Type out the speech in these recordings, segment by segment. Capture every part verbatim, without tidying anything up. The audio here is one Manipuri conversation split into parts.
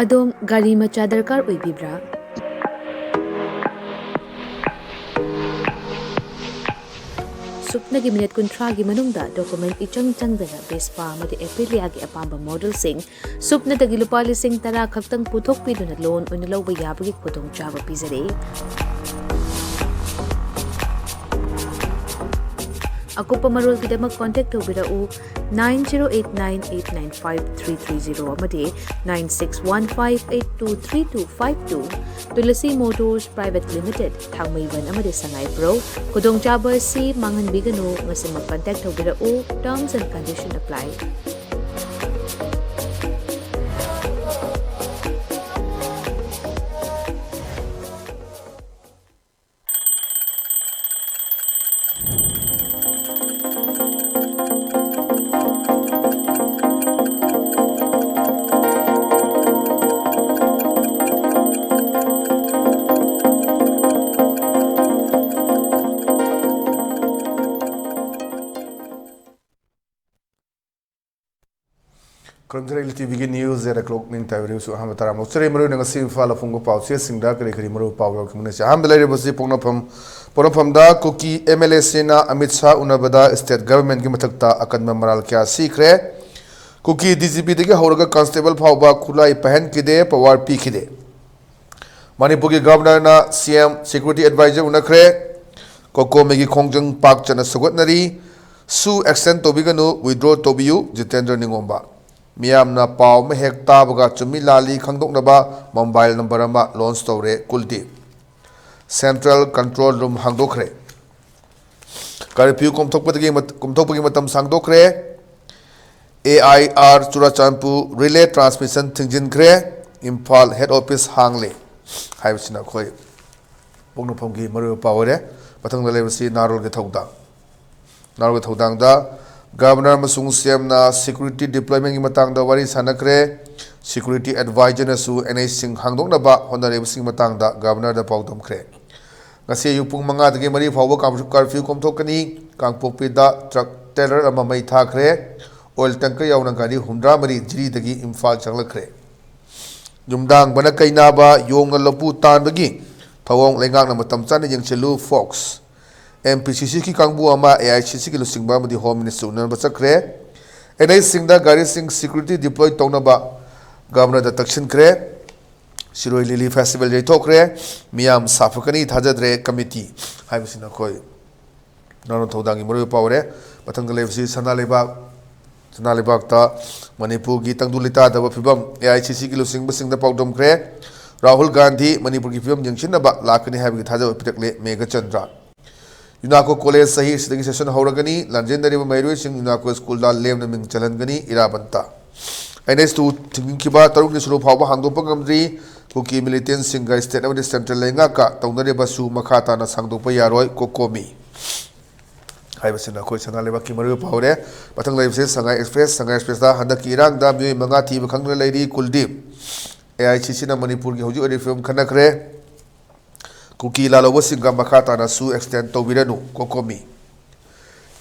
ꯑꯗꯣꯝ ꯒꯥꯔꯤ ꯃꯆꯥ ꯗꯔꯀꯥꯔ ꯑꯣꯏꯕꯤꯕ꯭ꯔꯥ? ꯁꯨꯞꯅꯒꯤ ꯃꯤꯅꯤꯠ ꯀꯨꯟꯊ꯭ꯔꯥꯒꯤ ꯃꯅꯨꯡꯗ ꯗꯣꯀꯨꯃꯦꯟ ꯏꯆꯪ ꯆꯪꯗꯅ ꯚꯦꯁꯄꯥ ꯑꯃꯗꯤ ꯑꯦꯄꯤꯂꯤꯌꯥꯒꯤ ꯑꯄꯥꯝꯕ ꯃꯣꯗꯦꯜꯁꯤꯡ ꯁꯨꯞꯅꯗꯒꯤ ꯂꯨꯄꯥ ꯂꯤꯁꯤꯡ ꯇꯔꯥ ꯈꯛꯇꯪ ꯄꯨꯊꯣꯛꯄꯤꯗꯨꯅ ꯂꯣꯟ ꯑꯣꯏꯅ ꯂꯧꯕ ꯌꯥꯕꯒꯤ ꯈꯨꯗꯣꯡꯆꯥꯕ ꯄꯤꯖꯔꯤ꯫ ꯑꯀꯨꯞꯄ ꯃꯔꯣꯜꯒꯤꯗꯃꯛ ꯀꯣꯟꯇꯦꯛ ꯇꯧꯕꯤꯔꯛꯎ, nine zero eight nine eight nine five three three zero ꯑꯃꯗꯤ nine six one five eight two three two five two꯫ Tulsi motors private limited, Thangmeiband ꯑꯃꯗꯤ ꯁꯉꯥꯏꯄ꯭ꯔꯧ꯫ ꯈꯨꯗꯣꯡꯆꯥꯕ ꯑꯁꯤ ꯃꯥꯡꯍꯟꯕꯤꯒꯅꯨ꯫ ꯉꯁꯤꯃꯛ ꯀꯟꯇꯦꯛ ꯇꯧꯕꯤꯔꯛꯎ꯫ Terms and condition apply. ꯈꯨꯔꯨꯝꯖꯔꯤ, ꯏꯜ ꯇꯤꯚꯤꯒꯤ news at o'clock ꯅꯤꯡꯇꯥꯕꯤꯔꯤꯕꯁꯨ ꯑꯍꯥꯟꯕ ꯇꯔꯥꯝ ꯑꯣꯛꯆꯔꯤ꯫ ꯃꯔꯨꯑꯣꯏꯅ ꯉꯁꯤ ꯏꯝꯐꯥꯜ ꯑꯐꯣꯡꯕ ꯄꯥꯎꯆꯦꯁꯤꯡꯗ ꯀꯔꯤ ꯀꯔꯤ ꯃꯔꯨ ꯄꯥꯎ ꯌꯥꯎꯈꯤꯕꯅ ꯁꯤ ꯑꯍꯥꯟꯕꯗ ꯂꯩꯔꯤꯕꯁꯤ ꯄꯣꯛꯅꯐꯝ꯫ ꯄꯣꯛꯅꯐꯝꯗ ꯀꯨꯀꯤ MLAꯁꯤꯡꯅ ꯑꯃꯤꯠ ꯁꯥꯍ ꯎꯅꯕꯗ state governmentꯀꯤ ꯃꯊꯛꯇ ꯑꯀꯟꯕ ꯃꯔꯥꯜ ꯀꯌꯥ ꯁꯤꯈ꯭ꯔꯦ꯫ ꯀꯨꯀꯤ DGPꯗꯒꯤ ꯍꯧꯔꯒ constable ꯐꯥꯎꯕ ꯈꯨꯠꯂꯥꯏ ꯄꯥꯏꯍꯟꯈꯤꯗꯦ, power ꯄꯤꯈꯤꯗꯦ꯫ ꯃꯅꯤꯄꯨꯔꯒꯤ governorꯅ CM security adviser ꯎꯅꯈ꯭ꯔꯦ꯫ ꯀꯣꯀꯣꯃꯤꯒꯤ ꯈꯣꯡꯖꯪ ꯄꯥꯛ ꯆꯠꯅ ꯁꯧꯒꯠꯅꯔꯤ꯫ ꯁꯨ extend ꯇꯧꯕꯤꯒꯅꯨ, withdraw ꯇꯧꯕꯤꯌꯨ, ꯖꯤꯇꯦꯟꯗ꯭ꯔ ꯅꯤꯡꯉꯣꯝꯕ꯫ ꯃꯤꯌꯥꯝꯅ ꯄꯥꯎ ꯑꯃ ꯍꯦꯛ ꯇꯥꯕꯒ ꯆꯨꯝꯃꯤ ꯂꯥꯜꯂꯤ ꯈꯪꯗꯣꯛꯅꯕ mobile number ꯑꯃ launch ꯇꯧꯔꯦ ꯀꯨꯜꯗꯤꯞ꯫ Central control room ꯍꯥꯡꯗꯣꯛꯈ꯭ꯔꯦ꯫ Curfew ꯀꯣꯝꯊꯣꯛꯄꯗꯒꯤ ꯃꯠ-, ꯀꯣꯝꯊꯣꯛꯄꯒꯤ ꯃꯇꯝ ꯁꯥꯡꯗꯣꯛꯈ꯭ꯔꯦ꯫ AIR Churachandpur relay transmission ꯊꯤꯡꯖꯤꯟꯈ꯭ꯔꯦ꯫ Imphal head office ꯍꯥꯡꯂꯦ ꯍꯥꯏꯕꯁꯤꯅ ꯑꯩꯈꯣꯏ ꯄꯣꯛꯅꯐꯝꯒꯤ ꯃꯔꯨꯑꯣꯏꯕ ꯄꯥꯎ ꯑꯣꯏꯔꯦ꯫ ꯃꯊꯪꯗ ꯂꯩꯕꯁꯤ ꯅꯥꯔꯣꯜꯒꯤ ꯊꯧꯗꯥꯡ꯫ ꯅꯥꯔꯣꯜꯒꯤ ꯊꯧꯗꯥꯡꯗ governor ꯑꯃꯁꯨꯡ CMꯅ security deploymentꯀꯤ ꯃꯇꯥꯡꯗ ꯋꯥꯔꯤ ꯁꯥꯟꯅꯈ꯭ꯔꯦ꯫ Security adviserꯅꯁꯨ NHꯁꯤꯡ ꯍꯥꯡꯗꯣꯛꯅꯕ ꯍꯣꯠꯅꯔꯤꯕꯁꯤꯡꯒꯤ ꯃꯇꯥꯡꯗ governorꯗ ꯄꯥꯎꯗꯝꯈ꯭ꯔꯦ꯫ ꯉꯁꯤ ꯑꯌꯨꯛ ꯄꯨꯡ ꯃꯉꯥꯗꯒꯤ ꯃꯔꯤ ꯐꯥꯎꯕ ꯀꯥ-, curfew ꯀꯣꯝꯊꯣꯛꯀꯅꯤ꯫ ꯀꯥꯡꯄꯣꯛꯄꯤꯗ truck trailer ꯑꯃ ꯃꯩ ꯊꯥꯈ꯭ꯔꯦ꯫ Oil tanker ꯌꯥꯎꯅ ꯒꯥꯔꯤ ꯍꯨꯝꯗ꯭ꯔꯥ ꯃꯔꯤ ꯖꯤꯔꯤꯗꯒꯤ ꯏꯝꯐꯥꯜ ꯆꯪꯂꯛꯈ꯭ꯔꯦ꯫ ꯌꯨꯝꯗꯥꯡꯕꯅ ꯀꯩꯅꯥꯕ ꯌꯣꯡꯅ ꯂꯐꯨ ꯇꯥꯟꯕꯒꯤ ꯊꯧꯑꯣꯡ ꯂꯩꯉꯥꯛꯅ ꯃꯇꯝ ꯆꯥꯅ ꯌꯦꯡꯁꯤꯜꯂꯨ꯫ ꯐꯣꯛꯁ꯫ ꯑꯦꯝ ꯄꯤ ꯁꯤ ꯁꯤꯒꯤ ꯀꯥꯡꯕꯨ ꯑꯃ ꯑꯦ ꯑꯥꯏ ꯁꯤ ꯁꯤꯒꯤ ꯂꯨꯆꯤꯡꯕ ꯑꯃꯗꯤ ꯍꯣꯝ ꯃꯤꯅꯤꯁꯇꯔ ꯎꯅꯅꯕ ꯆꯠꯈ꯭ꯔꯦ꯫ ꯑꯦꯟ ꯑꯩꯆꯁꯤꯡꯗ ꯒꯥꯔꯤꯁꯤꯡ ꯁꯦꯀ꯭ꯌꯨꯔꯤꯇꯤ ꯗꯤꯄ꯭ꯂꯣꯏ ꯇꯧꯅꯕ ꯒꯚꯔꯅꯔꯗ ꯇꯛꯁꯤꯟꯈ꯭ꯔꯦ꯫ ꯁꯤꯔꯣꯏ ꯂꯤꯂꯤ ꯐꯦꯁꯇꯤꯚꯦꯜ ꯌꯩꯊꯣꯛꯈ꯭ꯔꯦ꯫ ꯃꯤꯌꯥꯝ ꯁꯥꯐꯒꯅꯤ ꯊꯥꯖꯗ꯭ꯔꯦ ꯀꯃꯤꯇꯤ ꯍꯥꯏꯕꯁꯤꯅ ꯑꯩꯈꯣꯏ ꯅꯥꯔꯣꯟ ꯊꯧꯗꯥꯡꯒꯤ ꯃꯔꯨꯑꯣꯏꯕ ꯄꯥꯎ ꯑꯣꯏꯔꯦ꯫ ꯃꯊꯪꯗ ꯂꯩꯕꯁꯤ ꯁꯅꯥ ꯂꯩꯕꯥꯛ꯫ ꯁꯅꯥ ꯂꯩꯕꯥꯛꯇ ꯃꯅꯤꯄꯨꯔꯒꯤ ꯇꯪꯗꯨ ꯂꯩꯇꯥꯗꯕ ꯐꯤꯕꯝ, ꯑꯦ ꯑꯥꯏ ꯁꯤ ꯁꯤꯒꯤ ꯂꯨꯆꯤꯡꯕꯁꯤꯡꯗ ꯄꯥꯎꯗꯝꯈ꯭ꯔꯦ꯫ ꯔꯥꯍꯨꯜ ꯒꯥꯟꯙꯤ ꯃꯅꯤꯄꯨꯔꯒꯤ ꯐꯤꯕꯝ ꯌꯦꯡꯁꯤꯟꯅꯕ ꯂꯥꯛꯀꯅꯤ ꯍꯥꯏꯕꯒꯤ ꯊꯥꯖꯕ ꯄꯤꯔꯛꯂꯦ ꯃꯦꯘꯆꯟꯗ꯭ꯔ꯫ ꯌꯨꯅꯥꯀꯣ ꯀꯣꯂꯦꯖ ꯆꯍꯤ ꯑꯁꯤꯗꯒꯤ ꯁꯦꯁꯟ ꯍꯧꯔꯒꯅꯤ꯫ ꯂꯥꯟꯖꯦꯟꯅꯔꯤꯕ ꯃꯍꯩꯔꯣꯏꯁꯤꯡ ꯌꯨꯅꯥꯀꯣ ꯁ꯭ꯀꯨꯜꯗ ꯂꯦꯝꯅ ꯃꯤꯡ ꯆꯜꯍꯟꯒꯅꯤ꯫ ꯏꯔꯥꯕꯟꯇ꯫ ꯑꯦꯟ ꯑꯩꯆ ꯇꯨ ꯊꯤꯡꯖꯤꯟꯈꯤꯕ ꯇꯔꯨꯛꯅꯤ ꯁꯨꯔꯨ ꯐꯥꯎꯕ ꯍꯥꯡꯗꯣꯛꯄ ꯉꯝꯗ꯭ꯔꯤ꯫ ꯀꯨꯀꯤ ꯃꯤꯂꯤꯇꯦꯟꯁꯤꯡꯒ ꯁ꯭ꯇꯦꯠ ꯑꯃꯗꯤ ꯁꯦꯟꯇ꯭ꯔꯦꯜ ꯂꯩꯉꯥꯛꯀ ꯇꯧꯅꯔꯤꯕꯁꯨ ꯃꯈꯥ ꯇꯥꯅ ꯁꯥꯡꯗꯣꯛꯄ ꯌꯥꯔꯣꯏ꯫ ꯀꯣꯀꯣꯃꯤ ꯍꯥꯏꯕꯁꯤꯅ ꯑꯩꯈꯣꯏ ꯁꯅꯥ ꯂꯩꯕꯥꯛꯀꯤ ꯃꯔꯨꯑꯣꯏꯕ ꯄꯥꯎ ꯑꯣꯏꯔꯦ꯫ ꯃꯊꯪ ꯂꯩꯕꯁꯤ ꯁꯉꯥꯏ ꯑꯦꯛꯁꯄ꯭ꯔꯦꯁ꯫ ꯁꯉꯥꯏ ꯑꯦꯛꯁꯄ꯭ꯔꯦꯁꯇ ꯍꯟꯗꯛꯀꯤ ꯏꯔꯥꯡꯗ ꯃꯤꯑꯣꯏ ꯃꯉꯥ ꯊꯤꯕ ꯈꯪꯗꯅ ꯂꯩꯔꯤ꯫ ꯀꯨꯜꯗꯤꯞ꯫ ꯑꯦ ꯑꯥꯏ ꯁꯤ ꯁꯤꯅ ꯃꯅꯤꯄꯨꯔꯒꯤ ꯍꯧꯖꯤꯛ ꯑꯣꯏꯔꯤꯕ ꯐꯤꯕꯝ ꯈꯟꯅꯈ꯭ꯔꯦ꯫ ꯀꯨꯀꯤ ꯂꯥꯜꯍꯧꯕꯁꯤꯡꯒ ꯃꯈꯥ ꯇꯥꯅꯁꯨ ꯑꯦꯛꯁꯇꯦꯟ ꯇꯧꯕꯤꯔꯅꯨ꯫ ꯀꯣꯀꯣꯃꯤ꯫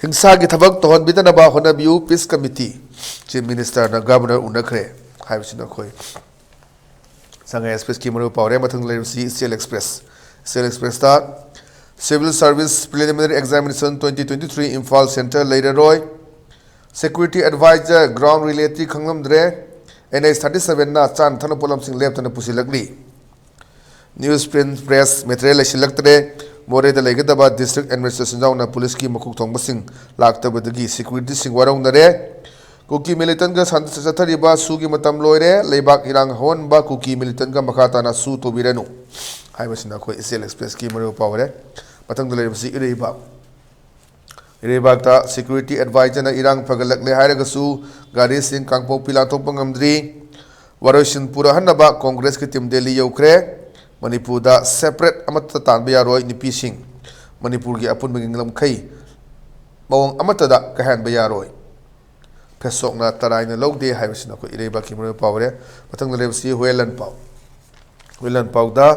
ꯍꯤꯡꯁꯥꯒꯤ ꯊꯕꯛ ꯇꯧꯍꯟꯕꯤꯗꯅꯕ ꯍꯣꯠꯅꯕꯤꯌꯨ, ꯄꯤꯁ ꯀꯃꯤꯇꯤ꯫ ꯆꯤꯐ ꯃꯤꯅꯤꯁꯇꯔꯅ ꯒꯚꯔꯅꯔ ꯎꯅꯈ꯭ꯔꯦ ꯍꯥꯏꯕꯁꯤꯅ ꯑꯩꯈꯣꯏ ꯁꯉꯥꯏ ꯑꯦꯛꯁꯄ꯭ꯔꯦꯁꯀꯤ ꯃꯔꯨꯑꯣꯏꯕ ꯄꯥꯎ ꯑꯣꯏꯔꯦ꯫ ꯃꯊꯪꯗ ꯂꯩꯔꯤꯕꯁꯤ ꯏꯆꯦꯜ ꯑꯦꯛꯁꯄ꯭ꯔꯦꯁ꯫ ꯏꯆꯦꯜ ꯑꯦꯛꯁꯄ꯭ꯔꯦꯁꯇ Civil Service Preliminary Examination twenty twenty three Imphal centre ꯂꯩꯔꯔꯣꯏ꯫ Security Advisor ground reality ꯈꯪꯂꯝꯗ꯭ꯔꯦ꯫ ꯑꯦꯟ ꯑꯩꯆ thirty sevenꯅ ꯆꯥꯅ ꯊꯛꯅ ꯄꯣꯠꯂꯝꯁꯤꯡ ꯂꯦꯞꯇꯅ ꯄꯨꯁꯤꯜꯂꯛꯂꯤ꯫ ꯅ꯭ꯌꯨꯁ ꯄ꯭ꯔꯤꯟꯠ ꯄ꯭ꯔꯦꯁ ꯃꯦꯇꯔꯤꯌꯦꯜ ꯂꯩꯁꯤꯜꯂꯛꯇ꯭ꯔꯦ꯫ ꯃꯣꯔꯦꯗ ꯂꯩꯒꯗꯕ ꯗꯤꯁꯇ꯭ꯔꯤꯛ ꯑꯦꯗꯃꯤꯅꯤꯁꯇ꯭ꯔꯦꯁꯟ ꯌꯥꯎꯅ ꯄꯨꯂꯤꯁꯀꯤ ꯃꯀꯣꯛ ꯊꯣꯡꯕꯁꯤꯡ ꯂꯥꯛꯇꯕꯗꯒꯤ ꯁꯦꯀ꯭ꯌꯨꯔꯤꯇꯤꯁꯤꯡ ꯋꯥꯔꯧꯅꯔꯦ꯫ ꯀꯨꯀꯤ ꯃꯤꯂꯤꯇꯟꯒ ꯁꯥꯟꯇꯤ ꯆꯠꯊꯔꯤꯕ ꯁꯨꯒꯤ ꯃꯇꯝ ꯂꯣꯏꯔꯦ꯫ ꯂꯩꯕꯥꯛ ꯏꯔꯥꯡ ꯍꯧꯍꯟꯕ ꯀꯨꯀꯤ ꯃꯤꯂꯤꯇꯟꯒ ꯃꯈꯥ ꯇꯥꯅ ꯁꯨ ꯇꯧꯕꯤꯔꯅꯨ ꯍꯥꯏꯕꯁꯤꯅ ꯑꯩꯈꯣꯏ ꯏꯆꯦꯜ ꯑꯦꯛꯁꯄ꯭ꯔꯦꯁꯀꯤ ꯃꯔꯨꯑꯣꯏꯕ ꯄꯥꯎ ꯑꯣꯏꯔꯦ꯫ ꯃꯊꯪꯗ ꯂꯩꯔꯤꯕꯁꯤ ꯏꯔꯩꯕꯥꯛ꯫ ꯏꯔꯩꯕꯥꯛꯇ ꯁꯦꯀ꯭ꯌꯨꯔꯤꯇꯤ ꯑꯦꯗꯚꯥꯏꯖꯔꯅ ꯏꯔꯥꯡ ꯐꯒꯠꯂꯛꯂꯦ ꯍꯥꯏꯔꯒꯁꯨ ꯒꯥꯔꯤꯁꯤꯡ ꯀꯥꯡꯄꯣꯛꯄꯤ ꯂꯥꯟꯊꯣꯛꯄ ꯉꯝꯗ꯭ꯔꯤ꯫ ꯋꯥꯔꯣꯏꯁꯤꯟ ꯄꯨꯔꯛꯍꯟꯅꯕ ꯀꯣꯡꯒ꯭ꯔꯦꯁꯀꯤ ꯇꯤꯝ ꯗꯦꯜꯂꯤ ꯌꯧꯈ꯭ꯔꯦ꯫ ꯃꯅꯤꯄꯨꯔꯗ ꯁꯦꯄꯔꯦꯠ ꯑꯃꯠꯇ ꯇꯥꯟꯕ ꯌꯥꯔꯣꯏ꯫ ꯅꯨꯄꯤꯁꯤꯡ ꯃꯅꯤꯄꯨꯔꯒꯤ ꯑꯄꯨꯟꯕꯒꯤ ꯉꯝꯈꯩ ꯃꯑꯣꯡ ꯑꯃꯠꯇꯗ ꯀꯥꯏꯍꯟꯕ ꯌꯥꯔꯣꯏ꯫ ꯐꯦꯁꯣꯛꯅ ꯇꯔꯥꯏꯅ ꯂꯧꯗꯦ ꯍꯥꯏꯕꯁꯤꯅ ꯑꯩꯈꯣꯏ ꯏꯔꯩꯕꯥꯛꯀꯤ ꯃꯔꯨꯑꯣꯏꯕ ꯄꯥꯎ ꯑꯣꯏꯔꯦ꯫ ꯃꯊꯪꯗ ꯂꯩꯕꯁꯤ ꯍꯨꯌꯦꯟ ꯂꯥꯟꯄꯥꯎ꯫ ꯍꯨꯌꯦꯟ ꯂꯥꯟꯄꯥꯎꯗ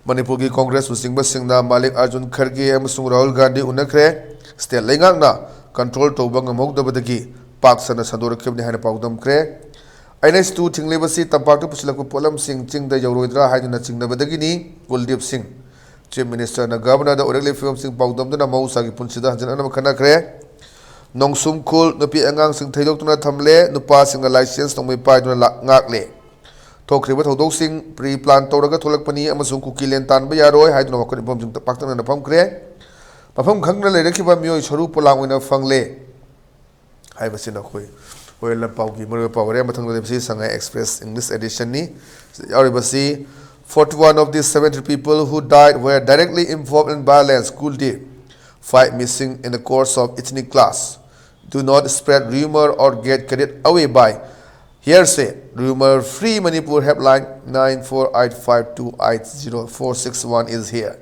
ꯃꯅꯤꯄꯨꯔꯒꯤ ꯀꯣꯡꯒ꯭ꯔꯦꯁ ꯂꯨꯆꯤꯡꯕꯁꯤꯡꯅ ꯃꯥꯂꯤꯛ ꯑꯥꯔꯖꯨꯟ ꯈꯔꯒꯦ ꯑꯃꯁꯨꯡ ꯔꯥꯍꯨꯜ ꯒꯥꯟꯙꯤ ꯎꯅꯈ꯭ꯔꯦ꯫ ꯁ꯭ꯇꯦꯠ ꯂꯩꯉꯥꯛꯅ ꯀꯟꯇ꯭ꯔꯣꯜ ꯇꯧꯕ ꯉꯝꯍꯧꯗꯕꯗꯒꯤ ꯄꯥꯛ ꯁꯟꯅ ꯁꯟꯗꯣꯔꯛꯈꯤꯕꯅꯤ ꯍꯥꯏꯅ ꯄꯥꯎꯗꯝꯈ꯭ꯔꯦ꯫ ꯑꯦꯟ ꯑꯩꯆ ꯇꯨ ꯊꯤꯡꯂꯤꯕꯁꯤ ꯇꯝꯄꯥꯛꯇ ꯄꯨꯁꯤꯜꯂꯛꯄ ꯄꯣꯠꯂꯝꯁꯤꯡ ꯆꯤꯡꯗ ꯌꯧꯔꯣꯏꯗ꯭ꯔꯥ ꯍꯥꯏꯗꯨꯅ ꯆꯤꯡꯅꯕꯗꯒꯤꯅꯤ꯫ ꯀꯨꯜꯗꯤꯞ ꯁꯤꯡ꯫ ꯆꯤꯐ ꯃꯤꯅꯤꯁꯇꯔꯅ ꯒꯚꯔꯅꯔꯗ ꯑꯣꯏꯔꯛꯂꯤꯕ ꯐꯤꯕꯝꯁꯤꯡ ꯄꯥꯎꯗꯝꯗꯨꯅ ꯃꯍꯧꯁꯥꯒꯤ ꯄꯨꯟꯁꯤꯗ ꯍꯟꯖꯤꯟ ꯍꯟꯅ ꯈꯟꯅꯈ꯭ꯔꯦ꯫ ꯅꯣꯡꯁꯨꯝ ꯈꯨꯜ ꯅꯨꯄꯤ ꯑꯉꯥꯡꯁꯤꯡ ꯊꯩꯗꯣꯛꯇꯨꯅ ꯊꯝꯂꯦ, ꯅꯨꯄꯥꯁꯤꯡꯅ ꯂꯥꯏꯁꯦꯟꯁ ꯅꯣꯡꯃꯩ ꯄꯥꯏꯗꯨꯅ ꯂꯥꯛ-, ꯉꯥꯛꯂꯦ꯫ ꯊꯣꯛꯈ꯭ꯔꯤꯕ ꯊꯧꯗꯣꯛꯁꯤꯡ ꯄ꯭ꯔꯤ ꯄ꯭ꯂꯥꯟ ꯇꯧꯔꯒ ꯊꯣꯛꯂꯛꯄꯅꯤ ꯑꯃꯁꯨꯡ ꯀꯨꯀꯤ ꯂꯦꯟ ꯇꯥꯟꯕ ꯌꯥꯔꯣꯏ ꯍꯥꯏꯗꯨꯅ ꯋꯥꯀꯠ ꯃꯤꯐꯝꯁꯤꯡ ꯄꯥꯛꯇꯛꯅꯅ ꯐꯝꯈ꯭ꯔꯦ꯫ ꯃꯐꯝ ꯈꯪꯗꯅ ꯂꯩꯔꯛꯈꯤꯕ ꯃꯤꯑꯣꯏ ꯁꯔꯨ ꯄꯣꯂꯥꯡ ꯑꯣꯏꯅ ꯐꯪꯂꯦ꯫ ꯍꯥꯏꯕꯁꯤꯅ ꯑꯩꯈꯣꯏ ꯍꯣꯔꯦꯟ ꯂꯝꯄꯥꯎꯒꯤ ꯃꯔꯨꯑꯣꯏꯕ ꯄꯥꯎ ꯑꯣꯏꯔꯦ꯫ ꯃꯊꯪꯗ ꯂꯩꯕꯁꯤ ꯁꯉꯥꯏ ꯑꯦꯛꯁꯄ꯭ꯔꯦꯁ ꯏꯪꯂꯤꯁ ꯑꯦꯗꯤꯁꯟꯅꯤ꯫ ꯌꯥꯎꯔꯤꯕꯁꯤ, "Forty-one of the seventy people who died were directly involved in violence, Kuldeep. Five missing in the course of ethnic clash. Do not spread rumor or get carried away by hearsay. Rumor Free Manipur helpline, nine four eight five two eight zero four six one is here."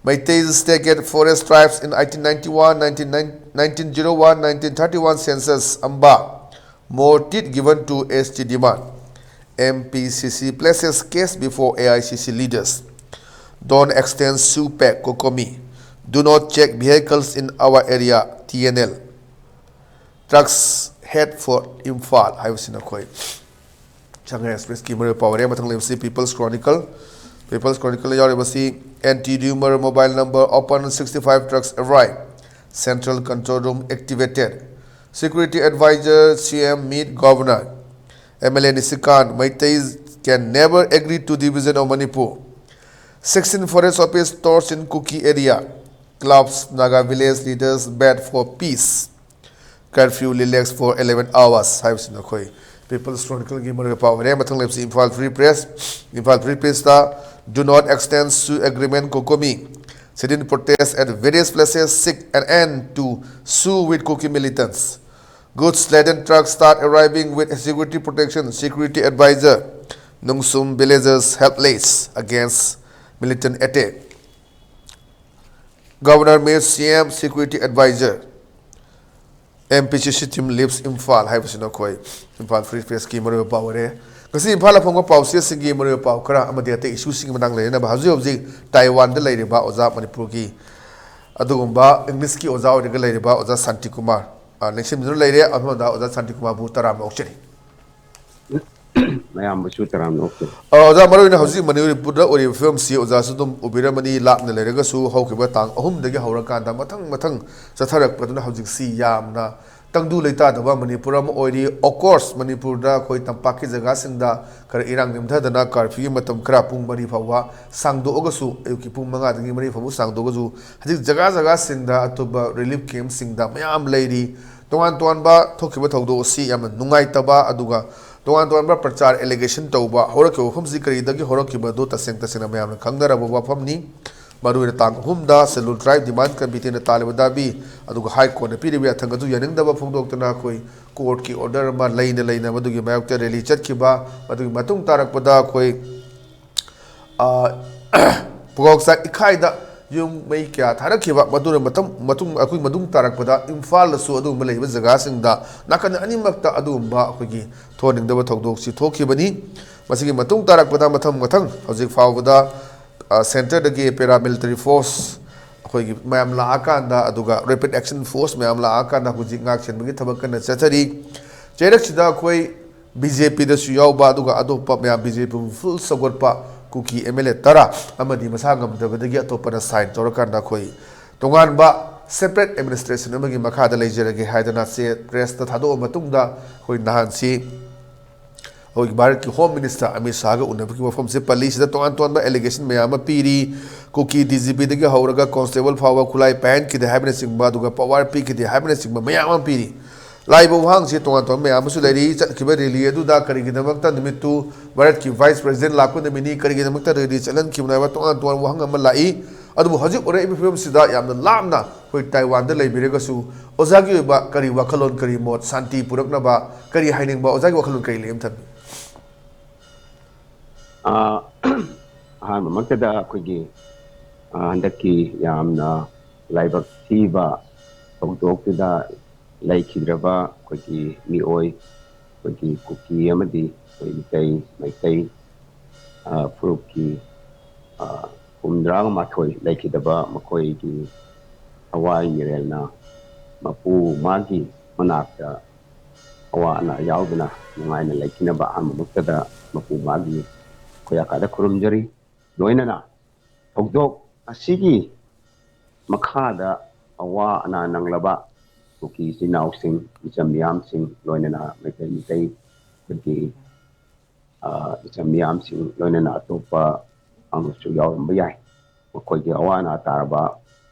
Meiteis take forest tribes in eighteen ninety-one, nineteen, nineteen oh one, nineteen thirty-one census, Amba. More teeth given to S T demand. M P C C places case before A I C C leaders. Don't extend SU pack, COCOMI. Do not check vehicles in our area, T N L. Trucks head for Imphal ꯍꯥꯏꯕꯁꯤꯅ ꯑꯩꯈꯣꯏ ꯁꯉꯥꯏ ꯑꯦꯛꯁꯄ꯭ꯔꯦꯁꯀꯤ ꯃꯔꯨꯑꯣꯏꯕ ꯄꯥꯎ ꯑꯣꯏꯔꯦ꯫ ꯃꯊꯪ ꯂꯩꯕꯁꯤ People's Chronicle꯫ People's Chronicle ꯌꯥꯎꯔꯤꯕꯁꯤ, "Anti-rumor mobile number open, sixty-five trucks arrive, central control room activated, security advisor C M meet governor, M L A Nishikant, Meiteis can never agree to division of Manipur, sixteen forest office torched in Kuki area, clubs, Naga village leaders bad for peace, curfew relaxed for eleven hours" ꯍꯥꯏꯕꯁꯤꯅ ꯑꯩꯈꯣꯏ People's Chronicleꯒꯤ ꯃꯔꯨꯑꯣꯏꯕ ꯄꯥꯎ ꯑꯣꯏꯔꯦ꯫ ꯃꯊꯪ ꯂꯩꯕꯁꯤ Imphal Free Press꯫ Imphal Free Pressꯇ, "Do not extend SU agreement, COCOMI. Sit-in protest at various places seek an end to SU with Kuki militants. Goods laden trucks start arriving with security protection, security advisor. Nungsum villagers helpless against militant attack. Governor meets C M security advisor. M P C C team leaves Imphal" ꯍꯥꯏꯕꯁꯤꯅ ꯑꯩꯈꯣꯏ Imphal Free Pressꯀꯤ ꯃꯔꯨꯑꯣꯏꯕ ꯄꯥꯎ ꯑꯣꯏꯔꯦ꯫ ꯉꯁꯤ ꯏꯝꯐꯥꯜꯗ ꯐꯣꯡꯕ ꯄꯥꯎꯆꯦꯁꯤꯡꯒꯤ ꯃꯔꯨꯑꯣꯏꯕ ꯄꯥꯎ ꯈꯔ ꯑꯃꯗꯤ ꯑꯇꯩ ꯏꯁꯨꯁꯤꯡꯒꯤ ꯃꯇꯥꯡꯗ ꯂꯩꯅꯅꯕ ꯍꯧꯖꯤꯛ ꯍꯧꯖꯤꯛ ꯇꯥꯏꯋꯥꯟꯗ ꯂꯩꯔꯤꯕ ꯑꯣꯖꯥ ꯃꯅꯤꯄꯨꯔꯒꯤ ꯑꯗꯨꯒꯨꯝꯕ ꯏꯪꯂꯤꯁꯀꯤ ꯑꯣꯖꯥ ꯑꯣꯏꯔꯒ ꯂꯩꯔꯤꯕ ꯑꯣꯖꯥ ꯁꯥꯟꯇꯤꯀꯨꯃꯥꯔ, ꯑ, ꯂꯦꯡꯁꯤꯟꯗꯨꯅ ꯂꯩꯔꯦ꯫ ꯑꯃꯗ ꯑꯣꯖꯥ ꯁꯥꯟꯇꯤꯀꯨꯃꯥꯔꯕꯨ ꯇꯔꯥꯝꯅ ꯑꯣꯛꯆꯔꯤ꯫ ꯃꯌꯥꯝꯕꯨꯁꯨ ꯇꯔꯥꯝꯅ ꯑꯣꯛꯆꯔꯤ꯫ ꯑꯣꯖꯥ, ꯃꯔꯨꯑꯣꯏꯅ ꯍꯧꯖꯤꯛ ꯃꯅꯤꯄꯨꯔꯗ ꯑꯣꯏꯔꯤꯕ ꯐꯤꯕꯝꯁꯤ ꯑꯣꯖꯥꯁꯨ ꯑꯗꯨꯝ ꯎꯕꯤꯔꯝꯃꯅꯤ꯫ ꯂꯥꯞꯅ ꯂꯩꯔꯒꯁꯨ ꯍꯧꯈꯤꯕ ꯇꯥꯡ ꯑꯍꯨꯝꯗꯒꯤ ꯍꯧꯔꯀꯥꯟꯗ ꯃꯊꯪ ꯃꯊꯪ ꯆꯠꯊꯔꯛꯄꯗꯨꯅ ꯍꯧꯖꯤꯛꯁꯤ ꯌꯥꯝꯅ ꯇꯪꯗꯨ ꯂꯩꯇꯥꯗꯕ ꯃꯅꯤꯄꯨꯔ ꯑꯃ ꯑꯣꯏꯔꯤ꯫ Of course, ꯃꯅꯤꯄꯨꯔꯗ ꯑꯩꯈꯣꯏ ꯇꯝꯄꯥꯛꯀꯤ ꯖꯒꯥꯁꯤꯡꯗ ꯈꯔ ꯏꯔꯥꯡ ꯅꯦꯝꯊꯗꯅ curfewꯒꯤ ꯃꯇꯝ ꯈꯔ ꯄꯨꯡ ꯃꯔꯤ ꯐꯥꯎꯕ ꯁꯥꯡꯗꯣꯛꯑꯒꯁꯨ, ꯑꯌꯨꯛꯀꯤ ꯄꯨꯡ ꯃꯉꯥꯗꯒꯤ ꯃꯔꯤ ꯐꯥꯎꯕ ꯁꯥꯡꯗꯣꯛꯑꯒꯁꯨ, ꯍꯧꯖꯤꯛ ꯖꯒꯥ ꯖꯒꯥꯁꯤꯡꯗ ꯑꯇꯣꯞꯄ relief campꯁꯤꯡꯗ ꯃꯌꯥꯝ ꯂꯩꯔꯤ꯫ ꯇꯣꯉꯥꯟ ꯇꯣꯉꯥꯟꯕ ꯊꯣꯛꯈꯤꯕ ꯊꯧꯗꯣꯛ ꯑꯁꯤ ꯌꯥꯝꯅ ꯅꯨꯡꯉꯥꯏꯇꯕ, ꯑꯗꯨꯒ ꯇꯣꯉꯥꯟ ꯇꯣꯉꯥꯟꯕ ꯄ꯭ꯔꯆꯥꯔ, allegation ꯇꯧꯕ ꯍꯧꯔꯛꯈꯤꯕ ꯋꯥꯐꯝꯁꯤ ꯀꯔꯤꯗꯒꯤ ꯍꯧꯔꯛꯈꯤꯕꯅꯣ ꯇꯁꯦꯡ ꯇꯁꯦꯡꯅ ꯃꯌꯥꯝꯅ ꯈꯪꯅꯔꯕ ꯋꯥꯐꯝꯅꯤ꯫ ꯃꯔꯨꯑꯣꯏꯅ ꯇꯥꯡ ꯑꯍꯨꯝꯗ Scheduled Tribe Demand Committeeꯅ ꯇꯥꯜꯂꯤꯕ ꯗꯥꯕꯤ, ꯑꯗꯨꯒ High Courtꯅ ꯄꯤꯔꯤꯕ ꯌꯥꯊꯪ ꯑꯗꯨ ꯌꯥꯅꯤꯡꯗꯕ ꯐꯣꯡꯗꯣꯛꯇꯨꯅ ꯑꯩꯈꯣꯏ courtꯀꯤ order ꯑꯃ ꯂꯩꯅ ꯂꯩꯅ ꯃꯗꯨꯒꯤ ꯃꯥꯌꯣꯛꯇ rally ꯆꯠꯈꯤꯕ, ꯃꯗꯨꯒꯤ ꯃꯇꯨꯡ ꯇꯥꯔꯛꯄꯗ ꯑꯩꯈꯣꯏ, ꯑ, ꯄꯨꯒꯥꯎꯆꯥꯛ ꯏꯈꯥꯏꯗ ꯌꯨꯝ ꯃꯩ ꯀꯌꯥ ꯊꯥꯔꯛꯈꯤꯕ, ꯃꯗꯨꯅ ꯃꯇꯝ, ꯃꯇꯨꯡ, ꯑꯩꯈꯣꯏ ꯃꯇꯨꯡ ꯇꯥꯔꯛꯄꯗ ꯏꯝꯐꯥꯜꯗꯁꯨ ꯑꯗꯨꯒꯨꯝꯕ ꯂꯩꯕ ꯖꯒꯥꯁꯤꯡꯗ ꯅꯥꯀꯟ ꯑꯅꯤꯃꯛꯇ ꯑꯗꯨꯒꯨꯝꯕ ꯑꯩꯈꯣꯏꯒꯤ ꯊꯣꯛꯍꯟꯅꯤꯡꯗꯕ ꯊꯧꯗꯣꯛꯁꯤ ꯊꯣꯛꯈꯤꯕꯅꯤ꯫ ꯃꯁꯤꯒꯤ ꯃꯇꯨꯡ ꯇꯥꯔꯛꯄꯗ ꯃꯊꯪ ꯃꯊꯪ ꯍꯧꯖꯤꯛ ꯐꯥꯎꯕꯗ, ꯑ, centreꯗꯒꯤ paramilitary force ꯑꯩꯈꯣꯏꯒꯤ ꯃꯌꯥꯝ ꯂꯥꯛꯑꯀꯥꯟꯗ, ꯑꯗꯨꯒ Rapid Action Force ꯃꯌꯥꯝ ꯂꯥꯛꯑꯀꯥꯟꯗ ꯍꯧꯖꯤꯛ ꯉꯥꯛ ꯁꯦꯟꯕꯒꯤ ꯊꯕꯛ ꯀꯟꯅ ꯆꯠꯊꯔꯤ꯫ ꯆꯩꯔꯛꯁꯤꯗ ꯑꯩꯈꯣꯏ BJPꯗꯁꯨ ꯌꯥꯎꯕ, ꯑꯗꯨꯒ ꯑꯇꯣꯞꯄ ꯃꯌꯥꯝ, BJPꯕꯨ full ꯁꯧꯒꯠꯄ ꯀꯨꯀꯤ MLA ꯇꯔꯥ ꯑꯃꯗꯤ ꯃꯁꯥ ꯉꯝꯗꯕꯗꯒꯤ ꯑꯇꯣꯞꯄꯅ sign ꯇꯧꯔꯀꯥꯟꯗ ꯑꯩꯈꯣꯏ ꯇꯣꯉꯥꯟꯕ separate administration ꯑꯃꯒꯤ ꯃꯈꯥꯗ ꯂꯩꯖꯔꯒꯦ ꯍꯥꯏꯗꯅ ꯆꯦ pressꯇ ꯊꯥꯗꯣꯛꯑ ꯃꯇꯨꯡꯗ ꯑꯩꯈꯣꯏ ꯅꯍꯥꯟꯁꯤ ꯑꯩꯈꯣꯏꯒꯤ ꯚꯥꯔꯠꯀꯤ Home Minister ꯑꯃꯤꯠ ꯁꯥꯍꯒ ꯎꯅꯕꯒꯤ ꯋꯥꯐꯝꯁꯦ ꯄꯜꯂꯤ꯫ ꯁꯤꯗ ꯇꯣꯉꯥꯟ ꯇꯣꯉꯥꯟꯕ allegation ꯃꯌꯥꯝ ꯑꯃ ꯄꯤꯔꯤ꯫ ꯀꯨꯀꯤ DGPꯗꯒꯤ ꯍꯧꯔꯒ constable ꯐꯥꯎꯕ ꯈꯨꯠꯂꯥꯏ ꯄꯥꯏꯍꯟꯈꯤꯗꯦ ꯍꯥꯏꯕꯅꯆꯤꯡꯕ, ꯑꯗꯨꯒ power ꯄꯤꯈꯤꯗꯦ ꯍꯥꯏꯕꯅꯆꯤꯡꯕ ꯃꯌꯥꯝ ꯑꯃ ꯄꯤꯔꯤ꯫ ꯂꯥꯛꯏꯕ ꯋꯥꯍꯪꯁꯤ ꯇꯣꯉꯥꯟ ꯇꯣꯉꯥꯟꯕ ꯃꯌꯥꯝ ꯑꯃꯁꯨ ꯂꯩꯔꯤ꯫ ꯆꯠꯈꯤꯕ rally ꯑꯗꯨꯗ ꯀꯔꯤꯒꯤꯗꯃꯛꯇ ꯅꯨꯃꯤꯠꯇꯨ ꯚꯥꯔꯠꯀꯤ Vice President ꯂꯥꯛꯄ ꯅꯨꯃꯤꯠꯅꯤ, ꯀꯔꯤꯒꯤꯗꯃꯛꯇ rally ꯆꯠꯍꯟꯈꯤꯕꯅꯣ ꯍꯥꯏꯕ ꯇꯣꯉꯥꯟ ꯇꯣꯉꯥꯟꯕ ꯋꯥꯍꯪ ꯑꯃ ꯂꯥꯛꯏ꯫ ꯑꯗꯨꯕꯨ ꯍꯧꯖꯤꯛ ꯑꯣꯏꯔꯛꯏꯕ ꯐꯤꯕꯝꯁꯤꯗ ꯌꯥꯝꯅ ꯂꯥꯞꯅ ꯑꯩꯈꯣꯏ ꯇꯥꯏꯋꯥꯟꯗ ꯂꯩꯕꯤꯔꯒꯁꯨ ꯑꯣꯖꯥꯒꯤ ꯑꯣꯏꯕ ꯀꯔꯤ ꯋꯥꯈꯜꯂꯣꯟ, ꯀꯔꯤ ꯃꯣꯠ, ꯁꯥꯟꯇꯤ ꯄꯨꯔꯛꯅꯕ ꯀꯔꯤ ꯍꯥꯏꯅꯤꯡꯕ, ꯑꯣꯖꯥꯒꯤ ꯋꯥꯈꯜꯂꯣꯟ ꯀꯔꯤ ꯂꯩ ꯑꯃ ꯊꯝꯕꯤꯌꯨ꯫ ꯑ, ꯑꯍꯥꯟꯕꯃꯛꯇꯗ ꯑꯩꯈꯣꯏꯒꯤ, ꯑ, ꯍꯟꯗꯛꯀꯤ ꯌꯥꯝꯅ ꯂꯥꯏꯕꯛ ꯊꯤꯕ ꯊꯧꯗꯣꯛꯇꯨꯗ ꯂꯩꯈꯤꯗ꯭ꯔꯕ ꯑꯩꯈꯣꯏꯒꯤ ꯃꯤꯑꯣꯏ, ꯑꯩꯈꯣꯏꯒꯤ ꯀꯨꯀꯤ ꯑꯃꯗꯤ ꯑꯩꯈꯣꯏ ꯃꯤꯇꯩ, ꯃꯩꯇꯩ, ꯑ, ꯐꯨꯔꯨꯞꯀꯤ, ꯑ, ꯍꯨꯝꯗ꯭ꯔꯥꯒ ꯃꯥꯊꯣꯏ ꯂꯩꯈꯤꯗꯕ ꯃꯈꯣꯏꯒꯤ ꯊꯋꯥꯏ ꯃꯤꯔꯦꯜꯅ ꯃꯄꯨ ꯃꯥꯒꯤ ꯃꯅꯥꯛꯇ ꯑꯋꯥ ꯑꯅꯥ ꯌꯥꯎꯗꯅ ꯅꯨꯡꯉꯥꯏꯅ ꯂꯩꯈꯤꯅꯕ ꯑꯍꯥꯟꯕꯃꯛꯇꯗ ꯃꯄꯨ ꯃꯥꯒꯤ ꯈꯣꯌꯥꯀꯥꯗ ꯈꯨꯔꯨꯝꯖꯔꯤ꯫ ꯂꯣꯏꯅꯅ ꯊꯧꯗꯣꯛ ꯑꯁꯤꯒꯤ ꯃꯈꯥꯗ ꯑꯋꯥ ꯑꯅꯥ ꯅꯪꯂꯕ ꯀꯨꯀꯤ ꯏꯆꯤꯟ ꯏꯅꯥꯎꯁꯤꯡ, ꯏꯆꯝ ꯃꯤꯌꯥꯝꯁꯤꯡ, ꯂꯣꯏꯅꯅ ꯃꯩꯇꯩ ꯃꯤꯇꯩ ꯑꯩꯈꯣꯏꯒꯤ, ꯑ, ꯏꯆꯝ ꯃꯤꯌꯥꯝꯁꯤꯡ, ꯂꯣꯏꯅꯅ ꯑꯇꯣꯞꯄ ꯑꯃꯁꯨ ꯌꯥꯎꯔꯝꯕ ꯌꯥꯏ꯫ ꯃꯈꯣꯏꯒꯤ ꯑꯋꯥ ꯑꯅꯥ ꯇꯥꯔꯕ,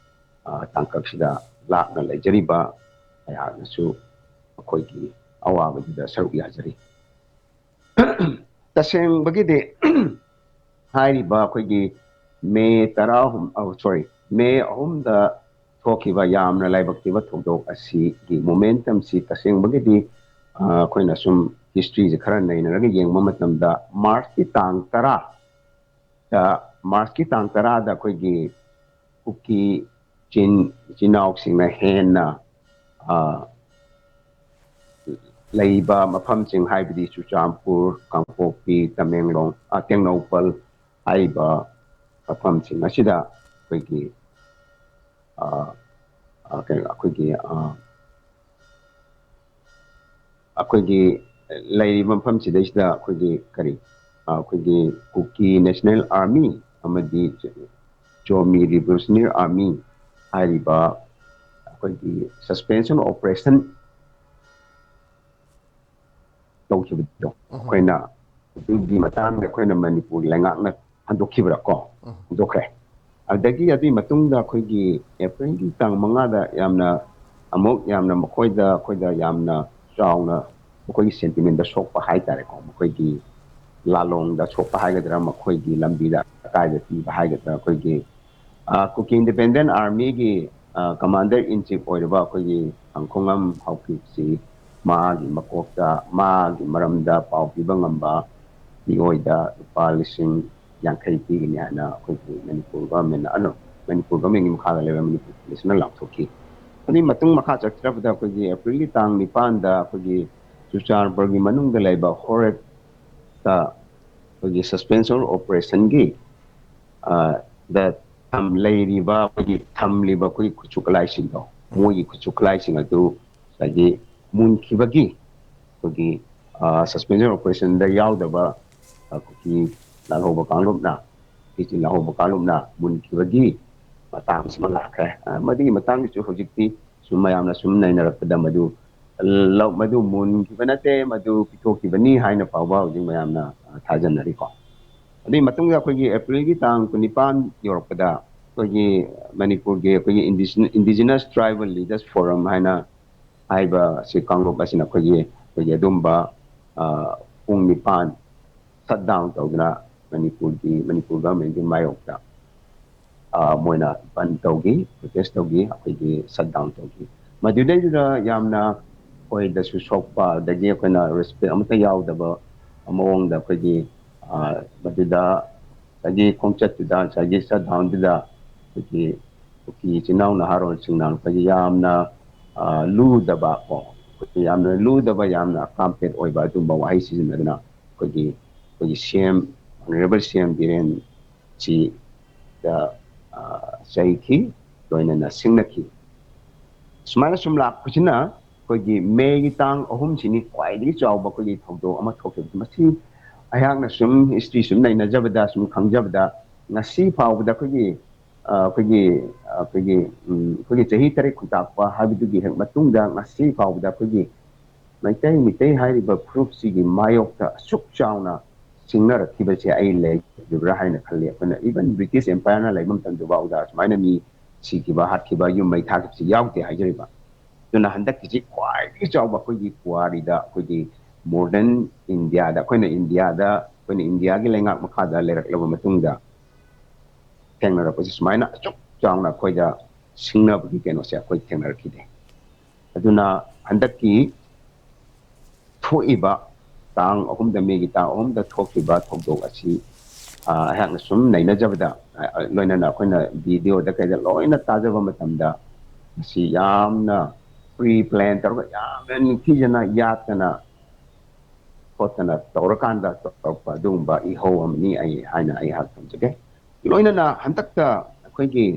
ꯑ, ꯇꯥꯡꯀꯛꯁꯤꯗ ꯂꯥꯞꯅ ꯂꯩꯖꯔꯤꯕ ꯑꯩꯍꯥꯛꯅꯁꯨ ꯃꯈꯣꯏꯒꯤ ꯑꯋꯥꯕꯗꯨꯗ ꯁꯔꯨꯛ ꯌꯥꯖꯔꯤ꯫ ꯇꯁꯦꯡꯕꯒꯤꯗꯤ ꯍꯥꯏꯔꯤꯕ ꯑꯩꯈꯣꯏꯒꯤ ꯃꯦ ꯇꯔꯥꯍꯨꯝ, ꯑ, ꯁꯣꯔꯤ, ꯃꯦ ꯑꯍꯨꯝꯗ ꯊꯣꯛꯈꯤꯕ ꯌꯥꯝꯅ ꯂꯥꯏꯕꯛ ꯊꯤꯕ ꯊꯧꯗꯣꯛ ꯑꯁꯤꯒꯤ momentumꯁꯤ ꯇꯁꯦꯡꯕꯒꯤꯗꯤ, ꯑ, ꯑꯩꯈꯣꯏꯅ ꯁꯨꯝ historyꯁꯦ ꯈꯔ ꯅꯩꯅꯔꯒ ꯌꯦꯡꯕ ꯃꯇꯝꯗ ꯃꯥꯔꯆꯀꯤ ꯇꯥꯡ ꯇꯔꯥ, ꯑ, ꯃꯥꯔꯆꯀꯤ ꯇꯥꯡ ꯇꯔꯥꯗ ꯑꯩꯈꯣꯏꯒꯤ ꯀꯨꯀꯤ ꯆꯤꯟ, ꯏꯆꯤꯟ ꯏꯅꯥꯎꯁꯤꯡꯅ ꯍꯦꯟꯅ, ꯑ, ꯂꯩꯕ ꯃꯐꯝꯁꯤꯡ ꯍꯥꯏꯕꯗꯤ ꯆꯨꯔꯆꯥꯟꯄꯨꯔ, ꯀꯥꯡꯄꯣꯛꯄꯤ, ꯇꯃꯦꯡꯂꯣꯡ, ꯑ, ꯇꯦꯡꯅꯧꯄꯜ ꯍꯥꯏꯔꯤꯕ ꯃꯐꯝꯁꯤꯡ ꯑꯁꯤꯗ ꯑꯩꯈꯣꯏꯒꯤ, ꯑ, ꯑ, ꯀꯩꯅꯣ, ꯑꯩꯈꯣꯏꯒꯤ, ꯑ, ꯑꯩꯈꯣꯏꯒꯤ ꯂꯩꯔꯤꯕ ꯃꯐꯝꯁꯤꯗꯩꯁꯤꯗ ꯑꯩꯈꯣꯏꯒꯤ ꯀꯔꯤ, ꯑ, ꯑꯩꯈꯣꯏꯒꯤ ꯀꯨꯀꯤ National Army ꯑꯃꯗꯤ Zomi Revolutionary Army ꯍꯥꯏꯔꯤꯕ ꯑꯩꯈꯣꯏꯒꯤ suspension operation ꯇꯧꯈꯤꯕꯗꯣ, ꯑꯩꯈꯣꯏꯅ ꯑꯗꯨꯒꯤ ꯃꯇꯥꯡꯗ ꯑꯩꯈꯣꯏꯅ ꯃꯅꯤꯄꯨꯔ ꯂꯩꯉꯥꯛꯅ ꯍꯟꯗꯣꯛꯈꯤꯕ꯭ꯔꯥ ꯀꯣ? ꯍꯟꯗꯣꯛꯈ꯭ꯔꯦ꯫ ꯑꯗꯒꯤ ꯑꯗꯨꯒꯤ ꯃꯇꯨꯡꯗ ꯑꯩꯈꯣꯏꯒꯤ ꯑꯦꯄ꯭ꯔꯤꯜꯒꯤ ꯇꯥꯡ ꯃꯉꯥꯗ ꯌꯥꯝꯅ, ꯑꯃꯨꯛ ꯌꯥꯝꯅ ꯃꯈꯣꯏꯗ, ꯑꯩꯈꯣꯏꯗ ꯌꯥꯝꯅ ꯆꯥꯎꯅ ꯃꯈꯣꯏꯒꯤ sentimentꯗ ꯁꯣꯛꯄ ꯍꯥꯏꯇꯥꯔꯦꯀꯣ, ꯃꯈꯣꯏꯒꯤ ꯂꯥꯂꯣꯡꯗ ꯁꯣꯛꯄ ꯍꯥꯏꯒꯗ꯭ꯔꯥ, ꯃꯈꯣꯏꯒꯤ ꯂꯝꯕꯤꯗ ꯑꯀꯥꯏꯕ ꯄꯤꯕ ꯍꯥꯏꯒꯗ꯭ꯔꯥ, ꯑꯩꯈꯣꯏꯒꯤ, ꯑ, ꯀꯨꯀꯤ Independent Armyꯒꯤ, ꯑ, Commander in Chief ꯑꯣꯏꯔꯤꯕ ꯑꯩꯈꯣꯏꯒꯤ ꯇꯥꯡꯈꯣꯡꯉꯝ ꯍꯥꯎꯀꯤꯞꯁꯤ ꯃꯥꯒꯤ ꯃꯀꯣꯛꯇ, ꯃꯥꯒꯤ ꯃꯔꯝꯗ ꯄꯥꯎ ꯄꯤꯕ ꯉꯝꯕ ꯃꯤꯑꯣꯏꯗ ꯂꯨꯄꯥ ꯂꯤꯁꯤꯡ ꯌꯥꯡꯈꯩ ꯄꯤꯒꯅꯤ ꯍꯥꯏꯅ ꯑꯩꯈꯣꯏꯒꯤ ꯃꯅꯤꯄꯨꯔ governmentꯅ, ꯑꯅꯣ, ꯃꯅꯤꯄꯨꯔ governmentꯀꯤ ꯃꯈꯥꯗ ꯂꯩꯕ ꯃꯅꯤꯄꯨꯔ policeꯅ ꯂꯥꯎꯊꯣꯛꯈꯤ꯫ ꯑꯗꯨꯒꯤ ꯃꯇꯨꯡ ꯃꯈꯥ ꯆꯠꯊꯔꯛꯄꯗ ꯑꯩꯈꯣꯏꯒꯤ ꯑꯦꯄ꯭ꯔꯤꯜꯒꯤ ꯇꯥꯡ ꯅꯤꯄꯥꯟꯗ ꯑꯩꯈꯣꯏꯒꯤ ꯆꯨꯔꯆꯥꯟꯄꯨꯔꯒꯤ ꯃꯅꯨꯡꯗ ꯂꯩꯕ ꯍꯣꯔꯦꯠꯇ ꯑꯩꯈꯣꯏꯒꯤ suspension operationꯒꯤ, ꯑ, ꯗ ꯊꯝ-, ꯂꯩꯔꯤꯕ ꯑꯩꯈꯣꯏꯒꯤ ꯊꯝꯂꯤꯕ ꯑꯩꯈꯣꯏꯒꯤ ꯈꯨꯠꯁꯨ ꯈꯨꯠꯂꯥꯏꯁꯤꯡꯗꯣ, ꯃꯣꯏꯒꯤ ꯈꯨꯠꯁꯨ ꯈꯨꯠꯂꯥꯏꯁꯤꯡ ꯑꯗꯨ ꯉꯁꯥꯏꯒꯤ ꯃꯨꯟꯈꯤꯕꯒꯤ ꯑꯩꯈꯣꯏꯒꯤ ꯁꯁꯄꯦꯟꯁꯟ ꯑꯣꯄꯔꯦꯁꯟꯗ ꯌꯥꯎꯗꯕ ꯀꯨꯀꯤ ꯂꯥꯜꯍꯧꯕ ꯀꯥꯡꯂꯨꯞꯅ, ꯀꯨꯀꯤ ꯂꯥꯜꯍꯧꯕ ꯀꯥꯡꯂꯨꯞꯅ ꯃꯨꯟꯈꯤꯕꯒꯤ ꯃꯇꯥꯡꯁꯤꯃ ꯂꯥꯛꯈ꯭ꯔꯦ꯫ ꯃꯗꯨꯒꯤ ꯃꯇꯥꯡꯗꯁꯨ ꯍꯧꯖꯤꯛꯇꯤ ꯁꯨꯝ ꯃꯌꯥꯝꯅ ꯁꯨꯝ ꯅꯩꯅꯔꯛꯄꯗ ꯃꯗꯨ ꯃꯗꯨ ꯃꯨꯟꯈꯤꯕ ꯅꯠꯇꯦ, ꯃꯗꯨ ꯄꯤꯊꯣꯛꯈꯤꯕꯅꯤ ꯍꯥꯏꯅ ꯐꯥꯎꯕ ꯍꯧꯖꯤꯛ ꯃꯌꯥꯝꯅ ꯊꯥꯖꯅꯔꯤꯀꯣ꯫ ꯑꯗꯨꯒꯤ ꯃꯇꯨꯡꯗ ꯑꯩꯈꯣꯏꯒꯤ ꯑꯦꯄ꯭ꯔꯤꯜꯒꯤ ꯇꯥꯡ ꯀꯨꯟꯅꯤꯄꯥꯟ ꯌꯧꯔꯛꯄꯗ ꯑꯩꯈꯣꯏꯒꯤ ꯃꯅꯤꯄꯨꯔꯒꯤ ꯑꯩꯈꯣꯏꯒꯤ Indigenous Tribal Leaders Forum ꯍꯥꯏꯅ ꯍꯥꯏꯕ ꯑꯁꯤ ꯀꯥꯡꯂꯨꯞ ꯑꯁꯤꯅ ꯑꯩꯈꯣꯏꯒꯤ ꯑꯩꯈꯣꯏꯒꯤ ꯑꯗꯨꯝꯕ ꯄꯨꯡ ꯅꯤꯄꯥꯟ ꯁꯠ ꯗꯥꯎꯟ ꯇꯧꯗꯨꯅ ꯃꯅꯤꯄꯨꯔꯒꯤ ꯃꯅꯤꯄꯨꯔ ꯒꯚꯔꯟꯃꯦꯟꯒꯤ ꯃꯥꯌꯣꯛꯇ ꯃꯣꯏꯅ ꯕꯟ ꯇꯧꯈꯤ, ꯄ꯭ꯔꯣꯇꯦꯁ ꯇꯧꯈꯤ, ꯑꯩꯈꯣꯏꯒꯤ ꯁꯠ ꯗꯥꯎꯟ ꯇꯧꯈꯤ꯫ ꯃꯗꯨꯗꯩꯗꯨꯗ ꯌꯥꯝꯅ ꯑꯩꯈꯣꯏꯗꯁꯨ ꯁꯣꯛꯄ, ꯑꯗꯒꯤ ꯑꯩꯈꯣꯏꯅ ꯔꯦꯁꯄꯦꯛ ꯑꯃꯠꯇ ꯌꯥꯎꯗꯕ ꯃꯑꯣꯡꯗ ꯑꯩꯈꯣꯏꯒꯤ ꯃꯗꯨꯗ ꯉꯁꯥꯏꯒꯤ ꯈꯣꯡꯆꯠꯇꯨꯗ, ꯉꯁꯥꯏꯒꯤ ꯁꯠ ꯗꯥꯎꯟꯗꯨꯗ ꯑꯩꯈꯣꯏꯒꯤ ꯀꯨꯀꯤ ꯏꯆꯤꯟ ꯏꯅꯥꯎ ꯅꯍꯥꯔꯣꯜꯁꯤꯡꯅ ꯉꯁꯥꯏꯒꯤ ꯌꯥꯝꯅ ꯂꯨꯗꯕ ꯀꯣ, ꯑꯩꯈꯣꯏꯒꯤ ꯌꯥꯝꯅ ꯂꯨꯗꯕ, ꯌꯥꯝꯅ ꯀꯥꯝꯄꯦꯠ ꯑꯣꯏꯕ ꯑꯗꯨꯝꯕ ꯋꯥꯍꯩ ꯁꯤꯖꯤꯟꯅꯗꯨꯅ ꯑꯩꯈꯣꯏꯒꯤ ꯑꯩꯈꯣꯏꯒꯤ ꯁꯤ ꯑꯦꯝ, ꯑꯣꯅꯔꯦꯕꯜ ꯁꯤ ꯑꯦꯝ ꯕꯤꯔꯦꯟ ꯁꯤꯗ ꯆꯩꯈꯤ, ꯂꯣꯏꯅꯅ ꯁꯤꯡꯅꯈꯤ꯫ ꯁꯨꯃꯥꯏꯅ ꯁꯨꯝ ꯂꯥꯛꯄꯁꯤꯅ ꯑꯩꯈꯣꯏꯒꯤ ꯃꯦꯒꯤ ꯇꯥꯡ ꯑꯍꯨꯝꯁꯤꯅꯤ ꯈ꯭ꯋꯥꯏꯗꯒꯤ ꯆꯥꯎꯕ ꯑꯩꯈꯣꯏꯒꯤ ꯊꯧꯗꯣꯛ ꯑꯃ ꯊꯣꯛꯈꯤꯕ꯫ ꯃꯁꯤ ꯑꯩꯍꯥꯛꯅ ꯁꯨꯝ ꯍꯤꯁꯇ꯭ꯔꯤ ꯁꯨꯝ ꯅꯩꯅꯖꯕꯗ, ꯁꯨꯝ ꯈꯪꯖꯕꯗ, ꯉꯁꯤ ꯐꯥꯎꯕꯗ ꯑꯩꯈꯣꯏꯒꯤ ꯑꯩꯈꯣꯏꯒꯤ ꯑꯩꯈꯣꯏꯒꯤ ꯑꯩꯈꯣꯏꯒꯤ ꯆꯍꯤ ꯇꯔꯦꯠ ꯈꯨꯟꯇꯥꯛꯄ ꯍꯥꯏꯕꯗꯨꯒꯤ ꯍꯦꯛ ꯃꯇꯨꯡꯗ ꯉꯁꯤ ꯐꯥꯎꯕꯗ ꯑꯩꯈꯣꯏꯒꯤ ꯃꯩꯇꯩ ꯃꯤꯇꯩ ꯍꯥꯏꯔꯤꯕ ꯐꯨꯔꯨꯞꯁꯤꯒꯤ ꯃꯥꯌꯣꯛꯇ ꯑꯁꯨꯛ ꯆꯥꯎꯅ ꯁꯤꯡꯅꯔꯛꯈꯤꯕꯁꯦ ꯑꯩ ꯂꯩꯔꯤꯕ꯭ꯔꯥ ꯍꯥꯏꯅ ꯈꯜꯂꯤ꯫ ꯑꯩꯈꯣꯏꯅ ꯏꯚꯟ ꯕ꯭ꯔꯤꯇꯤꯁ ꯑꯦꯝꯄꯥꯌꯔꯅ ꯂꯩꯕ ꯃꯇꯝꯗ ꯐꯥꯎꯗ ꯁꯨꯃꯥꯏꯅ ꯃꯤ ꯁꯤꯈꯤꯕ, ꯍꯥꯠꯈꯤꯕ, ꯌꯨꯝ ꯃꯩ ꯊꯥꯈꯤꯕꯁꯤ ꯌꯥꯎꯗꯦ ꯍꯥꯏꯖꯔꯤꯕ꯫ ꯑꯗꯨꯅ ꯍꯟꯗꯛꯀꯤꯁꯤ ꯈ꯭ꯋꯥꯏꯗꯒꯤ ꯆꯥꯎꯕ ꯑꯩꯈꯣꯏꯒꯤ ꯄꯨꯋꯥꯔꯤꯗ, ꯑꯩꯈꯣꯏꯒꯤ ꯃꯣꯗꯔꯟ ꯏꯟꯗꯤꯌꯥꯗ, ꯑꯩꯈꯣꯏꯅ ꯏꯟꯗꯤꯌꯥꯗ, ꯑꯩꯈꯣꯏꯅ ꯏꯟꯗꯤꯌꯥꯒꯤ ꯂꯩꯉꯥꯛ ꯃꯈꯥꯗ ꯂꯩꯔꯛꯂꯕ ꯃꯇꯨꯡꯗ ꯊꯦꯡꯅꯔꯛꯄꯁꯦ ꯁꯨꯃꯥꯏꯅ ꯑꯁꯨꯛ ꯆꯥꯎꯅ ꯑꯩꯈꯣꯏꯗ ꯁꯤꯡꯅꯕꯒꯤ ꯀꯩꯅꯣꯁꯦ ꯑꯩꯈꯣꯏ ꯊꯦꯡꯅꯔꯛꯈꯤꯗꯦ꯫ ꯑꯗꯨꯅ ꯍꯟꯗꯛꯀꯤ ꯊꯣꯛꯏꯕ ꯇꯥꯡ ꯑꯍꯨꯝꯗ, ꯃꯦꯒꯤ ꯇꯥꯡ ꯑꯍꯨꯝꯗ ꯊꯣꯛꯈꯤꯕ ꯊꯧꯗꯣꯛ ꯑꯁꯤ ꯑꯩꯍꯥꯛꯅ ꯁꯨꯝ ꯅꯩꯅꯖꯕꯗ, ꯂꯣꯏꯅꯅ ꯑꯩꯈꯣꯏꯅ ꯚꯤꯗꯤꯑꯣꯗ ꯀꯩꯗ ꯂꯣꯏꯅ ꯇꯥꯖꯕ ꯃꯇꯝꯗ ꯃꯁꯤ ꯌꯥꯝꯅ ꯄ꯭ꯔꯤ ꯄ꯭ꯂꯥꯟ ꯇꯧꯔꯒ ꯌꯥꯝꯅ ꯅꯤꯡꯊꯤꯖꯅ ꯌꯥꯠꯇꯅ ꯈꯣꯠꯇꯅ ꯇꯧꯔꯀꯥꯟꯗ ꯇꯧꯔꯛꯄ ꯑꯗꯨꯒꯨꯝꯕ ꯏꯍꯧ ꯑꯃꯅꯤ ꯑꯩ ꯍꯥꯏꯅ ꯑꯩꯍꯥꯛ ꯊꯝꯖꯒꯦ꯫ ꯂꯣꯏꯅꯅ ꯍꯟꯗꯛꯇ ꯑꯩꯈꯣꯏꯒꯤ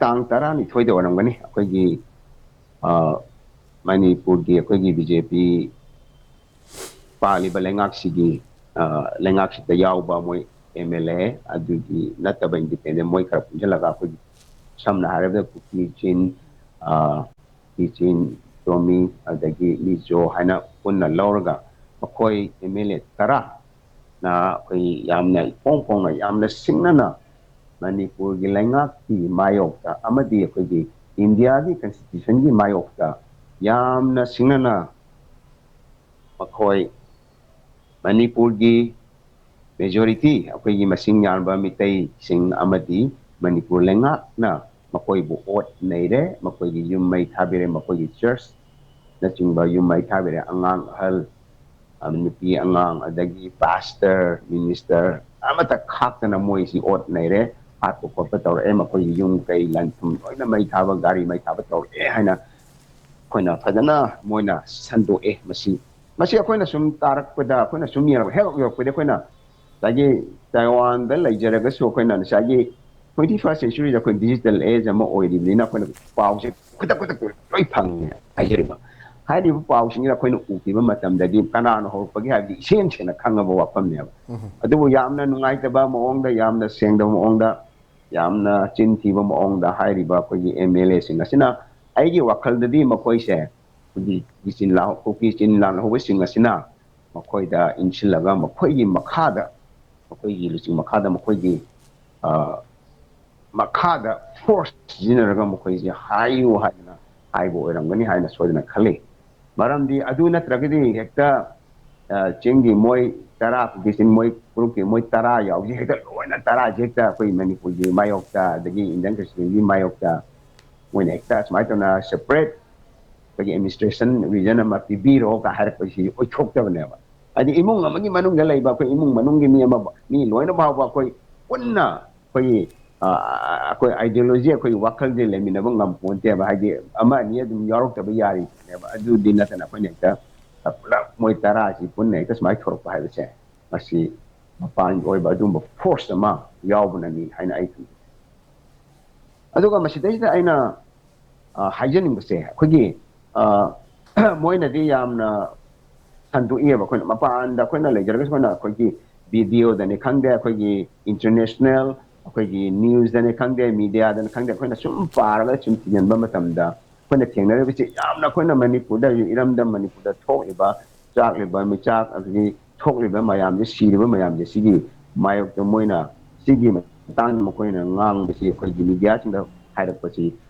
ꯇꯥꯡ ꯇꯔꯥꯅꯤꯊꯣꯏꯗ ꯑꯣꯏꯔꯝꯒꯅꯤ, ꯑꯩꯈꯣꯏꯒꯤ ꯃꯅꯤꯄꯨꯔꯒꯤ ꯑꯩꯈꯣꯏꯒꯤ ꯕꯤ ꯖꯦ ꯄꯤ ꯄꯥꯜꯂꯤꯕ ꯂꯩꯉꯥꯛꯁꯤꯒꯤ, ꯑ, ꯂꯩꯉꯥꯛꯁꯤꯗ ꯌꯥꯎꯕ ꯃꯣꯏ ꯑꯦꯝ ꯑꯦꯜ ꯑꯦ ꯑꯗꯨꯒꯤ ꯅꯠꯇꯕ ꯏꯟꯗꯤꯄꯦꯟꯗꯦꯟ ꯃꯣꯏ ꯈꯔ ꯄꯨꯟꯁꯤꯜꯂꯒ ꯑꯩꯈꯣꯏꯒꯤ ꯁꯝꯅ ꯍꯥꯏꯔꯕꯗ ꯀꯨꯀꯤ ꯆꯤꯟ, ꯑ, ꯀꯨꯀꯤ ꯆꯤꯟ, ꯇꯣꯃꯤ, ꯑꯗꯒꯤ ꯃꯤꯖꯣ ꯍꯥꯏꯅ ꯄꯨꯟꯅ ꯂꯧꯔꯒ ꯃꯈꯣꯏ ꯑꯦꯝ ꯑꯦꯜ ꯑꯦ ꯇꯔꯥ ꯅ ꯑꯩꯈꯣꯏ ꯌꯥꯝꯅ ꯏꯐꯣꯡ ꯐꯣꯡꯅ, ꯌꯥꯝꯅ ꯁꯤꯡꯅꯅ ꯃꯅꯤꯄꯨꯔꯒꯤ ꯂꯩꯉꯥꯛꯀꯤ ꯃꯥꯌꯣꯛꯇ ꯑꯃꯗꯤ ꯑꯩꯈꯣꯏꯒꯤ ꯏꯟꯗꯤꯌꯥꯒꯤ ꯀꯟꯁꯇꯤꯇ꯭ꯌꯨꯁꯟꯒꯤ ꯃꯥꯌꯣꯛꯇ ꯌꯥꯝꯅ ꯁꯤꯡꯅꯅ ꯃꯈꯣꯏ ꯃꯅꯤꯄꯨꯔꯒꯤ ꯃꯦꯖꯣꯔꯤꯇꯤ, ꯑꯩꯈꯣꯏꯒꯤ ꯃꯁꯤꯡ ꯌꯥꯝꯕ ꯃꯤꯇꯩꯁꯤꯡ ꯑꯃꯗꯤ ꯃꯅꯤꯄꯨꯔ ꯂꯩꯉꯥꯛꯅ ꯃꯈꯣꯏꯕꯨ ꯑꯣꯠ ꯅꯩꯔꯦ, ꯃꯈꯣꯏꯒꯤ ꯌꯨꯝ ꯃꯩ ꯊꯥꯕꯤꯔꯦ, ꯃꯈꯣꯏꯒꯤ ꯆꯔꯆꯅꯆꯤꯡꯕ ꯌꯨꯝ ꯃꯩ ꯊꯥꯕꯤꯔꯦ, ꯑꯉꯥꯡ ꯑꯍꯜ, ꯑ, ꯅꯨꯄꯤ ꯑꯉꯥꯡ, ꯑꯗꯒꯤ ꯄꯥꯁꯇꯔ, ꯃꯤꯅꯤꯁꯇꯔ ꯑꯃꯠꯇ ꯈꯥꯛꯇꯅ ꯃꯣꯏꯁꯤ ꯑꯣꯠ ꯅꯩꯔꯦ, ꯍꯥꯠꯄ ꯈꯣꯠꯄ ꯇꯧꯔꯛꯑꯦ, ꯃꯈꯣꯏꯒꯤ ꯌꯨꯝ ꯀꯩ ꯂꯟ ꯊꯨꯝ ꯂꯣꯏꯅ ꯃꯩ ꯊꯥꯕ, ꯒꯥꯔꯤ ꯃꯩ ꯊꯥꯕ ꯇꯧꯔꯛꯑꯦ ꯍꯥꯏꯅ ꯑꯩꯈꯣꯏꯅ ꯐꯖꯅ ꯃꯣꯏꯅ ꯁꯟꯗꯣꯛꯑꯦ꯫ ꯃꯁꯤ, ꯃꯁꯤ ꯑꯩꯈꯣꯏꯅ ꯁꯨꯝ ꯇꯥꯔꯛꯄꯗ, ꯑꯩꯈꯣꯏꯅ ꯁꯨꯝ ꯌꯦꯡꯉꯛꯄ, ꯍꯦꯛ ꯌꯧꯔꯛꯄꯗ ꯑꯩꯈꯣꯏꯅ ꯉꯁꯥꯏꯒꯤ ꯇꯥꯏꯋꯥꯟꯗ ꯂꯩꯖꯔꯒꯁꯨ ꯑꯩꯈꯣꯏꯅ ꯉꯁꯥꯏꯒꯤ twenty first century ꯗ ꯑꯩꯈꯣꯏ digital age ꯑꯃ ꯑꯣꯏꯔꯤꯕꯅꯤꯅ ꯑꯩꯈꯣꯏꯅ ꯄꯥꯎꯁꯦ ꯈꯨꯗꯛ ꯈꯨꯗꯛꯇ ꯂꯣꯏ ꯐꯪꯉꯦ ꯍꯥꯏꯖꯔꯤꯕ꯫ ꯍꯥꯏꯔꯤꯕ ꯄꯥꯎꯁꯤꯡꯁꯤꯗ ꯑꯩꯈꯣꯏꯅ ꯎꯈꯤꯕ ꯃꯇꯝꯗꯗꯤ ꯀꯅꯥꯅ ꯍꯧꯔꯛꯄꯒꯦ ꯍꯥꯏꯕꯗꯤ ꯏꯁꯦꯡ ꯁꯦꯡꯅ ꯈꯪꯉꯕ ꯋꯥꯐꯝꯅꯦꯕ꯫ ꯑꯗꯨꯕꯨ ꯌꯥꯝꯅ ꯅꯨꯡꯉꯥꯏꯇꯕ ꯃꯑꯣꯡꯗ, ꯌꯥꯝꯅ ꯁꯦꯡꯗꯕ ꯃꯑꯣꯡꯗ, ꯌꯥꯝꯅ ꯆꯤꯟ ꯊꯤꯕ ꯃꯑꯣꯡꯗ ꯍꯥꯏꯔꯤꯕ ꯑꯩꯈꯣꯏꯒꯤ ꯑꯦꯝ ꯑꯦꯜ ꯑꯦꯁꯤꯡ ꯑꯁꯤꯅ, ꯑꯩꯒꯤ ꯋꯥꯈꯜꯗꯗꯤ ꯃꯈꯣꯏꯁꯦ ꯀꯨꯀꯤ ꯆꯤꯟ ꯂꯥꯎ-, ꯀꯨꯀꯤ ꯆꯤꯟ ꯂꯥꯡꯍꯧꯕꯁꯤꯡ ꯑꯁꯤꯅ ꯃꯈꯣꯏꯗ ꯏꯟꯁꯤꯜꯂꯒ ꯃꯈꯣꯏꯒꯤ ꯃꯈꯥꯗ, ꯃꯈꯣꯏꯒꯤ ꯂꯨꯆꯤꯡ ꯃꯈꯥꯗ ꯃꯈꯣꯏꯒꯤ, ꯑ, ꯃꯈꯥꯗ ꯐꯣꯔꯁ ꯁꯤꯖꯤꯟꯅꯔꯒ ꯃꯈꯣꯏꯁꯦ ꯍꯥꯏꯌꯨ ꯍꯥꯏꯗꯅ ꯍꯥꯏꯕ ꯑꯣꯏꯔꯝꯒꯅꯤ ꯍꯥꯏꯅ ꯁꯣꯏꯗꯅ ꯈꯜꯂꯤ꯫ ꯃꯔꯝꯗꯤ ꯑꯗꯨ ꯅꯠꯇ꯭ꯔꯒꯗꯤ ꯍꯦꯛꯇ, ꯑ, ꯆꯤꯡꯒꯤ ꯃꯣꯏ ꯇꯔꯥ, ꯀꯨꯀꯤ ꯆꯤꯟ ꯃꯣꯏ ꯒ꯭ꯔꯨꯞꯀꯤ ꯃꯣꯏ ꯇꯔꯥ ꯌꯥꯎꯁꯦ ꯍꯦꯛꯇ ꯂꯣꯏꯅ ꯇꯔꯥꯁꯦ ꯍꯦꯛꯇ ꯑꯩꯈꯣꯏ ꯃꯅꯤꯄꯨꯔꯒꯤ ꯃꯥꯌꯣꯛꯇ ꯑꯗꯒꯤ ꯏꯟꯗꯤꯌꯟ ꯀꯟꯁꯇꯤꯇ꯭ꯌꯨꯁꯟꯒꯤ ꯃꯥꯌꯣꯛꯇ ꯃꯣꯏꯅ ꯍꯦꯛꯇ ꯁꯨꯃꯥꯏꯅ ꯇꯧꯅ ꯁꯦꯄꯔꯦꯠ ꯑꯩꯈꯣꯏꯒꯤ ꯑꯦꯗꯃꯤꯅꯤꯁꯇ꯭ꯔꯦꯁꯟ ꯔꯤꯖꯟ ꯑꯃ ꯄꯤꯕꯤꯔꯣ ꯀ ꯍꯥꯏꯔꯛꯄꯁꯤ ꯑꯣꯏꯊꯣꯛꯇꯕꯅꯦꯕ꯫ ꯍꯥꯏꯗꯤ ꯏꯃꯨꯡ ꯑꯃꯒꯤ ꯃꯅꯨꯡꯗ ꯂꯩꯕ ꯑꯩꯈꯣꯏ ꯏꯃꯨꯡ ꯃꯅꯨꯡꯒꯤ ꯃꯤ ꯑꯃ, ꯃꯤ ꯂꯣꯏꯅ ꯐꯥꯎꯕ ꯑꯩꯈꯣꯏ ꯄꯨꯟꯅ ꯑꯩꯈꯣꯏꯒꯤ, ꯑ, ꯑꯩꯈꯣꯏ ideology, ꯑꯩꯈꯣꯏ ꯋꯥꯈꯜꯁꯦ ꯂꯩꯃꯤꯟꯅꯕ ꯉꯝꯄꯣꯟꯇꯦꯕ꯫ ꯍꯥꯏꯗꯤ ꯑꯃ ꯑꯅꯤ ꯑꯗꯨꯝ ꯌꯥꯎꯔꯛꯇꯕ ꯌꯥꯔꯤꯕꯅꯦꯕ꯫ ꯑꯗꯨꯗꯤ ꯅꯠꯇꯅ ꯑꯩꯈꯣꯏꯅ ꯍꯦꯛꯇ ꯄꯨꯂꯞ ꯃꯣꯏ ꯇꯔꯥꯁꯤ ꯄꯨꯟꯅ ꯍꯦꯛꯇ ꯁꯨꯃꯥꯏꯅ ꯊꯣꯔꯛꯄ ꯍꯥꯏꯕꯁꯦ, ꯃꯁꯤ ꯃꯄꯥꯟꯒꯤ ꯑꯣꯏꯕ ꯑꯗꯨꯒꯨꯝꯕ ꯐꯣꯔꯁ ꯑꯃ ꯌꯥꯎꯕꯅꯅꯤ ꯍꯥꯏꯅ ꯑꯩ ꯈꯟꯖꯩ꯫ ꯑꯗꯨꯒ ꯃꯁꯤꯗꯩꯁꯤꯗ ꯑꯩꯅ, ꯑ, ꯍꯥꯏꯖꯅꯤꯡꯕꯁꯦ, ꯑꯩꯈꯣꯏꯒꯤ ꯑ, ꯃꯣꯏꯅꯗꯤ ꯌꯥꯝꯅ ꯁꯟꯗꯣꯛꯏꯑꯕ꯫ ꯑꯩꯈꯣꯏꯅ ꯃꯄꯥꯟꯗ ꯑꯩꯈꯣꯏꯅ ꯂꯩꯖꯔꯒꯁꯨ, ꯑꯩꯈꯣꯏꯅ ꯑꯩꯈꯣꯏꯒꯤ ꯚꯤꯗꯤꯑꯣꯗꯅꯤ ꯈꯪꯗꯦ, ꯑꯩꯈꯣꯏꯒꯤ ꯏꯟꯇꯔꯅꯦꯁꯅꯦꯜ ꯑꯩꯈꯣꯏꯒꯤ ꯅ꯭ꯌꯨꯁꯇꯅꯤ ꯈꯪꯗꯦ, ꯃꯤꯗꯤꯌꯥꯗꯅꯤ ꯈꯪꯗꯦ, ꯑꯩꯈꯣꯏꯅ ꯁꯨꯝ ꯄꯥꯔꯒ ꯁꯨꯝ ꯊꯤꯖꯤꯟꯕ ꯃꯇꯝꯗ ꯑꯩꯈꯣꯏꯅ ꯊꯦꯡꯅꯔꯤꯕꯁꯤ ꯌꯥꯝꯅ ꯑꯩꯈꯣꯏꯅ ꯃꯅꯤꯄꯨꯔꯗ ꯍꯧꯖꯤꯛ ꯏꯔꯝꯗꯝ ꯃꯅꯤꯄꯨꯔꯗ ꯊꯣꯛꯂꯤꯕ ꯆꯥꯛꯂꯤꯕ ꯃꯤꯆꯥꯛ ꯑꯗꯒꯤ ꯊꯣꯛꯂꯤꯕ ꯃꯌꯥꯝꯁꯦ, ꯁꯤꯔꯤꯕ ꯃꯌꯥꯝꯁꯦ, ꯁꯤꯒꯤ ꯃꯥꯌꯣꯛꯇ ꯃꯣꯏꯅ ꯁꯤꯒꯤ ꯃꯇꯥꯡꯗ ꯃꯈꯣꯏꯅ ꯉꯥꯡꯕꯁꯤ ꯑꯩꯈꯣꯏꯒꯤ ꯃꯤꯗꯤꯌꯥꯁꯤꯡꯗ ꯍꯥꯏꯔꯛꯄꯁꯤ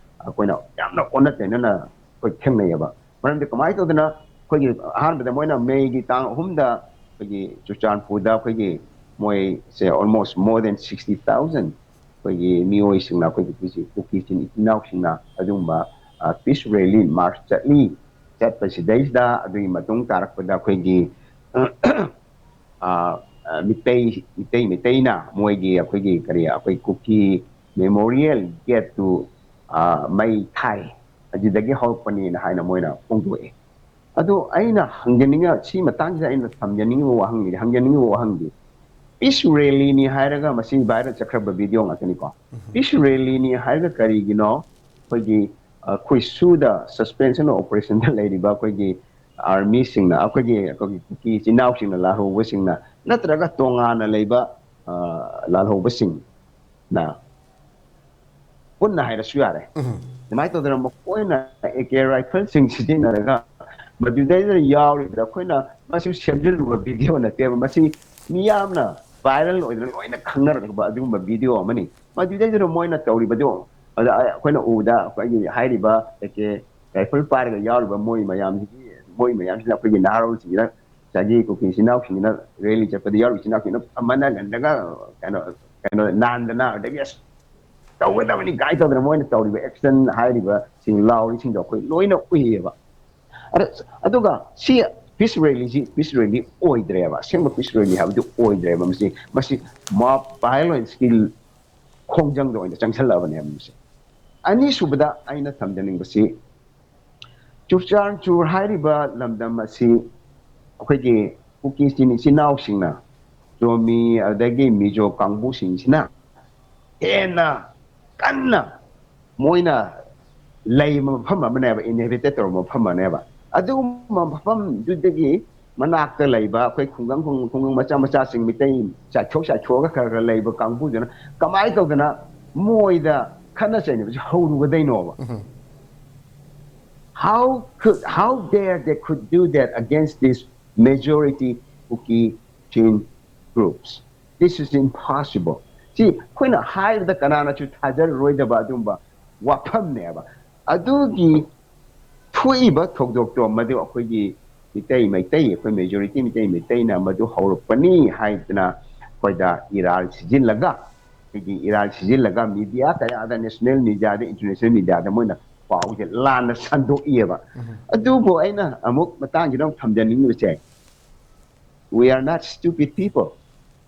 ꯑꯩꯈꯣꯏꯅ ꯌꯥꯝꯅ ꯑꯣꯟꯅ ꯇꯩꯅꯅ ꯑꯩꯈꯣꯏ ꯊꯦꯡꯅꯩꯌꯦꯕ꯫ ꯃꯔꯝꯗꯤ ꯀꯃꯥꯏꯅ ꯇꯧꯗꯅ ꯑꯩꯈꯣꯏꯒꯤ ꯑꯍꯥꯟꯕꯗ ꯃꯣꯏꯅ ꯃꯦꯒꯤ ꯇꯥꯡ ꯑꯍꯨꯝꯗ ꯑꯩꯈꯣꯏꯒꯤ ꯆꯨꯔꯆꯥꯟꯄꯨꯔꯗ ꯑꯩꯈꯣꯏꯒꯤ ꯃꯣꯏꯁꯦ almost more than sixty thousand ꯑꯩꯈꯣꯏꯒꯤ ꯃꯤꯑꯣꯏꯁꯤꯡꯅ, ꯑꯩꯈꯣꯏꯒꯤ ꯀꯨꯀꯤ ꯏꯆꯤꯟ ꯏꯅꯥꯎꯁꯤꯡꯅ ꯑꯗꯨꯒꯨꯝꯕ ꯄꯤꯁ ꯔꯦꯂꯤ ꯃꯥꯔꯆ ꯆꯠꯂꯤ꯫ ꯆꯠꯄꯁꯤꯗꯩꯁꯤꯗ ꯑꯗꯨꯒꯤ ꯃꯇꯨꯡ ꯇꯥꯔꯛꯄꯗ ꯑꯩꯈꯣꯏꯒꯤ ꯑ, ꯑ, ꯃꯤꯇꯩ ꯃꯤꯇꯩ ꯃꯤꯇꯩꯅ ꯃꯣꯏꯒꯤ ꯑꯩꯈꯣꯏꯒꯤ ꯀꯔꯤ ꯑꯩꯈꯣꯏ ꯀꯨꯀꯤ ꯃꯦꯃꯣꯔꯤꯌꯦꯜ ꯒꯦꯠꯇꯨ ꯃꯩ ꯊꯥꯏ, ꯑꯗꯨꯗꯒꯤ ꯍꯧꯔꯛꯄꯅꯦꯅ ꯍꯥꯏꯅ ꯃꯣꯏꯅ ꯐꯣꯡꯗꯣꯛꯑꯦ꯫ ꯑꯗꯣ ꯑꯩꯅ ꯍꯪꯖꯅꯤꯡꯉ ꯁꯤ ꯃꯇꯥꯡꯁꯤꯗ ꯑꯩꯅ ꯊꯝꯖꯅꯤꯡꯉꯤꯕ ꯋꯥꯍꯪꯗꯤ, ꯍꯪꯖꯅꯤꯡꯉꯤꯕ ꯋꯥꯍꯪꯗꯤ, ꯄꯤꯁ ꯔꯦꯂꯤꯅꯤ ꯍꯥꯏꯔꯒ ꯃꯁꯤ ꯚꯥꯏꯔꯦꯜ ꯆꯠꯈ꯭ꯔꯕ ꯚꯤꯗꯤꯑꯣ ꯉꯥꯛꯇꯅꯤꯀꯣ꯫ ꯄꯤꯁ ꯔꯦꯂꯤꯅꯤ ꯍꯥꯏꯔꯒ ꯀꯔꯤꯒꯤꯅꯣ ꯑꯩꯈꯣꯏꯒꯤ ꯑꯩꯈꯣꯏ ꯁꯨꯗ ꯁꯁꯄꯦꯟꯁꯟ ꯑꯣꯄꯔꯦꯁꯟꯗ ꯂꯩꯔꯤꯕ ꯑꯩꯈꯣꯏꯒꯤ ꯑꯥꯔꯃꯤꯁꯤꯡꯅ, ꯑꯩꯈꯣꯏꯒꯤ ꯑꯩꯈꯣꯏꯒꯤ ꯀꯨꯀꯤ ꯏꯆꯤꯟ ꯏꯅꯥꯎꯁꯤꯡꯅ, ꯂꯥꯜꯍꯧꯕꯁꯤꯡꯅ, ꯅꯠꯇ꯭ꯔꯒ ꯇꯣꯉꯥꯟꯅ ꯂꯩꯕ ꯂꯥꯜꯍꯧꯕꯁꯤꯡꯅ ꯄꯨꯟꯅ ꯍꯥꯏꯔꯁꯨ ꯌꯥꯔꯦ꯫ ꯑꯗꯨꯃꯥꯏꯅ ꯇꯧꯗꯅ ꯃꯈꯣꯏꯅ ꯑꯦ ꯀꯦ ꯔꯥꯏꯐꯜꯁꯤꯡ ꯁꯤꯖꯤꯟꯅꯔꯒ ꯃꯗꯨꯗꯩꯗ ꯌꯥꯎꯔꯤꯕꯗ ꯑꯩꯈꯣꯏꯅ ꯃꯁꯤ ꯁꯦꯝꯖꯤꯜꯂꯨꯕ ꯚꯤꯗꯤꯑꯣ ꯅꯠꯇꯦꯕ꯫ ꯃꯁꯤ ꯃꯤꯌꯥꯝꯅ ꯚꯥꯏꯔꯦꯜ ꯑꯣꯏꯗꯅ ꯂꯣꯏꯅ ꯈꯪꯅꯔꯛꯄ ꯑꯗꯨꯒꯨꯝꯕ ꯚꯤꯗꯤꯑꯣ ꯑꯃꯅꯤ꯫ ꯃꯗꯨꯗꯩꯗꯨꯗ ꯃꯣꯏꯅ ꯇꯧꯔꯤꯕꯗꯨ ꯑꯗ ꯑꯩꯈꯣꯏꯅ ꯎꯕꯗ ꯑꯩꯈꯣꯏꯒꯤ ꯍꯥꯏꯔꯤꯕ ꯑꯦ ꯀꯦ ꯔꯥꯏꯐꯜ ꯄꯥꯏꯔꯒ ꯌꯥꯎꯔꯤꯕ ꯃꯣꯏ ꯃꯌꯥꯝꯁꯤꯒꯤ, ꯃꯣꯏ ꯃꯌꯥꯝꯁꯤꯅ ꯑꯩꯈꯣꯏꯒꯤ ꯅꯍꯥꯔꯣꯜꯁꯤꯡꯁꯤꯅ, ꯉꯁꯥꯏꯒꯤ ꯀꯨꯀꯤ ꯏꯆꯤꯟ ꯏꯅꯥꯎꯁꯤꯡꯁꯤꯅ ꯔꯦꯂꯤ ꯆꯠꯄꯗ ꯌꯥꯎꯔꯤꯕ ꯏꯆꯤꯟ ꯏꯅꯥꯎꯁꯤꯡꯅ ꯑꯃꯅ ꯉꯟꯗꯒ ꯀꯩꯅꯣ ꯀꯩꯅꯣ ꯅꯥꯟꯗꯅ, ꯑꯗꯒꯤ ꯑꯁ ꯇꯧꯒꯗꯕꯅꯤ ꯀꯥꯏ ꯇꯧꯗꯅ ꯃꯣꯏꯅ ꯇꯧꯔꯤꯕ ꯑꯦꯛꯁꯟ ꯍꯥꯏꯔꯤꯕꯁꯤꯡ, ꯂꯥꯎꯔꯤꯁꯤꯡꯗꯣ ꯑꯩꯈꯣꯏ ꯂꯣꯏꯅ ꯎꯏꯌꯦꯕ꯫ ꯑꯗ ꯑꯗꯨꯒ ꯁꯤ ꯄꯤꯁ ꯔꯦꯂꯤꯁꯤ ꯄꯤꯁ ꯔꯦꯂꯤ ꯑꯣꯏꯗ꯭ꯔꯦꯕ꯫ ꯑꯁꯦꯡꯕ ꯄꯤꯁ ꯔꯦꯂꯤ ꯍꯥꯏꯕꯗꯨ ꯑꯣꯏꯗ꯭ꯔꯦꯕ꯫ ꯃꯁꯤ ꯃꯁꯤ ꯃꯣꯕ ꯚꯥꯏꯂꯦꯟꯁꯀꯤ ꯈꯣꯡꯖꯪꯗ ꯑꯣꯏꯅ ꯆꯪꯁꯜꯂꯛꯑꯕꯅꯦꯕ ꯃꯁꯤ꯫ ꯑꯅꯤꯁꯨꯕꯗ ꯑꯩꯅ ꯊꯝꯖꯅꯤꯡꯕꯁꯤ, ꯆꯨꯔꯆꯥꯟꯆꯨꯔ ꯍꯥꯏꯔꯤꯕ ꯂꯝꯗꯝ ꯑꯁꯤ ꯑꯩꯈꯣꯏꯒꯤ ꯀꯨꯀꯤ ꯏꯆꯤꯟ ꯏꯆꯤꯟ ꯏꯅꯥꯎꯁꯤꯡꯅ, ꯖꯣꯃꯤ ꯑꯗꯒꯤ ꯃꯤꯖꯣ ꯀꯥꯡꯕꯨꯁꯤꯡꯁꯤꯅ ꯍꯦꯟꯅ ꯀꯟꯅ ꯃꯣꯏꯅ ꯂꯩꯕ ꯃꯐꯝ ꯑꯃꯅꯦꯕ, ꯏꯟꯍꯦꯕꯤꯇꯦꯠ ꯇꯧꯔꯕ ꯃꯐꯝ ꯑꯃꯅꯦꯕ꯫ ꯑꯗꯨꯒꯨꯝꯕ ꯃꯐꯝꯗꯨꯗꯒꯤ ꯃꯅꯥꯛꯇ ꯂꯩꯕ ꯑꯩꯈꯣꯏ ꯈꯨꯡꯒꯪ ꯈꯨꯡꯒꯪ ꯈꯨꯡꯒꯪ ꯃꯆꯥ ꯃꯆꯥꯁꯤꯡ, ꯃꯤꯇꯩ ꯆꯥꯏꯊꯣꯛ ꯆꯥꯏꯊꯣꯛꯑꯒ ꯈꯔ ꯈꯔ ꯂꯩꯕ ꯀꯥꯡꯕꯨꯗꯨꯅ ꯀꯃꯥꯏꯅ ꯇꯧꯗꯅ ꯃꯣꯏꯗ ꯈꯠꯅ ꯆꯩꯅꯕꯁꯦ ꯍꯧꯔꯨꯒꯗꯣꯏꯅꯣꯕ? How could, how dare they could do that against this majority Kuki Chin groups? This is impossible. ꯁꯤ ꯑꯩꯈꯣꯏꯅ ꯍꯥꯏꯕꯗ ꯀꯅꯥꯅꯁꯨ ꯊꯥꯖꯔꯔꯣꯏꯗꯕ ꯑꯗꯨꯝꯕ ꯋꯥꯐꯝꯅꯦꯕ꯫ ꯑꯗꯨꯒꯤ ꯊꯣꯛꯏꯕ ꯊꯧꯗꯣꯛꯇꯣ ꯃꯗꯨ ꯑꯩꯈꯣꯏꯒꯤ ꯃꯤꯇꯩ ꯃꯩꯇꯩ, ꯑꯩꯈꯣꯏ ꯃꯦꯖꯣꯔꯤꯇꯤ ꯃꯤꯇꯩ ꯃꯩꯇꯩꯅ ꯃꯗꯨ ꯍꯧꯔꯛꯄꯅꯤ ꯍꯥꯏꯗꯅ ꯑꯩꯈꯣꯏꯗ ꯏꯔꯥꯜ ꯁꯤꯖꯤꯜꯂꯒ, ꯑꯩꯈꯣꯏꯒꯤ ꯏꯔꯥꯜ ꯁꯤꯖꯤꯜꯂꯒ ꯃꯤꯗꯤꯌꯥ ꯀꯌꯥꯗ, ꯅꯦꯁꯅꯦꯜ ꯃꯤꯗꯤꯌꯥꯗ, ꯏꯟꯇꯔꯅꯦꯁꯅꯦꯜ ꯃꯤꯗꯤꯌꯥꯗ ꯃꯣꯏꯅ ꯄꯥꯎꯁꯦ ꯂꯥꯟꯅ ꯁꯟꯗꯣꯛꯏꯑꯕ꯫ ꯑꯗꯨꯕꯨ ꯑꯩꯅ ꯑꯃꯨꯛ ꯃꯇꯥꯡꯁꯤꯗ ꯑꯃꯨꯛ ꯊꯝꯖꯅꯤꯡꯉꯤꯕꯁꯦ, we are not stupid people.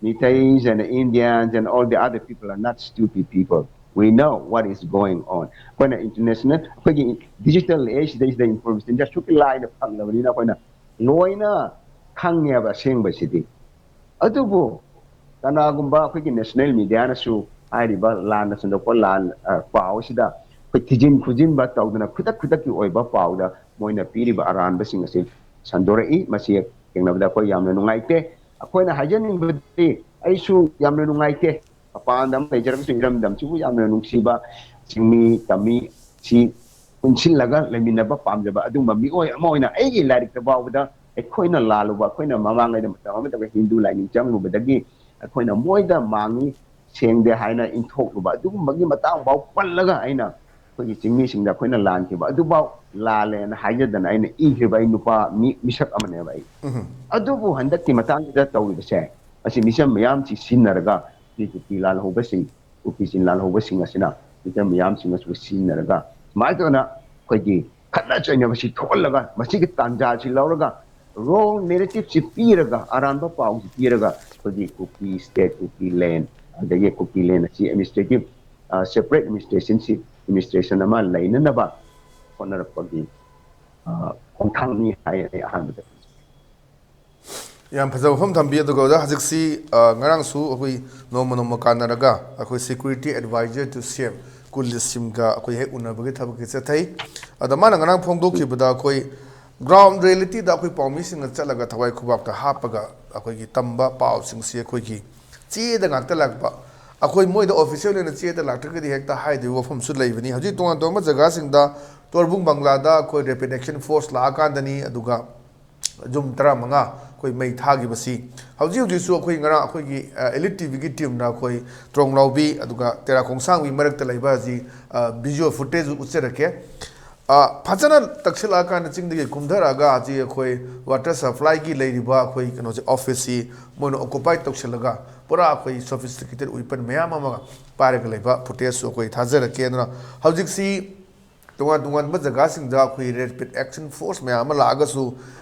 Meiteis and Indians and all the other people are not stupid people. We know what is going on. ꯑꯩꯈꯣꯏꯅ ꯏꯟꯇꯔꯅꯦꯁꯅꯦꯜ, ꯑꯩꯈꯣꯏꯒꯤ ꯗꯤꯖꯤꯇꯦꯜ ꯑꯦꯖꯁꯤꯗꯩꯁꯤꯗ ꯏꯟꯐꯣꯔꯃꯦꯁꯟꯁꯦ ꯑꯁꯨꯛꯀꯤ ꯂꯥꯏꯅ ꯐꯪꯂꯕꯅꯤꯅ ꯑꯩꯈꯣꯏꯅ ꯂꯣꯏꯅ ꯈꯪꯉꯦꯕ ꯑꯁꯦꯡꯕꯁꯤꯗꯤ꯫ ꯑꯗꯨꯕꯨ ꯀꯅꯥꯒꯨꯝꯕ ꯑꯩꯈꯣꯏꯒꯤ ꯅꯦꯁꯅꯦꯜ ꯃꯤꯗꯤꯌꯥꯅꯁꯨ ꯍꯥꯏꯔꯤꯕ ꯂꯥꯟꯅ ꯁꯟꯗꯣꯛꯄ ꯂꯥꯟ, ꯑ, ꯄꯥꯎ ꯑꯁꯤꯗ ꯑꯩꯈꯣꯏ ꯊꯤꯖꯤꯟ ꯈꯨꯖꯤꯟꯕ ꯇꯧꯗꯅ ꯈꯨꯗꯛ ꯈꯨꯗꯛꯀꯤ ꯑꯣꯏꯕ ꯄꯥꯎꯗ ꯃꯣꯏꯅ ꯄꯤꯔꯤꯕ ꯑꯔꯥꯟꯕꯁꯤꯡ ꯑꯁꯤ ꯁꯟꯗꯣꯔꯛꯏ꯫ ꯃꯁꯤ ꯊꯦꯡꯅꯕꯗ ꯑꯩꯈꯣꯏ ꯌꯥꯝꯅ ꯅꯨꯡꯉꯥꯏꯇꯦ꯫ ꯑꯩꯈꯣꯏꯅ ꯍꯥꯏꯖꯅꯤꯡꯕꯗꯤ, ꯑꯩꯁꯨ ꯌꯥꯝꯅ ꯅꯨꯡꯉꯥꯏꯇꯦ꯫ ꯃꯄꯥꯟꯗ ꯑꯃ ꯂꯩꯖꯔꯒꯁꯨ ꯏꯔꯝꯗꯝꯁꯤꯕꯨ ꯌꯥꯝꯅ ꯅꯨꯡꯁꯤꯕ ꯆꯤꯡꯃꯤ ꯇꯝꯃꯤ ꯁꯤ ꯄꯨꯟꯁꯤꯜꯂꯒ ꯂꯩꯃꯤꯟꯅꯕ ꯄꯥꯝꯖꯕ ꯑꯗꯨꯒꯨꯝꯕ ꯃꯤꯑꯣꯏ ꯑꯃ ꯑꯣꯏꯅ ꯑꯩꯒꯤ ꯂꯥꯏꯔꯤꯛꯇ ꯐꯥꯎꯕꯗ ꯑꯩꯈꯣꯏꯅ ꯂꯥꯜꯂꯨꯕ, ꯑꯩꯈꯣꯏꯅ ꯃꯃꯥꯡꯉꯩꯗ ꯃꯇꯝ ꯑꯃꯗ ꯍꯤꯟꯗꯨ ꯂꯥꯏꯅꯤꯡ ꯆꯪꯂꯨꯕꯗꯒꯤ ꯑꯩꯈꯣꯏꯅ ꯃꯣꯏꯗ ꯃꯥꯡꯉꯤ, ꯁꯦꯡꯗꯦ ꯍꯥꯏꯅ ꯏꯟꯊꯣꯛꯂꯨꯕ ꯑꯗꯨꯒꯨꯝꯕꯒꯤ ꯃꯇꯥꯡ ꯐꯥꯎ ꯄꯜꯂꯒ ꯑꯩꯅ ꯑꯩꯈꯣꯏꯒꯤ ꯆꯤꯡꯃꯤꯁꯤꯡꯗ ꯑꯩꯈꯣꯏꯅ ꯂꯥꯟꯈꯤꯕ ꯑꯗꯨꯐꯥꯎ ꯂꯥꯜꯂꯦꯅ ꯍꯥꯏꯖꯗꯅ ꯑꯩꯅ ꯏꯈ꯭ꯔꯤꯕ ꯑꯩ ꯅꯨꯄꯥ ꯃꯤ, ꯃꯤꯁꯛ ꯑꯃꯅꯦꯕ ꯑꯩ꯫ ꯑꯗꯨꯕꯨ ꯍꯟꯗꯛꯀꯤ ꯃꯇꯥꯡꯁꯤꯗ ꯇꯧꯔꯤꯕꯁꯦ, ꯃꯁꯤ ꯃꯤꯆꯝ ꯃꯌꯥꯝꯁꯤ ꯁꯤꯖꯤꯟꯅꯔꯒ ꯀꯨꯀꯤ ꯂꯥꯜꯍꯧꯕꯁꯤꯡ, ꯀꯨꯀꯤ ꯆꯤꯡ ꯂꯥꯜꯍꯧꯕꯁꯤꯡ ꯑꯁꯤꯅ ꯃꯤꯆꯝ ꯃꯌꯥꯝꯁꯤꯡ ꯑꯁꯤꯕꯨ ꯁꯤꯖꯤꯟꯅꯔꯒ ꯁꯨꯃꯥꯏꯅ ꯇꯧꯗꯅ ꯑꯩꯈꯣꯏꯒꯤ ꯈꯠꯅ ꯆꯩꯅꯕꯁꯤ ꯊꯣꯛꯍꯜꯂꯒ, ꯃꯁꯤꯒꯤ ꯇꯥꯟꯖꯥꯁꯤ ꯂꯧꯔꯒ, ꯔꯣꯡ ꯅꯦꯔꯦꯇꯤꯞꯁꯤ ꯄꯤꯔꯒ, ꯑꯔꯥꯟꯕ ꯄꯥꯎꯁꯤ ꯄꯤꯔꯒ, ꯑꯩꯈꯣꯏꯒꯤ ꯀꯨꯀꯤ ꯁ꯭ꯇꯦꯠ, ꯀꯨꯀꯤ ꯂꯦꯟ, ꯑꯗꯒꯤ ꯀꯨꯀꯤ ꯂꯦꯟ ꯑꯁꯤ ꯑꯦꯗꯃꯤꯅꯤꯁꯇ꯭ꯔꯦꯇꯤꯞ, ꯁꯦꯄꯔꯦꯠ ꯑꯦꯗꯃꯤꯅꯤꯁꯇ꯭ꯔꯦꯁꯟꯁꯤ, ꯑꯦꯗꯃꯤꯅꯤꯁꯇ꯭ꯔꯦꯁꯟ ꯑꯃ ꯂꯩꯅꯅꯕ ꯍꯣꯠꯅꯔꯛꯄꯒꯤ, ꯑ, ꯈꯣꯡꯊꯥꯡꯅꯤ ꯍꯥꯏ ꯑꯩ ꯑꯍꯥꯟꯕꯗ꯫ ꯌꯥꯝ ꯐꯖꯕ ꯋꯥꯐꯝ ꯊꯝꯕꯤ꯫ ꯑꯗꯨꯒ ꯑꯣꯖꯥ, ꯍꯧꯖꯤꯛꯁꯤ, ꯑ, ꯉꯔꯥꯡꯁꯨ ꯑꯩꯈꯣꯏ ꯅꯣꯡꯃ ꯅꯣꯡꯃ ꯀꯥꯟꯅꯔꯒ ꯑꯩꯈꯣꯏ security advisor to C M ꯄꯨꯂꯤꯁꯁꯤꯡꯒ ꯑꯩꯈꯣꯏ ꯍꯦꯛ ꯎꯅꯕꯒꯤ ꯊꯕꯛꯀꯤ ꯆꯠꯊꯩ꯫ ꯑꯗ ꯃꯥꯅ ꯉꯔꯥꯡ ꯐꯣꯡꯗꯣꯛꯈꯤꯕꯗ ꯑꯩꯈꯣꯏ ꯒ꯭ꯔꯥꯎꯟ ꯔꯤꯌꯦꯂꯤꯇꯤꯗ ꯑꯩꯈꯣꯏ ꯄꯥꯎꯃꯤꯁꯤꯡꯅ ꯆꯠꯂꯒ ꯊꯋꯥꯏ ꯈꯨꯕꯥꯛꯇ ꯍꯥꯞꯄꯒ ꯑꯩꯈꯣꯏꯒꯤ ꯇꯝꯕ ꯄꯥꯎꯁꯤꯡꯁꯤ ꯑꯩꯈꯣꯏꯒꯤ ꯆꯦꯗ ꯉꯥꯛꯇ ꯂꯥꯛꯄ, ꯑꯩꯈꯣꯏ ꯃꯣꯏꯗ ꯑꯣꯐꯤꯁꯤꯌꯦꯜ ꯑꯣꯏꯅ ꯆꯦꯗ ꯂꯥꯛꯇ꯭ꯔꯒꯗꯤ ꯍꯦꯛꯇ ꯍꯥꯏꯗꯕ ꯋꯥꯐꯝꯁꯨ ꯂꯩꯕꯅꯤ꯫ ꯍꯧꯖꯤꯛ ꯇꯣꯉꯥꯟ ꯇꯣꯉꯥꯟꯕ ꯖꯒꯥꯁꯤꯡꯗ ꯇꯣꯔꯕꯨꯡ ꯕꯪꯒ꯭ꯂꯥꯗ ꯑꯩꯈꯣꯏ ꯔꯦꯄꯤꯗ ꯑꯦꯛꯁꯟ ꯐꯣꯔꯁ ꯂꯥꯛꯑꯀꯥꯟꯗꯅꯤ, ꯑꯗꯨꯒ ꯌꯨꯝ ꯇꯔꯥꯃꯉꯥ ꯑꯩꯈꯣꯏ ꯃꯩ ꯊꯥꯈꯤꯕꯁꯤ꯫ ꯍꯧꯖꯤꯛ ꯍꯧꯖꯤꯛꯁꯨ ꯑꯩꯈꯣꯏ ꯉꯔꯥꯡ ꯑꯩꯈꯣꯏꯒꯤ, ꯑ, ꯏꯂꯤꯠ ꯇꯤꯚꯤꯒꯤ ꯇꯤꯝꯅ ꯑꯩꯈꯣꯏ ꯇ꯭ꯔꯣꯡꯂꯥꯎꯕꯤ ꯑꯗꯨꯒ ꯇꯦꯔꯥ ꯈꯣꯡꯁꯥꯡꯕꯤ ꯃꯔꯛꯇ ꯂꯩꯕ ꯍꯧꯖꯤꯛ, ꯑ, ꯚꯤꯖꯨꯋꯦꯜ ꯐꯨꯇꯦꯖ ꯎꯠꯆꯔꯛꯀꯦ꯫ ꯑ, ꯐꯖꯅ ꯇꯛꯁꯤꯜꯂꯛꯑꯀꯥꯟꯗ ꯆꯤꯡꯗꯒꯤ ꯀꯨꯝꯊꯔꯛꯑꯒ ꯍꯧꯖꯤꯛ ꯑꯩꯈꯣꯏ ꯋꯥꯇꯔ ꯁꯄ꯭ꯂꯥꯏꯒꯤ ꯂꯩꯔꯤꯕ ꯑꯩꯈꯣꯏ ꯀꯩꯅꯣꯁꯦ, ꯑꯣꯐꯤꯁꯁꯤ ꯃꯣꯏꯅ ꯑꯣꯀꯨꯄꯥꯏ ꯇꯧꯁꯤꯜꯂꯒ ꯄꯨꯔꯥ ꯑꯩꯈꯣꯏ ꯁꯣꯐꯤꯁꯇꯤꯀꯦꯇꯦꯠ ꯋꯦꯄꯟ ꯃꯌꯥꯝ ꯑꯃꯒ ꯄꯥꯏꯔꯒ ꯂꯩꯕ ꯐꯨꯇꯦꯖꯁꯨ ꯑꯩꯈꯣꯏ ꯊꯥꯖꯔꯛꯀꯦ꯫ ꯑꯗꯨꯅ ꯍꯧꯖꯤꯛꯁꯤ ꯇꯣꯉꯥꯟ ꯇꯣꯉꯥꯟꯕ ꯖꯒꯥꯁꯤꯡꯗ ꯑꯩꯈꯣꯏ ꯔꯦꯄꯤꯗ ꯑꯦꯛꯁꯟ ꯐꯣꯔꯁ ꯃꯌꯥꯝ ꯑꯃ ꯂꯥꯛꯑꯒꯁꯨ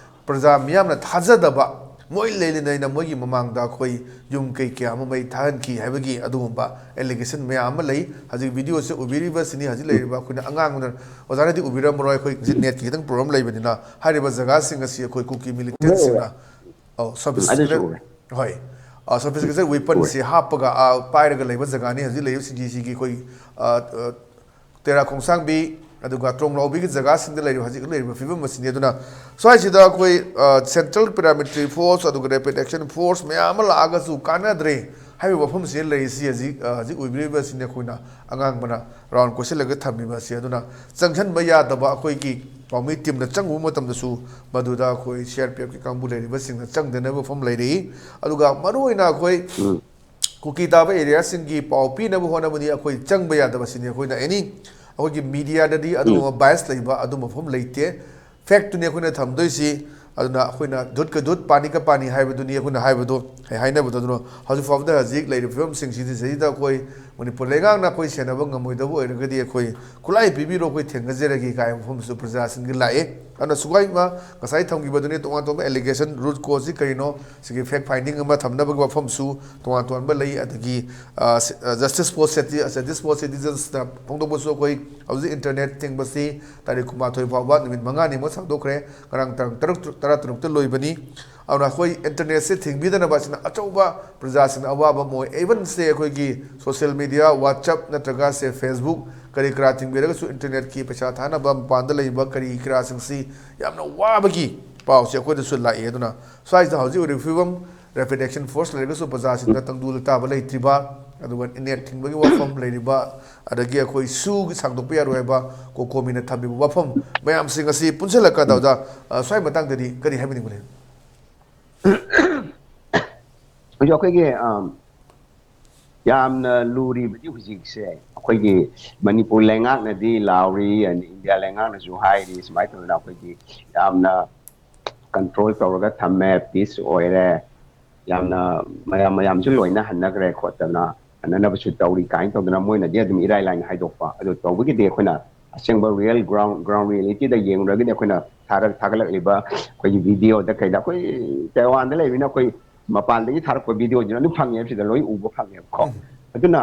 ꯄ꯭ꯔꯖꯥ ꯃꯤꯌꯥꯝꯅ ꯊꯥꯖꯗꯕ, ꯃꯣꯏ ꯂꯩꯅ ꯂꯩꯅ ꯃꯣꯏꯒꯤ ꯃꯃꯥꯡꯗ ꯑꯩꯈꯣꯏ ꯌꯨꯝ ꯀꯩ ꯀꯌꯥ ꯑꯃ ꯃꯩ ꯊꯥꯍꯟꯈꯤ ꯍꯥꯏꯕꯒꯤ ꯑꯗꯨꯒꯨꯝꯕ ꯑꯦꯂꯤꯒꯦꯁꯟ ꯃꯌꯥꯝ ꯑꯃ ꯂꯩ꯫ ꯍꯧꯖꯤꯛ ꯚꯤꯗꯤꯑꯣꯁꯦ ꯎꯕꯤꯔꯤꯕꯁꯤꯅꯤ, ꯍꯧꯖꯤꯛ ꯂꯩꯔꯤꯕ ꯑꯩꯈꯣꯏꯅ ꯑꯉꯥꯡꯕꯅ, ꯑꯣꯖꯥꯅꯗꯤ ꯎꯕꯤꯔꯝꯃꯔꯣꯏ, ꯑꯩꯈꯣꯏ ꯍꯧꯖꯤꯛ ꯅꯦꯠꯀꯤ ꯈꯤꯇꯪ ꯄ꯭ꯔꯣꯕ꯭ꯂꯦꯝ ꯂꯩꯕꯅꯤꯅ, ꯍꯥꯏꯔꯤꯕ ꯖꯒꯥꯁꯤꯡ ꯑꯁꯤ ꯑꯩꯈꯣꯏ ꯀꯨꯀꯤ ꯃꯤꯂꯤꯇꯦꯟꯁꯤꯡꯅ, ꯑꯧ, ꯁꯣꯐꯤꯁꯇꯤꯀꯦꯇꯦꯠ, ꯍꯣꯏ, ꯑ, ꯁꯣꯐꯤꯁꯇꯤꯀꯦꯇꯦꯠ ꯋꯦꯄꯟꯁꯤ ꯍꯥꯞꯄꯒ, ꯑ, ꯄꯥꯏꯔꯒ ꯂꯩꯕ ꯖꯒꯥꯅꯤ ꯍꯧꯖꯤꯛ ꯂꯩꯔꯤꯕ ꯁꯤꯡꯖꯤꯁꯤꯒꯤ ꯑꯩꯈꯣꯏ, ꯑ, ꯑ, ꯇꯦꯔꯥ ꯈꯣꯡꯁꯥꯡꯕꯤ, ꯑꯗꯨꯒ ꯇ꯭ꯔꯣꯡꯂꯥꯎꯕꯤꯒꯤ ꯖꯒꯥꯁꯤꯡꯗ ꯂꯩꯔꯤꯕ ꯍꯧꯖꯤꯛ ꯂꯩꯔꯤꯕ ꯐꯤꯕꯝ ꯑꯁꯤꯅꯤ꯫ ꯑꯗꯨꯅ ꯁ꯭ꯋꯥꯏꯁꯤꯗ ꯑꯩꯈꯣꯏ, ꯑ, ꯁꯦꯟꯇ꯭ꯔꯦꯜ ꯄꯦꯔꯥꯃꯤꯂꯤꯇꯔꯤ ꯐꯣꯔꯁ ꯑꯗꯨꯒ ꯔꯦꯄꯤꯗ ꯑꯦꯛꯁꯟ ꯐꯣꯔꯁ ꯃꯌꯥꯝ ꯑꯃ ꯂꯥꯛꯑꯒꯁꯨ ꯀꯥꯟꯅꯗ꯭ꯔꯦ ꯍꯥꯏꯕ ꯋꯥꯐꯝꯁꯤꯗ ꯂꯩꯔꯤꯁꯤ ꯍꯧꯖꯤꯛ, ꯑ, ꯍꯧꯖꯤꯛ ꯎꯕꯤꯔꯤꯕꯁꯤꯅꯤ ꯑꯩꯈꯣꯏꯅ ꯑꯉꯥꯡꯕꯅ ꯔꯥꯎꯟ ꯀꯣꯏꯁꯤꯜꯂꯒ ꯊꯝꯃꯤꯕ ꯑꯁꯤ꯫ ꯑꯗꯨꯅ ꯆꯪꯁꯤꯟꯕ ꯌꯥꯗꯕ ꯑꯩꯈꯣꯏꯒꯤ ꯄꯥꯎꯃꯤ ꯇꯤꯝꯅ ꯆꯪꯉꯨꯕ ꯃꯇꯝꯗꯁꯨ ꯃꯗꯨꯗ ꯑꯩꯈꯣꯏ ꯁꯤ ꯑꯥꯔ ꯄꯤ ꯑꯦꯐꯀꯤ ꯀꯥꯡꯕꯨ ꯂꯩꯔꯤꯕꯁꯤꯡꯅ ꯆꯪꯗꯅꯕ ꯋꯥꯐꯝ ꯂꯩꯔꯤ꯫ ꯑꯗꯨꯒ ꯃꯔꯨꯑꯣꯏꯅ ꯑꯩꯈꯣꯏ ꯀꯨꯀꯤ ꯇꯥꯕ ꯑꯦꯔꯤꯌꯥꯁꯤꯡꯒꯤ ꯄꯥꯎ ꯄꯤꯅꯕ ꯍꯣꯠꯅꯕꯗꯤ ꯑꯩꯈꯣꯏ ꯆꯪꯕ ꯌꯥꯗꯕꯁꯤꯅꯤ꯫ ꯑꯩꯈꯣꯏꯅ ꯑꯦꯅꯤ ꯑꯩꯈꯣꯏꯒꯤ ꯃꯤꯗꯤꯌꯥꯗꯗꯤ ꯑꯗꯨꯒꯨꯝꯕ ꯕꯥꯏꯁ ꯂꯩꯕ ꯑꯗꯨꯝꯕ ꯃꯐꯝ ꯂꯩꯇꯦ꯫ ꯐꯦꯛꯇꯨꯅꯤ ꯑꯩꯈꯣꯏꯅ ꯊꯝꯗꯣꯏꯁꯤ꯫ ꯑꯗꯨꯅ ꯑꯩꯈꯣꯏꯅ ꯙꯨꯠ ꯀ ꯙꯨꯠ, ꯄꯥꯅꯤ ꯀ ꯄꯥꯅꯤ ꯍꯥꯏꯕꯗꯨꯅꯤ ꯑꯩꯈꯣꯏꯅ ꯍꯥꯏꯕꯗꯣ, ꯍꯥꯏ-, ꯍꯥꯏꯅꯕꯗꯣ꯫ ꯑꯗꯨꯅ ꯍꯧꯖꯤꯛ ꯐꯥꯎꯕꯗ ꯍꯧꯖꯤꯛ ꯂꯩꯔꯤꯕ ꯐꯤꯕꯝꯁꯤꯡꯁꯤꯗꯤ ꯁꯤꯗꯩꯗ ꯑꯩꯈꯣꯏ ꯃꯅꯤꯄꯨꯔ ꯂꯩꯉꯥꯛꯅ ꯑꯩꯈꯣꯏ ꯁꯦꯟꯅꯕ ꯉꯝꯃꯣꯏꯗꯕ ꯑꯣꯏꯔꯒꯗꯤ ꯑꯩꯈꯣꯏ ꯈꯨꯠꯂꯥꯏ ꯄꯤꯕꯤꯔꯣ, ꯑꯩꯈꯣꯏ ꯊꯦꯡꯅꯖꯔꯒꯦ ꯀꯥꯏꯕ ꯃꯐꯝꯁꯨ ꯄ꯭ꯔꯖꯥꯁꯤꯡꯒꯤ ꯂꯥꯛꯑꯦ꯫ ꯑꯗꯨꯅ ꯁꯨꯒꯥꯏꯃ ꯉꯁꯥꯏ ꯊꯝꯈꯤꯕꯗꯨꯅꯤ ꯇꯣꯉꯥꯟ ꯇꯣꯉꯥꯟꯕ ꯑꯦꯂꯤꯒꯦꯁꯟ, ꯔꯨꯠ ꯀꯣꯖꯁꯤ ꯀꯔꯤꯅꯣ, ꯁꯤꯒꯤ ꯐꯦꯛ ꯐꯥꯏꯟꯗꯤꯡ ꯑꯃ ꯊꯝꯅꯕꯒꯤ ꯋꯥꯐꯝꯁꯨ ꯇꯣꯉꯥꯟ ꯇꯣꯉꯥꯟꯕ ꯂꯩ꯫ ꯑꯗꯒꯤ, ꯑ, ꯁꯤ-, ꯑ, Justice for Citi-, ꯑ, Justice for Citizens-ꯅ ꯐꯣꯡꯗꯣꯛꯄꯁꯨ ꯑꯩꯈꯣꯏ ꯍꯧꯖꯤꯛ ꯏꯟꯇꯔꯅꯦꯠ ꯊꯤꯡꯕꯁꯤ ꯇꯥꯔꯤꯛ ꯀꯨꯟꯃꯥꯊꯣꯏ ꯐꯥꯎꯕ ꯅꯨꯃꯤꯠ ꯃꯉꯥꯅꯤꯃꯨꯛ ꯁꯥꯡꯗꯣꯛꯈ꯭ꯔꯦ꯫ ꯉꯔꯥꯡ ꯇꯥꯡ ꯇꯔꯨꯛ, ꯇꯔꯥꯇꯔꯨꯛꯇ ꯂꯣꯏꯕꯅꯤ꯫ ꯑꯗꯨꯅ ꯑꯩꯈꯣꯏ ꯏꯟꯇꯔꯅꯦꯠꯁꯦ ꯊꯤꯡꯕꯤꯗꯅꯕ ꯑꯁꯤꯅ ꯑꯆꯧꯕ ꯄ꯭ꯔꯖꯥꯁꯤꯡꯅ ꯑꯋꯥꯕ ꯑꯃ ꯑꯣꯏ꯫ Even ꯁꯦ ꯑꯩꯈꯣꯏꯒꯤ ꯁꯣꯁꯤꯌꯦꯜ ꯃꯤꯗꯤꯌꯥ, WhatsApp ꯅꯠꯇ꯭ꯔꯒ ꯁꯦ Facebook ꯀꯔꯤ ꯀꯔꯥ ꯊꯤꯡꯕꯤꯔꯒꯁꯨ ꯏꯟꯇꯔꯅꯦꯠꯀꯤ ꯄꯩꯁꯥ ꯊꯥꯅꯕ ꯃꯄꯥꯟꯗ ꯂꯩꯕ ꯀꯔꯤ ꯀꯔꯥꯁꯤꯡꯁꯤ ꯌꯥꯝꯅ ꯋꯥꯕꯒꯤ ꯄꯥꯎꯁꯦ ꯑꯩꯈꯣꯏꯗꯁꯨ ꯂꯥꯛꯏ꯫ ꯑꯗꯨꯅ ꯁ꯭ꯋꯥꯏꯁꯤꯗ ꯍꯧꯖꯤꯛ ꯑꯣꯏꯔꯤꯕ ꯐꯤꯕꯝ Rapid Action Force ꯂꯩꯔꯒꯁꯨ ꯄ꯭ꯔꯖꯥꯁꯤꯡꯗ ꯇꯪꯗꯨ ꯂꯩꯇꯥꯕ ꯂꯩꯇ꯭ꯔꯤꯕ, ꯑꯗꯨꯒ ꯏꯟꯇꯔꯅꯦꯠ ꯊꯤꯡꯕꯒꯤ ꯋꯥꯐꯝ ꯂꯩꯔꯤꯕ, ꯑꯗꯒꯤ ꯑꯩꯈꯣꯏ ꯁꯨꯒꯤ ꯁꯥꯡꯗꯣꯛꯄ ꯌꯥꯔꯣꯏ ꯍꯥꯏꯕ ꯀꯣꯀꯣꯃꯤꯅ ꯊꯝꯕꯤꯕ ꯋꯥꯐꯝ ꯃꯌꯥꯝꯁꯤꯡ ꯑꯁꯤ ꯄꯨꯟꯁꯤꯜꯂꯀꯥꯟꯗ ꯑꯣꯖꯥ, ꯑ, ꯁ꯭ꯋꯥꯏ ꯃꯇꯥꯡꯗꯗꯤ ꯀꯔꯤ ꯍꯥꯏꯕꯤꯅꯤꯡꯕ ꯂꯩ? ꯍꯧꯖꯤꯛ ꯑꯩꯈꯣꯏꯒꯤ, ꯑꯝ, ꯌꯥꯝꯅ ꯂꯨꯔꯤꯕꯗꯤ ꯍꯧꯖꯤꯛꯁꯦ ꯑꯩꯈꯣꯏꯒꯤ ꯃꯅꯤꯄꯨꯔ ꯂꯩꯉꯥꯛꯅꯗꯤ ꯂꯥꯎꯔꯤ, ꯑꯗꯩ ꯏꯟꯗꯤꯌꯥ ꯂꯩꯉꯥꯛꯅꯁꯨ ꯍꯥꯏꯔꯤ, ꯁꯨꯃꯥꯏꯅ ꯇꯧꯗꯅ ꯑꯩꯈꯣꯏꯒꯤ ꯌꯥꯝꯅ ꯀꯟꯇ꯭ꯔꯣꯜ ꯇꯧꯔꯒ ꯊꯝꯃꯦ, ꯄꯤꯁ ꯑꯣꯏꯔꯦ, ꯌꯥꯝꯅ ꯃꯌꯥꯝ, ꯃꯌꯥꯝꯁꯨ ꯂꯣꯏꯅ ꯍꯟꯅꯈ꯭ꯔꯦ ꯈꯣꯠꯇꯅ, ꯍꯟꯅꯅꯕꯁꯨ ꯇꯧꯔꯤ ꯀꯥꯏꯅ ꯇꯧꯗꯅ ꯃꯣꯏꯅꯗꯤ ꯑꯗꯨꯝ ꯏꯔꯥꯏ ꯂꯥꯏꯅ ꯍꯥꯏꯗꯣꯛꯄ꯫ ꯑꯗꯨ ꯇꯧꯕꯒꯤꯗꯤ ꯑꯩꯈꯣꯏꯅ ꯑꯁꯦꯡꯕ ꯔꯤꯌꯦꯜ ꯒ꯭ꯔꯥꯎꯟ, ꯒ꯭ꯔꯥꯎꯟ ꯔꯤꯌꯦꯂꯤꯇꯤꯗ ꯌꯦꯡꯂꯨꯔꯒꯗꯤ ꯑꯩꯈꯣꯏꯅ ꯊꯥꯔꯛ-, ꯊꯥꯒꯠꯂꯛꯂꯤꯕ ꯑꯩꯈꯣꯏꯒꯤ ꯚꯤꯗꯤꯑꯣꯗ ꯀꯩꯗ ꯑꯩꯈꯣꯏ ꯇꯥꯏꯋꯥꯟꯗ ꯂꯩꯕꯅꯤꯅ ꯑꯩꯈꯣꯏ ꯃꯄꯥꯟꯗꯒꯤ ꯊꯥꯔꯛꯄ ꯚꯤꯗꯤꯑꯣꯁꯤꯅ ꯑꯗꯨꯝ ꯐꯪꯉꯦ, ꯁꯤꯗ ꯂꯣꯏ ꯎꯕ ꯐꯪꯉꯦꯕꯀꯣ꯫ ꯑꯗꯨꯅ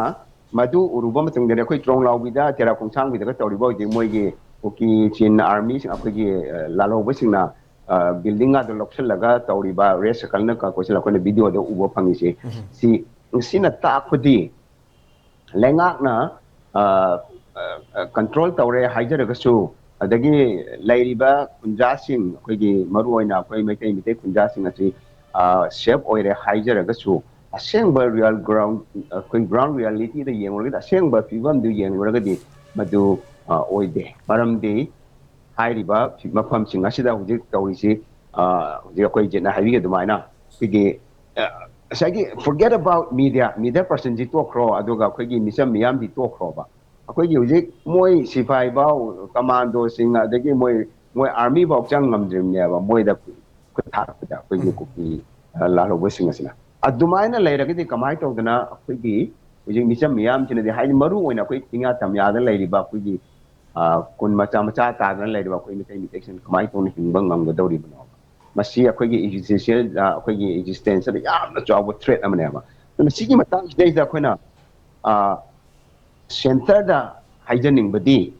ꯃꯗꯨ ꯎꯔꯨꯕ ꯃꯇꯨꯡꯗꯗꯤ ꯑꯩꯈꯣꯏ ꯇ꯭ꯔꯣꯡꯂꯥꯎꯕꯤꯗ, ꯇꯦꯔꯥ ꯈꯣꯡꯁꯥꯡꯕꯤꯗꯒ ꯇꯧꯔꯤꯕ ꯍꯧꯖꯤꯛ ꯃꯣꯏꯒꯤ ꯀꯨꯀꯤ ꯆꯤꯟ ꯑꯥꯔꯃꯤꯁꯤꯡ, ꯑꯩꯈꯣꯏꯒꯤ, ꯑ, ꯂꯥꯜꯍꯧꯕꯁꯤꯡꯅ, ꯑ, ꯕꯤꯜꯗꯤꯡ ꯑꯗꯨ ꯂꯧꯁꯤꯜꯂꯒ ꯇꯧꯔꯤꯕ ꯔꯦꯗ ꯁꯔꯀꯜꯅ ꯀ-, ꯀꯣꯏꯁꯤꯜꯂ ꯑꯩꯈꯣꯏꯅ ꯚꯤꯗꯤꯑꯣꯗ ꯎꯕ ꯐꯪꯉꯤꯁꯤ꯫ ꯁꯤ, ꯁꯤꯅ ꯇꯥꯛꯄꯗꯤ ꯂꯩꯉꯥꯛꯅ, ꯑ, ꯑ, ꯀꯟꯇ꯭ꯔꯣꯜ ꯇꯧꯔꯦ ꯍꯥꯏꯖꯔꯒꯁꯨ, ꯑꯗꯒꯤ ꯂꯩꯔꯤꯕ ꯈꯨꯟꯖꯥꯁꯤꯡ, ꯑꯩꯈꯣꯏꯒꯤ ꯃꯔꯨꯑꯣꯏꯅ ꯑꯩꯈꯣꯏ ꯃꯩꯇꯩ, ꯃꯩꯇꯩ ꯈꯨꯟꯖꯥꯁꯤꯡ ꯑꯁꯤ, ꯑ, ꯁꯦꯐ ꯑꯣꯏꯔꯦ ꯍꯥꯏꯖꯔꯒꯁꯨ, ꯑꯁꯦꯡꯕ ꯔꯤꯌꯦꯜ ꯒ꯭ꯔꯥꯎꯟ, ꯑꯩꯈꯣꯏ ꯒ꯭ꯔꯥꯎꯟ ꯔꯤꯌꯦꯂꯤꯇꯤꯗ ꯌꯦꯡꯂꯨꯔꯒꯗꯤ, ꯑꯁꯦꯡꯕ ꯐꯤꯕꯝꯗꯨ ꯌꯦꯡꯂꯨꯔꯒꯗꯤ ꯃꯗꯨ, ꯑ, ꯑꯣꯏꯗꯦ꯫ ꯃꯔꯝꯗꯤ ꯍꯥꯏꯔꯤꯕ ꯃꯐꯝꯁꯤꯡ ꯑꯁꯤꯗ ꯍꯧꯖꯤꯛ ꯇꯧꯔꯤꯁꯤ, ꯑ, ꯍꯧꯖꯤꯛ ꯑꯩꯈꯣꯏ ꯖꯤꯠꯅ ꯍꯥꯏꯕꯤꯌꯨ ꯑꯗꯨꯃꯥꯏꯅ, ꯑꯩꯈꯣꯏꯒꯤ, ꯑ, ꯉꯁꯥꯏꯒꯤ forget about media, media personꯁꯤ ꯇꯣꯛꯈ꯭ꯔꯣ, ꯑꯗꯨꯒ ꯑꯩꯈꯣꯏꯒꯤ ꯃꯤꯆꯝ ꯃꯤꯌꯥꯝꯗꯤ ꯇꯣꯛꯈ꯭ꯔꯣꯕ꯫ ꯑꯩꯈꯣꯏꯒꯤ ꯍꯧꯖꯤꯛ ꯃꯣꯏ ꯁꯤꯐꯥꯏ ꯐꯥꯎ, ꯀꯃꯥꯟꯗꯣꯁꯤꯡ, ꯑꯗꯒꯤ ꯃꯣꯏ, ꯃꯣꯏ ꯑꯥꯔꯃꯤ ꯐꯥꯎ ꯆꯪ ꯉꯝꯗ꯭ꯔꯤꯕꯅꯦꯕ, ꯃꯣꯏꯗ ꯈꯨꯠ ꯊꯥꯔꯛꯄꯗ ꯑꯩꯈꯣꯏꯒꯤ ꯀꯨꯀꯤ, ꯑ, ꯂꯥꯜꯍꯧꯕꯁꯤꯡ ꯑꯁꯤꯅ꯫ ꯑꯗꯨꯃꯥꯏꯅ ꯂꯩꯔꯒꯗꯤ ꯀꯃꯥꯏꯅ ꯇꯧꯗꯅ ꯑꯩꯈꯣꯏꯒꯤ ꯍꯧꯖꯤꯛ ꯃꯤꯆꯝ ꯃꯤꯌꯥꯝꯁꯤꯅꯗꯤ, ꯍꯥꯏꯗꯤ ꯃꯔꯨ ꯑꯣꯏꯅ ꯑꯩꯈꯣꯏ ꯆꯤꯡꯌꯥ ꯇꯝꯌꯥꯗ ꯂꯩꯔꯤꯕ ꯑꯩꯈꯣꯏꯒꯤ, ꯑ, ꯈꯨꯟ ꯃꯆꯥ ꯃꯆꯥ ꯇꯥꯗꯅ ꯂꯩꯔꯤꯕ ꯑꯩꯈꯣꯏ ꯃꯤꯇꯩ ꯃꯤꯇꯩꯁꯤꯡ ꯀꯃꯥꯏꯅ ꯇꯧꯅ ꯍꯤꯡꯕ ꯉꯝꯒꯗꯧꯔꯤꯕꯅꯣ? ꯃꯁꯤ ꯑꯩꯈꯣꯏꯒꯤ existential, ꯑ, ꯑꯩꯈꯣꯏꯒꯤ existenceꯗ ꯌꯥꯝꯅ ꯆꯥꯎꯕ threat ꯑꯃꯅꯦꯕ꯫ ꯑꯗꯨꯅ ꯁꯤꯒꯤ ꯃꯇꯥꯡꯁꯤꯗꯩꯗ ꯑꯩꯈꯣꯏꯅ, ꯑ, centreꯗ ꯍꯥꯏꯖꯅꯤꯡꯕꯗꯤ,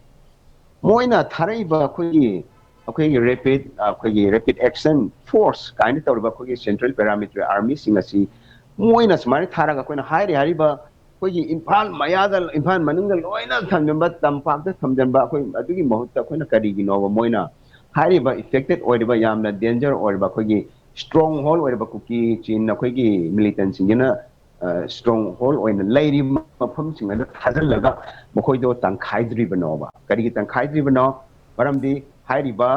ꯃꯣꯏꯅ ꯊꯥꯔꯛꯏꯕ ꯑꯩꯈꯣꯏꯒꯤ ꯑꯩꯈꯣꯏꯒꯤ ꯔꯦꯄꯤꯠ ꯑꯩꯈꯣꯏꯒꯤ ꯔꯦꯄꯤꯠ ꯑꯦꯛꯁꯟ ꯐꯣꯔꯁ ꯀꯥꯏꯅ ꯇꯧꯔꯤꯕ ꯑꯩꯈꯣꯏꯒꯤ ꯁꯦꯟꯇ꯭ꯔꯦꯜ ꯄꯦꯔꯥꯃꯤꯂꯤꯇꯔꯤ ꯑꯥꯔꯃꯤꯁꯤꯡ ꯑꯁꯤ ꯃꯣꯏꯅ ꯁꯨꯃꯥꯏꯅ ꯊꯥꯔꯒ ꯑꯩꯈꯣꯏꯅ ꯍꯥꯏꯔꯤ ꯍꯥꯏꯔꯤꯕ ꯑꯩꯈꯣꯏꯒꯤ ꯏꯝꯐꯥꯜ ꯃꯌꯥꯗ, ꯏꯝꯐꯥꯜ ꯃꯅꯨꯡꯗ ꯂꯣꯏꯅ ꯊꯝꯖꯤꯟꯕ, ꯇꯝꯄꯥꯛꯇ ꯊꯝꯖꯤꯟꯕ, ꯑꯩꯈꯣꯏ ꯑꯗꯨꯒꯤ ꯃꯍꯨꯠꯇ ꯑꯩꯈꯣꯏꯅ ꯀꯔꯤꯒꯤꯅꯣꯕ ꯃꯣꯏꯅ ꯍꯥꯏꯔꯤꯕ ꯏꯐꯦꯛꯇꯦꯠ ꯑꯣꯏꯔꯤꯕ, ꯌꯥꯝꯅ ꯗꯦꯟꯖꯔ ꯑꯣꯏꯔꯤꯕ ꯑꯩꯈꯣꯏꯒꯤ ꯁ꯭ꯇꯔꯣꯡ ꯍꯣꯜ ꯑꯣꯏꯔꯤꯕ ꯀꯨꯀꯤ ꯆꯤꯟ ꯑꯩꯈꯣꯏꯒꯤ ꯃꯤꯂꯤꯇꯦꯟꯁꯤꯡꯁꯤꯅ ꯁ꯭ꯇꯔꯣꯡ ꯍꯣꯜ ꯑꯣꯏꯅ ꯂꯩꯔꯤꯕ ꯃꯐꯝꯁꯤꯡ ꯑꯗꯨ ꯊꯥꯖꯤꯜꯂꯒ ꯃꯈꯣꯏꯗꯣ ꯇꯪꯈꯥꯏꯗ꯭ꯔꯤꯕꯅꯣꯕ? ꯀꯔꯤꯒꯤ ꯇꯪꯈꯥꯏꯗ꯭ꯔꯤꯕꯅꯣ? ꯃꯔꯝꯗꯤ ꯍꯥꯏꯔꯤꯕ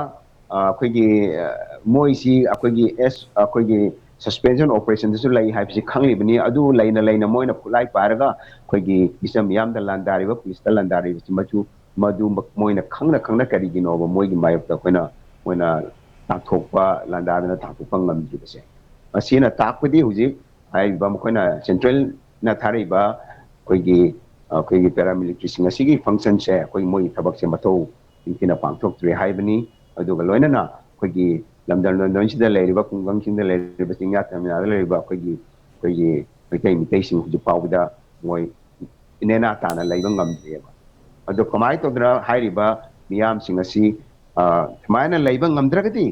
ꯑ, ꯑꯩꯈꯣꯏꯒꯤ ꯑ, ꯃꯣꯏꯁꯤ ꯑꯩꯈꯣꯏꯒꯤ ꯑꯦꯁ ꯑꯩꯈꯣꯏꯒꯤ ꯁꯁꯄꯦꯟꯁꯟ ꯑꯣꯄꯔꯦꯁꯟꯗꯁꯨ ꯂꯩ ꯍꯥꯏꯕꯁꯤ ꯈꯪꯂꯤꯕꯅꯤ꯫ ꯑꯗꯨ ꯂꯩꯅ ꯂꯩꯅ ꯃꯣꯏꯅ ꯈꯨꯠꯂꯥꯏ ꯄꯥꯏꯔꯒ ꯑꯩꯈꯣꯏꯒꯤ ꯃꯤꯆꯝ ꯃꯤꯌꯥꯝꯗ ꯂꯥꯟꯗꯥꯔꯤꯕ, ꯄꯨꯂꯤꯁꯇ ꯂꯥꯟꯗꯥꯔꯤꯕꯁꯤ ꯃꯆꯨ ꯃꯗꯨ ꯃ- ꯃꯣꯏꯅ ꯈꯪꯅ ꯈꯪꯅ ꯀꯔꯤꯒꯤꯅꯣꯕ ꯃꯣꯏꯒꯤ ꯃꯥꯌꯣꯛꯇ ꯑꯩꯈꯣꯏꯅ ꯃꯣꯏꯅ ꯇꯥꯟꯊꯣꯛꯄ, ꯂꯥꯟꯗꯥꯗꯅ ꯇꯥꯟꯊꯣꯛꯄ ꯉꯝꯗ꯭ꯔꯤꯕꯁꯦ? ꯃꯁꯤꯅ ꯇꯥꯛꯄꯗꯤ ꯍꯧꯖꯤꯛ ꯍꯥꯏꯔꯤꯕ ꯃꯈꯣꯏꯅ ꯁꯦꯟꯇ꯭ꯔꯦꯜꯅ ꯊꯥꯔꯛꯏꯕ ꯑꯩꯈꯣꯏꯒꯤ ꯑꯩꯈꯣꯏꯒꯤ ꯄꯦꯔꯥꯃꯤꯂꯤꯇꯔꯤꯁꯤꯡ ꯑꯁꯤꯒꯤ ꯐꯪꯁꯟꯁꯦ ꯑꯩꯈꯣꯏ ꯃꯣꯏꯒꯤ ꯊꯕꯛꯁꯦ ꯃꯊꯧ ꯅꯤꯡꯊꯤꯅ ꯄꯥꯡꯊꯣꯛꯇ꯭ꯔꯦ ꯍꯥꯏꯕꯅꯤ꯫ ꯑꯗꯨꯒ ꯂꯣꯏꯅꯅ ꯑꯩꯈꯣꯏꯒꯤ ꯂꯝꯗꯝ ꯂꯝꯗꯝꯁꯤꯗ ꯂꯩꯔꯤꯕ ꯈꯨꯡꯒꯪꯁꯤꯡꯗ ꯂꯩꯔꯤꯕ ꯆꯤꯡꯌꯥ ꯇꯝꯌꯥꯗ ꯂꯩꯔꯤꯕ ꯑꯩꯈꯣꯏꯒꯤ ꯑꯩꯈꯣꯏꯒꯤ ꯃꯩꯇꯩ ꯃꯤꯇꯩꯁꯤꯡ ꯍꯧꯖꯤꯛ ꯐꯥꯎꯕꯗ ꯃꯣꯏ ꯅꯦꯅꯥ ꯇꯥꯅ ꯂꯩꯕ ꯉꯝꯗ꯭ꯔꯤꯑꯕ꯫ ꯑꯗꯣ ꯀꯃꯥꯏꯅ ꯇꯧꯗꯅ ꯍꯥꯏꯔꯤꯕ ꯃꯤꯌꯥꯝꯁꯤꯡ ꯑꯁꯤ ꯑ, ꯁꯨꯃꯥꯏꯅ ꯂꯩꯕ ꯉꯝꯗ꯭ꯔꯒꯗꯤ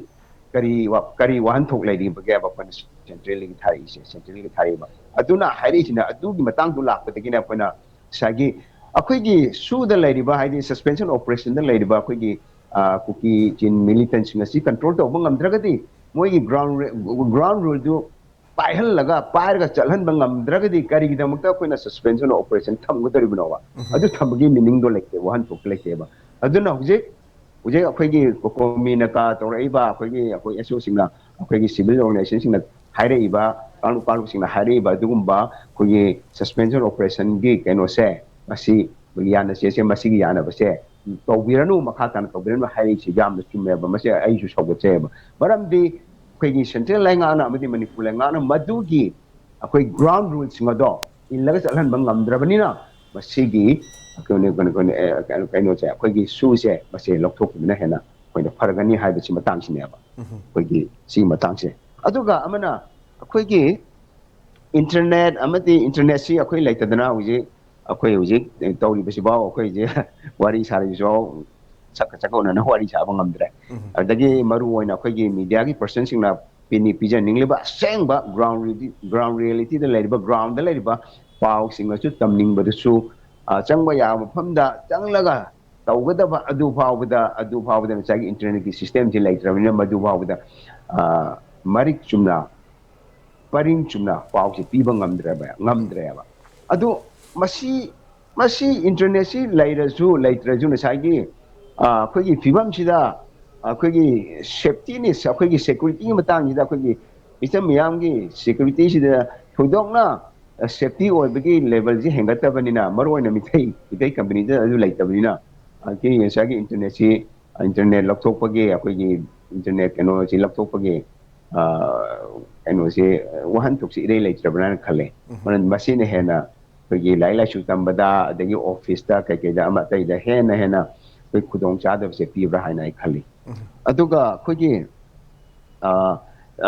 ꯀꯔꯤ ꯋꯥ- ꯀꯔꯤ ꯋꯥꯍꯟꯊꯣꯛ ꯂꯩꯔꯤꯕꯒꯦꯕ ꯑꯩꯈꯣꯏꯅ ꯁꯦꯟꯇ꯭ꯔꯦꯜꯗꯒꯤ ꯊꯥꯔꯛꯏꯁꯦ, ꯁꯦꯟꯇ꯭ꯔꯦꯜꯗꯒꯤ ꯊꯥꯔꯛꯏꯕ? ꯑꯗꯨꯅ ꯍꯥꯏꯔꯛꯏꯁꯤꯅ ꯑꯗꯨꯒꯤ ꯃꯇꯥꯡꯗꯣ ꯂꯥꯛꯄꯗꯒꯤꯅꯦ ꯑꯩꯈꯣꯏꯅ ꯉꯁꯥꯏꯒꯤ ꯑꯩꯈꯣꯏꯒꯤ ꯁꯨꯗ ꯂꯩꯔꯤꯕ, ꯍꯥꯏꯗꯤ ꯁꯁꯄꯦꯟꯁꯟ ꯑꯣꯄꯔꯦꯁꯟꯗ ꯂꯩꯔꯤꯕ ꯑꯩꯈꯣꯏꯒꯤ ꯑ, ꯀꯨꯀꯤ ꯆꯤꯟ ꯃꯤꯂꯤꯇꯦꯟꯁꯤꯡ ꯑꯁꯤ ꯀꯟꯇ꯭ꯔꯣꯜ ꯇꯧꯕ ꯉꯝꯗ꯭ꯔꯒꯗꯤ, ꯃꯣꯏꯒꯤ ꯒ꯭ꯔꯥꯎꯟ ꯒ꯭ꯔꯥꯎꯟ ꯔꯨꯜꯗꯨ ꯄꯥꯏꯍꯜꯂꯒ ꯄꯥꯏꯔꯒ ꯆꯠꯍꯟꯕ ꯉꯝꯗ꯭ꯔꯒꯗꯤ ꯀꯔꯤꯒꯤꯗꯃꯛꯇ ꯑꯩꯈꯣꯏꯅ ꯁꯁꯄꯦꯟꯁꯟ ꯑꯣꯄꯔꯦꯁꯟ ꯊꯝꯒꯗꯧꯔꯤꯕꯅꯣꯕ? ꯑꯗꯨ ꯊꯝꯕꯒꯤ ꯃꯤꯅꯤꯡꯗꯣ ꯂꯩꯇꯦ, ꯋꯥꯍꯟꯊꯣꯛꯇ ꯂꯩꯇꯦꯕ꯫ ꯑꯗꯨꯅ ꯍꯧꯖꯤꯛ ꯍꯧꯖꯤꯛ ꯑꯩꯈꯣꯏꯒꯤ ꯀꯣꯀꯣꯃꯤꯅꯀ ꯇꯧꯔꯛꯏꯕ, ꯑꯩꯈꯣꯏꯒꯤ ꯑꯩꯈꯣꯏ ꯑꯦꯁ ꯑꯣꯁꯤꯡꯅ, ꯑꯩꯈꯣꯏꯒꯤ ꯁꯤꯚꯤꯜ ꯑꯣꯔꯒꯅꯥꯏꯖꯦꯁꯟꯁꯤꯡꯅ ꯍꯥꯏꯔꯛꯏꯕ, ꯀꯥꯡꯂꯨꯞ ꯀꯥꯡꯂꯨꯞꯁꯤꯡꯅ ꯍꯥꯏꯔꯛꯏꯕ ꯑꯗꯨꯒꯨꯝꯕ ꯑꯩꯈꯣꯏꯒꯤ ꯁꯁꯄꯦꯟꯁꯟ ꯑꯣꯄꯔꯦꯁꯟꯒꯤ ꯀꯩꯅꯣꯁꯦ, ꯃꯁꯤ ꯌꯥꯅꯁꯦꯁꯦ, ꯃꯁꯤꯒꯤ ꯌꯥꯅꯕꯁꯦ ꯇꯧꯕꯤꯔꯅꯨ, ꯃꯈꯥ ꯇꯥꯅ ꯇꯧꯕꯤꯔꯅꯨ ꯍꯥꯏꯔꯛꯏꯁꯤ ꯌꯥꯝꯅ ꯆꯨꯝꯃꯦꯕ꯫ ꯃꯁꯤ ꯑꯩꯁꯨ ꯁꯧꯒꯠꯆꯩꯑꯕ꯫ ꯃꯔꯝꯗꯤ ꯑꯩꯈꯣꯏꯒꯤ ꯁꯦꯟꯇ꯭ꯔꯦꯜ ꯂꯩꯉꯥꯛꯅ ꯑꯃꯗꯤ ꯃꯅꯤꯄꯨꯔ ꯂꯩꯉꯥꯛꯅ ꯃꯗꯨꯒꯤ ꯑꯩꯈꯣꯏ ꯒ꯭ꯔꯥꯎꯟ ꯔꯨꯜꯁꯤꯡ ꯑꯗꯣ ꯏꯜꯂꯒ ꯆꯠꯍꯟꯕ ꯉꯝꯗ꯭ꯔꯕꯅꯤꯅ, ꯃꯁꯤꯒꯤ ꯀꯩꯅꯣ- ꯀꯩꯅꯣ- ꯀꯩꯅꯣ- ꯑꯦ, ꯀꯩꯅꯣ- ꯀꯩꯅꯣꯁꯦ, ꯑꯩꯈꯣꯏꯒꯤ ꯁꯨꯁꯦ, ꯃꯁꯤ ꯂꯧꯊꯣꯛꯈꯤꯕꯅ ꯍꯦꯟꯅ ꯑꯩꯈꯣꯏꯅ ꯐꯔꯒꯅꯤ ꯍꯥꯏꯕꯁꯤ ꯃꯇꯥꯡꯁꯤꯅꯦꯕ꯫ ꯑꯩꯈꯣꯏꯒꯤ ꯁꯤꯒꯤ ꯃꯇꯥꯡꯁꯦ꯫ ꯑꯗꯨꯒ ꯑꯃꯅ ꯑꯩꯈꯣꯏꯒꯤ ꯏꯟꯇꯔꯅꯦꯠ ꯑꯃꯗꯤ ꯏꯟꯇꯔꯅꯦꯠꯁꯤ ꯑꯩꯈꯣꯏ ꯂꯩꯇꯗꯅ ꯍꯧꯖꯤꯛ ꯑꯩꯈꯣꯏ ꯍꯧꯖꯤꯛ ꯇꯧꯔꯤꯕꯁꯤꯐꯥꯎ, ꯑꯩꯈꯣꯏ ꯍꯧꯖꯤꯛ ꯋꯥꯔꯤ ꯁꯥꯔꯤꯕꯁꯤꯐꯥꯎ ꯁꯛꯀ ꯆꯀꯧꯅꯅ ꯋꯥꯔꯤ ꯁꯥꯕ ꯉꯝꯗ꯭ꯔꯦ꯫ ꯑꯗꯒꯤ ꯃꯔꯨ ꯑꯣꯏꯅ ꯑꯩꯈꯣꯏꯒꯤ ꯃꯤꯗꯤꯌꯥꯒꯤ ꯄꯔꯁꯟꯁꯤꯡꯅ ꯄꯤꯅꯤ ꯄꯤꯖꯅꯤꯡꯂꯤꯕ ꯑꯁꯦꯡꯕ ꯒ꯭ꯔꯥꯎꯟ ꯒ꯭ꯔꯥꯎꯟ ꯔꯤꯌꯦꯂꯤꯇꯤꯗ ꯂꯩꯔꯤꯕ, ꯒ꯭ꯔꯥꯎꯟꯗ ꯂꯩꯔꯤꯕ ꯄꯥꯎꯁꯤꯡ ꯑꯁꯨ ꯇꯝꯅꯤꯡꯕꯗꯨꯁꯨ, ꯑ, ꯆꯪꯕ ꯌꯥꯕ ꯃꯐꯝꯗ ꯆꯪꯂꯒ ꯇꯧꯒꯗꯕ ꯑꯗꯨ ꯐꯥꯎꯕꯗ, ꯑꯗꯨ ꯐꯥꯎꯕꯗ ꯉꯁꯥꯏꯒꯤ ꯏꯟꯇꯔꯅꯦꯠꯀꯤ ꯁꯤꯁꯇꯦꯝꯁꯤ ꯂꯩꯇ꯭ꯔꯕꯅꯤꯅ ꯃꯗꯨ ꯐꯥꯎꯕꯗ, ꯑ, ꯃꯔꯤꯛ ꯆꯨꯝꯅ, ꯄꯔꯤꯡ ꯆꯨꯝꯅ ꯄꯥꯎꯁꯤ ꯄꯤꯕ ꯉꯝꯗ꯭ꯔꯦꯕ, ꯉꯝꯗ꯭ꯔꯦꯕ꯫ ꯑꯗꯨ ꯃꯁꯤ, ꯃꯁꯤ ꯏꯟꯇꯔꯅꯦꯠꯁꯤ ꯂꯩꯔꯁꯨ ꯂꯩꯇ꯭ꯔꯁꯨ ꯉꯁꯥꯏꯒꯤ, ꯑ, ꯑꯩꯈꯣꯏꯒꯤ ꯐꯤꯕꯝꯁꯤꯗ ꯑꯩꯈꯣꯏꯒꯤ ꯁꯦꯐꯇꯤꯅꯦꯁ, ꯑꯩꯈꯣꯏꯒꯤ ꯁꯦꯀ꯭ꯌꯨꯔꯤꯇꯤꯒꯤ ꯃꯇꯥꯡꯁꯤꯗ ꯑꯩꯈꯣꯏꯒꯤ ꯏꯆꯝ ꯃꯤꯌꯥꯝꯒꯤ ꯁꯦꯀ꯭ꯌꯨꯔꯤꯇꯤꯁꯤꯗ ꯊꯣꯏꯗꯣꯛꯅ ꯁꯦꯐꯇꯤ ꯑꯣꯏꯕꯒꯤ ꯂꯦꯚꯦꯜꯁꯤ ꯍꯦꯟꯒꯠꯇꯕꯅꯤꯅ, ꯃꯔꯨꯑꯣꯏꯅ ꯃꯤꯇꯩ, ꯃꯤꯇꯩ ꯀꯝꯄꯅꯤꯗ ꯑꯗꯨ ꯂꯩꯇꯕꯅꯤꯅ, ꯑꯩꯈꯣꯏꯒꯤ ꯉꯁꯥꯏꯒꯤ ꯏꯟꯇꯔꯅꯦꯠꯁꯤ, ꯏꯟꯇꯔꯅꯦꯠ ꯂꯧꯊꯣꯛꯄꯒꯤ, ꯑꯩꯈꯣꯏꯒꯤ ꯏꯟꯇꯔꯅꯦꯠ ꯀꯩꯅꯣꯁꯤ ꯂꯧꯊꯣꯛꯄꯒꯤ, ꯑ, ꯀꯩꯅꯣꯁꯤ, ꯋꯥꯍꯟꯊꯣꯛꯁꯤ ꯏꯔꯩ ꯂꯩꯇ꯭ꯔꯕ꯭ꯔꯥꯅ ꯈꯜꯂꯦ꯫ ꯃꯔꯝꯗꯤ ꯃꯁꯤꯅ ꯍꯦꯟꯅ ꯑꯩꯈꯣꯏꯒꯤ ꯂꯥꯏꯔꯤꯛ ꯂꯥꯏꯁꯨ ꯇꯝꯕꯗ, ꯑꯗꯒꯤ ꯑꯣꯐꯤꯁꯇ ꯀꯩꯀꯩꯗ ꯑꯃ ꯑꯇꯩꯗ ꯍꯦꯟꯅ ꯍꯦꯟꯅ ꯑꯩꯈꯣꯏ ꯈꯨꯗꯣꯡꯆꯥꯗꯕꯁꯦ ꯄꯤꯕ꯭ꯔꯥ ꯍꯥꯏꯅ ꯑꯩ ꯈꯜꯂꯤ꯫ ꯑꯗꯨꯒ ꯑꯩꯈꯣꯏꯒꯤ, ꯑ,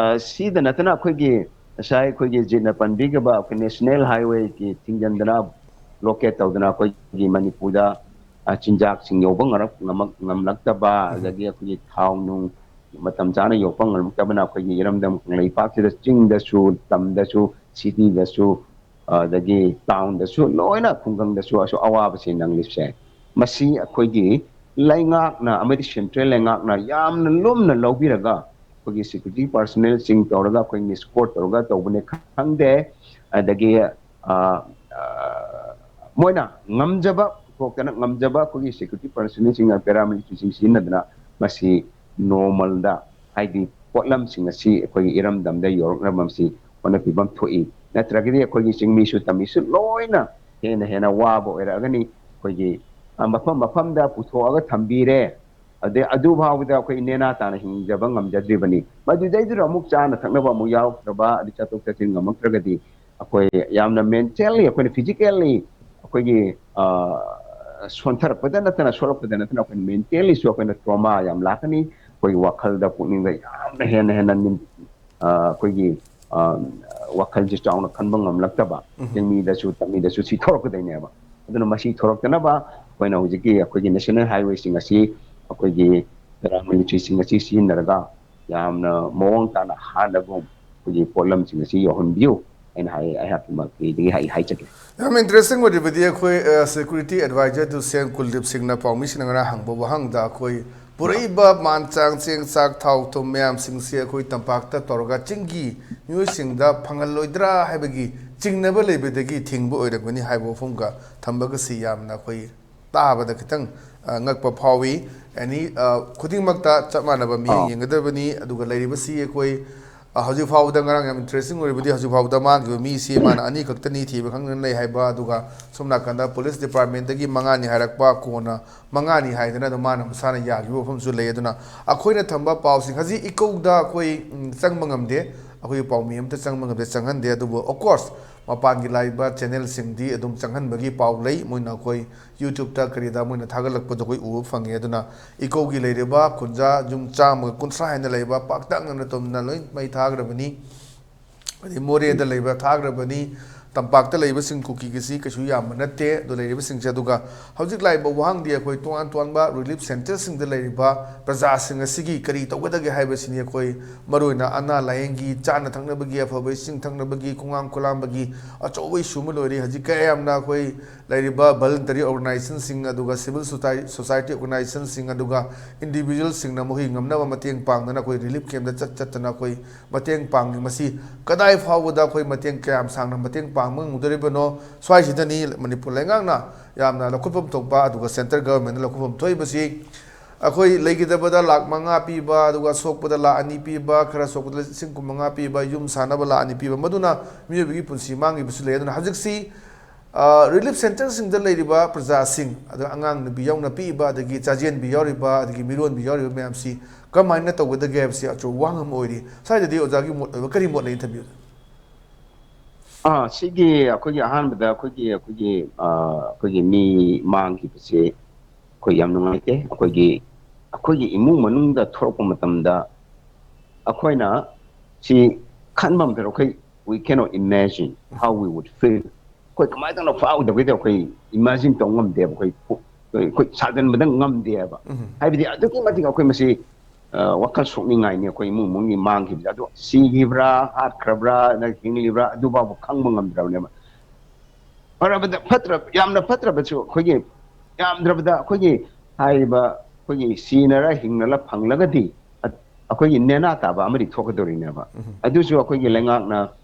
ꯑ, ꯁꯤꯗ ꯅꯠꯇꯅ ꯑꯩꯈꯣꯏꯒꯤ ꯉꯁꯥꯏ ꯑꯩꯈꯣꯏꯒꯤ ꯖꯤꯠꯅ ꯄꯟꯕꯤꯈꯤꯕ ꯑꯩꯈꯣꯏ ꯅꯦꯁꯅꯦꯜ ꯍꯥꯏꯋꯦꯒꯤ ꯊꯤꯡꯖꯤꯟꯗꯅ, ꯕ꯭ꯂꯣꯀꯦꯠ ꯇꯧꯗꯅ ꯑꯩꯈꯣꯏꯒꯤ ꯃꯅꯤꯄꯨꯔꯗ, ꯑ, ꯆꯤꯟꯖꯥꯛꯁꯤꯡ ꯌꯧꯕ ꯉꯝꯂꯛ-, ꯉꯝꯃꯛ-, ꯉꯝꯂꯛꯇꯕ, ꯑꯗꯒꯤ ꯑꯩꯈꯣꯏꯒꯤ ꯊꯥꯎ ꯅꯨꯡ ꯃꯇꯝ ꯆꯥꯅ ꯌꯧꯔꯛꯄ ꯉꯝꯂꯛꯇꯕꯅ ꯑꯩꯈꯣꯏꯒꯤ ꯏꯔꯝꯗꯝ ꯀꯪꯂꯩꯄꯥꯛꯁꯤꯗ ꯆꯤꯡꯗꯁꯨ, ꯇꯝꯗꯁꯨ, ꯁꯤꯇꯤꯗꯁꯨ, ꯑꯗꯒꯤ ꯇꯥꯎꯟꯗꯁꯨ, ꯂꯣꯏꯅ ꯈꯨꯡꯒꯪꯗꯁꯨ ꯑꯁꯨꯛ ꯑꯋꯥꯕꯁꯤ ꯅꯪꯂꯤꯕꯁꯦ, ꯃꯁꯤ ꯑꯩꯈꯣꯏꯒꯤ ꯂꯩꯉꯥꯛꯅ ꯑꯃꯗꯤ ꯁꯦꯟꯇ꯭ꯔꯦꯜ ꯂꯩꯉꯥꯛꯅ ꯌꯥꯝꯅ ꯂꯨꯝꯅ ꯂꯧꯕꯤꯔꯒ, ꯑꯩꯈꯣꯏꯒꯤ ꯁꯦꯀ꯭ꯌꯨꯔꯤꯇꯤ ꯄꯥꯔꯁꯣꯅꯦꯜꯁꯤꯡ ꯇꯧꯔꯒ ꯑꯩꯈꯣꯏ ꯏꯁꯀꯣꯔꯠ ꯇꯧꯔꯒ ꯇꯧꯕꯅꯦ ꯈꯪꯗꯦ, ꯑꯗꯒꯤ, ꯑ, ꯑ, ꯃꯣꯏꯅ ꯉꯝꯖꯕ ꯄꯨꯊꯣꯛꯇꯅ, ꯉꯝꯖꯕ ꯑꯩꯈꯣꯏꯒꯤ ꯁꯦꯀ꯭ꯌꯨꯔꯤꯇꯤ ꯄꯥꯔꯁꯣꯅꯦꯜꯁꯤꯡꯅ, ꯄꯦꯔꯥꯃꯤꯂꯤꯇꯔꯤꯁꯤꯡ ꯁꯤꯖꯤꯟꯅꯗꯅ ꯃꯁꯤ ꯅꯣꯔꯃꯦꯜꯗ, ꯍꯥꯏꯗꯤ ꯄꯣꯠꯂꯝꯁꯤꯡ ꯑꯁꯤ ꯑꯩꯈꯣꯏꯒꯤ ꯏꯔꯝꯗꯝꯗ ꯌꯧꯔꯛꯅꯕ ꯃꯁꯤ ꯍꯣꯠꯅꯕꯤꯐꯝ ꯊꯣꯛꯏ꯫ ꯅꯠꯇ꯭ꯔꯒꯗꯤ ꯑꯩꯈꯣꯏꯒꯤ ꯆꯤꯡꯃꯤꯁꯨ ꯇꯝꯃꯤꯁꯨ ꯂꯣꯏꯅ ꯍꯦꯟꯅ ꯍꯦꯟꯅ ꯋꯥꯕ ꯑꯣꯏꯔꯛꯑꯒꯅꯤ꯫ ꯑꯩꯈꯣꯏꯒꯤ, ꯑ, ꯃꯐꯝ ꯃꯐꯝꯗ ꯄꯨꯊꯣꯛꯑꯒ ꯊꯝꯕꯤꯔꯦ, ꯑꯗꯩ ꯑꯗꯨ ꯐꯥꯎꯕꯗ ꯑꯩꯈꯣꯏ ꯅꯦꯅꯥ ꯇꯥꯅ ꯍꯤꯡꯖꯕ ꯉꯝꯖꯗ꯭ꯔꯤꯕꯅꯤ꯫ ꯃꯗꯨꯗꯩꯗꯨꯗ ꯑꯃꯨꯛ ꯆꯥꯅ ꯊꯛꯅꯕ ꯑꯃꯨꯛ ꯌꯥꯎꯔꯛꯇ꯭ꯔꯕ, ꯑꯗꯩ ꯆꯠꯊꯣꯛ ꯆꯠꯁꯤꯟ ꯉꯝꯃꯛꯇ꯭ꯔꯒꯗꯤ ꯑꯩꯈꯣꯏ ꯌꯥꯝꯅ ꯃꯦꯟꯇꯦꯜꯂꯤ, ꯑꯩꯈꯣꯏꯅ ꯐꯤꯖꯤꯀꯦꯜꯂꯤ ꯑꯩꯈꯣꯏꯒꯤ, ꯑ, ꯁꯣꯟꯊꯔꯛꯄꯗ ꯅꯠꯇꯅ, ꯁꯣꯛꯂꯛꯄꯗ ꯅꯠꯇꯅ, ꯑꯩꯈꯣꯏ ꯃꯦꯟꯇꯦꯜꯂꯤꯁꯨ ꯑꯩꯈꯣꯏꯅ ꯇ꯭ꯔꯣꯃꯥ ꯌꯥꯝ ꯂꯥꯛꯀꯅꯤ꯫ ꯑꯩꯈꯣꯏꯒꯤ ꯋꯥꯈꯜꯗ, ꯄꯨꯛꯅꯤꯡꯗ ꯌꯥꯝꯅ ꯍꯦꯟꯅ ꯍꯦꯟꯅ ꯅꯤꯝ-, ꯑ, ꯑꯩꯈꯣꯏꯒꯤ, ꯑ, ꯋꯥꯈꯜꯁꯦ ꯆꯥꯎꯅ ꯈꯟꯕ ꯉꯝꯂꯛꯇꯕ, ꯆꯤꯡꯃꯤꯗꯁꯨ, ꯇꯝꯃꯤꯗꯁꯨ ꯁꯤ ꯊꯣꯛꯂꯛꯀꯗꯣꯏꯅꯦꯕ꯫ ꯑꯗꯨꯅ ꯃꯁꯤ ꯊꯣꯔꯛꯇꯅꯕ ꯑꯩꯈꯣꯏꯅ ꯍꯧꯖꯤꯛꯀꯤ ꯑꯩꯈꯣꯏꯒꯤ ꯅꯦꯁꯅꯦꯜ ꯍꯥꯏꯋꯦꯁꯤꯡ ꯑꯁꯤ ꯑꯩꯈꯣꯏꯒꯤ ꯄꯦꯔꯥꯃꯤꯂꯤꯇꯔꯤꯁꯤꯡ ꯑꯁꯤ ꯁꯤꯖꯤꯟꯅꯔꯒ ꯌꯥꯝꯅ ꯃꯑꯣꯡ ꯇꯥꯅ ꯍꯥꯠꯅꯒꯨꯝ ꯑꯩꯈꯣꯏꯒꯤ ꯄꯣꯠꯂꯝꯁꯤꯡ ꯑꯁꯤ ꯌꯧꯍꯟꯕꯤꯌꯨ ꯍꯥꯏꯅ ꯍꯥꯏ꯫ ꯑꯩꯍꯥꯛꯀꯤ ꯃꯥꯏꯀꯩꯗꯒꯤ ꯑꯩ ꯍꯥꯏꯖꯒꯦ꯫ ꯌꯥꯝ ꯏꯟꯇꯔꯦꯁꯇꯤꯡ ꯑꯣꯏꯔꯤꯕꯗꯤ ꯑꯩꯈꯣꯏ ꯁꯦꯀ꯭ꯌꯨꯔꯤꯇꯤ ꯑꯦꯗꯚꯥꯏꯖꯔ ꯇꯨ ꯁꯤ ꯑꯦꯝ ꯀꯨꯜꯗꯤꯞ ꯁꯤꯡꯅ ꯄꯥꯎꯃꯤꯁꯤꯡꯅ ꯉꯔꯥꯡ ꯍꯪꯕ ꯋꯥꯍꯪꯗ ꯑꯩꯈꯣꯏ ꯄꯨꯔꯛꯏꯕ ꯃꯥꯟ ꯆꯥꯡ ꯆꯦꯡ ꯆꯥꯛ ꯊꯥꯎ ꯊꯨꯝ ꯃꯌꯥꯝꯁꯤꯡꯁꯤ ꯑꯩꯈꯣꯏ ꯇꯝꯄꯥꯛꯇ ꯇꯧꯔꯒ ꯆꯤꯡꯒꯤ ꯃꯤꯑꯣꯏꯁꯤꯡꯗ ꯐꯪꯍꯜꯂꯣꯏꯗ꯭ꯔꯥ ꯍꯥꯏꯕꯒꯤ ꯆꯤꯡꯅꯕ ꯂꯩꯕꯗꯒꯤ ꯊꯤꯡꯕ ꯑꯣꯏꯔꯝꯒꯅꯤ ꯍꯥꯏꯕ ꯋꯥꯐꯝꯒ ꯊꯝꯕꯒꯁꯤ ꯌꯥꯝꯅ ꯑꯩꯈꯣꯏ ꯇꯥꯕꯗ ꯈꯤꯇꯪ ꯉꯛꯄ ꯐꯥꯎꯏ꯫ ꯑꯦꯅꯤ ꯈꯨꯗꯤꯡꯃꯛꯇ ꯆꯞ ꯃꯥꯟꯅꯕ ꯃꯤꯠꯌꯦꯡ ꯌꯦꯡꯒꯗꯕꯅꯤ꯫ ꯑꯗꯨꯒ ꯂꯩꯔꯤꯕꯁꯤ ꯑꯩꯈꯣꯏ ꯍꯧꯖꯤꯛ ꯐꯥꯎꯕꯗ ꯉꯔꯥꯡ ꯌꯥꯝ ꯏꯟꯇꯔꯦꯁꯇꯤꯡ ꯑꯣꯏꯔꯤꯕꯗꯤ ꯍꯧꯖꯤꯛ ꯐꯥꯎꯕꯗ ꯃꯥꯡꯈꯤꯕ ꯃꯤꯁꯤ ꯃꯥꯅ ꯑꯅꯤ ꯈꯛꯇꯅꯤ ꯊꯤꯕ ꯈꯪꯗꯅ ꯂꯩ ꯍꯥꯏꯕ, ꯑꯗꯨꯒ ꯁꯣꯝ ꯅꯥꯀꯟꯗ ꯄꯨꯂꯤꯁ ꯗꯤꯄꯥꯔꯠꯃꯦꯟꯗꯒꯤ ꯃꯉꯥꯅꯤ ꯍꯥꯏꯔꯛꯄ, ꯀꯣꯟꯅ ꯃꯉꯥꯅꯤ ꯍꯥꯏꯗꯅ ꯑꯗꯨꯝ ꯃꯥꯅ ꯃꯁꯥꯅ ꯌꯥꯈꯤꯕ ꯃꯐꯝꯁꯨ ꯂꯩ꯫ ꯑꯗꯨꯅ ꯑꯩꯈꯣꯏꯅ ꯊꯝꯕ ꯄꯥꯎꯁꯤꯡ ꯍꯧꯖꯤꯛ ꯏꯀꯧꯗ ꯑꯩꯈꯣꯏ ꯆꯪꯕ ꯉꯝꯗꯦ, ꯑꯩꯈꯣꯏꯒꯤ ꯄꯥꯎꯃꯤ ꯑꯝꯇ ꯆꯪꯕ ꯉꯝꯗꯦ, ꯆꯪꯍꯟꯗꯦ꯫ ꯑꯗꯨꯕꯨ ꯑꯣꯐꯀꯣꯔꯁ ꯃꯄꯥꯟꯒꯤ ꯂꯥꯛꯏꯕ ꯆꯦꯅꯦꯜꯁꯤꯡꯗꯤ ꯑꯗꯨꯝ ꯆꯪꯍꯟꯕꯒꯤ ꯄꯥꯎ ꯂꯩ꯫ ꯃꯣꯏꯅ ꯑꯩꯈꯣꯏ ꯌꯨꯇ꯭ꯌꯨꯕꯇ ꯀꯔꯤꯗ ꯃꯣꯏꯅ ꯊꯥꯒꯠꯂꯛꯄꯗꯣ ꯑꯩꯈꯣꯏ ꯎꯕ ꯐꯪꯉꯦ꯫ ꯑꯗꯨꯅ ꯏꯀꯧꯒꯤ ꯂꯩꯔꯤꯕ ꯈꯨꯟꯖꯥ ꯌꯨꯝ ꯆꯥꯝꯃꯒ ꯀꯨꯟꯊ꯭ꯔꯥ ꯍꯦꯟꯅ ꯂꯩꯕ ꯄꯥꯛꯇꯛꯅꯅ ꯇꯨꯝꯅ ꯂꯣꯏ ꯃꯩ ꯊꯥꯈ꯭ꯔꯕꯅꯤ꯫ ꯑꯗꯩ ꯃꯣꯔꯦꯗ ꯂꯩꯕ ꯊꯥꯈ꯭ꯔꯕꯅꯤ꯫ ꯇꯝꯄꯥꯛꯇ ꯂꯩꯕꯁꯤꯡ ꯀꯨꯀꯤꯒꯤꯁꯤ ꯀꯩꯁꯨ ꯌꯥꯝꯕ ꯅꯠꯇꯦ꯫ ꯑꯗꯨ ꯂꯩꯔꯤꯕꯁꯤꯡꯁꯦ ꯑꯗꯨꯒ ꯍꯧꯖꯤꯛ ꯂꯥꯛꯏꯕ ꯋꯥꯍꯪꯗꯤ ꯑꯩꯈꯣꯏ ꯇꯣꯉꯥꯟ ꯇꯣꯉꯥꯟꯕ ꯔꯤꯂꯤꯐ ꯁꯦꯟꯇꯔꯁꯤꯡꯗ ꯂꯩꯔꯤꯕ ꯄ꯭ꯔꯖꯥꯁꯤꯡ ꯑꯁꯤꯒꯤ ꯀꯔꯤ ꯇꯧꯒꯗꯒꯦ ꯍꯥꯏꯕꯁꯤꯅꯤ꯫ ꯑꯩꯈꯣꯏ ꯃꯔꯨꯑꯣꯏꯅ ꯑꯅꯥ ꯂꯥꯏꯌꯦꯡꯒꯤ, ꯆꯥꯅ ꯊꯛꯅꯕꯒꯤ, ꯑꯐꯕ ꯏꯁꯤꯡ ꯊꯛꯅꯕꯒꯤ, ꯈꯣꯡꯍꯥꯝ ꯈꯣꯂꯥꯝꯕꯒꯤ ꯑꯆꯧꯕ ꯏꯁꯨ ꯑꯃ ꯂꯣꯏꯔꯤ꯫ ꯍꯧꯖꯤꯛ ꯀꯌꯥ ꯌꯥꯝꯅ ꯑꯩꯈꯣꯏ ꯂꯩꯔꯤꯕ ꯚꯣꯂꯨꯟꯇꯔꯤ ꯑꯣꯔꯒꯅꯥꯏꯖꯦꯁꯟꯁꯤꯡ ꯑꯗꯨꯒ ꯁꯤꯚꯤꯜ ꯁꯣꯁꯥꯏꯇꯤ ꯑꯣꯔꯒꯅꯥꯏꯖꯦꯁꯟꯁꯤꯡ ꯑꯗꯨꯒ ꯏꯟꯗꯤꯚꯤꯖꯨꯋꯦꯜꯁꯤꯡꯅ ꯃꯈꯣꯏ ꯉꯝꯅꯕ ꯃꯇꯦꯡ ꯄꯥꯡꯗꯅ ꯑꯩꯈꯣꯏ ꯔꯤꯂꯤꯐ ꯀꯦꯝꯞꯇ ꯆꯠ ꯆꯠꯇꯅ ꯑꯩꯈꯣꯏ ꯃꯇꯦꯡ ꯄꯥꯡꯉꯤ꯫ ꯃꯁꯤ ꯀꯗꯥꯏ ꯐꯥꯎꯕꯗ ꯑꯩꯈꯣꯏ ꯃꯇꯦꯡ ꯀꯌꯥꯝ ꯁꯥꯡꯅ ꯃꯇꯦꯡ ꯄꯥꯡꯕ ꯉꯝꯒꯗꯧꯔꯤꯕꯅꯣ? ꯁ꯭ꯋꯥꯏꯁꯤꯗꯅꯤ ꯃꯅꯤꯄꯨꯔ ꯂꯩꯉꯥꯛꯅ ꯌꯥꯝꯅ ꯂꯧꯈꯠꯐꯝ ꯊꯣꯛꯄ, ꯑꯗꯨꯒ ꯁꯦꯟꯇ꯭ꯔꯦꯜ ꯒꯚꯔꯟꯃꯦꯟꯠꯅ ꯂꯧꯈꯠꯐꯝ ꯊꯣꯛꯏꯕꯁꯤ꯫ ꯑꯩꯈꯣꯏ ꯂꯩꯈꯤꯗꯕꯗ ꯂꯥꯈ ꯃꯉꯥ ꯄꯤꯕ, ꯑꯗꯨꯒ ꯁꯣꯛꯄꯗ ꯂꯥꯈ ꯑꯅꯤ ꯄꯤꯕ, ꯈꯔ ꯁꯣꯛꯄꯗ ꯂꯤꯁꯤꯡ ꯀꯨꯟ ꯃꯉꯥ ꯄꯤꯕ, ꯌꯨꯝ ꯁꯥꯅꯕ ꯂꯥꯈ ꯑꯅꯤ ꯄꯤꯕ, ꯃꯗꯨꯅ ꯃꯤꯑꯣꯏꯕꯒꯤ ꯄꯨꯟꯁꯤ ꯃꯥꯡꯈꯤꯕꯁꯨ ꯂꯩ꯫ ꯑꯗꯨꯅ ꯍꯧꯖꯤꯛꯁꯤ ꯔꯤꯂꯤꯐ ꯁꯦꯟꯇꯔꯁꯤꯡꯗ ꯂꯩꯔꯤꯕ ꯄ꯭ꯔꯖꯥꯁꯤꯡ, ꯑꯗꯨꯒ ꯑꯉꯥꯡ ꯅꯨꯄꯤ ꯌꯥꯎꯅ ꯄꯤꯛꯏꯕ, ꯑꯗꯒꯤ ꯆꯥꯖꯦꯟꯕꯤ ꯌꯥꯎꯔꯤꯕ, ꯑꯗꯒꯤ ꯃꯤꯔꯣꯟꯕꯤ ꯌꯥꯎꯔꯤꯕ ꯃꯌꯥꯝꯁꯤ ꯀꯃꯥꯏꯅ ꯇꯧꯒꯗꯒꯦ ꯍꯥꯏꯕꯁꯤ ꯑꯆꯧꯕ ꯋꯥꯍꯪ ꯑꯃ ꯑꯣꯏꯔꯤ꯫ ꯁ꯭ꯋꯥꯏꯗꯗꯤ ꯑꯣꯖꯥꯒꯤ ꯃꯣꯠ ꯑꯣꯏꯕ ꯀꯔꯤ ꯃꯣꯠ ꯂꯩ ꯊꯝꯕꯤꯌꯨ? ꯑꯥ, ꯁꯤꯒꯤ ꯑꯩꯈꯣꯏꯒꯤ ꯑꯍꯥꯟꯕꯗ ꯑꯩꯈꯣꯏꯒꯤ, ꯑꯩꯈꯣꯏꯒꯤ, ꯑꯥ, ꯑꯩꯈꯣꯏꯒꯤ ꯃꯤ ꯃꯥꯡꯈꯤꯕꯁꯦ ꯑꯩꯈꯣꯏ ꯌꯥꯝ ꯅꯨꯡꯉꯥꯏꯇꯦ꯫ ꯑꯩꯈꯣꯏꯒꯤ, ꯑꯩꯈꯣꯏꯒꯤ ꯏꯃꯨꯡ ꯃꯅꯨꯡꯗ ꯊꯣꯛꯂꯛꯄ ꯃꯇꯝꯗ ꯑꯩꯈꯣꯏꯅ ꯁꯤ ꯈꯟꯕ ꯃꯇꯝꯗ ꯑꯩꯈꯣꯏ, we cannot imagine how we would feel꯫ ꯑꯩꯈꯣꯏ ꯀꯃꯥꯏꯅ ꯇꯧꯅ ꯐꯥꯎꯗꯕꯒꯤꯗꯤ ꯑꯩꯈꯣꯏ imagine ꯇꯧ ꯉꯝꯗꯦꯕ, ꯑꯩꯈꯣꯏ ꯄꯨ-, ꯑꯩꯈꯣꯏ ꯁꯥꯖꯟꯕꯗ ꯉꯝꯗꯦꯕ꯫ ꯍꯥꯏꯕꯗꯤ ꯑꯗꯨꯛꯀꯤ ꯃꯇꯤꯛ ꯑꯩꯈꯣꯏ ꯃꯁꯤ, ꯑ, ꯋꯥꯈꯜ ꯁꯣꯛꯅꯤꯡꯉꯥꯏꯅꯤ ꯑꯩꯈꯣꯏ ꯏꯃꯨꯡ ꯃꯅꯨꯡꯒꯤ ꯃꯥꯡꯈꯤꯕꯁꯦ꯫ ꯑꯗꯣ ꯁꯤꯈꯤꯕ꯭ꯔꯥ, ꯍꯥꯠꯈ꯭ꯔꯕ꯭ꯔꯥ, ꯅꯠꯇ꯭ꯔꯒ ꯍꯤꯡꯂꯤꯕ꯭ꯔꯥ, ꯑꯗꯨ ꯐꯥꯎꯕ ꯈꯪꯕ ꯉꯝꯗ꯭ꯔꯕꯅꯦꯕ꯫ ꯐꯔꯕꯗ, ꯐꯠꯇ꯭ꯔꯕ, ꯌꯥꯝꯅ ꯐꯠꯇ꯭ꯔꯕꯁꯨ ꯑꯩꯈꯣꯏꯒꯤ, ꯌꯥꯝꯗ꯭ꯔꯕꯗ ꯑꯩꯈꯣꯏꯒꯤ ꯍꯥꯏꯔꯤꯕ ꯑꯩꯈꯣꯏꯒꯤ ꯁꯤꯅꯔ ꯍꯤꯡꯅꯔ ꯐꯪꯂꯒꯗꯤ ꯑ-, ꯑꯩꯈꯣꯏꯒꯤ ꯅꯦꯅꯥ ꯇꯥꯕ ꯑꯃꯗꯤ ꯊꯣꯛꯀꯗꯧꯔꯤꯅꯦꯕ꯫ ꯑꯗꯨꯁꯨ ꯑꯩꯈꯣꯏꯒꯤ ꯂꯩꯉꯥꯛꯅ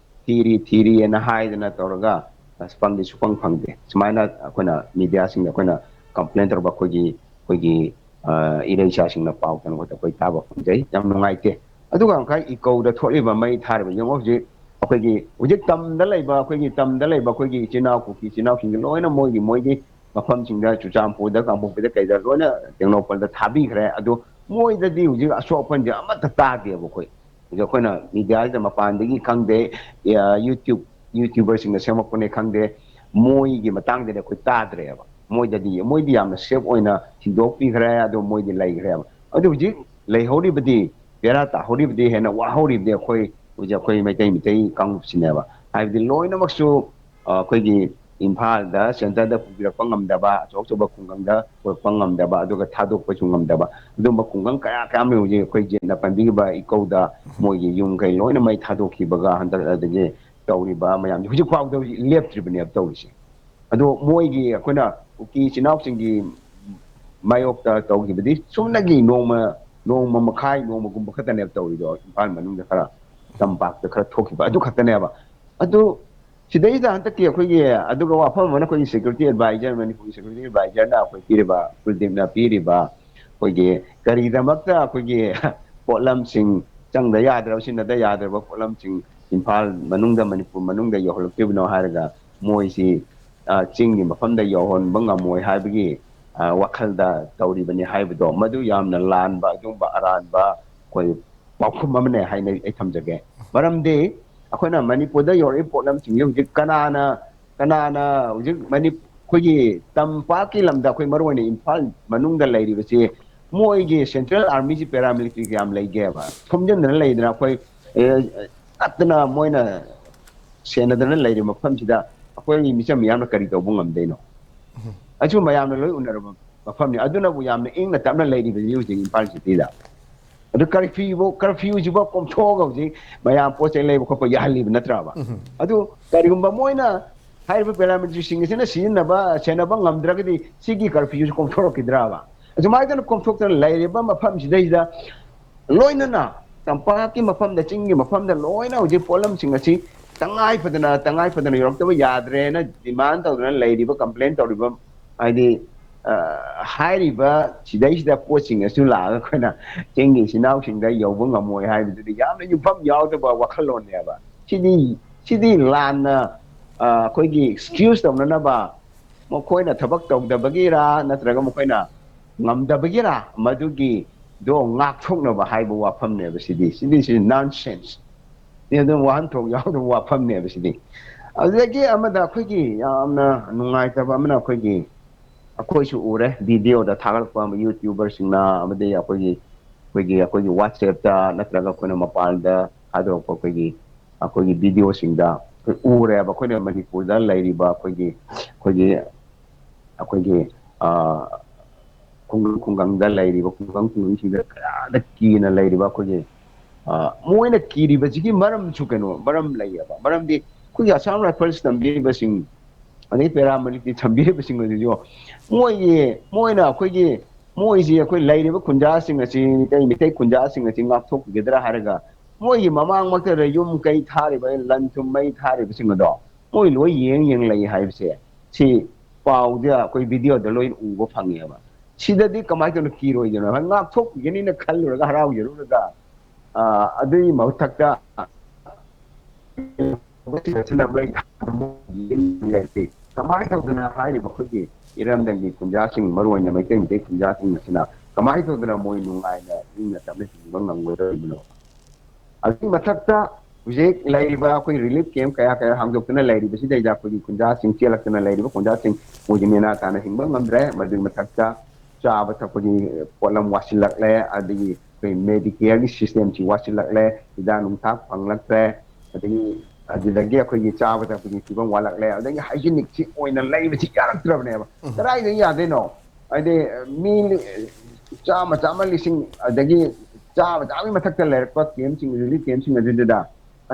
ꯊꯤꯔꯤ, ꯊꯤꯔꯤꯑꯅ ꯍꯥꯏꯗꯅ ꯇꯧꯔꯒ ꯑꯁ ꯐꯪꯗꯤ ꯁꯨꯐꯪ ꯐꯪꯗꯦ꯫ ꯁꯨꯃꯥꯏꯅ ꯑꯩꯈꯣꯏꯅ ꯃꯤꯗꯤꯌꯥꯁꯤꯡꯗ ꯑꯩꯈꯣꯏꯅ ꯀꯝꯄ꯭ꯂꯦꯟ ꯇꯧꯔꯒ ꯑꯩꯈꯣꯏꯒꯤ, ꯑꯩꯈꯣꯏꯒꯤ, ꯑ, ꯏꯔꯩꯆꯥꯁꯤꯡꯅ ꯄꯥꯎ ꯇꯝꯕꯗ ꯑꯩꯈꯣꯏ ꯇꯥꯕ ꯐꯪꯖꯩ꯫ ꯌꯥꯝ ꯅꯨꯡꯉꯥꯏꯇꯦ꯫ ꯑꯗꯨꯒ ꯉꯁꯥꯏ ꯏꯀꯧꯗ ꯊꯣꯛꯂꯤꯕ ꯃꯩ ꯊꯥꯔꯤꯕ, ꯌꯦꯡꯉꯣ ꯍꯧꯖꯤꯛ ꯑꯩꯈꯣꯏꯒꯤ, ꯍꯧꯖꯤꯛ ꯇꯝꯗ ꯂꯩꯕ, ꯑꯩꯈꯣꯏꯒꯤ ꯇꯝꯗ ꯂꯩꯕ ꯑꯩꯈꯣꯏꯒꯤ ꯏꯆꯤꯟ ꯏꯅꯥꯎ, ꯀꯨꯀꯤ ꯏꯆꯤꯟ ꯏꯅꯥꯎꯁꯤꯡꯁꯦ ꯂꯣꯏꯅ ꯃꯣꯏꯒꯤ, ꯃꯣꯏꯒꯤ ꯃꯐꯝꯁꯤꯡꯗ, ꯆꯨꯔꯆꯥꯟꯄꯨꯔꯗ, ꯀꯥꯡꯄꯣꯛꯄꯤꯗ, ꯀꯩꯗ ꯂꯣꯏꯅ ꯇꯦꯡꯅꯧꯄꯜꯗ ꯊꯥꯕꯤꯈ꯭ꯔꯦ꯫ ꯑꯗꯣ ꯃꯣꯏꯗꯗꯤ ꯍꯧꯖꯤꯛ ꯑꯁꯣꯛ ꯑꯄꯟꯁꯦ ꯑꯃꯠꯇ ꯇꯥꯗꯦꯕ ꯑꯩꯈꯣꯏ꯫ ꯍꯧꯖꯤꯛ ꯑꯩꯈꯣꯏꯅ ꯃꯤꯗꯤꯌꯥꯁꯤꯗ ꯃꯄꯥꯟꯗꯒꯤ ꯈꯪꯗꯦ, ꯑ, YouTube, YouTuberꯁꯤꯡꯅ ꯁꯦꯝꯃꯛꯄꯅꯦ ꯈꯪꯗꯦ, ꯃꯣꯏꯒꯤ ꯃꯇꯥꯡꯗꯗꯤ ꯑꯩꯈꯣꯏ ꯇꯥꯗ꯭ꯔꯦꯕ꯫ ꯃꯣꯏꯗꯗꯤ, ꯃꯣꯏꯗꯤ ꯌꯥꯝꯅ safe ꯑꯣꯏꯅ ꯊꯤꯟꯗꯣꯛꯄꯤꯈ꯭ꯔꯦ, ꯑꯗꯣ ꯃꯣꯏꯗꯤ ꯂꯩꯈ꯭ꯔꯦꯕ꯫ ꯑꯗꯨ ꯍꯧꯖꯤꯛ ꯂꯩꯍꯧꯔꯤꯕꯗꯤ, ꯕꯦꯔꯥ ꯇꯥꯍꯧꯔꯤꯕꯗꯤ, ꯍꯦꯟꯅ ꯋꯥꯍꯧꯔꯤꯕꯗꯤ ꯑꯩꯈꯣꯏ, ꯍꯧꯖꯤꯛ ꯑꯩꯈꯣꯏ ꯃꯩꯇꯩ, ꯃꯩꯇꯩ ꯀꯥꯡꯂꯨꯞꯁꯤꯅꯦꯕ꯫ ꯍꯥꯏꯕꯗꯤ ꯂꯣꯏꯅꯃꯛꯁꯨ, ꯑ, ꯑꯩꯈꯣꯏꯒꯤ ꯏꯝꯐꯥꯜꯗ, centreꯗ ꯄꯨꯕꯤꯔꯛꯄ ꯉꯝꯗꯕ, ꯑꯆꯧ ꯑꯆꯧꯕ ꯈꯨꯡꯒꯪꯗ ꯄꯨꯔꯛꯄ ꯉꯝꯗꯕ, ꯑꯗꯨꯒ ꯊꯥꯗꯣꯛꯄꯁꯨ ꯉꯝꯗꯕ, ꯑꯗꯨꯝꯕ ꯈꯨꯡꯒꯪ ꯀꯌꯥ ꯀꯌꯥ ꯑꯃ ꯍꯧꯖꯤꯛ ꯑꯩꯈꯣꯏ ꯖꯦꯠꯅ ꯄꯟꯕꯤꯈꯤꯕ ꯏꯀꯧꯗ ꯃꯣꯏꯒꯤ ꯌꯨꯝ ꯀꯩ ꯂꯣꯏꯅ ꯃꯩ ꯊꯥꯗꯣꯛꯈꯤꯕꯒ ꯍꯟꯗꯛ ꯑꯗꯒꯤ ꯇꯧꯔꯤꯕ ꯃꯌꯥꯝꯁꯦ ꯍꯧꯖꯤꯛ ꯐꯥꯎꯗ ꯍꯧꯖꯤꯛ ꯂꯦꯞꯇ꯭ꯔꯤꯕꯅꯦꯕ ꯇꯧꯔꯤꯁꯦ꯫ ꯑꯗꯣ ꯃꯣꯏꯒꯤ ꯑꯩꯈꯣꯏꯅ ꯀꯨꯀꯤ ꯏꯆꯤꯟ ꯏꯅꯥꯎꯁꯤꯡꯒꯤ ꯃꯥꯌꯣꯛꯇ ꯇꯧꯈꯤꯕꯗꯤ ꯁꯨꯞꯅꯒꯤ ꯅꯣꯡꯃ, ꯅꯣꯡꯃ ꯃꯈꯥꯏ, ꯅꯣꯡꯃꯒꯨꯝꯕ ꯈꯛꯇꯅꯦꯕ ꯇꯧꯔꯤꯗꯣ, ꯏꯝꯐꯥꯜ ꯃꯅꯨꯡꯗ ꯈꯔ, ꯇꯝꯄꯥꯛꯇ ꯈꯔ ꯊꯣꯛꯈꯤꯕ ꯑꯗꯨ ꯈꯛꯇꯅꯦꯕ꯫ ꯑꯗꯨ ꯁꯤꯗꯩꯗ ꯍꯟꯗꯛꯀꯤ ꯑꯩꯈꯣꯏꯒꯤ, ꯑꯗꯨꯒ ꯋꯥꯐꯝ ꯑꯃꯅ ꯑꯩꯈꯣꯏꯒꯤ security advisor, ꯃꯅꯤꯄꯨꯔꯒꯤ security advisorꯅ ꯑꯩꯈꯣꯏ ꯄꯤꯔꯤꯕ, ꯀꯨꯜꯗꯤꯞꯅ ꯄꯤꯔꯤꯕ ꯑꯩꯈꯣꯏꯒꯤ ꯀꯔꯤꯒꯤꯗꯃꯛꯇ ꯑꯩꯈꯣꯏꯒꯤ ꯄꯣꯠꯂꯝꯁꯤꯡ, ꯆꯪꯗ ꯌꯥꯗ꯭ꯔꯕ, ꯁꯤꯖꯤꯟꯅꯗ ꯌꯥꯗ꯭ꯔꯕ ꯄꯣꯠꯂꯝꯁꯤꯡ ꯏꯝꯐꯥꯜ ꯃꯅꯨꯡꯗ, ꯃꯅꯤꯄꯨꯔ ꯃꯅꯨꯡꯗ ꯌꯧꯍꯜꯂꯛꯇ꯭ꯔꯤꯕꯅꯣ ꯍꯥꯏꯔꯒ ꯃꯣꯏꯁꯤ, ꯑ, ꯆꯤꯡꯒꯤ ꯃꯐꯝꯗ ꯌꯧꯍꯟꯕ ꯉꯝꯃꯣꯏ ꯍꯥꯏꯕꯒꯤ, ꯑ, ꯋꯥꯈꯜꯗ ꯇꯧꯔꯤꯕꯅꯤ ꯍꯥꯏꯕꯗꯣ, ꯃꯗꯨ ꯌꯥꯝꯅ ꯂꯥꯟꯕ, ꯑꯗꯨꯒꯨꯝꯕ ꯑꯔꯥꯟꯕ ꯑꯩꯈꯣꯏ ꯄꯥꯎꯈꯨꯝ ꯑꯃꯅꯦ ꯍꯥꯏꯅ ꯑꯩ ꯊꯝꯖꯒꯦ꯫ ꯃꯔꯝꯗꯤ ꯑꯩꯈꯣꯏꯅ ꯃꯅꯤꯄꯨꯔꯗ ꯌꯧꯔꯛꯏꯕ ꯄꯣꯠꯂꯝꯁꯤꯡꯁꯦ ꯍꯧꯖꯤꯛ ꯀꯅꯥꯅ, ꯀꯅꯥꯅ ꯍꯧꯖꯤꯛ ꯃꯅꯤ-, ꯑꯩꯈꯣꯏꯒꯤ ꯇꯝꯄꯥꯛꯀꯤ ꯂꯝꯗ, ꯑꯩꯈꯣꯏ ꯃꯔꯨ ꯑꯣꯏꯅ ꯏꯝꯐꯥꯜ ꯃꯅꯨꯡꯗ ꯂꯩꯔꯤꯕꯁꯤ, ꯃꯣꯏꯒꯤ central armyꯁꯤ paramilitary ꯀꯌꯥꯝ ꯂꯩꯒꯦꯕ? ꯊꯣꯝꯖꯤꯟꯗꯅ ꯂꯩꯗꯅ ꯑꯩꯈꯣꯏ, ꯑꯦ, ꯅꯠꯇꯅ ꯃꯣꯏꯅ ꯁꯦꯟꯅꯗꯅ ꯂꯩꯔꯤꯕ ꯃꯐꯝꯁꯤꯗ ꯑꯩꯈꯣꯏꯒꯤ ꯃꯤꯆꯝ ꯃꯤꯌꯥꯝꯅ ꯀꯔꯤ ꯇꯧꯕ ꯉꯝꯗꯣꯏꯅꯣ? ꯑꯗꯨ ꯃꯌꯥꯝꯅ ꯂꯣꯏ ꯎꯅꯔꯕ ꯃꯐꯝꯅꯤ꯫ ꯑꯗꯨꯅꯕꯨ ꯌꯥꯝꯅ ꯏꯪꯅ ꯇꯞꯅ ꯂꯩꯔꯤꯕꯁꯤ ꯍꯧꯖꯤꯛ ꯏꯝꯐꯥꯜ ꯁꯤꯇꯤꯗ꯫ ꯑꯗꯨ ꯀꯔꯐ꯭ꯌꯨꯕꯨ, ꯀꯔꯐ꯭ꯌꯨꯁꯤꯐꯥꯎ ꯀꯣꯝꯊꯣꯛꯑꯒ ꯍꯧꯖꯤꯛ ꯃꯌꯥꯝ ꯄꯣꯠ ꯆꯩ ꯂꯩꯕ ꯈꯣꯠꯄ ꯌꯥꯍꯜꯂꯤꯕ ꯅꯠꯇ꯭ꯔꯕ? ꯑꯗꯨ ꯀꯔꯤꯒꯨꯝꯕ ꯃꯣꯏꯅ ꯍꯥꯏꯔꯤꯕ ꯄꯦꯔꯥꯃꯤꯂꯤꯇꯔꯤꯁꯤꯡ ꯑꯁꯤꯅ ꯁꯤꯖꯤꯟꯅꯕ, ꯁꯦꯟꯅꯕ ꯉꯝꯗ꯭ꯔꯒꯗꯤ ꯁꯤꯒꯤ ꯀꯔꯐ꯭ꯌꯨꯁꯤ ꯀꯣꯝꯊꯣꯔꯛꯈꯤꯗ꯭ꯔꯕ? ꯑꯁꯨꯃꯥꯏꯅ ꯀꯣꯝꯊꯣꯛꯇꯅ ꯂꯩꯔꯤꯕ ꯃꯐꯝꯁꯤꯗꯩꯁꯤꯗ ꯂꯣꯏꯅꯅ ꯇꯝꯄꯥꯛꯀꯤ ꯃꯐꯝꯗ, ꯆꯤꯡꯒꯤ ꯃꯐꯝꯗ ꯂꯣꯏꯅ ꯍꯧꯖꯤꯛ ꯄꯣꯠꯂꯝꯁꯤꯡ ꯑꯁꯤ ꯇꯉꯥꯏ ꯐꯗꯅ, ꯇꯉꯥꯏ ꯐꯗꯅ ꯌꯧꯔꯛꯇꯕ ꯌꯥꯗ꯭ꯔꯦꯅ ꯗꯤꯃꯥꯟ ꯇꯧꯗꯅ ꯂꯩꯔꯤꯕ, ꯀꯝꯄ꯭ꯂꯦꯟ ꯇꯧꯔꯤꯕ, ꯍꯥꯏꯗꯤ, ꯑ, ꯍꯥꯏꯔꯤꯕ ꯁꯤꯗꯩꯁꯤꯗ ꯄꯣꯠꯁꯤꯡ ꯑꯁꯨ ꯂꯥꯛꯑꯒ ꯑꯩꯈꯣꯏꯅ ꯆꯤꯡꯒꯤ ꯏꯆꯤꯟ ꯏꯅꯥꯎꯁꯤꯡꯗ ꯌꯧꯕ ꯉꯝꯃꯣꯏ ꯍꯥꯏꯕꯗꯨꯗꯤ ꯌꯥꯝꯅ ꯌꯨꯝꯐꯝ ꯌꯥꯎꯗꯕ ꯋꯥꯈꯜꯂꯣꯟꯅꯦꯕ꯫ ꯁꯤꯗꯤ, ꯁꯤꯗꯤ ꯂꯥꯟꯅ, ꯑ, ꯑꯩꯈꯣꯏꯒꯤ ꯑꯦꯛꯁꯀ꯭ꯌꯨꯁ ꯇꯧꯅꯅꯕ, ꯃꯈꯣꯏꯅ ꯊꯕꯛ ꯇꯧꯗꯕꯒꯤꯔꯥ ꯅꯠꯇ꯭ꯔꯒ ꯃꯈꯣꯏꯅ ꯉꯝꯗꯕꯒꯤꯔꯥ, ꯃꯗꯨꯒꯤꯗꯣ ꯉꯥꯛꯊꯣꯛꯅꯕ ꯍꯥꯏꯕ ꯋꯥꯐꯝꯅꯦꯕ ꯁꯤꯗꯤ꯫ ꯁꯤꯗꯤ, ꯁꯤꯗꯤ ꯅꯟ ꯁꯦꯟꯁ꯫ ꯁꯤ ꯑꯗꯨꯝ ꯋꯥꯍꯟꯊꯣꯛ ꯌꯥꯎꯗꯕ ꯋꯥꯐꯝꯅꯦꯕ ꯁꯤꯗꯤ꯫ ꯑꯗꯨꯗꯒꯤ ꯑꯃꯗ ꯑꯩꯈꯣꯏꯒꯤ ꯌꯥꯝꯅ ꯅꯨꯡꯉꯥꯏꯇꯕ ꯑꯃꯅ ꯑꯩꯈꯣꯏꯒꯤ, ꯑꯩꯈꯣꯏꯁꯨ ꯎꯔꯦ ꯚꯤꯗꯤꯑꯣꯗ ꯊꯥꯒꯠꯂꯛꯄ ꯑꯃ, ꯌꯨꯇ꯭ꯌꯨꯕꯔꯁꯤꯡꯅ ꯑꯃꯗꯤ ꯑꯩꯈꯣꯏꯒꯤ, ꯑꯩꯈꯣꯏꯒꯤ, ꯑꯩꯈꯣꯏꯒꯤ WhatsApp-ꯇ ꯅꯠꯇ꯭ꯔꯒ ꯑꯩꯈꯣꯏꯅ ꯃꯄꯥꯟꯗ ꯊꯥꯗꯣꯔꯛꯄ ꯑꯩꯈꯣꯏꯒꯤ, ꯑꯩꯈꯣꯏꯒꯤ ꯚꯤꯗꯤꯑꯣꯁꯤꯡꯗ ꯑꯩꯈꯣꯏ ꯎꯔꯦꯕ꯫ ꯑꯩꯈꯣꯏꯅ ꯃꯅꯤꯄꯨꯔꯗ ꯂꯩꯔꯤꯕ ꯑꯩꯈꯣꯏꯒꯤ, ꯑꯩꯈꯣꯏꯒꯤ, ꯑꯩꯈꯣꯏꯒꯤ, ꯑ, ꯈꯨꯡꯒꯪ ꯈꯨꯡꯒꯪꯗ ꯂꯩꯔꯤꯕ, ꯈꯨꯡꯒꯪ ꯈꯨꯡꯒꯪꯁꯤꯡꯗ ꯀꯌꯥꯗ ꯀꯤꯅ ꯂꯩꯔꯤꯕ ꯑꯩꯈꯣꯏꯒꯤ, ꯑ, ꯃꯣꯏꯅ ꯀꯤꯔꯤꯕꯁꯤꯒꯤ ꯃꯔꯝꯁꯨ ꯀꯩꯅꯣ, ꯃꯔꯝ ꯂꯩꯌꯦꯕ꯫ ꯃꯔꯝꯗꯤ ꯑꯩꯈꯣꯏꯒꯤ Assam Rifles ꯊꯝꯕꯤꯔꯤꯕꯁꯤꯡ, ꯑꯗꯩ ꯄꯦꯔꯥꯃꯤꯂꯤꯇꯔꯤ ꯊꯝꯕꯤꯔꯤꯕꯁꯤꯡ ꯑꯗꯨꯁꯨ ꯃꯣꯏꯒꯤ, ꯃꯣꯏꯅ ꯑꯩꯈꯣꯏꯒꯤ, ꯃꯣꯏꯁꯤ ꯑꯩꯈꯣꯏ ꯂꯩꯔꯤꯕ ꯈꯨꯟꯖꯥꯁꯤꯡ ꯑꯁꯤ, ꯃꯤꯇꯩ, ꯃꯤꯇꯩ ꯈꯨꯟꯖꯥꯁꯤꯡ ꯑꯁꯤ ꯉꯥꯛꯊꯣꯛꯄꯤꯒꯗ꯭ꯔꯥ ꯍꯥꯏꯔꯒ, ꯃꯣꯏꯒꯤ ꯃꯃꯥꯡꯃꯛꯇꯗ ꯌꯨꯝ ꯀꯩ ꯊꯥꯔꯤꯕ, ꯂꯟ ꯊꯨꯝ ꯃꯩ ꯊꯥꯔꯤꯕꯁꯤꯡ ꯑꯗꯣ ꯃꯣꯏ ꯂꯣꯏ ꯌꯦꯡ ꯌꯦꯡ ꯂꯩ ꯍꯥꯏꯕꯁꯦ, ꯁꯤ ꯄꯥꯎꯗ ꯑꯩꯈꯣꯏ ꯚꯤꯗꯤꯑꯣꯗ ꯂꯣꯏ ꯎꯕ ꯐꯪꯉꯦꯕ꯫ ꯁꯤꯗꯗꯤ ꯀꯃꯥꯏꯅ ꯇꯧꯅ ꯀꯤꯔꯣꯏꯗꯣꯏꯅꯣ? ꯉꯥꯛꯊꯣꯛꯄꯤꯒꯅꯤꯅ ꯈꯜꯂꯨꯔꯒ, ꯍꯔꯥꯎꯖꯔꯨꯔꯒ, ꯑ, ꯑꯗꯨꯒꯤ ꯃꯊꯛꯇ ꯀꯃꯥꯏꯅ ꯇꯧꯗꯅ ꯍꯥꯏꯔꯤꯕ ꯑꯩꯈꯣꯏꯒꯤ ꯏꯔꯝꯗꯝꯒꯤ ꯈꯨꯟꯖꯥꯁꯤꯡ, ꯃꯔꯨ ꯑꯣꯏꯅ ꯃꯩꯇꯩ, ꯃꯩꯇꯩ ꯈꯨꯟꯖꯥꯁꯤꯡ ꯑꯁꯤꯅ ꯀꯃꯥꯏꯅ ꯇꯧꯗꯅ ꯃꯣꯏ ꯅꯨꯡꯉꯥꯏꯅ ꯏꯪꯅ ꯇꯞꯅ ꯍꯤꯡꯕ ꯉꯝꯒꯗꯧꯔꯤꯕꯅꯣ? ꯑꯗꯨꯒꯤ ꯃꯊꯛꯇ ꯍꯧꯖꯤꯛ ꯂꯩꯔꯤꯕ ꯑꯩꯈꯣꯏ ꯔꯤꯂꯤꯐ ꯀꯦꯝ ꯀꯌꯥ ꯀꯌꯥ ꯍꯥꯡꯗꯣꯛꯇꯨꯅ ꯂꯩꯔꯤꯕꯁꯤꯗꯩꯗ ꯑꯩꯈꯣꯏꯒꯤ ꯈꯨꯟꯖꯥꯁꯤꯡ, ꯆꯦꯜꯂꯛꯇꯨꯅ ꯂꯩꯔꯤꯕ ꯈꯨꯟꯖꯥꯁꯤꯡ, ꯃꯣꯏꯁꯦ ꯅꯦꯅꯥ ꯇꯥꯅ ꯍꯤꯡꯕ ꯉꯝꯗ꯭ꯔꯦ꯫ ꯃꯗꯨꯒꯤ ꯃꯊꯛꯇ ꯆꯥꯕ ꯊꯛꯄꯒꯤ ꯄꯣꯠꯂꯝ ꯋꯥꯠꯁꯤꯜꯂꯛꯂꯦ, ꯑꯗꯒꯤ ꯑꯩꯈꯣꯏ ꯃꯦꯗꯤꯀꯦꯌꯔꯒꯤ ꯁꯤꯁꯇꯦꯝꯁꯤ ꯋꯥꯠꯁꯤꯜꯂꯛꯂꯦ, ꯍꯤꯗꯥꯛ ꯅꯨꯡꯊꯥꯛ ꯐꯪꯂꯛꯇ꯭ꯔꯦ, ꯑꯗꯒꯤ ꯑꯗꯨꯗꯒꯤ ꯑꯩꯈꯣꯏꯒꯤ ꯆꯥꯕ ꯊꯛꯄꯒꯤ ꯐꯤꯕꯝ ꯋꯥꯠꯂꯛꯂꯦ, ꯑꯗꯒꯤ ꯍꯥꯏꯖꯤꯅꯤꯛꯁꯤ ꯑꯣꯏꯅ ꯂꯩꯕꯁꯤ ꯌꯥꯔꯛꯇ꯭ꯔꯕꯅꯦꯕ꯫ ꯀꯗꯥꯏꯗ ꯌꯥꯗꯣꯏꯅꯣ? ꯍꯥꯏꯗꯤ ꯃꯤ ꯆꯥꯝꯃ, ꯆꯥꯝꯃ, ꯂꯤꯁꯤꯡ, ꯑꯗꯒꯤ ꯆꯥꯝꯃ, ꯆꯥꯝꯃꯒꯤ ꯃꯊꯛꯇ ꯂꯩꯔꯛꯄ ꯀꯦꯝꯁꯤꯡ, ꯔꯤꯂꯤꯐ ꯀꯦꯝꯁꯤꯡ ꯑꯗꯨꯗ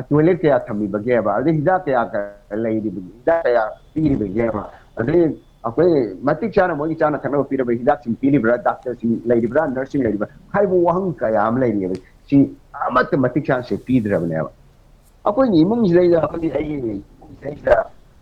ꯇꯣꯏꯂꯦꯠ ꯀꯌꯥ ꯊꯝꯃꯤꯕꯒꯦꯕ, ꯑꯗꯩ ꯍꯤꯗꯥꯛ ꯀꯌꯥ ꯂꯩꯔꯤꯕ, ꯍꯤꯗꯥꯛ ꯀꯌꯥ ꯄꯤꯔꯤꯕꯒꯦꯕ, ꯑꯗꯩ ꯑꯩꯈꯣꯏ ꯃꯇꯤꯛ ꯆꯥꯅ ꯃꯣꯏꯒꯤ ꯆꯥꯅ ꯊꯛꯅꯕ ꯄꯤꯔꯕ ꯍꯤꯗꯥꯛꯁꯤꯡ ꯄꯤꯔꯤꯕ꯭ꯔꯥ, ꯗꯥꯛꯇꯔꯁꯤꯡ ꯂꯩꯔꯤꯕ꯭ꯔꯥ, ꯅꯔꯁꯁꯤꯡ ꯂꯩꯔꯤꯕ꯭ꯔꯥ ꯍꯥꯏꯕ ꯋꯥꯍꯪ ꯀꯌꯥ ꯑꯃ ꯂꯩꯔꯤꯑꯕ꯫ ꯁꯤ ꯑꯃꯠꯇ ꯃꯇꯤꯛ ꯆꯥꯅ ꯁꯦ ꯄꯤꯗ꯭ꯔꯕꯅꯦꯕ꯫ ꯑꯩꯈꯣꯏꯒꯤ ꯏꯃꯨꯡꯁꯤꯗꯩꯗ, ꯑꯩꯈꯣꯏꯒꯤ ꯑꯩꯒꯤ ꯏꯃꯨꯡꯁꯤꯗꯩꯗ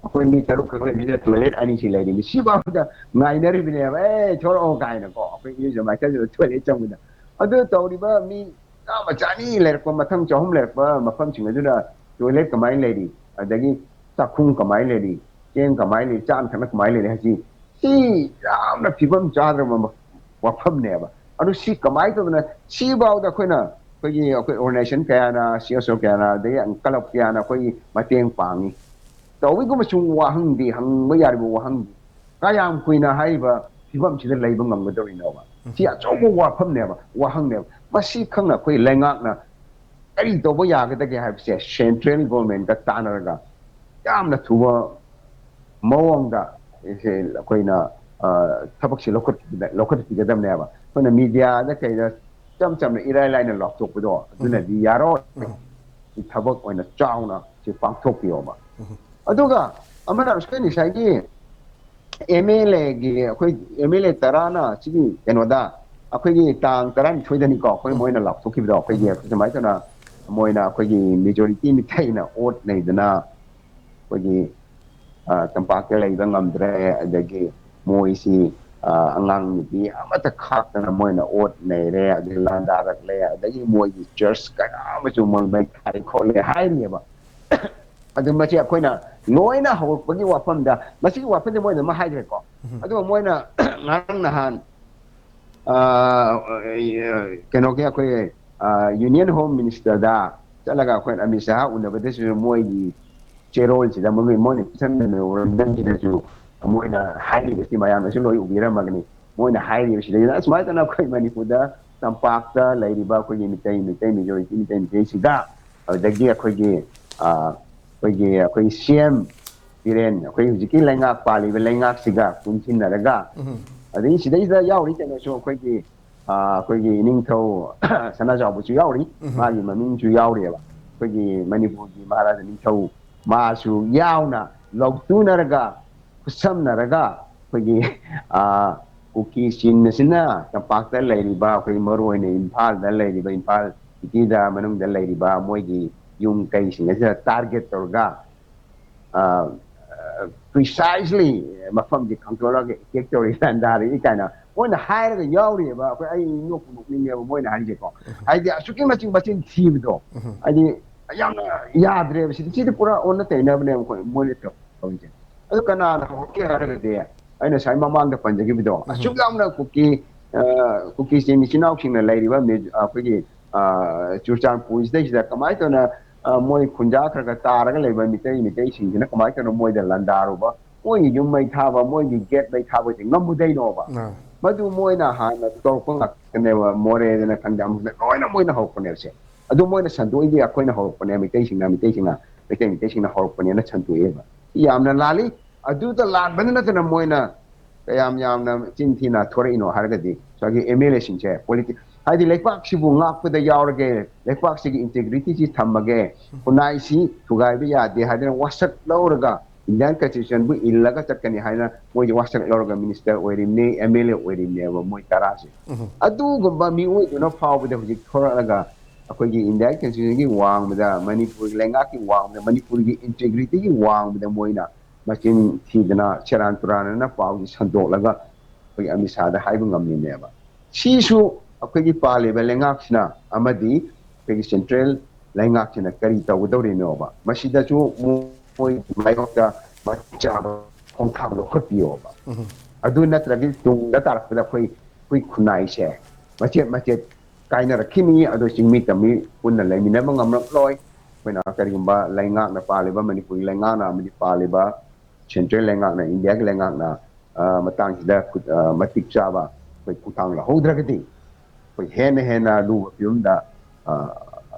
ꯑꯩꯈꯣꯏ ꯃꯤ ꯇꯔꯨꯛ ꯈꯛ ꯂꯩꯕꯁꯤꯗ ꯇꯣꯏꯂꯦꯠ ꯑꯅꯤꯁꯤ ꯂꯩꯔꯤꯅꯤ, ꯁꯤꯐꯥꯎꯗ ꯉꯥꯏꯅꯔꯤꯕꯅꯦꯕ, "ꯑꯦ, ꯊꯣꯔꯛꯑꯣ" ꯀꯥꯏꯅꯀꯣ, ꯑꯩꯈꯣꯏ ꯏꯔꯨꯖ ꯃꯥꯏꯊꯖꯕ ꯇꯣꯏꯂꯦꯠ ꯆꯪꯕꯗ꯫ ꯑꯗꯨ ꯇꯧꯔꯤꯕ ꯃꯤ ꯆꯥꯝꯃ, ꯆꯅꯤ ꯂꯩꯔꯛꯄ, ꯃꯊꯪ ꯆꯍꯨꯝ ꯂꯩꯔꯛꯄ ꯃꯐꯝꯁꯤꯡ ꯑꯗꯨꯅ ꯇꯣꯏꯂꯦꯠ ꯀꯃꯥꯏꯅ ꯂꯩꯔꯤ, ꯑꯗꯒꯤ ꯆꯥꯛꯈꯨꯝ ꯀꯃꯥꯏꯅ ꯂꯩꯔꯤ, ꯆꯦꯡ ꯀꯃꯥꯏꯅ ꯂꯩꯔꯤ, ꯆꯥꯅ ꯊꯛꯅ ꯀꯃꯥꯏꯅ ꯂꯩꯔꯤ ꯍꯥꯏꯁꯤ, ꯁꯤ ꯌꯥꯝꯅ ꯐꯤꯕꯝ ꯆꯥꯗ꯭ꯔꯕ ꯃ-, ꯋꯥꯐꯝꯅꯦꯕ꯫ ꯑꯗꯨ ꯁꯤ ꯀꯃꯥꯏꯅ ꯇꯧꯗꯅ, ꯁꯤꯐꯥꯎꯗ ꯑꯩꯈꯣꯏꯅ, ꯑꯩꯈꯣꯏꯒꯤ, ꯑꯩꯈꯣꯏ ꯑꯣꯔꯒꯅꯥꯏꯖꯦꯁꯟ ꯀꯌꯥꯅ, ꯁꯤ ꯑꯦꯁ ꯑꯣ ꯀꯌꯥꯅ, ꯑꯗꯒꯤ ꯀ꯭ꯂꯕ ꯀꯌꯥꯅ ꯑꯩꯈꯣꯏꯒꯤ ꯃꯇꯦꯡ ꯄꯥꯡꯉꯤ꯫ ꯇꯧꯏꯒꯨꯝꯕ ꯁꯨꯝ ꯋꯥꯍꯪꯗꯤ, ꯍꯪꯕ ꯌꯥꯔꯤꯕ ꯋꯥꯍꯪꯗꯤ, ꯀꯌꯥꯝ ꯀꯨꯏꯅ ꯍꯥꯏꯔꯤꯕ ꯐꯤꯕꯝꯁꯤꯗ ꯂꯩꯕ ꯉꯝꯒꯗꯧꯔꯤꯅꯣꯕ? ꯁꯤ ꯑꯆꯧꯕ ꯋꯥꯐꯝꯅꯦꯕ, ꯋꯥꯍꯪꯅꯦꯕ꯫ ꯃꯁꯤ ꯈꯪꯅ ꯑꯩꯈꯣꯏ ꯂꯩꯉꯥꯛꯅ ꯀꯔꯤ ꯇꯧꯕ ꯌꯥꯒꯗꯒꯦ ꯍꯥꯏꯕꯁꯦ ꯁꯦꯟꯇ꯭ꯔꯦꯜ ꯒꯣꯔꯃꯦꯟꯒ ꯇꯥꯟꯅꯔꯒ ꯌꯥꯝꯅ ꯊꯨꯕ ꯃꯑꯣꯡꯗ ꯁꯦ ꯑꯩꯈꯣꯏꯅ, ꯑ, ꯊꯕꯛꯁꯦ ꯂꯧꯈꯠ-, ꯂꯧꯈꯠꯄꯤꯒꯗꯕꯅꯦꯕ꯫ ꯑꯩꯈꯣꯏꯅ ꯃꯤꯗꯤꯌꯥꯗ ꯀꯩꯗ ꯏꯆꯝ ꯆꯝꯅ ꯏꯔꯥꯏ ꯂꯥꯏꯅ ꯂꯥꯎꯊꯣꯛꯄꯗꯣ ꯑꯗꯨꯅꯗꯤ ꯌꯥꯔꯣꯏ꯫ ꯁꯤ ꯊꯕꯛ ꯑꯣꯏꯅ ꯆꯥꯎꯅ ꯁꯤ ꯄꯥꯡꯊꯣꯛꯄꯤꯌꯣꯕ꯫ ꯑꯗꯨꯒ ꯑꯃꯅ ꯑꯩꯈꯣꯏ ꯉꯁꯥꯏꯒꯤ ꯑꯦꯝ ꯑꯦꯜ ꯑꯦꯒꯤ, ꯑꯩꯈꯣꯏ ꯑꯦꯝ ꯑꯦꯜ ꯑꯦ ꯇꯔꯥꯅ ꯁꯤꯒꯤ ꯀꯩꯅꯣꯗ, ꯑꯩꯈꯣꯏꯒꯤ ꯇꯥꯡ ꯇꯔꯥꯅꯤꯊꯣꯏꯗꯅꯤꯀꯣ, ꯑꯩꯈꯣꯏ ꯃꯣꯏꯅ ꯂꯥꯎꯊꯣꯛꯈꯤꯕꯗꯣ, ꯑꯩꯈꯣꯏꯒꯤ ꯁꯨꯃꯥꯏꯅ ꯇꯧꯅ ꯃꯣꯏꯅ ꯑꯩꯈꯣꯏꯒꯤ ꯃꯦꯖꯣꯔꯤꯇꯤ ꯃꯤꯈꯩꯅ ꯑꯣꯠ ꯅꯩꯗꯅ ꯑꯩꯈꯣꯏꯒꯤ, ꯑ, ꯇꯝꯄꯥꯛꯇ ꯂꯩꯕ ꯉꯝꯗ꯭ꯔꯦ, ꯑꯗꯒꯤ ꯃꯣꯏꯁꯤ, ꯑ, ꯑꯉꯥꯡ ꯅꯨꯄꯤ ꯑꯃꯠꯇ ꯈꯥꯛꯇꯅ ꯃꯣꯏꯅ ꯑꯣꯠ ꯅꯩꯔꯦ, ꯑꯗꯒꯤ ꯂꯥꯟꯗꯥꯔꯛꯂꯦ, ꯑꯗꯒꯤ ꯃꯣꯏꯒꯤ ꯆꯔꯆ ꯀꯌꯥ ꯑꯃꯁꯨ ꯃꯣꯏ ꯃꯩ ꯊꯥꯏ ꯈꯣꯠꯂꯦ ꯍꯥꯏꯔꯤꯑꯕ꯫ ꯑꯗꯨ ꯃꯁꯤ ꯑꯩꯈꯣꯏꯅ ꯂꯣꯏꯅ ꯍꯧꯔꯛꯄꯒꯤ ꯋꯥꯐꯝꯗ, ꯃꯁꯤꯒꯤ ꯋꯥꯐꯝꯁꯦ ꯃꯣꯏꯅ ꯑꯃ ꯍꯥꯏꯈ꯭ꯔꯦꯀꯣ꯫ ꯑꯗꯨꯒ ꯃꯣꯏꯅ ꯉꯔꯥꯡ ꯅꯍꯥꯟ, ꯑ, ꯀꯩꯅꯣꯒꯤ ꯑꯩꯈꯣꯏ, ꯑ, ꯌꯨꯅꯤꯌꯟ ꯍꯣꯝ ꯃꯤꯅꯤꯁꯇꯔꯗ ꯆꯠꯂꯒ ꯑꯩꯈꯣꯏ ꯑꯃꯤꯠ ꯁꯥꯍ ꯎꯅꯕꯗꯁꯨ ꯃꯣꯏꯒꯤ ꯆꯦꯔꯣꯜꯁꯤꯗ ꯃꯣꯏ, ꯃꯣꯏꯅ ꯄꯤꯁꯟꯕ ꯃꯦꯃꯣꯔꯦꯟꯗꯝꯁꯤꯗꯁꯨ ꯃꯣꯏꯅ ꯍꯥꯏꯔꯤꯕꯁꯤ ꯃꯌꯥꯝꯅꯁꯨ ꯂꯣꯏ ꯎꯕꯤꯔꯝꯃꯒꯅꯤ꯫ ꯃꯣꯏꯅ ꯍꯥꯏꯔꯤꯕꯁꯤꯗꯩꯗ ꯑꯁꯨꯃꯥꯏꯅ ꯇꯧꯅ ꯑꯩꯈꯣꯏ ꯃꯅꯤꯄꯨꯔꯗ ꯇꯝꯄꯥꯛꯇ ꯂꯩꯔꯤꯕ ꯑꯩꯈꯣꯏꯒꯤ ꯃꯤꯇꯩ, ꯃꯤꯇꯩ ꯃꯦꯖꯣꯔꯤꯇꯤ, ꯃꯤꯇꯩ ꯃꯤꯇꯩꯁꯤꯗ, ꯑꯗꯨꯗꯒꯤ ꯑꯩꯈꯣꯏꯒꯤ, ꯑ, ꯑꯩꯈꯣꯏꯒꯤ ꯑꯩꯈꯣꯏꯒꯤ ꯁꯤ ꯑꯦꯝ ꯕꯤꯔꯦꯟ, ꯑꯩꯈꯣꯏ ꯍꯧꯖꯤꯛꯀꯤ ꯂꯩꯉꯥꯛ ꯄꯥꯜꯂꯤꯕ ꯂꯩꯉꯥꯛꯁꯤꯒ ꯄꯨꯟꯁꯤꯟꯅꯔꯒ, ꯑꯗꯒꯤ ꯁꯤꯗꯩꯁꯤꯗ ꯌꯥꯎꯔꯤ ꯀꯩꯅꯣꯁꯨ ꯑꯩꯈꯣꯏꯒꯤ ꯑꯥ, ꯑꯩꯈꯣꯏꯒꯤ ꯏꯅꯤꯡꯊꯧ ꯁꯅꯥꯖꯥꯎꯕꯁꯨ ꯌꯥꯎꯔꯤ, ꯃꯥꯒꯤ ꯃꯃꯤꯡꯁꯨ ꯌꯥꯎꯔꯤꯑꯕ꯫ ꯑꯩꯈꯣꯏꯒꯤ ꯃꯅꯤꯄꯨꯔꯒꯤ ꯃꯍꯥꯔꯥꯖꯥ ꯅꯤꯡꯊꯧ ꯃꯥꯁꯨ ꯌꯥꯎꯅ ꯂꯧꯇꯨꯅꯔꯒ, ꯈꯨꯠꯁꯝꯅꯔꯒ ꯑꯩꯈꯣꯏꯒꯤ ꯑꯥ, ꯀꯨꯀꯤ ꯆꯤꯡ ꯑꯁꯤꯅ ꯇꯝꯄꯥꯛꯇ ꯂꯩꯔꯤꯕ, ꯑꯩꯈꯣꯏ ꯃꯔꯨ ꯑꯣꯏꯅ ꯏꯝꯐꯥꯜꯗ ꯂꯩꯔꯤꯕ, ꯏꯝꯐꯥꯜ ꯁꯤꯇꯤꯗ ꯃꯅꯨꯡꯗ ꯂꯩꯔꯤꯕ ꯃꯣꯏꯒꯤ ꯌꯨꯝ ꯀꯩꯁꯤꯡ ꯑꯁꯤꯗ ꯇꯥꯔꯒꯦꯠ ꯇꯧꯔꯒ, ꯄ꯭ꯔꯤꯁꯥꯏꯁꯂꯤ ꯃꯐꯝꯁꯤ ꯈꯪꯗꯣꯛꯂꯒ ꯑꯦꯇꯦꯛ ꯇꯧꯔꯤ, ꯂꯥꯟꯗꯥꯔꯛꯏ ꯀꯥꯏꯅ ꯃꯣꯏꯅ ꯍꯥꯏꯔꯒ ꯌꯥꯎꯔꯤꯑꯕ꯫ ꯑꯩꯈꯣꯏ, ꯑꯩ ꯅꯣꯛꯄꯨ ꯅꯣꯛꯅꯤꯡꯉꯦꯕ ꯃꯣꯏꯅ ꯍꯥꯏꯁꯦꯀꯣ꯫ ꯍꯥꯏꯗꯤ ꯑꯁꯨꯛꯀꯤ ꯃꯇꯤꯛ ꯃꯆꯤꯟ ꯊꯤꯕꯗꯣ, ꯍꯥꯏꯗꯤ ꯌꯥꯝꯅ ꯌꯥꯗ꯭ꯔꯦꯕ꯫ ꯁꯤꯗꯤ, ꯁꯤꯗꯤ ꯄꯨꯔꯥ ꯑꯣꯟꯅ ꯇꯩꯅꯕꯅꯦꯕ ꯑꯩꯈꯣꯏ ꯃꯣꯏꯅ ꯇꯧꯔꯤꯁꯦ꯫ ꯑꯗꯨ ꯀꯅꯥꯅ ꯍꯧꯔꯛꯀꯦ ꯍꯥꯏꯔꯒꯗꯤ, ꯑꯩꯅ ꯉꯁꯥꯏ ꯃꯃꯥꯡꯗ ꯄꯟꯖꯈꯤꯕꯗꯣ, ꯑꯁꯨꯛ ꯌꯥꯝꯅ ꯀꯨꯀꯤ, ꯑ, ꯀꯨꯀꯤ ꯆꯤꯡ ꯏꯆꯤꯟ ꯏꯅꯥꯎꯁꯤꯡꯅ ꯂꯩꯔꯤꯕ ꯃꯤ-, ꯑꯩꯈꯣꯏꯒꯤ, ꯑ, ꯆꯨꯔꯆꯥꯟꯄꯨꯔꯁꯤꯗꯩꯁꯤꯗ ꯀꯃꯥꯏꯅ ꯇꯧꯅ, ꯑ, ꯃꯣꯏ ꯈꯨꯟꯖꯥ ꯈꯔ ꯈꯔ ꯇꯥꯔꯒ ꯂꯩꯕ ꯃꯤꯇꯩ, ꯃꯤꯇꯩꯁꯤꯡꯁꯤꯅ ꯀꯃꯥꯏꯅ ꯇꯧꯅ ꯃꯣꯏꯗ ꯂꯥꯟꯗꯥꯔꯨꯕ, ꯃꯣꯏꯒꯤ ꯌꯨꯝ ꯃꯩ ꯊꯥꯕ, ꯃꯣꯏꯒꯤ ꯒꯦꯠ ꯃꯩ ꯊꯥꯕꯁꯦ ꯉꯝꯃꯨꯗꯩꯅꯣꯕ? ꯑꯥ꯫ ꯃꯗꯨ ꯃꯣꯏꯅ ꯍꯥꯟꯅ ꯇꯧꯔꯛꯄ ꯉꯥꯛꯇꯅꯦꯕ꯫ ꯃꯣꯔꯦꯗꯅ ꯈꯪꯗꯦ, ꯑꯃꯗ ꯂꯣꯏꯅ ꯃꯣꯏꯅ ꯍꯧꯔꯛꯄꯅꯦꯕꯁꯦ꯫ ꯑꯗꯨ ꯃꯣꯏꯅ ꯁꯟꯗꯣꯛꯏꯗꯤ ꯑꯩꯈꯣꯏꯅ ꯍꯧꯔꯛꯄꯅꯦ, ꯃꯩꯇꯩꯁꯤꯡꯅ, ꯃꯩꯇꯩꯁꯤꯡꯅ, ꯃꯩꯇꯩ, ꯃꯩꯇꯩꯁꯤꯡꯅ ꯍꯧꯔꯛꯄꯅꯦꯅ ꯁꯟꯗꯣꯛꯑꯦꯕ꯫ ꯁꯤ ꯌꯥꯝꯅ ꯂꯥꯜꯂꯤ꯫ ꯑꯗꯨꯗ ꯂꯥꯟꯕꯗ ꯅꯠꯇꯅ ꯃꯣꯏꯅ ꯀꯌꯥꯝ ꯌꯥꯝꯅ ꯆꯤꯟ ꯊꯤꯅ ꯊꯣꯔꯛꯏꯅꯣ ꯍꯥꯏꯔꯒꯗꯤ, ꯉꯁꯥꯏꯒꯤ ꯑꯦꯝ ꯑꯦꯜ ꯑꯦꯁꯤꯡꯁꯦ ꯄꯣꯂꯤꯇꯤ-, ꯍꯥꯏꯗꯤ ꯂꯩꯄꯥꯛꯁꯤꯕꯨ ꯉꯥꯛꯄꯗ ꯌꯥꯎꯔꯒꯦ, ꯂꯩꯄꯥꯛꯁꯤꯒꯤ ꯏꯟꯇꯦꯒ꯭ꯔꯤꯇꯤꯁꯤ ꯊꯝꯃꯒꯦ, ꯈꯨꯟꯅꯥꯏꯁꯤ ꯊꯨꯒꯥꯏꯕ ꯌꯥꯗꯦ ꯍꯥꯏꯗꯅ ꯋꯥꯁꯛ ꯂꯧꯔꯒ, ꯏꯟꯗꯤꯌꯥꯟ ꯀꯟꯁꯇꯤꯇ꯭ꯌꯨꯁꯟꯕꯨ ꯏꯜꯂꯒ ꯆꯠꯀꯅꯤ ꯍꯥꯏꯅ ꯃꯣꯏꯁꯦ ꯋꯥꯁꯛ ꯂꯧꯔꯒ ꯃꯤꯅꯤꯁꯇꯔ ꯑꯣꯏꯔꯤꯕꯅꯤ, ꯑꯦꯝ ꯑꯦꯜ ꯑꯦ ꯑꯣꯏꯔꯤꯕꯅꯦꯕ ꯃꯣꯏ ꯇꯔꯥꯁꯦ꯫ ꯑꯗꯨꯒꯨꯝꯕ ꯃꯤꯑꯣꯏꯗꯨꯅ ꯐꯥꯎꯕꯗ ꯍꯧꯖꯤꯛ ꯊꯣꯔꯛꯂꯒ ꯑꯩꯈꯣꯏꯒꯤ ꯏꯟꯗꯤꯌꯥꯒꯤ ꯀꯟꯁꯇꯤꯇ꯭ꯌꯨꯁꯟꯒꯤ ꯋꯥꯡꯃꯗ, ꯃꯅꯤꯄꯨꯔꯒꯤ ꯂꯩꯉꯥꯛꯀꯤ ꯋꯥꯡꯃꯗ, ꯃꯅꯤꯄꯨꯔꯒꯤ ꯏꯟꯇꯦꯒ꯭ꯔꯤꯇꯤꯒꯤ ꯋꯥꯡꯃꯗ ꯃꯣꯏꯅ ꯃꯆꯤꯟ ꯊꯤꯗꯅ ꯁꯦꯔꯥꯟ ꯇꯨꯔꯥꯟꯅꯅ ꯄꯥꯎꯁꯤ ꯁꯟꯗꯣꯛꯂꯒ ꯑꯩꯈꯣꯏꯒꯤ ꯑꯃꯤꯠ ꯁꯥꯗ ꯍꯥꯏꯕ ꯉꯝꯃꯤꯅꯦꯕ꯫ ꯁꯤꯁꯨ ꯑꯩꯈꯣꯏꯒꯤ ꯄꯥꯜꯂꯤꯕ ꯂꯩꯉꯥꯛꯁꯤꯅ ꯑꯃꯗꯤ ꯑꯩꯈꯣꯏꯒꯤ ꯁꯦꯟꯇ꯭ꯔꯦꯜ ꯂꯩꯉꯥꯛꯁꯤꯅ ꯀꯔꯤ ꯇꯧꯒꯗꯧꯔꯤꯅꯣꯕ? ꯃꯁꯤꯗꯁꯨ ꯃꯣꯏ ꯃꯥꯌꯣꯛꯇ ꯃꯇꯤꯛ ꯆꯥꯕ ꯈꯣꯡꯊꯥꯡ ꯂꯧꯈꯠꯄꯤꯌꯣꯕ꯫ ꯑꯗꯨ ꯅꯠꯇ꯭ꯔꯒꯗꯤ ꯇꯨꯡꯗ ꯇꯥꯔꯛꯄꯗ ꯑꯩꯈꯣꯏ, ꯑꯩꯈꯣꯏ ꯈꯨꯟꯅꯥꯏꯁꯦ ꯃꯆꯦꯠ ꯃꯆꯦꯠ ꯀꯥꯏꯅꯔꯛꯈꯤꯅꯤ꯫ ꯑꯗꯣ ꯆꯤꯡꯃꯤ ꯇꯝꯃꯤ ꯄꯨꯟꯅ ꯂꯩꯃꯤꯟꯅꯕ ꯉꯝꯂꯛꯂꯣꯏ꯫ ꯑꯩꯈꯣꯏꯅ ꯀꯔꯤꯒꯨꯝꯕ ꯂꯩꯉꯥꯛꯅ, ꯄꯥꯜꯂꯤꯕ ꯃꯅꯤꯄꯨꯔꯒꯤ ꯂꯩꯉꯥꯛꯅ ꯑꯃꯗꯤ ꯄꯥꯜꯂꯤꯕ ꯁꯦꯟꯇ꯭ꯔꯦꯜ ꯂꯩꯉꯥꯛꯅ, ꯏꯟꯗꯤꯌꯥꯒꯤ ꯂꯩꯉꯥꯛꯅ, ꯑ, ꯃꯇꯥꯡꯁꯤꯗ ꯈꯨꯠ-, ꯑ, ꯃꯇꯤꯛ ꯆꯥꯕ ꯑꯩꯈꯣꯏ ꯈꯣꯡꯊꯥꯡ ꯂꯧꯍꯧꯗ꯭ꯔꯒꯗꯤ ꯑꯩꯈꯣꯏ ꯍꯦꯟꯅ ꯍꯦꯟꯅ ꯂꯨꯕ ꯐꯤꯕꯝꯗ, ꯑ,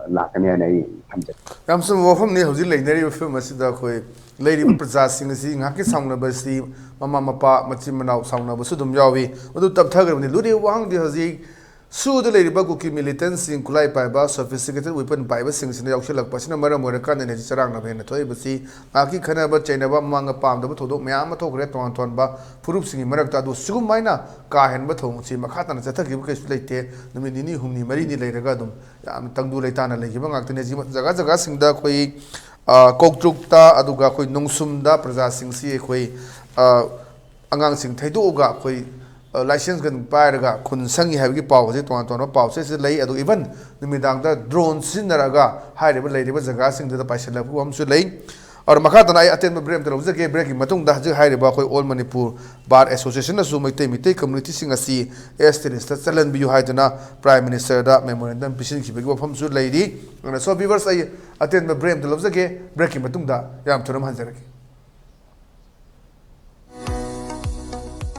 ꯂꯥꯛꯀꯅꯤ ꯍꯥꯏꯅ ꯑꯩ ꯊꯝꯖꯒꯦ꯫ ꯌꯥꯝ ꯆꯨꯝꯕ ꯋꯥꯐꯝꯅꯤ꯫ ꯍꯧꯖꯤꯛ ꯂꯩꯅꯔꯤꯕ ꯐꯤꯕꯝ ꯑꯁꯤꯗ ꯑꯩꯈꯣꯏ ꯂꯩꯔꯤꯕ ꯄ꯭ꯔꯖꯥꯁꯤꯡ ꯑꯁꯤ ꯉꯥꯏꯍꯥꯛꯀꯤ ꯁꯥꯎꯅꯕꯁꯤ ꯃꯃꯥ ꯃꯄꯥ ꯃꯆꯤꯟ ꯃꯅꯥꯎ ꯁꯥꯎꯅꯕꯁꯨ ꯑꯗꯨꯝ ꯌꯥꯎꯏ꯫ ꯃꯗꯨ ꯇꯞꯊꯈ꯭ꯔꯕꯅꯤ꯫ ꯂꯨꯔꯤꯕ ꯋꯥꯍꯪꯗꯤ ꯍꯧꯖꯤꯛ ꯁꯨꯗ ꯂꯩꯔꯤꯕ ꯀꯨꯀꯤ ꯃꯤꯂꯤꯇꯦꯟꯁꯤꯡ, ꯈꯨꯠꯂꯥꯏ ꯄꯥꯏꯕ sophisticated weapon ꯄꯥꯏꯕꯁꯤꯡꯁꯤꯅ ꯌꯥꯎꯁꯤꯜꯂꯛꯄ ꯑꯁꯤꯅ ꯃꯔꯝ ꯑꯣꯏꯔꯀꯥꯟꯗꯅꯤ ꯍꯧꯖꯤꯛ ꯆꯔꯥꯡꯅꯕ ꯍꯦꯟꯅ ꯊꯣꯛꯏꯕꯁꯤ꯫ ꯉꯥꯏꯍꯥꯛꯀꯤ ꯈꯟꯅꯕ ꯆꯩꯅꯕ ꯑꯃꯥꯡꯕ ꯄꯥꯝꯗꯕ ꯊꯧꯗꯣꯛ ꯃꯌꯥꯝ ꯑꯃ ꯊꯣꯛꯈ꯭ꯔꯦ ꯇꯣꯉꯥꯟ ꯇꯣꯉꯥꯟꯕ ꯐꯨꯔꯨꯞꯁꯤꯡꯒꯤ ꯃꯔꯛꯇ꯫ ꯑꯗꯨ ꯁꯤꯒꯨꯝꯃꯥꯏꯅ ꯀꯥ ꯍꯦꯟꯕ ꯊꯧꯑꯣꯡꯁꯤ ꯃꯈꯥ ꯇꯥꯅ ꯆꯠꯊꯈꯤꯕ ꯀꯩꯁꯨ ꯂꯩꯇꯦ꯫ ꯅꯨꯃꯤꯠ ꯅꯤꯅꯤ ꯍꯨꯝꯅꯤ ꯃꯔꯤꯅꯤ ꯂꯩꯔꯒ ꯑꯗꯨꯝ ꯌꯥꯝ ꯇꯪꯗꯨ ꯂꯩꯇꯥꯅ ꯂꯩꯈꯤꯕ ꯉꯥꯛꯇꯅꯤ꯫ ꯍꯧꯖꯤꯛ ꯖꯒꯥ ꯖꯒꯥꯁꯤꯡꯗ ꯑꯩꯈꯣꯏ ꯑ, ꯀꯧꯇ꯭ꯔꯨꯛꯇ, ꯑꯗꯨꯒ ꯑꯩꯈꯣꯏ ꯅꯣꯡꯁꯨꯝꯗ ꯄ꯭ꯔꯖꯥꯁꯤꯡꯁꯤ ꯑꯩꯈꯣꯏ, ꯑ, ꯑꯉꯥꯡꯁꯤꯡ ꯊꯩꯗꯣꯛꯑꯒ ꯑꯩꯈꯣꯏ, ꯑ, license gun ꯄꯥꯏꯔꯒ ꯈꯨꯟ ꯁꯪꯉꯤ ꯍꯥꯏꯕꯒꯤ ꯄꯥꯎ ꯍꯧꯖꯤꯛ ꯇꯣꯉꯥꯟ ꯇꯣꯉꯥꯟꯕ ꯄꯥꯎꯆꯦꯁꯤꯗ ꯂꯩ꯫ ꯑꯗꯨ even ꯅꯨꯃꯤꯗꯥꯡꯗ drone ꯁꯤꯖꯤꯟꯅꯔꯒ ꯍꯥꯏꯔꯤꯕ ꯂꯩꯔꯤꯕ ꯖꯒꯥꯁꯤꯡꯗꯨꯗ ꯄꯥꯏꯁꯤꯜꯂꯛꯄ ꯑꯃꯁꯨ ꯂꯩ꯫ ꯑꯗꯨꯅ ꯃꯈꯥ ꯇꯥꯅ ꯑꯩ ꯑꯇꯦꯟꯕ break ꯑꯃꯇ ꯂꯧꯖꯒꯦ꯫ Breakꯀꯤ ꯃꯇꯨꯡꯗ ꯍꯧꯖꯤꯛ ꯍꯥꯏꯔꯤꯕ ꯑꯩꯈꯣꯏ All Manipur Bar Associationꯅꯁꯨ Meitei Meitei communityꯁꯤꯡ ꯑꯁꯤ S T listꯇ ꯆꯜꯍꯟꯕꯤꯌꯨ ꯍꯥꯏꯗꯨꯅ Prime Ministerꯗ memorandum ꯄꯤꯁꯤꯟꯈꯤꯕꯒꯤ ꯋꯥꯐꯝꯁꯨ ꯂꯩꯔꯤ꯫ ꯑꯗꯨꯅ so viewers, ꯑꯩ ꯑꯇꯦꯟꯕ break ꯑꯃꯇ ꯂꯧꯖꯒꯦ꯫ Breakꯀꯤ ꯃꯇꯨꯡꯗ ꯌꯥꯝ ꯊꯨꯅ ꯑꯃꯨꯛ ꯍꯟꯖꯔꯛꯀꯦ꯫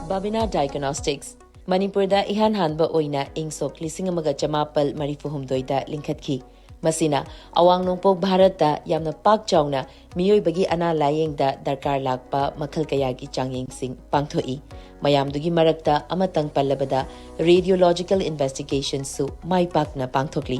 Babina Diagnostics, ꯃꯅꯤꯄꯨꯔꯗ ꯏꯍꯥꯟ ꯍꯥꯟꯕ ꯑꯣꯏꯅ ꯏꯪ ꯁꯣꯛ ꯂꯤꯁꯤꯡ ꯑꯃꯒ ꯆꯃꯥꯄꯜ ꯃꯔꯤꯐꯨ ꯍꯨꯝꯗꯣꯏꯗ ꯂꯤꯡꯈꯠꯈꯤ꯫ ꯃꯁꯤꯅ ꯑꯋꯥꯡ ꯅꯣꯡꯄꯣꯛ ꯚꯥꯔꯠꯇ ꯌꯥꯝꯅ ꯄꯥꯛ ꯆꯥꯎꯅ ꯃꯤꯑꯣꯏꯕꯒꯤ ꯑꯅꯥ ꯂꯥꯌꯦꯡꯗ ꯗꯔꯀꯥꯔ ꯂꯥꯛꯄ ꯃꯈꯜ ꯀꯌꯥꯒꯤ ꯆꯥꯡꯌꯦꯡꯁꯤꯡ ꯄꯥꯡꯊꯣꯛꯏ꯫ ꯃꯌꯥꯝꯗꯨꯒꯤ ꯃꯔꯛꯇ ꯑꯃꯇꯪ ꯄꯜꯂꯕꯗ radiological investigationꯁꯨ ꯃꯥꯏ ꯄꯥꯛꯅ ꯄꯥꯡꯊꯣꯛꯂꯤ꯫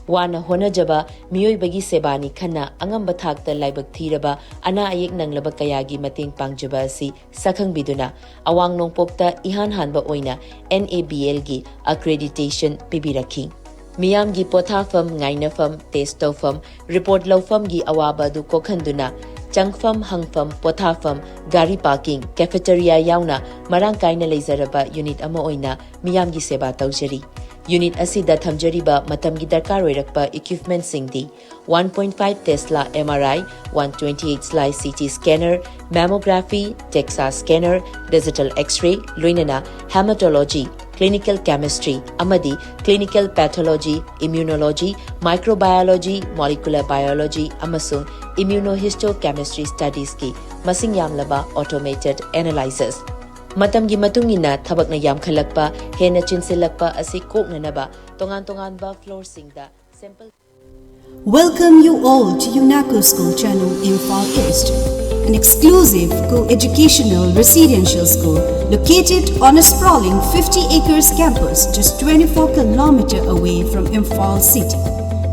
ꯋꯥꯅ ꯍꯣꯠꯅꯖꯕ ꯃꯤꯑꯣꯏꯕꯒꯤ ꯁꯦꯕꯥꯅꯤ ꯈꯟꯅ ꯑꯉꯝꯕ ꯊꯥꯛꯇ ꯂꯥꯏꯕꯛ ꯊꯤꯔꯕ ꯑꯅꯥ ꯑꯌꯦꯛ ꯅꯪꯂꯕ ꯀꯌꯥꯒꯤ ꯃꯇꯦꯡ ꯄꯥꯡꯖꯕ ꯑꯁꯤ ꯁꯛꯈꯪꯕꯤꯗꯨꯅ ꯑꯋꯥꯡ ꯅꯣꯡꯄꯣꯛꯇ ꯏꯍꯥꯟ ꯍꯥꯟꯕ ꯑꯣꯏꯅ N A B Lꯒꯤ accreditation ꯄꯤꯕꯤꯔꯛꯈꯤ꯫ ꯃꯤꯌꯥꯝꯒꯤ ꯄꯣꯊꯥꯐꯝ, ꯉꯥꯏꯅꯐꯝ, test ꯇꯧꯐꯝ, report ꯂꯧꯐꯝꯒꯤ ꯑꯋꯥꯕ ꯑꯗꯨ ꯀꯣꯛꯍꯟꯗꯨꯅ ꯆꯪꯐꯝ, ꯍꯪꯐꯝ, ꯄꯣꯊꯥꯐꯝ, ꯒꯥꯔꯤ parking, cafeteria ꯌꯥꯎꯅ ꯃꯔꯥꯡ ꯀꯥꯏꯅ ꯂꯩꯖꯔꯕ unit ꯑꯃ ꯑꯣꯏꯅ ꯃꯤꯌꯥꯝꯒꯤ ꯁꯦꯕꯥ ꯇꯧꯖꯔꯤ꯫ Unit ꯑꯁꯤꯗ ꯊꯝꯖꯔꯤꯕ ꯃꯇꯝꯒꯤ ꯗꯔꯀꯥꯔ ꯑꯣꯏꯔꯛꯄ equipmentꯁꯤꯡꯗꯤ one point five Tesla M R I, one twenty-eight slice C T scanner, mammography, DEXA scanner, digital X-ray, ꯂꯣꯏꯅꯅ hematology, clinical chemistry ꯑꯃꯗꯤ clinical pathology, immunology, microbiology, molecular biology ꯑꯃꯁꯨꯡ immunohistochemistry studiesꯀꯤ ꯃꯁꯤꯡ ꯌꯥꯝꯂꯕ automated analyzers꯫ ꯃꯇꯝꯒꯤ ꯃꯇꯨꯡ ꯏꯟꯅ ꯊꯕꯛꯅ ꯌꯥꯝꯈꯠꯂꯛꯄ, ꯍꯦꯟꯅ ꯆꯤꯟꯁꯤꯜꯂꯛꯄ ꯑꯁꯤ ꯀꯣꯛꯅꯅꯕ ꯇꯣꯉꯥꯟ ꯇꯣꯉꯥꯟꯕ floorꯁꯤꯡꯗ sample Welcome you all to UNACO School Channel, Imphal East, an exclusive co-educational residential school located on a sprawling fifty acres campus just twenty-four kilometer away from Imphal city.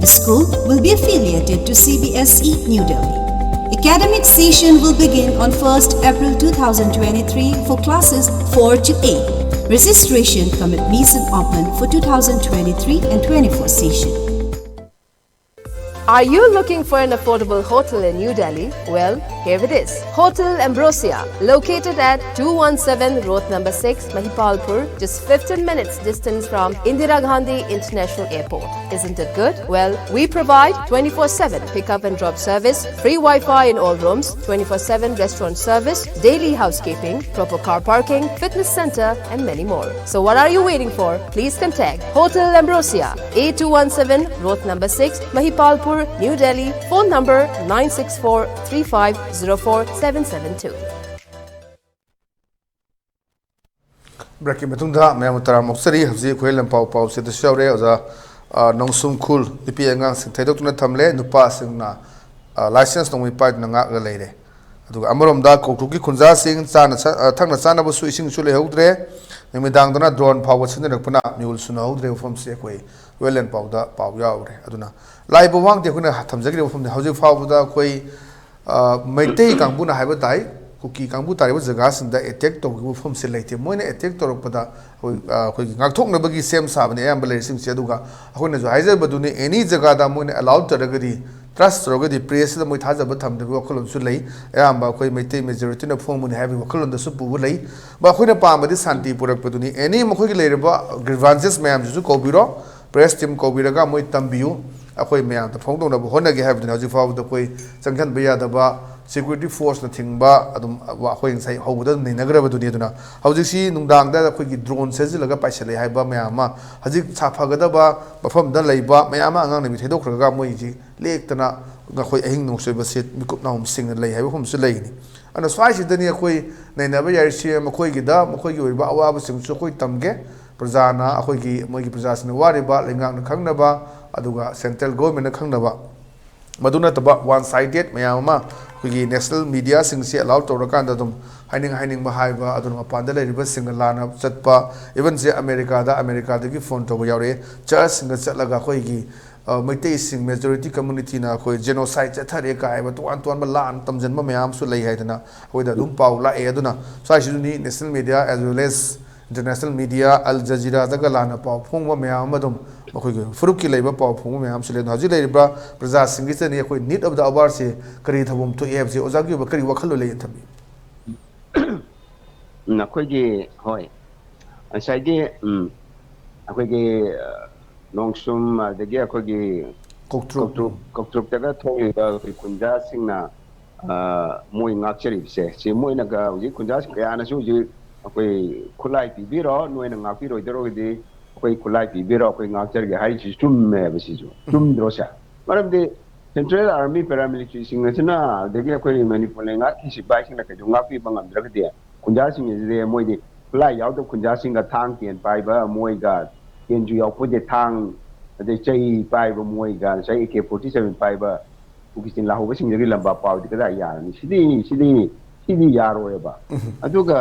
The school will be affiliated to C B S E New Delhi. Academic session will begin on first April two thousand twenty-three for classes four to eight. Registration cum admission open for two thousand twenty-three and twenty-four session. Are you looking for an affordable hotel in New Delhi? Well, here it is. Hotel Ambrosia, located at two one seven Road number six, Mahipalpur, just fifteen minutes distance from Indira Gandhi International Airport. Isn't it good? Well, we provide twenty-four seven pickup and drop service, free Wi-Fi in all rooms, twenty-four seven restaurant service, daily housekeeping, proper car parking, fitness center, and many more. So what are you waiting for? Please contact Hotel Ambrosia, A two one seven, Road number six, Mahipalpur, New Delhi. Phone number nine six four three five zero four seven seven two. ꯕ꯭ꯔꯦꯛꯀꯤ ꯃꯇꯨꯡꯗ ꯃꯌꯥꯝꯕꯨ ꯇꯔꯥꯝꯅ ꯑꯣꯛꯆꯔꯤ꯫ ꯍꯧꯖꯤꯛ ꯑꯩꯈꯣꯏ ꯂꯝꯄꯥꯎ ꯄꯥꯎꯆꯦꯗꯁꯨ ꯌꯥꯎꯔꯦ ꯑꯣꯖꯥ, ꯑ, ꯅꯣꯡꯁꯨꯝ ꯈꯨꯜ ꯅꯨꯄꯤ ꯑꯉꯥꯡꯁꯤꯡ ꯊꯩꯗꯣꯛꯇꯨꯅ ꯊꯝꯂꯦ, ꯅꯨꯄꯥꯁꯤꯡꯅ, ꯑ, ꯂꯥꯏꯁꯦꯟꯁ ꯅꯣꯡꯃꯩ ꯄꯥꯏꯗꯨꯅ ꯉꯥꯛꯂꯒ ꯂꯩꯔꯦ꯫ ꯑꯗꯨꯒ ꯑꯃꯔꯣꯝꯗ ꯀꯧꯇ꯭ꯔꯨꯛꯀꯤ ꯈꯨꯟꯖꯥꯁꯤꯡ ꯆꯥꯅ ꯁ-, ꯑ, ꯊꯛꯅ ꯆꯥꯅꯕꯁꯨ ꯏꯁꯤꯡꯁꯨ ꯂꯩꯍꯧꯗ꯭ꯔꯦ, ꯅꯨꯃꯤꯗꯥꯡꯗꯅ ꯗ꯭ꯔꯣꯟ ꯐꯥꯎꯕ ꯁꯤꯖꯤꯟꯅꯔꯛꯄꯅ ꯃꯤꯍꯨꯜ ꯁꯨꯅꯍꯧꯗ꯭ꯔꯦ ꯃꯐꯝꯁꯤ ꯑꯩꯈꯣꯏ ꯋꯦꯜ ꯑꯦꯟ ꯄꯥꯎꯗ ꯄꯥꯎ ꯌꯥꯎꯔꯦ꯫ ꯑꯗꯨꯅ ꯂꯥꯏꯕ ꯋꯥꯡꯗꯤ ꯑꯩꯈꯣꯏꯅ ꯊꯝꯖꯈꯤꯕ ꯃꯐꯝꯅꯤ꯫ ꯍꯧꯖꯤꯛ ꯐꯥꯎꯕꯗ ꯑꯩꯈꯣꯏ, ꯑ, ꯃꯩꯇꯩ ꯀꯥꯡꯕꯨꯅ ꯍꯥꯏꯕ ꯇꯥꯏ, ꯀꯨꯀꯤ ꯀꯥꯡꯕꯨ ꯇꯥꯔꯤꯕ ꯖꯒꯥꯁꯤꯡꯗ ꯑꯦꯇꯦꯛ ꯇꯧꯈꯤꯕ ꯃꯐꯝꯁꯦ ꯂꯩꯇꯦ꯫ ꯃꯣꯏꯅ ꯑꯦꯇꯦꯛ ꯇꯧꯔꯛꯄꯗ ꯑꯩꯈꯣꯏ, ꯑ, ꯑꯩꯈꯣꯏꯒꯤ ꯉꯥꯛꯊꯣꯛꯅꯕꯒꯤ ꯁꯦꯝ ꯁꯥꯕꯅꯤ ꯑꯌꯥꯝꯕ ꯂꯩꯔꯤꯁꯤꯡꯁꯦ꯫ ꯑꯗꯨꯒ ꯑꯩꯈꯣꯏꯅꯁꯨ ꯍꯥꯏꯖꯕꯗꯨꯅꯤ, ꯑꯦꯅꯤ ꯖꯒꯥꯗ ꯃꯣꯏꯅ ꯑꯦꯂꯥꯎ ꯇꯧꯔꯒꯗꯤ, ꯇ꯭ꯔꯁ ꯇꯧꯔꯒꯗꯤ, ꯄ꯭ꯔꯦꯁꯁꯤꯗ ꯃꯣꯏ ꯊꯥꯖꯕ ꯊꯝꯗꯕꯒꯤ ꯋꯥꯈꯜꯂꯣꯟꯁꯨ ꯂꯩ꯫ ꯑꯌꯥꯝꯕ ꯑꯩꯈꯣꯏ ꯃꯩꯇꯩ ꯃꯦꯖꯣꯔꯤꯇꯤꯅ ꯐꯣꯡꯕꯅꯤ ꯍꯥꯏꯕꯒꯤ ꯋꯥꯈꯜꯂꯣꯟꯗꯁꯨ ꯄꯨꯕ ꯂꯩ꯫ ꯃ-, ꯑꯩꯈꯣꯏꯅ ꯄꯥꯝꯕꯗꯤ ꯁꯥꯟꯇꯤ ꯄꯨꯔꯛꯄꯗꯨꯅꯤ꯫ ꯑꯦꯅꯤ ꯃꯈꯣꯏꯒꯤ ꯂꯩꯔꯤꯕ ꯒ꯭ꯔꯤꯚꯥꯟꯁꯦꯁ ꯃꯌꯥꯝꯁꯤꯁꯨ ꯀꯧꯕꯤꯔꯣ, ꯄ꯭ꯔꯦꯁ ꯇꯤꯝ ꯀꯧꯕꯤꯔꯒ ꯃꯣꯏ ꯇꯝꯕꯤꯌꯨ꯫ ꯑꯩꯈꯣꯏ ꯃꯌꯥꯝꯗ ꯐꯣꯡꯗꯣꯛꯅꯕ ꯍꯣꯠꯅꯒꯦ ꯍꯥꯏꯕꯗꯨꯅꯤ꯫ ꯍꯧꯖꯤꯛ ꯐꯥꯎꯕꯗ ꯑꯩꯈꯣꯏ ꯆꯪꯁꯤꯟꯕ ꯌꯥꯗꯕ, ꯁꯦꯀ꯭ꯌꯨꯔꯤꯇꯤ ꯐꯣꯔꯁꯅ ꯊꯤꯡꯕ ꯑꯗꯨꯝ ꯑꯩꯈꯣꯏ ꯉꯁꯥꯏ ꯍꯧꯕꯗ ꯑꯗꯨꯝ ꯅꯩꯅꯈ꯭ꯔꯕꯗꯨꯅꯤ꯫ ꯑꯗꯨꯅ ꯍꯧꯖꯤꯛꯁꯤ ꯅꯨꯡꯗꯥꯡꯗ ꯑꯩꯈꯣꯏꯒꯤ ꯗ꯭ꯔꯣꯟ ꯁꯤꯖꯤꯜꯂꯒ ꯄꯥꯏꯁꯤꯜꯂꯛꯑꯦ ꯍꯥꯏꯕ ꯃꯌꯥꯝ ꯑꯃ, ꯍꯧꯖꯤꯛ ꯁꯥꯐꯒꯗꯕ ꯃꯐꯝꯗ ꯂꯩꯕ ꯃꯌꯥꯝ ꯑꯃ ꯑꯉꯥꯡ ꯅꯨꯕꯤ ꯊꯩꯗꯣꯛꯈ꯭ꯔꯒ ꯃꯣꯏꯁꯤ ꯂꯦꯛꯇꯅ ꯑꯩꯈꯣꯏ ꯑꯍꯤꯡ ꯅꯣꯡꯁꯣꯏꯕꯁꯦ ꯃꯤꯀꯨꯞ ꯅꯥꯍꯨꯝ ꯁꯤꯡꯅ ꯂꯩ ꯍꯥꯏꯕ ꯃꯐꯝꯁꯨ ꯂꯩꯒꯅꯤ꯫ ꯑꯗꯨꯅ ꯁ꯭ꯋꯥꯏꯁꯤꯗꯅꯤ ꯑꯩꯈꯣꯏ ꯅꯩꯅꯕ ꯌꯥꯔꯤꯁꯤ꯫ ꯃꯈꯣꯏꯒꯤꯗ ꯃꯈꯣꯏꯒꯤ ꯑꯣꯏꯕ ꯑꯋꯥꯕꯁꯤꯡꯁꯨ ꯑꯩꯈꯣꯏ ꯇꯝꯒꯦ꯫ ꯄ꯭ꯔꯖꯥꯅ ꯑꯩꯈꯣꯏꯒꯤ, ꯃꯣꯏꯒꯤ ꯄ꯭ꯔꯖꯥꯁꯤꯡꯅ ꯋꯥꯔꯤꯕ ꯂꯩꯉꯥꯛꯅ ꯈꯪꯅꯕ, ꯑꯗꯨꯒ ꯁꯦꯟꯇ꯭ꯔꯦꯜ ꯒꯣꯔꯃꯦꯟꯅ ꯈꯪꯅꯕ, ꯃꯗꯨ ꯅꯠꯇꯕ ꯋꯥꯟ ꯁꯥꯏꯗꯦꯠ ꯃꯌꯥꯝ ꯑꯃ ꯑꯩꯈꯣꯏꯒꯤ ꯅꯦꯁꯅꯦꯜ ꯃꯤꯗꯤꯌꯥꯁꯤꯡꯁꯦ ꯑꯦꯂꯥꯎ ꯇꯧꯔꯀꯥꯟꯗ ꯑꯗꯨꯝ ꯍꯥꯏꯅꯤꯡ ꯍꯥꯏꯅꯤꯡꯕ ꯍꯥꯏꯕ, ꯑꯗꯨꯅ ꯃꯄꯥꯟꯗ ꯂꯩꯔꯤꯕꯁꯤꯡꯒ ꯂꯥꯟꯅ ꯆꯠꯄ, ꯏꯚꯟꯁꯦ ꯑꯃꯦꯔꯤꯀꯥꯗ, ꯑꯃꯦꯔꯤꯀꯥꯗꯒꯤ ꯐꯣꯟ ꯇꯧꯕ ꯌꯥꯎꯔꯛꯑꯦ, ꯆꯔꯆꯁꯤꯡꯗ ꯆꯠꯂꯒ ꯑꯩꯈꯣꯏꯒꯤ ꯑ, ꯃꯩꯇꯩꯁꯤꯡ ꯃꯦꯖꯣꯔꯤꯇꯤ ꯀꯝꯃꯨꯅꯤꯇꯤꯅ ꯑꯩꯈꯣꯏ ꯖꯦꯅꯣꯁꯥꯏꯠ ꯆꯠꯊꯔꯦ ꯀꯥꯏꯕ ꯇꯣꯉꯥꯟ ꯇꯣꯉꯥꯟꯕ ꯂꯥꯟ ꯇꯝꯖꯟꯕ ꯃꯌꯥꯝ ꯑꯃꯁꯨ ꯂꯩ ꯍꯥꯏꯗꯅ ꯑꯩꯈꯣꯏꯗ ꯑꯗꯨꯝ ꯄꯥꯎ ꯂꯥꯛꯑꯦ꯫ ꯑꯗꯨꯅ ꯁ꯭ꯋꯥꯏꯁꯤꯗꯅꯤ national media as well as international media, ꯑꯜ ꯖꯖꯤꯔꯥꯗꯒ ꯂꯥꯟꯅ ꯄꯥꯎ ꯐꯣꯡꯕ ꯃꯌꯥꯝ ꯑꯃ ꯑꯗꯨꯝ ꯃꯈꯣꯏꯒꯤ ꯐꯨꯔꯨꯞꯀꯤ ꯂꯩꯕ ꯄꯥꯎ ꯐꯣꯡꯕ ꯃꯌꯥꯝ ꯑꯃꯁꯨ ꯂꯩ꯫ ꯑꯗꯨꯅ ꯍꯧꯖꯤꯛ ꯂꯩꯔꯤꯕ ꯄ꯭ꯔꯖꯥꯁꯤꯡꯒꯤꯁꯤꯗꯅꯤ ꯑꯩꯈꯣꯏ need of the hour ꯁꯤ ꯀꯔꯤ ꯊꯧꯑꯣꯡ ꯊꯣꯛꯏ ꯍꯥꯏꯕꯁꯤ ꯑꯣꯖꯥꯒꯤ ꯑꯣꯏꯕ ꯀꯔꯤ ꯋꯥꯈꯜꯂꯣꯟ ꯂꯩ ꯊꯝꯕꯤ? ꯎꯝ, ꯑꯩꯈꯣꯏꯒꯤ, ꯍꯣꯏ, ꯉꯁꯥꯏꯒꯤ, ꯎꯝ, ꯑꯩꯈꯣꯏꯒꯤ, ꯑ, ꯅꯣꯡꯁꯨꯝ, ꯑꯗꯒꯤ ꯑꯩꯈꯣꯏꯒꯤ ꯀꯧꯇ꯭ꯔꯨꯛ꯫ ꯀꯧꯇ꯭ꯔꯨꯛ, ꯀꯧꯇ꯭ꯔꯨꯛꯇꯒ ꯊꯣꯛꯂꯤꯕ ꯑꯩꯈꯣꯏ ꯈꯨꯟꯖꯥꯁꯤꯡꯅ, ꯑ, ꯃꯣꯏ ꯉꯥꯛꯆꯔꯤꯕꯁꯦ, ꯁꯤ ꯃꯣꯏꯅꯒ ꯍꯧꯖꯤꯛ ꯈꯨꯟꯖꯥꯁꯤꯡ ꯀꯌꯥꯅꯁꯨ ꯍꯧꯖꯤꯛ ꯑꯩꯈꯣꯏ ꯈꯨꯠꯂꯥꯏ ꯄꯤꯕꯤꯔꯣ, ꯅꯣꯏꯅ ꯉꯥꯛꯄꯤꯔꯣꯏꯗꯧꯔꯒꯗꯤ ꯑꯩꯈꯣꯏ ꯈꯨꯠꯂꯥꯏ ꯄꯤꯕꯤꯔꯣ, ꯑꯩꯈꯣꯏ ꯉꯥꯛꯆꯔꯒꯦ ꯍꯥꯏꯔꯤꯁꯤ ꯆꯨꯝꯃꯦꯕ꯫ ꯁꯤꯁꯨ ꯆꯨꯝꯗ꯭ꯔꯣ ꯁꯦ? ꯃꯔꯝꯗꯤ ꯁꯦꯟꯇ꯭ꯔꯦꯜ ꯑꯥꯔꯃꯤ, ꯄꯦꯔꯥꯃꯤꯂꯤꯇ꯭ꯔꯤꯁꯤꯡ ꯑꯁꯤꯅ, ꯑꯗꯒꯤ ꯑꯩꯈꯣꯏ ꯃꯅꯤꯄꯨꯔ ꯂꯩꯉꯥꯛꯀꯤ ꯁꯤꯐꯥꯏꯁꯤꯡꯅ ꯀꯩꯗꯧ ꯉꯥꯛꯄꯤꯕ ꯉꯝꯗ꯭ꯔꯒꯗꯤ, ꯈꯨꯟꯖꯥꯁꯤꯡ ꯑꯁꯤꯗꯤ ꯃꯣꯏꯗꯤ ꯈꯨꯠꯂꯥꯏ ꯌꯥꯎꯗꯕ ꯈꯨꯟꯖꯥꯁꯤꯡꯒ ꯊꯥꯡ ꯇꯦꯟ ꯄꯥꯏꯕ ꯃꯣꯏꯒ, ꯇꯦꯟꯁꯨ ꯌꯥꯎꯄꯣꯠꯇꯦ, ꯊꯥꯡ ꯑꯗꯩ ꯆꯩ ꯄꯥꯏꯕ ꯃꯣꯏꯒ, ꯉꯁꯥꯏ ꯑꯦ ꯀꯦ ꯐꯣꯔꯇꯤ ꯁꯚꯦꯟ ꯄꯥꯏꯕ ꯀꯨꯀꯤꯁꯤꯡ ꯂꯥꯍꯧꯕꯁꯤꯡꯗꯒꯤ ꯂꯝꯕꯥ ꯄꯥꯎꯗꯤ ꯀꯗꯥꯏ ꯌꯥꯔꯅꯤ? ꯁꯤꯗꯤ, ꯁꯤꯗꯤ, ꯁꯤꯗꯤ ꯌꯥꯔꯣꯏꯕ꯫ ꯑꯗꯨꯒ,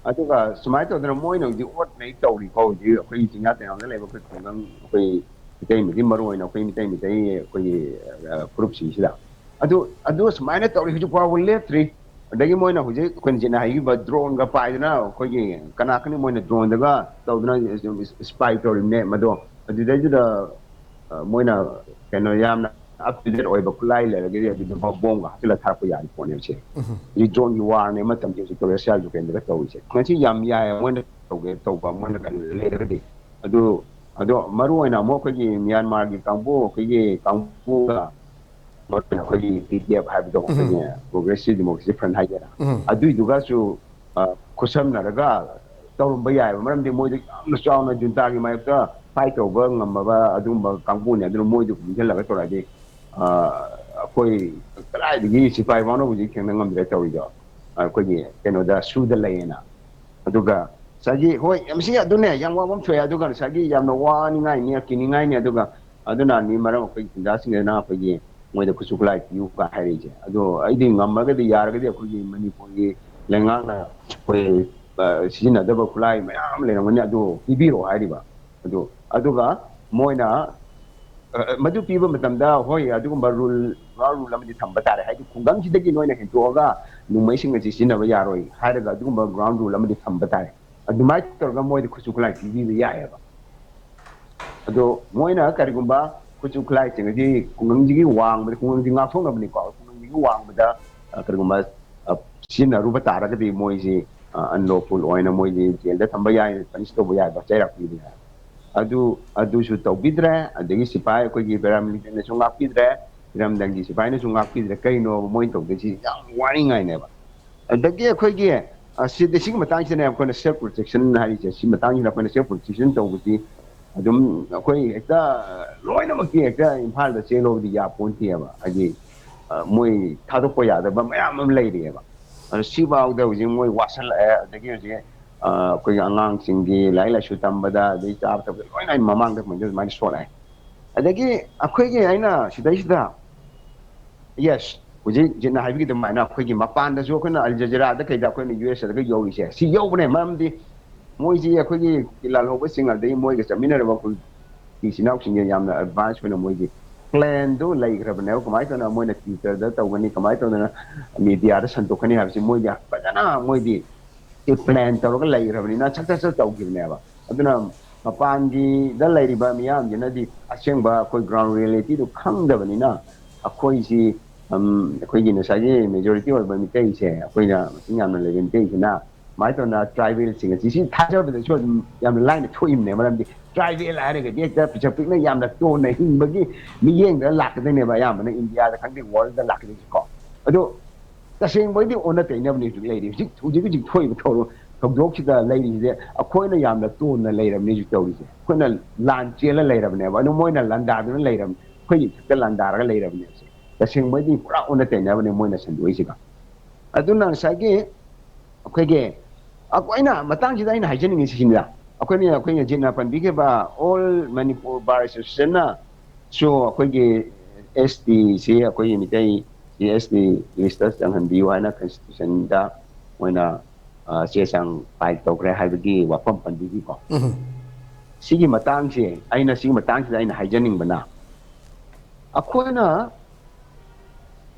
ꯑꯗꯨꯒ ꯁꯨꯃꯥꯏꯅ ꯇꯧꯗꯅ ꯃꯣꯏꯅ ꯍꯧꯖꯤꯛ ꯑꯣꯠ ꯅꯩ ꯇꯧꯔꯤꯀꯣ꯫ ꯍꯧꯖꯤꯛ ꯑꯩꯈꯣꯏ ꯆꯤꯡꯌꯥ ꯇꯝꯌꯥꯗ ꯂꯩꯕ ꯑꯩꯈꯣꯏ ꯈꯨꯡꯒꯪ, ꯑꯩꯈꯣꯏ ꯃꯤꯇꯩ ꯃꯤꯇꯩ, ꯃꯔꯨ ꯑꯣꯏꯅ ꯑꯩꯈꯣꯏ ꯃꯤꯇꯩ ꯃꯤꯇꯩ ꯑꯩꯈꯣꯏꯒꯤ, ꯑ, ꯐꯨꯔꯨꯞꯁꯤꯡꯁꯤꯗ꯫ ꯑꯗꯨ, ꯑꯗꯨ ꯁꯨꯃꯥꯏꯅ ꯇꯧꯔꯤ, ꯍꯧꯖꯤꯛ ꯐꯥꯎꯕ ꯂꯦꯞꯇ꯭ꯔꯤ꯫ ꯑꯗꯒꯤ ꯃꯣꯏꯅ ꯍꯧꯖꯤꯛ ꯑꯩꯈꯣꯏꯅ ꯍꯧꯖꯤꯛꯅ ꯍꯥꯏꯈꯤꯕ ꯗ꯭ꯔꯣꯟꯒ ꯄꯥꯏꯗꯅ ꯑꯩꯈꯣꯏꯒꯤ ꯀꯅꯥ ꯈꯪꯅꯤ ꯃꯣꯏꯅ ꯗ꯭ꯔꯣꯟꯗꯒ ꯇꯧꯗꯅ ꯏꯁꯄꯥꯏ ꯇꯧꯔꯤꯕꯅꯦ ꯃꯗꯣ꯫ ꯑꯗꯨꯗꯩꯗꯨꯗ, ꯑ, ꯃꯣꯏꯅ ꯀꯩꯅꯣ ꯌꯥꯝꯅ up to date ꯑꯣꯏꯕ ꯈꯨꯠꯂꯥꯏ ꯂꯩꯔꯒꯗꯤ ꯑꯗꯨꯗ ꯕꯣꯝꯒ ꯍꯥꯞꯆꯤꯜꯂ ꯊꯥꯔꯛꯄ ꯌꯥꯔꯤ ꯄꯣꯠꯅꯦꯕ ꯁꯦ꯫ ꯍꯧꯖꯤꯛ ꯗ꯭ꯔꯣꯟꯒꯤ ꯋꯥꯔꯅꯦ ꯃꯇꯝꯁꯦ ꯍꯧꯖꯤꯛ ꯔꯁꯤꯌꯥ ꯌꯨꯀ꯭ꯔꯦꯟꯗꯒ ꯇꯧꯔꯤꯁꯦ꯫ ꯉꯁꯤ ꯌꯥꯝ ꯌꯥꯏ ꯃꯣꯏꯅ ꯇꯧꯒꯦ ꯇꯧꯕ, ꯃꯣꯏꯅ ꯀꯩꯅꯣ ꯂꯩꯔꯒꯗꯤ꯫ ꯑꯗꯨ, ꯑꯗꯣ ꯃꯔꯨ ꯑꯣꯏꯅ ꯑꯃꯨꯛ ꯑꯩꯈꯣꯏꯒꯤ ꯃ꯭ꯌꯥꯟꯃꯥꯔꯒꯤ ꯀꯥꯡꯕꯨ, ꯑꯩꯈꯣꯏꯒꯤ ꯀꯥꯡꯕꯨꯒ ꯃꯔꯨ ꯑꯣꯏꯅ ꯑꯩꯈꯣꯏꯒꯤ ꯄꯤ ꯗꯤ ꯑꯦꯐ ꯍꯥꯏꯕꯗꯣ, ꯑꯩꯈꯣꯏꯒꯤ ꯄ꯭ꯔꯣꯒ꯭ꯔꯦꯁꯤꯚ ꯗꯦꯃꯣꯀ꯭ꯔꯦꯁꯤ ꯐ꯭ꯔꯟꯠ ꯍꯥꯏꯒꯦꯔꯥ, ꯑꯗꯨꯏꯗꯨꯒꯁꯨ, ꯑ, ꯈꯨꯠꯁꯝꯅꯔꯒ ꯇꯧꯔꯝꯕ ꯌꯥꯏꯑꯕ꯫ ꯃꯔꯝꯗꯤ ꯃꯣꯏꯗ ꯌꯥꯝꯅ ꯆꯥꯎꯅ ꯖꯨꯟꯇꯥꯒꯤ ꯃꯥꯌꯣꯛꯇ ꯐꯥꯏꯠ ꯇꯧꯕ ꯉꯝꯃꯕ ꯑꯗꯨꯒꯨꯝꯕ ꯀꯥꯡꯕꯨꯅꯦ꯫ ꯑꯗꯨꯅ ꯃꯣꯏꯗ ꯄꯨꯟꯁꯤꯜꯂꯒ ꯇꯧꯔꯛꯑꯗꯤ, ꯑ, ꯑꯩꯈꯣꯏ ꯀꯗꯥꯏꯗꯒꯤ ꯁꯤꯐꯥꯏ ꯐꯥꯎꯅ ꯍꯧꯖꯤꯛ ꯊꯦꯡꯅ ꯉꯝꯗ꯭ꯔꯦ ꯇꯧꯔꯤꯗꯣ꯫ ꯑꯩꯈꯣꯏꯒꯤ ꯀꯩꯅꯣꯗ ꯁꯨꯗ ꯂꯩꯌꯦꯅ꯫ ꯑꯗꯨꯒ ꯉꯁꯥꯏꯒꯤ, ꯍꯣꯏ, ꯃꯁꯤ ꯑꯗꯨꯅꯦ ꯌꯥꯝ ꯋꯥꯕ ꯑꯃ ꯊꯣꯛꯑꯦ꯫ ꯑꯗꯨꯒ ꯉꯁꯥꯏꯒꯤ ꯌꯥꯝꯅ ꯋꯥꯅꯤꯡꯉꯥꯏꯅꯤ, ꯀꯤꯅꯤꯡꯉꯥꯏꯅꯤ꯫ ꯑꯗꯨꯒ ꯑꯗꯨꯅꯅꯤ ꯃꯔꯝ ꯑꯩꯈꯣꯏꯒꯤ ꯈꯨꯟꯖꯥꯁꯤꯡꯁꯤꯅ ꯑꯩꯈꯣꯏꯒꯤ ꯃꯣꯏꯗ ꯈꯨꯠꯁꯨ ꯈꯨꯠꯂꯥꯏ ꯄꯤꯌꯨ ꯀ ꯍꯥꯏꯔꯛꯏꯁꯦ꯫ ꯑꯗꯣ ꯑꯩꯗꯤ ꯉꯝꯃꯒꯗꯤ, ꯌꯥꯔꯒꯗꯤ ꯑꯩꯈꯣꯏꯒꯤ ꯃꯅꯤꯄꯨꯔꯒꯤ ꯂꯩꯉꯥꯛꯅ ꯑꯩꯈꯣꯏ, ꯑ, ꯁꯤꯖꯤꯟꯅꯗꯕ ꯈꯨꯠꯂꯥꯏ ꯃꯌꯥꯝ ꯂꯩꯔꯝꯒꯅꯤ, ꯑꯗꯨ ꯄꯤꯕꯤꯔꯛꯑꯣ ꯍꯥꯏꯔꯤꯕ꯫ ꯑꯗꯨ, ꯑꯗꯨꯒ ꯃꯣꯏꯅ, ꯑ, ꯃꯗꯨ ꯄꯤꯕ ꯃꯇꯝꯗ, ꯍꯣꯏ, ꯑꯗꯨꯒꯨꯝꯕ rule, ground rule ꯑꯃꯗꯤ ꯊꯝꯕ ꯇꯥꯔꯦ꯫ ꯍꯥꯏꯗꯤ ꯈꯨꯡꯒꯪꯁꯤꯗꯒꯤ ꯅꯣꯏꯅ ꯍꯦꯟꯇꯣꯛꯑꯒ ꯅꯣꯡꯃꯩꯁꯤꯡ ꯑꯁꯤ ꯁꯤꯖꯤꯟꯅꯕ ꯌꯥꯔꯣꯏ ꯍꯥꯏꯔꯒ ꯑꯗꯨꯒꯨꯝꯕ ground rule ꯑꯃꯗꯤ ꯊꯝꯕ ꯇꯥꯔꯦ꯫ ꯑꯗꯨꯃꯥꯏꯅ ꯇꯧꯔꯒ ꯃꯣꯏꯗ ꯈꯨꯠꯁꯨ ꯈꯨꯠꯂꯥꯏ ꯄꯤꯕꯤꯕ ꯌꯥꯏꯑꯕ꯫ ꯑꯗꯣ ꯃꯣꯏꯅ ꯀꯔꯤꯒꯨꯝꯕ ꯈꯨꯠꯁꯨ ꯈꯨꯠꯂꯥꯏꯁꯤꯡ ꯑꯁꯤ ꯈꯨꯡꯒꯪꯁꯤꯒꯤ ꯋꯥꯡꯃꯗ, ꯈꯨꯡꯒꯪꯁꯤ ꯉꯥꯛꯊꯣꯛꯅꯕꯅꯤꯀꯣ, ꯈꯨꯡꯒꯪꯁꯤꯒꯤ ꯋꯥꯡꯃꯗ, ꯑ, ꯀꯔꯤꯒꯨꯝꯕ, ꯑ, ꯁꯤꯖꯤꯟꯅꯔꯨꯕ ꯇꯥꯔꯒꯗꯤ ꯃꯣꯏꯁꯤ, ꯑ, unlawful ꯑꯣꯏꯅ ꯃꯣꯏꯁꯤ ꯖꯦꯜꯗ ꯊꯝꯕ ꯌꯥꯏ, punish ꯇꯧꯕ ꯌꯥꯏꯕ, ꯆꯩꯔꯥꯛ ꯄꯤꯕ ꯌꯥꯏ꯫ ꯑꯗꯨ, ꯑꯗꯨꯁꯨ ꯇꯧꯕꯤꯗ꯭ꯔꯦ꯫ ꯑꯗꯒꯤ ꯁꯤꯐꯥꯏ, ꯑꯩꯈꯣꯏꯒꯤ paramilitaryꯅꯁꯨ ꯉꯥꯛꯄꯤꯗ꯭ꯔꯦ, ꯏꯔꯝꯗꯝꯒꯤ ꯁꯤꯐꯥꯏꯅꯁꯨ ꯉꯥꯛꯄꯤꯗ꯭ꯔꯦ꯫ ꯀꯩꯅꯣꯕ ꯃꯣꯏꯅ ꯇꯧꯗꯣꯏꯁꯤ? ꯌꯥꯝ ꯋꯥꯅꯤꯡꯉꯥꯏꯅꯦꯕ꯫ ꯑꯗꯒꯤ ꯑꯩꯈꯣꯏꯒꯤ, ꯑ, ꯁꯤꯗ, ꯁꯤꯒꯤ ꯃꯇꯥꯡꯁꯤꯗꯅꯦ ꯑꯩꯈꯣꯏꯅ self protection ꯍꯥꯏꯔꯤꯁꯦ꯫ ꯁꯤ ꯃꯇꯥꯡꯁꯤꯗ ꯑꯩꯈꯣꯏꯅ self protection ꯇꯧꯕꯁꯤ ꯑꯗꯨꯝ ꯑꯩꯈꯣꯏ ꯍꯦꯛꯇ ꯂꯣꯏꯅꯃꯛꯀꯤ ꯍꯦꯛꯇ ꯏꯝꯐꯥꯜꯗ ꯆꯦꯜꯂꯣꯕꯗꯤ ꯌꯥꯄꯣꯟꯇꯦꯕ꯫ ꯍꯥꯏꯗꯤ, ꯑ, ꯃꯣꯏ ꯊꯥꯗꯣꯛꯄ ꯌꯥꯗꯕ ꯃꯌꯥꯝ ꯑꯃ ꯂꯩꯔꯤꯑꯕ꯫ ꯑꯗꯣ ꯁꯤꯐꯥꯎꯗ ꯍꯧꯖꯤꯛ ꯃꯣꯏ ꯋꯥꯁꯜꯂꯛꯑꯦ꯫ ꯑꯗꯒꯤ ꯍꯧꯖꯤꯛ, ꯑ, ꯑꯩꯈꯣꯏꯒꯤ ꯑꯉꯥꯡꯁꯤꯡꯒꯤ ꯂꯥꯏꯔꯤꯛ ꯂꯥꯏꯁꯨ ꯇꯝꯕꯗ, ꯑꯗꯩ ꯆꯥꯕ ꯊꯛꯄꯗ ꯂꯣꯏꯅ ꯑꯩ ꯃꯃꯥꯡꯗ ꯐꯪꯖ ꯑꯗꯨꯃꯥꯏꯅ ꯁꯣꯛꯂꯛꯑꯦ꯫ ꯑꯗꯒꯤ ꯑꯩꯈꯣꯏꯒꯤ, ꯑꯩꯅ ꯁꯤꯗꯩꯁꯤꯗ, yes, ꯍꯧꯖꯤꯛ ꯖꯤꯠꯅ ꯍꯥꯏꯕꯤꯈꯤ ꯑꯗꯨꯃꯥꯏꯅ ꯑꯩꯈꯣꯏꯒꯤ ꯃꯄꯥꯟꯗꯁꯨ ꯑꯩꯈꯣꯏꯅ ꯑꯜ ꯖꯖꯤꯔꯥꯗ ꯀꯩꯗ ꯑꯩꯈꯣꯏꯅ ꯌꯨ ꯑꯦꯁ ꯑꯦꯗꯒ ꯌꯧꯔꯤꯁꯦ ꯁꯤ ꯌꯧꯕꯅꯦ꯫ ꯃꯔꯝꯗꯤ ꯃꯣꯏꯁꯤ ꯑꯩꯈꯣꯏꯒꯤ ꯂꯥꯜꯍꯧꯕꯁꯤꯡ ꯑꯗꯒꯤ ꯃꯣꯏꯒ ꯆꯠꯃꯤꯟꯅꯔꯕ ꯑꯩꯈꯣꯏ ꯏꯆꯤꯟ ꯏꯅꯥꯎꯁꯤꯡꯁꯦ ꯌꯥꯝꯅ advance ꯑꯣꯏꯅ ꯃꯣꯏꯒꯤ planꯗꯨ ꯂꯩꯈ꯭ꯔꯕꯅꯦꯕ꯫ ꯀꯃꯥꯏꯅ ꯇꯧꯗꯅ ꯃꯣꯏꯅ Twitterꯗ ꯇꯧꯒꯅꯤ, ꯀꯃꯥꯏꯅ ꯇꯧꯗꯅ mediaꯗ ꯁꯟꯗꯣꯛꯀꯅꯤ ꯍꯥꯏꯕꯁꯤ ꯃꯣꯏꯗꯤ ꯐꯖꯅ ꯃꯣꯏꯗꯤ plan ꯇꯧꯔꯒ ꯂꯩꯈ꯭ꯔꯕꯅꯤꯅ ꯁꯠ ꯁꯠ ꯁꯠ ꯇꯧꯈꯤꯕꯅꯦꯕ꯫ ꯑꯗꯨꯅ ꯃꯄꯥꯟꯒꯤꯗ ꯂꯩꯔꯤꯕ ꯃꯤꯌꯥꯝꯁꯤꯅꯗꯤ ꯑꯁꯦꯡꯕ ꯑꯩꯈꯣꯏ ground realityꯗꯨ ꯈꯪꯗꯕꯅꯤꯅ ꯑꯩꯈꯣꯏꯁꯤ, ꯎꯝ, ꯑꯩꯈꯣꯏꯒꯤ ꯉꯁꯥꯏꯒꯤ majority ꯑꯣꯏꯕ ꯃꯤꯇꯩꯁꯦ, ꯑꯩꯈꯣꯏꯅ ꯃꯁꯤꯡ ꯌꯥꯝꯅ ꯂꯩꯕ ꯃꯤꯇꯩꯁꯤꯅ ꯀꯃꯥꯏꯅ ꯇꯧꯗꯅ tribalꯁꯤꯡ ꯑꯁꯤ, ꯁꯤ ꯊꯥꯖꯕꯗꯁꯨ ꯑꯗꯨꯝ ꯌꯥꯝꯅ ꯂꯥꯏꯅ ꯊꯣꯛꯏꯕꯅꯦ꯫ ꯃꯔꯝꯗꯤ tribal ꯍꯥꯏꯔꯒꯗꯤ ꯍꯦꯛꯇ ꯄꯤꯛꯆ ꯄꯤꯛꯅ ꯌꯥꯝꯅ ꯇꯣꯟꯅ ꯍꯤꯡꯕꯒꯤ ꯃꯤꯠꯌꯦꯡꯗ ꯂꯥꯛꯀꯗꯣꯏꯅꯦꯕ꯫ ꯑꯌꯥꯝꯕꯅ ꯏꯟꯗꯤꯌꯥꯗ ꯈꯪꯗꯦ, worldꯗ ꯂꯥꯛꯀꯗꯣꯏꯁꯤꯀꯣ꯫ ꯑꯗꯣ ꯇꯁꯦꯡꯕꯩꯗꯤ ꯑꯣꯟꯅ ꯇꯩꯅꯕꯅꯤ ꯍꯧꯖꯤꯛ ꯂꯩꯔꯤ꯫ ꯍꯧꯖꯤꯛ, ꯍꯧꯖꯤꯛ, ꯍꯧꯖꯤꯛ ꯊꯣꯛꯏꯕ ꯊꯧꯔꯣ-, ꯊꯧꯗꯣꯛꯁꯤꯗ ꯂꯩꯔꯤꯁꯦ ꯑꯩꯈꯣꯏꯅ ꯌꯥꯝꯅ ꯇꯣꯟꯅ ꯂꯩꯔꯕꯅꯤ ꯍꯧꯖꯤꯛ ꯇꯧꯔꯤꯁꯦ꯫ ꯑꯩꯈꯣꯏꯅ ꯂꯥꯟ ꯆꯦꯜꯂ ꯂꯩꯔꯕꯅꯦꯕ, ꯑꯗꯨ ꯃꯣꯏꯅ ꯂꯥꯟꯗꯥꯗꯨꯅ ꯂꯩꯔꯕꯅꯤ, ꯑꯩꯈꯣꯏꯒꯤ ꯏꯊꯛꯇ ꯂꯥꯟꯗꯥꯔꯒ ꯂꯩꯔꯕꯅꯦꯕꯁꯦ꯫ ꯇꯁꯦꯡꯕꯩꯗꯤ ꯄꯨꯔꯥ ꯑꯣꯟꯅ ꯇꯩꯅꯕꯅꯦ ꯃꯣꯏꯅ ꯁꯟꯗꯣꯛꯏꯁꯤꯒ꯫ ꯑꯗꯨꯅ ꯉꯁꯥꯏꯒꯤ ꯑꯩꯈꯣꯏꯒꯤ, ꯑꯩꯅ ꯃꯇꯥꯡꯁꯤꯗ ꯑꯩꯅ ꯍꯥꯏꯖꯅꯤꯡꯉꯤꯁꯤ ꯁꯤꯅꯤꯗ, ꯑꯩꯈꯣꯏꯅ, ꯑꯩꯈꯣꯏꯅ ꯖꯤꯠꯅ ꯄꯟꯕꯤꯈꯤꯕ All Manipur Bar Associationꯅ ꯁꯣ ꯑꯩꯈꯣꯏꯒꯤ ꯑꯦꯁ ꯇꯤ ꯁꯤ, ꯑꯩꯈꯣꯏꯒꯤ Meitei C S T list ꯆꯪꯍꯟꯕꯤꯌꯨ ꯍꯥꯏꯅ ꯀꯟꯁꯇꯤꯇ꯭ꯌꯨꯁꯟꯗ ꯃꯣꯏꯅ, ꯑ, ꯆꯦ ꯆꯥꯡ ꯐꯥꯏꯜ ꯇꯧꯈ꯭ꯔꯦ ꯍꯥꯏꯕꯒꯤ ꯋꯥꯐꯝ ꯄꯟꯕꯤꯈꯤꯀꯣ꯫ ꯁꯤꯒꯤ ꯃꯇꯥꯡꯁꯦ, ꯑꯩꯅ ꯁꯤꯒꯤ ꯃꯇꯥꯡꯁꯤꯗ ꯑꯩꯅ ꯍꯥꯏꯖꯅꯤꯡꯕꯅ, ꯑꯩꯈꯣꯏꯅ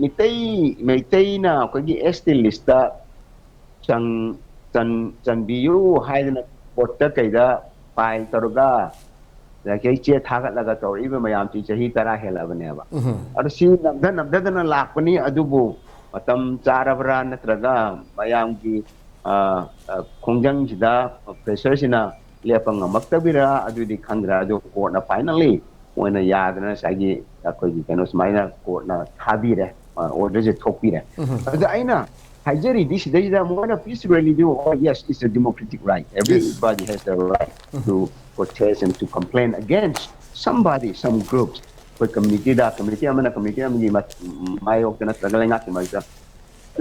ꯃꯤꯇꯩ ꯃꯩꯇꯩꯅ ꯑꯩꯈꯣꯏꯒꯤ ꯑꯦꯁ ꯇꯤ ꯂꯤꯁꯇ ꯆꯪ ꯆꯟ ꯆꯟꯕꯤꯌꯨ ꯍꯥꯏꯗꯅ ꯀꯣꯔꯠꯇ ꯀꯩꯗ ꯐꯥꯏꯜ ꯇꯧꯔꯒ, ꯑꯗꯒꯤ ꯆꯦ ꯊꯥꯒꯠꯂꯒ ꯇꯧꯔꯛꯏꯕ ꯃꯌꯥꯝꯁꯤ ꯆꯍꯤ ꯇꯔꯥ ꯍꯦꯜꯂꯛꯑꯕꯅꯦꯕ꯫ ꯑꯗꯣ ꯁꯤ ꯅꯝꯊ ꯅꯝꯊꯗꯅ ꯂꯥꯛꯄꯅꯤ꯫ ꯑꯗꯨꯕꯨ ꯃꯇꯝ ꯆꯥꯔꯕ꯭ꯔꯥ, ꯅꯠꯇ꯭ꯔꯒ ꯃꯌꯥꯝꯒꯤ, ꯑ, ꯑ, ꯈꯣꯡꯖꯪꯁꯤꯗ ꯄ꯭ꯔꯦꯁꯔꯁꯤꯅ ꯂꯦꯞꯄ ꯉꯝꯃꯛꯇꯕꯤꯔꯥ, ꯑꯗꯨꯗꯤ ꯈꯪꯗ꯭ꯔꯦ꯫ ꯑꯗꯨ ꯀꯣꯔꯠꯅ ꯐꯥꯏꯅꯦꯜꯂꯤ ꯃꯣꯏꯅ ꯌꯥꯗꯅ ꯉꯁꯥꯏꯒꯤ ꯑꯩꯈꯣꯏꯒꯤ ꯀꯩꯅꯣ ꯁꯨꯃꯥꯏꯅ ꯀꯣꯔꯠꯅ ꯊꯥꯕꯤꯔꯦ, ꯑ, ꯑꯣꯔꯗꯔꯁꯦ ꯊꯣꯛꯄꯤꯔꯦ꯫ ꯑꯗ ꯑꯩꯅ ꯍꯥꯏꯖꯔꯤꯗꯤ ꯁꯤꯗꯩꯁꯤꯗ ꯃꯣꯏꯅ peace rally do, oh yes, it's a democratic right, everybody has the right to protest and to complain against somebody, some groups꯫ ꯑꯩꯈꯣꯏ ꯀꯝꯃ꯭ꯌꯨꯅꯤꯇꯤꯗ, ꯀꯝꯃ꯭ꯌꯨꯅꯤꯇꯤ ꯑꯃꯅ ꯀꯝꯃ꯭ꯌꯨꯅꯤꯇꯤ ꯑꯃꯒꯤ ꯃ-, ꯃꯥꯌꯣꯛꯇ ꯅꯠꯇ꯭ꯔꯒ ꯂꯩꯉꯥꯛꯀꯤ ꯃꯥꯌꯣꯛꯇ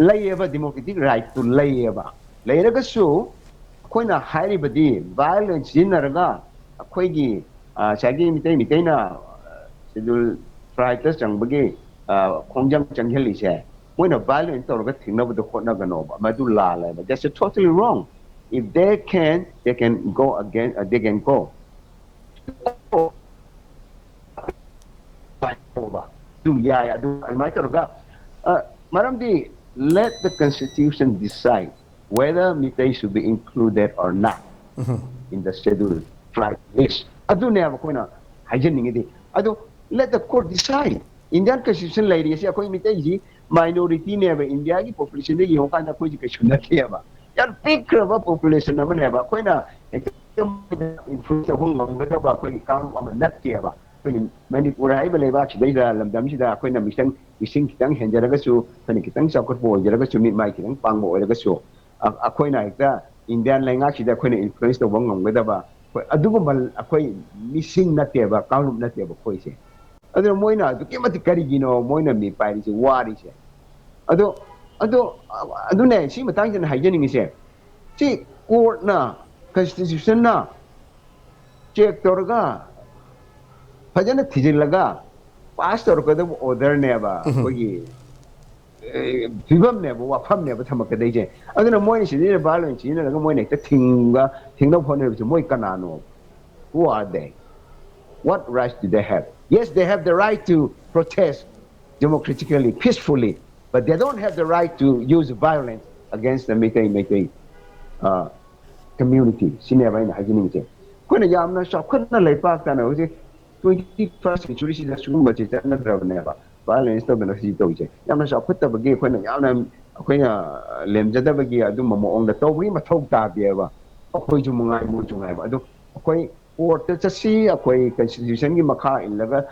ꯂꯩꯌꯦꯕ, democratic rightꯇꯨ ꯂꯩꯌꯦꯕ꯫ ꯂꯩꯔꯒꯁꯨ ꯑꯩꯈꯣꯏꯅ ꯍꯥꯏꯔꯤꯕꯗꯤ violence ꯁꯤꯖꯤꯟꯅꯔꯒ ꯑꯩꯈꯣꯏꯒꯤ, ꯑ, ꯉꯁꯥꯏꯒꯤ ꯃꯤꯇꯩ ꯃꯤꯇꯩꯅ, ꯑ, schedule tribeꯇ ꯆꯪꯕꯒꯤ, ꯑ, ꯈꯣꯡꯖꯪ ꯆꯪꯁꯤꯜꯂꯤꯁꯦ, ꯃꯣꯏꯅ violence ꯇꯧꯔꯒ ꯊꯤꯡꯅꯕꯗꯣ ꯍꯣꯠꯅꯒꯅꯣꯕ, ꯃꯗꯨ ꯂꯥꯜꯂꯦꯕ꯫ That's totally wrong. If they can, they can go again, uh, they can go. ꯑꯗꯨ ꯌꯥꯏ, ꯑꯗꯨ ꯑꯗꯨꯃꯥꯏꯅ ꯇꯧꯔꯒ, ꯑ, ꯃꯔꯝꯗꯤ let the constitution decide whether Meitei should be included or not in the schedule tribe list. ꯑꯗꯨꯅꯦꯕ ꯑꯩꯈꯣꯏꯅ ꯍꯥꯏꯖꯅꯤꯡꯉꯤꯗꯤ꯫ ꯑꯗꯣ let the court decide. Indian constitution ꯂꯩꯔꯤꯁꯦ ꯑꯩꯈꯣꯏ ꯃꯤꯇꯩꯁꯤ minorityꯅꯦꯕ꯫ ꯏꯟꯗꯤꯌꯥꯒꯤ populationꯗ ꯌꯦꯡꯉꯨꯀꯥꯟꯗ ꯑꯩꯈꯣꯏꯁꯤ ꯀꯩꯁꯨ ꯅꯠꯇꯦꯕ, ꯌꯥꯝ ꯄꯤꯛꯈ꯭ꯔꯕ population ꯑꯃꯅꯦꯕ꯫ ꯑꯩꯈꯣꯏꯅ ꯍꯦꯛꯇ influence ꯇꯧꯕ ꯉꯝꯒꯗꯕ ꯑꯩꯈꯣꯏꯒꯤ ꯀꯥꯡꯂꯨꯞ ꯑꯃ ꯅꯠꯇꯦꯕ꯫ ꯑꯩꯈꯣꯏꯒꯤ ꯃꯅꯤꯄꯨꯔ ꯍꯥꯏꯔꯤꯕ ꯂꯩꯕꯥꯛꯁꯤꯗꯩꯗ, ꯂꯝꯗꯝꯁꯤꯗ ꯑꯩꯈꯣꯏꯅ ꯃꯤꯁꯪ ꯃꯤꯁꯤꯡ ꯈꯤꯇꯪ ꯍꯦꯟꯖꯔꯒꯁꯨ, ꯑꯩꯈꯣꯏꯅ ꯈꯤꯇꯪ ꯆꯥꯎꯈꯠꯄ ꯑꯣꯏꯖꯔꯒꯁꯨ, ꯃꯤꯠ ꯃꯥꯏ ꯈꯤꯇꯪ ꯄꯥꯡꯕ ꯑꯣꯏꯔꯒꯁꯨ, ꯑ-, ꯑꯩꯈꯣꯏꯅ ꯍꯦꯛꯇ ꯏꯟꯗꯤꯌꯥꯟ ꯂꯩꯉꯥꯛꯁꯤꯗ ꯑꯩꯈꯣꯏꯅ influence ꯇꯧꯕ ꯉꯝꯒꯗꯕ ꯑꯩꯈꯣꯏ ꯑꯗꯨꯒꯨꯝꯕ ꯑꯩꯈꯣꯏ ꯃꯤꯁꯤꯡ ꯅꯠꯇꯦꯕ, ꯀꯥꯡꯂꯨꯞ ꯅꯠꯇꯦꯕ ꯑꯩꯈꯣꯏꯁꯦ꯫ ꯑꯗꯨꯅ ꯃꯣꯏꯅ ꯑꯗꯨꯛꯀꯤ ꯃꯇꯤꯛ ꯀꯔꯤꯒꯤꯅꯣ ꯃꯣꯏꯅ ꯃꯤ ꯄꯥꯏꯔꯤꯁꯦ, ꯋꯥꯔꯤꯁꯦ? ꯑꯗꯣ, ꯑꯗꯣ, ꯑꯗꯨꯅꯦ ꯁꯤ ꯃꯇꯥꯡꯁꯤꯗ ꯍꯥꯏꯖꯅꯤꯡꯉꯤꯁꯦ꯫ ꯁꯤ ꯀꯣꯔꯠꯅ, ꯀꯟꯁꯇꯤꯇ꯭ꯌꯨꯁꯟꯅ ꯆꯦꯛ ꯇꯧꯔꯒ ꯐꯖꯅ ꯊꯤꯖꯤꯜꯂꯒ ꯄꯥꯁ ꯇꯧꯔꯛꯀꯗꯕ ꯑꯣꯔꯗꯔꯅꯦꯕ, ꯑꯩꯈꯣꯏꯒꯤ ꯐꯤꯕꯝꯅꯦꯕ, ꯋꯥꯐꯝꯅꯦꯕ ꯊꯝꯃꯛꯀꯗꯣꯏꯁꯦ꯫ ꯑꯗꯨꯅ ꯃꯣꯏꯅ ꯁꯤꯖꯤꯟꯅ violence ꯁꯤꯖꯤꯟꯅꯔꯒ ꯃꯣꯏꯅ ꯍꯦꯛꯇ ꯊꯤꯡꯕ ꯊꯤꯡꯅꯕ ꯍꯣꯠꯅꯔꯤꯕꯁꯦ ꯃꯣꯏ ꯀꯅꯥꯅꯣ? Who are they? What rights do they have? Yes, they have the right to protest democratically, peacefully, but they don't have the right to use violence against the Meitei, Meitei uh, community. ꯁꯤꯅꯦꯕ ꯑꯩꯅ ꯍꯥꯏꯖꯅꯤꯡꯉꯤꯁꯦ꯫ ꯑꯩꯈꯣꯏꯅ ꯌꯥꯝꯅ ꯆꯥꯎꯈꯠꯅ ꯂꯩꯄꯥꯛꯇꯅ ꯍꯧꯖꯤꯛ twenty first century ꯁꯤꯗ ꯁꯤꯒꯨꯝꯕꯁꯤ ꯆꯠꯅꯗ꯭ꯔꯕꯅꯦꯕ꯫ Violence ꯇꯧꯗꯅ ꯁꯤ ꯇꯧꯔꯤꯁꯦ ꯌꯥꯝꯅ ꯆꯥꯎꯈꯠꯇꯕꯒꯤ, ꯑꯩꯈꯣꯏꯅ ꯌꯥꯝꯅ, ꯑꯩꯈꯣꯏꯅ ꯂꯦꯝꯖꯗꯕꯒꯤ ꯑꯗꯨꯝꯕ ꯃꯑꯣꯡꯗ ꯇꯧꯕꯒꯤ ꯃꯊꯧ ꯇꯥꯗꯦꯕ꯫ ꯑꯩꯈꯣꯏꯁꯨ ꯃꯉꯥꯏ, ꯃꯣꯏꯁꯨ ꯉꯥꯏꯕ꯫ ꯑꯗꯨ ꯑꯩꯈꯣꯏ ꯀꯣꯔꯠꯇ ꯆꯠꯁꯤ, ꯑꯩꯈꯣꯏ ꯀꯟꯁꯇꯤꯇ꯭ꯌꯨꯁꯟꯒꯤ ꯃꯈꯥ ꯏꯜꯂꯒ,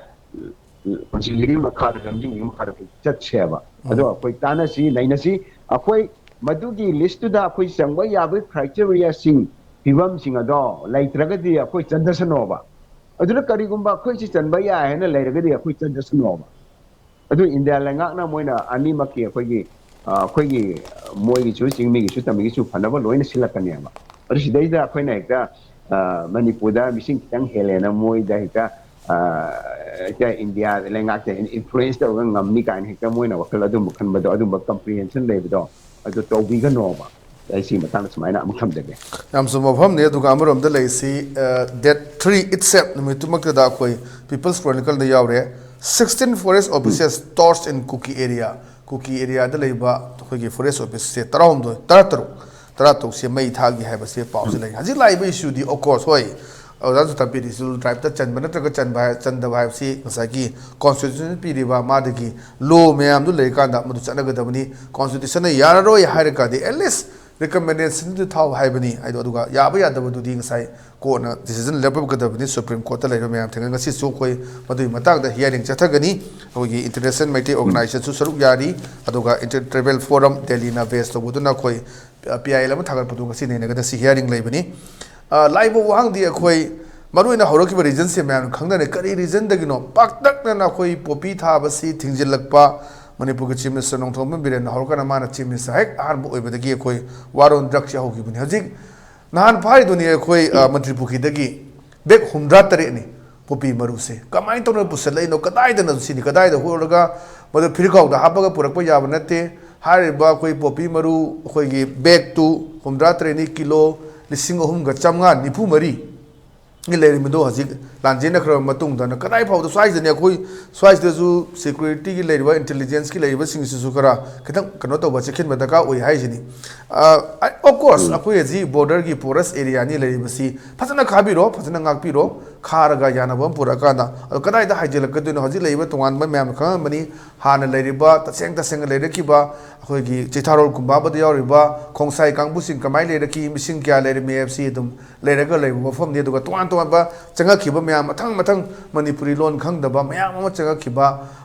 ꯀꯣꯟꯁꯇꯤꯇ꯭ꯌꯨꯁꯟꯒꯤ ꯃꯈꯥꯗ, ꯂꯝꯖꯤꯡꯒꯤ ꯃꯈꯥꯗ ꯑꯩꯈꯣꯏ ꯆꯠꯁꯦꯕ꯫ ꯑꯗꯣ ꯑꯩꯈꯣꯏ ꯇꯥꯟꯅꯁꯤ, ꯅꯩꯅꯁꯤ꯫ ꯑꯩꯈꯣꯏ ꯃꯗꯨꯒꯤ ꯂꯤꯁꯇꯨꯗ ꯑꯩꯈꯣꯏ ꯆꯪꯕ ꯌꯥꯕꯒꯤ ꯀ꯭ꯔꯥꯏꯇꯦꯔꯤꯌꯥꯁꯤꯡ, ꯐꯤꯕꯝꯁꯤꯡ ꯑꯗꯣ ꯂꯩꯇ꯭ꯔꯒꯗꯤ ꯑꯩꯈꯣꯏ ꯆꯪꯖꯁꯅꯣꯕ꯫ ꯑꯗꯨꯅ ꯀꯔꯤꯒꯨꯝꯕ ꯑꯩꯈꯣꯏ ꯁꯤ ꯆꯟꯕ ꯌꯥꯏ ꯍꯥꯏꯅ ꯂꯩꯔꯒꯗꯤ ꯑꯩꯈꯣꯏ ꯆꯪꯖꯁꯅꯣꯕ꯫ ꯑꯗꯨ ꯏꯟꯗꯤꯌꯥ ꯂꯩꯉꯥꯛꯅ ꯃꯣꯏꯅ ꯑꯅꯤꯃꯛꯀꯤ ꯑꯩꯈꯣꯏꯒꯤ, ꯑ, ꯑꯩꯈꯣꯏꯒꯤ ꯃꯣꯏꯒꯤꯁꯨ ꯆꯤꯡꯃꯤꯒꯤꯁꯨ ꯇꯝꯃꯤꯒꯤꯁꯨ ꯐꯅꯕ ꯂꯣꯏꯅ ꯁꯤꯜꯂꯛꯀꯅꯦꯕ꯫ ꯑꯗꯨ ꯁꯤꯗꯩꯗ ꯑꯩꯈꯣꯏꯅ ꯍꯦꯛꯇ, ꯑ, ꯃꯅꯤꯄꯨꯔꯗ ꯃꯤꯁꯤꯡ ꯈꯤꯇꯪ ꯍꯦꯜꯂꯦꯅ ꯃꯣꯏꯗ ꯍꯦꯛꯇ, ꯑ, ꯍꯦꯛꯇ ꯏꯟꯗꯤꯌꯥ ꯂꯩꯉꯥꯛꯇ ꯍꯦꯟꯅ ꯏꯟꯐ꯭ꯂꯨꯌꯦꯟꯁ ꯇꯧꯔꯒ ꯉꯝꯅꯤ ꯀꯥꯏꯅ ꯍꯦꯛꯇ ꯃꯣꯏꯅ ꯋꯥꯈꯜ ꯑꯗꯨꯝꯕ ꯈꯟꯕꯗꯣ, ꯑꯗꯨꯝꯕ ꯀꯝꯄ꯭ꯔꯤꯍꯦꯟꯁꯟ ꯂꯩꯕꯗꯣ ꯑꯗꯨ ꯇꯧꯕꯤꯒꯅꯣꯕ꯫ ꯑꯩ ꯁꯤꯒꯤ ꯃꯇꯥꯡꯗ ꯁꯨꯃꯥꯏꯅ ꯑꯃ ꯊꯝꯖꯒꯦ꯫ ꯌꯥꯝ ꯆꯨꯝꯕ ꯋꯥꯐꯝꯅꯤ꯫ ꯑꯗꯨꯒ ꯑꯃꯔꯣꯝꯗ ꯂꯩꯔꯤꯁꯤ, ꯑ, date three itself ꯅꯨꯃꯤꯠꯇꯨꯃꯛꯇꯗ ꯑꯩꯈꯣꯏ People's Chronicleꯗ ꯌꯥꯎꯔꯦ, sixteen forest officers torched in Kuki area꯫ ꯀꯨꯀꯤ ꯑꯦꯔꯤꯌꯥꯗ ꯂꯩꯕ ꯑꯩꯈꯣꯏꯒꯤ ꯐꯣꯔꯦꯁ ꯑꯣꯐꯤꯁꯁꯦ ꯇꯔꯥꯍꯨꯝꯗꯣꯏ, ꯇꯔꯥꯇꯔꯨꯛ, ꯇꯔꯥꯇꯔꯨꯛꯁꯦ ꯃꯩ ꯊꯥꯈꯤ ꯍꯥꯏꯕꯁꯦ ꯄꯥꯎꯁꯦ ꯂꯩ꯫ ꯍꯧꯖꯤꯛ ꯂꯥꯛꯏꯕ ꯏꯁꯨꯗꯤ, of course, ꯍꯣꯏ, ꯑꯣꯖꯥ ꯖꯣꯇꯥꯕꯤꯔ ꯏꯁꯨ ꯇ꯭ꯔꯥꯏꯕꯇ ꯆꯟꯕ ꯅꯠꯇ꯭ꯔꯒ ꯆꯟꯕ ꯍꯥꯏ-, ꯆꯟꯗꯕ ꯍꯥꯏꯕꯁꯤ ꯉꯁꯥꯏꯒꯤ ꯀꯣꯟꯁꯇꯤꯇ꯭ꯌꯨꯁꯟ ꯄꯤꯔꯤꯕ ꯃꯥꯗꯒꯤ ꯂꯣ ꯃꯌꯥꯝꯗꯨ ꯂꯩꯔꯀꯥꯟꯗ ꯃꯗꯨ ꯆꯠꯅꯒꯗꯕꯅꯤ꯫ ꯀꯣꯟꯁꯇꯤꯇ꯭ꯌꯨꯁꯟꯅ ꯌꯥꯔꯔꯣꯏ ꯍꯥꯏꯔꯒꯗꯤ at least ꯔꯤꯀꯃꯦꯟꯗꯦꯁꯟꯗꯨ ꯊꯥꯎ ꯍꯥꯏꯕꯅꯤ꯫ ꯑꯗꯣ ꯑꯗꯨꯒ ꯌꯥꯕ ꯌꯥꯗꯕꯗꯨꯗꯤ ꯉꯁꯥꯏ ꯀꯣꯔꯠꯅ ꯗꯤꯁꯤꯖꯟ ꯂꯦꯞꯄꯛꯀꯗꯕꯅꯤ꯫ ꯁꯨꯄ꯭ꯔꯤꯝ ꯀꯣꯔꯠꯇ ꯂꯩꯔꯤꯕ ꯃꯌꯥꯝ ꯊꯦꯡꯅ ꯉꯁꯤꯁꯨ ꯑꯩꯈꯣꯏ ꯃꯗꯨꯒꯤ ꯃꯇꯥꯡꯗ ꯍꯤꯌꯥꯔꯤꯡ ꯆꯠꯊꯒꯅꯤ꯫ ꯑꯩꯈꯣꯏꯒꯤ ꯏꯟꯇꯔꯅꯦꯁꯅꯦꯜ ꯃꯩꯇꯩ ꯑꯣꯔꯒꯅꯥꯏꯖꯦꯁꯟꯁꯨ ꯁꯔꯨꯛ ꯌꯥꯔꯤ꯫ ꯑꯗꯨꯒ ꯏꯟꯇꯔ ꯇ꯭ꯔꯥꯏꯕꯦꯜ ꯐꯣꯔꯝ ꯗꯦꯜꯂꯤꯅ ꯕꯦꯁ ꯇꯧꯕꯗꯨꯅ ꯑꯩꯈꯣꯏ ꯄꯤ ꯑꯥꯏ ꯑꯦꯜ ꯑꯃ ꯊꯥꯒꯠꯄꯗꯨ ꯉꯁꯤ ꯅꯩꯅꯒꯗ ꯁꯤ ꯍꯤꯌꯥꯔꯤꯡ ꯂꯩꯕꯅꯤ꯫ ꯑ, ꯂꯥꯛꯏꯕ ꯋꯥꯍꯪꯗꯤ ꯑꯩꯈꯣꯏ ꯃꯔꯨꯑꯣꯏꯅ ꯍꯧꯔꯛꯈꯤꯕ ꯔꯤꯖꯟꯁꯦ ꯃꯌꯥꯝꯅ ꯈꯪꯅꯔꯦ꯫ ꯀꯔꯤ ꯔꯤꯖꯟꯗꯒꯤꯅꯣ ꯄꯥꯛꯇꯛꯅꯅ ꯑꯩꯈꯣꯏ ꯄꯣꯄꯤ ꯊꯥꯕꯁꯤ ꯊꯤꯡꯖꯤꯜꯂꯛꯄ? ꯃꯅꯤꯄꯨꯔꯒꯤ ꯆꯤꯐ ꯃꯤꯅꯤꯁꯇꯔ ꯅꯣꯡꯊꯣꯝꯕꯝ ꯕꯤꯔꯦꯟꯅ ꯍꯧꯔꯀꯥꯟꯗ ꯃꯥꯅ ꯆꯤꯐ ꯃꯤꯅꯤꯁꯇꯔ ꯍꯦꯛ ꯑꯍꯥꯟꯕ ꯑꯣꯏꯕꯗꯒꯤ ꯑꯩꯈꯣꯏ ꯋꯥꯔ ꯑꯣꯟ ꯗ꯭ꯔꯛꯁꯦ ꯍꯧꯈꯤꯕꯅꯤ꯫ ꯍꯧꯖꯤꯛ ꯅꯍꯥꯟ ꯐꯥꯔꯤꯗꯨꯅꯤ ꯑꯩꯈꯣꯏ, ꯑ, ꯃꯟꯇ꯭ꯔꯤ ꯄꯨꯈ꯭ꯔꯤꯗꯒꯤ ꯕꯦꯛ ꯍꯨꯝꯗ꯭ꯔꯥ ꯇꯔꯦꯠꯅꯤ꯫ ꯄꯣꯄꯤ ꯃꯔꯨꯁꯦ ꯀꯃꯥꯏꯅ ꯇꯧꯅ ꯄꯨꯁꯜꯂꯛꯏꯅꯣ? ꯀꯗꯥꯏꯗꯅꯣ ꯁꯤꯅꯤ? ꯀꯗꯥꯏꯗ ꯍꯨꯔꯒ ꯃꯗꯨ ꯐꯤꯔꯈꯥꯎꯗ ꯍꯥꯞꯄꯒ ꯄꯨꯔꯛꯄ ꯌꯥꯕ ꯅꯠꯇꯦ꯫ ꯍꯥꯏꯔꯤꯕ ꯑꯩꯈꯣꯏ ꯄꯣꯄꯤ ꯃꯔꯨ, ꯑꯩꯈꯣꯏꯒꯤ ꯕꯦꯒꯇꯨ ꯍꯨꯝꯗ꯭ꯔꯥ ꯇꯔꯦꯠꯅꯤ, ꯀꯤꯂꯣ ꯂꯤꯁꯤꯡ ꯑꯍꯨꯝꯒ ꯆꯥꯝꯃꯉꯥ ꯅꯤꯐꯨ ꯃꯔꯤ ꯂꯩꯔꯝꯃꯤꯗꯣ ꯍꯧꯖꯤꯛ ꯂꯥꯟꯖꯦꯟꯅꯈ꯭ꯔꯕ ꯃꯇꯨꯡꯗ ꯀꯗꯥꯏ ꯐꯥꯎꯗ ꯁ꯭ꯋꯥꯏꯁꯤꯗꯅꯦ ꯑꯩꯈꯣꯏ ꯁ꯭ꯋꯥꯏꯁꯤꯗꯁꯨ ꯁꯦꯀ꯭ꯌꯨꯔꯤꯇꯤꯒꯤ ꯂꯩꯔꯤꯕ, ꯏꯟꯇꯦꯂꯤꯖꯦꯟꯁꯀꯤ ꯂꯩꯔꯤꯕꯁꯤꯡꯁꯤꯁꯨ ꯈꯔ ꯈꯤꯇꯪ ꯀꯩꯅꯣ ꯇꯧꯕ, ꯆꯦꯛꯁꯤꯟꯕ ꯗꯔꯀꯥꯔ ꯑꯣꯏ ꯍꯥꯏꯁꯤꯅꯤ꯫ ꯑꯣꯐ ꯀꯣꯔꯁ, ꯑꯩꯈꯣꯏ ꯍꯧꯖꯤꯛ ꯕꯣꯔꯗꯔꯒꯤ ꯄꯣꯔꯁ ꯑꯦꯔꯤꯌꯥꯅꯤ ꯂꯩꯔꯤꯕꯁꯤ, ꯐꯖꯅ ꯈꯥꯕꯤꯔꯣ, ꯐꯖꯅ ꯉꯥꯛꯄꯤꯔꯣ, ꯈꯥꯔꯒ ꯌꯥꯅꯕ ꯑꯃ ꯄꯨꯔꯛꯑꯀꯥꯟꯗ꯫ ꯑꯗꯣ ꯀꯗꯥꯏꯗ ꯍꯥꯏꯖꯤꯜꯂꯛꯀꯗꯣꯏꯅꯣ? ꯍꯧꯖꯤꯛ ꯂꯩꯔꯤꯕ ꯇꯣꯉꯥꯟꯕ ꯃꯌꯥꯝ ꯈꯪꯉꯝꯃꯅꯤ, ꯍꯥꯟꯅ ꯂꯩꯔꯤꯕ ꯇꯁꯦꯡ ꯇꯁꯦꯡꯅ ꯂꯩꯔꯛꯈꯤꯕ ꯑꯩꯈꯣꯏꯒꯤ ꯆꯤꯊꯥꯔꯣꯜ ꯀꯨꯝꯕꯥꯕꯗ ꯌꯥꯎꯔꯤꯕ ꯈꯣꯡꯁꯥꯏ ꯀꯥꯡꯕꯨꯁꯤꯡ ꯀꯃꯥꯏꯅ ꯂꯩꯔꯛꯈꯤ, ꯃꯤꯁꯤꯡ ꯀꯌꯥ ꯂꯩꯔꯝꯃꯤ ꯍꯥꯏꯕꯁꯤ ꯑꯗꯨꯝ ꯂꯩꯔꯒ ꯂꯩꯕ ꯃꯐꯝꯅꯤ꯫ ꯑꯗꯨꯒ ꯇꯣꯉꯥꯟ ꯇꯣꯉꯥꯟꯕ ꯆꯪꯉꯛꯈꯤꯕ ꯃꯌꯥꯝ, ꯃꯊꯪ ꯃꯊꯪ ꯃꯅꯤꯄꯨꯔꯤ ꯂꯣꯟ ꯈꯪꯗꯕ ꯃꯌꯥꯝ ꯑꯃ ꯆꯪꯉꯛꯈꯤꯕ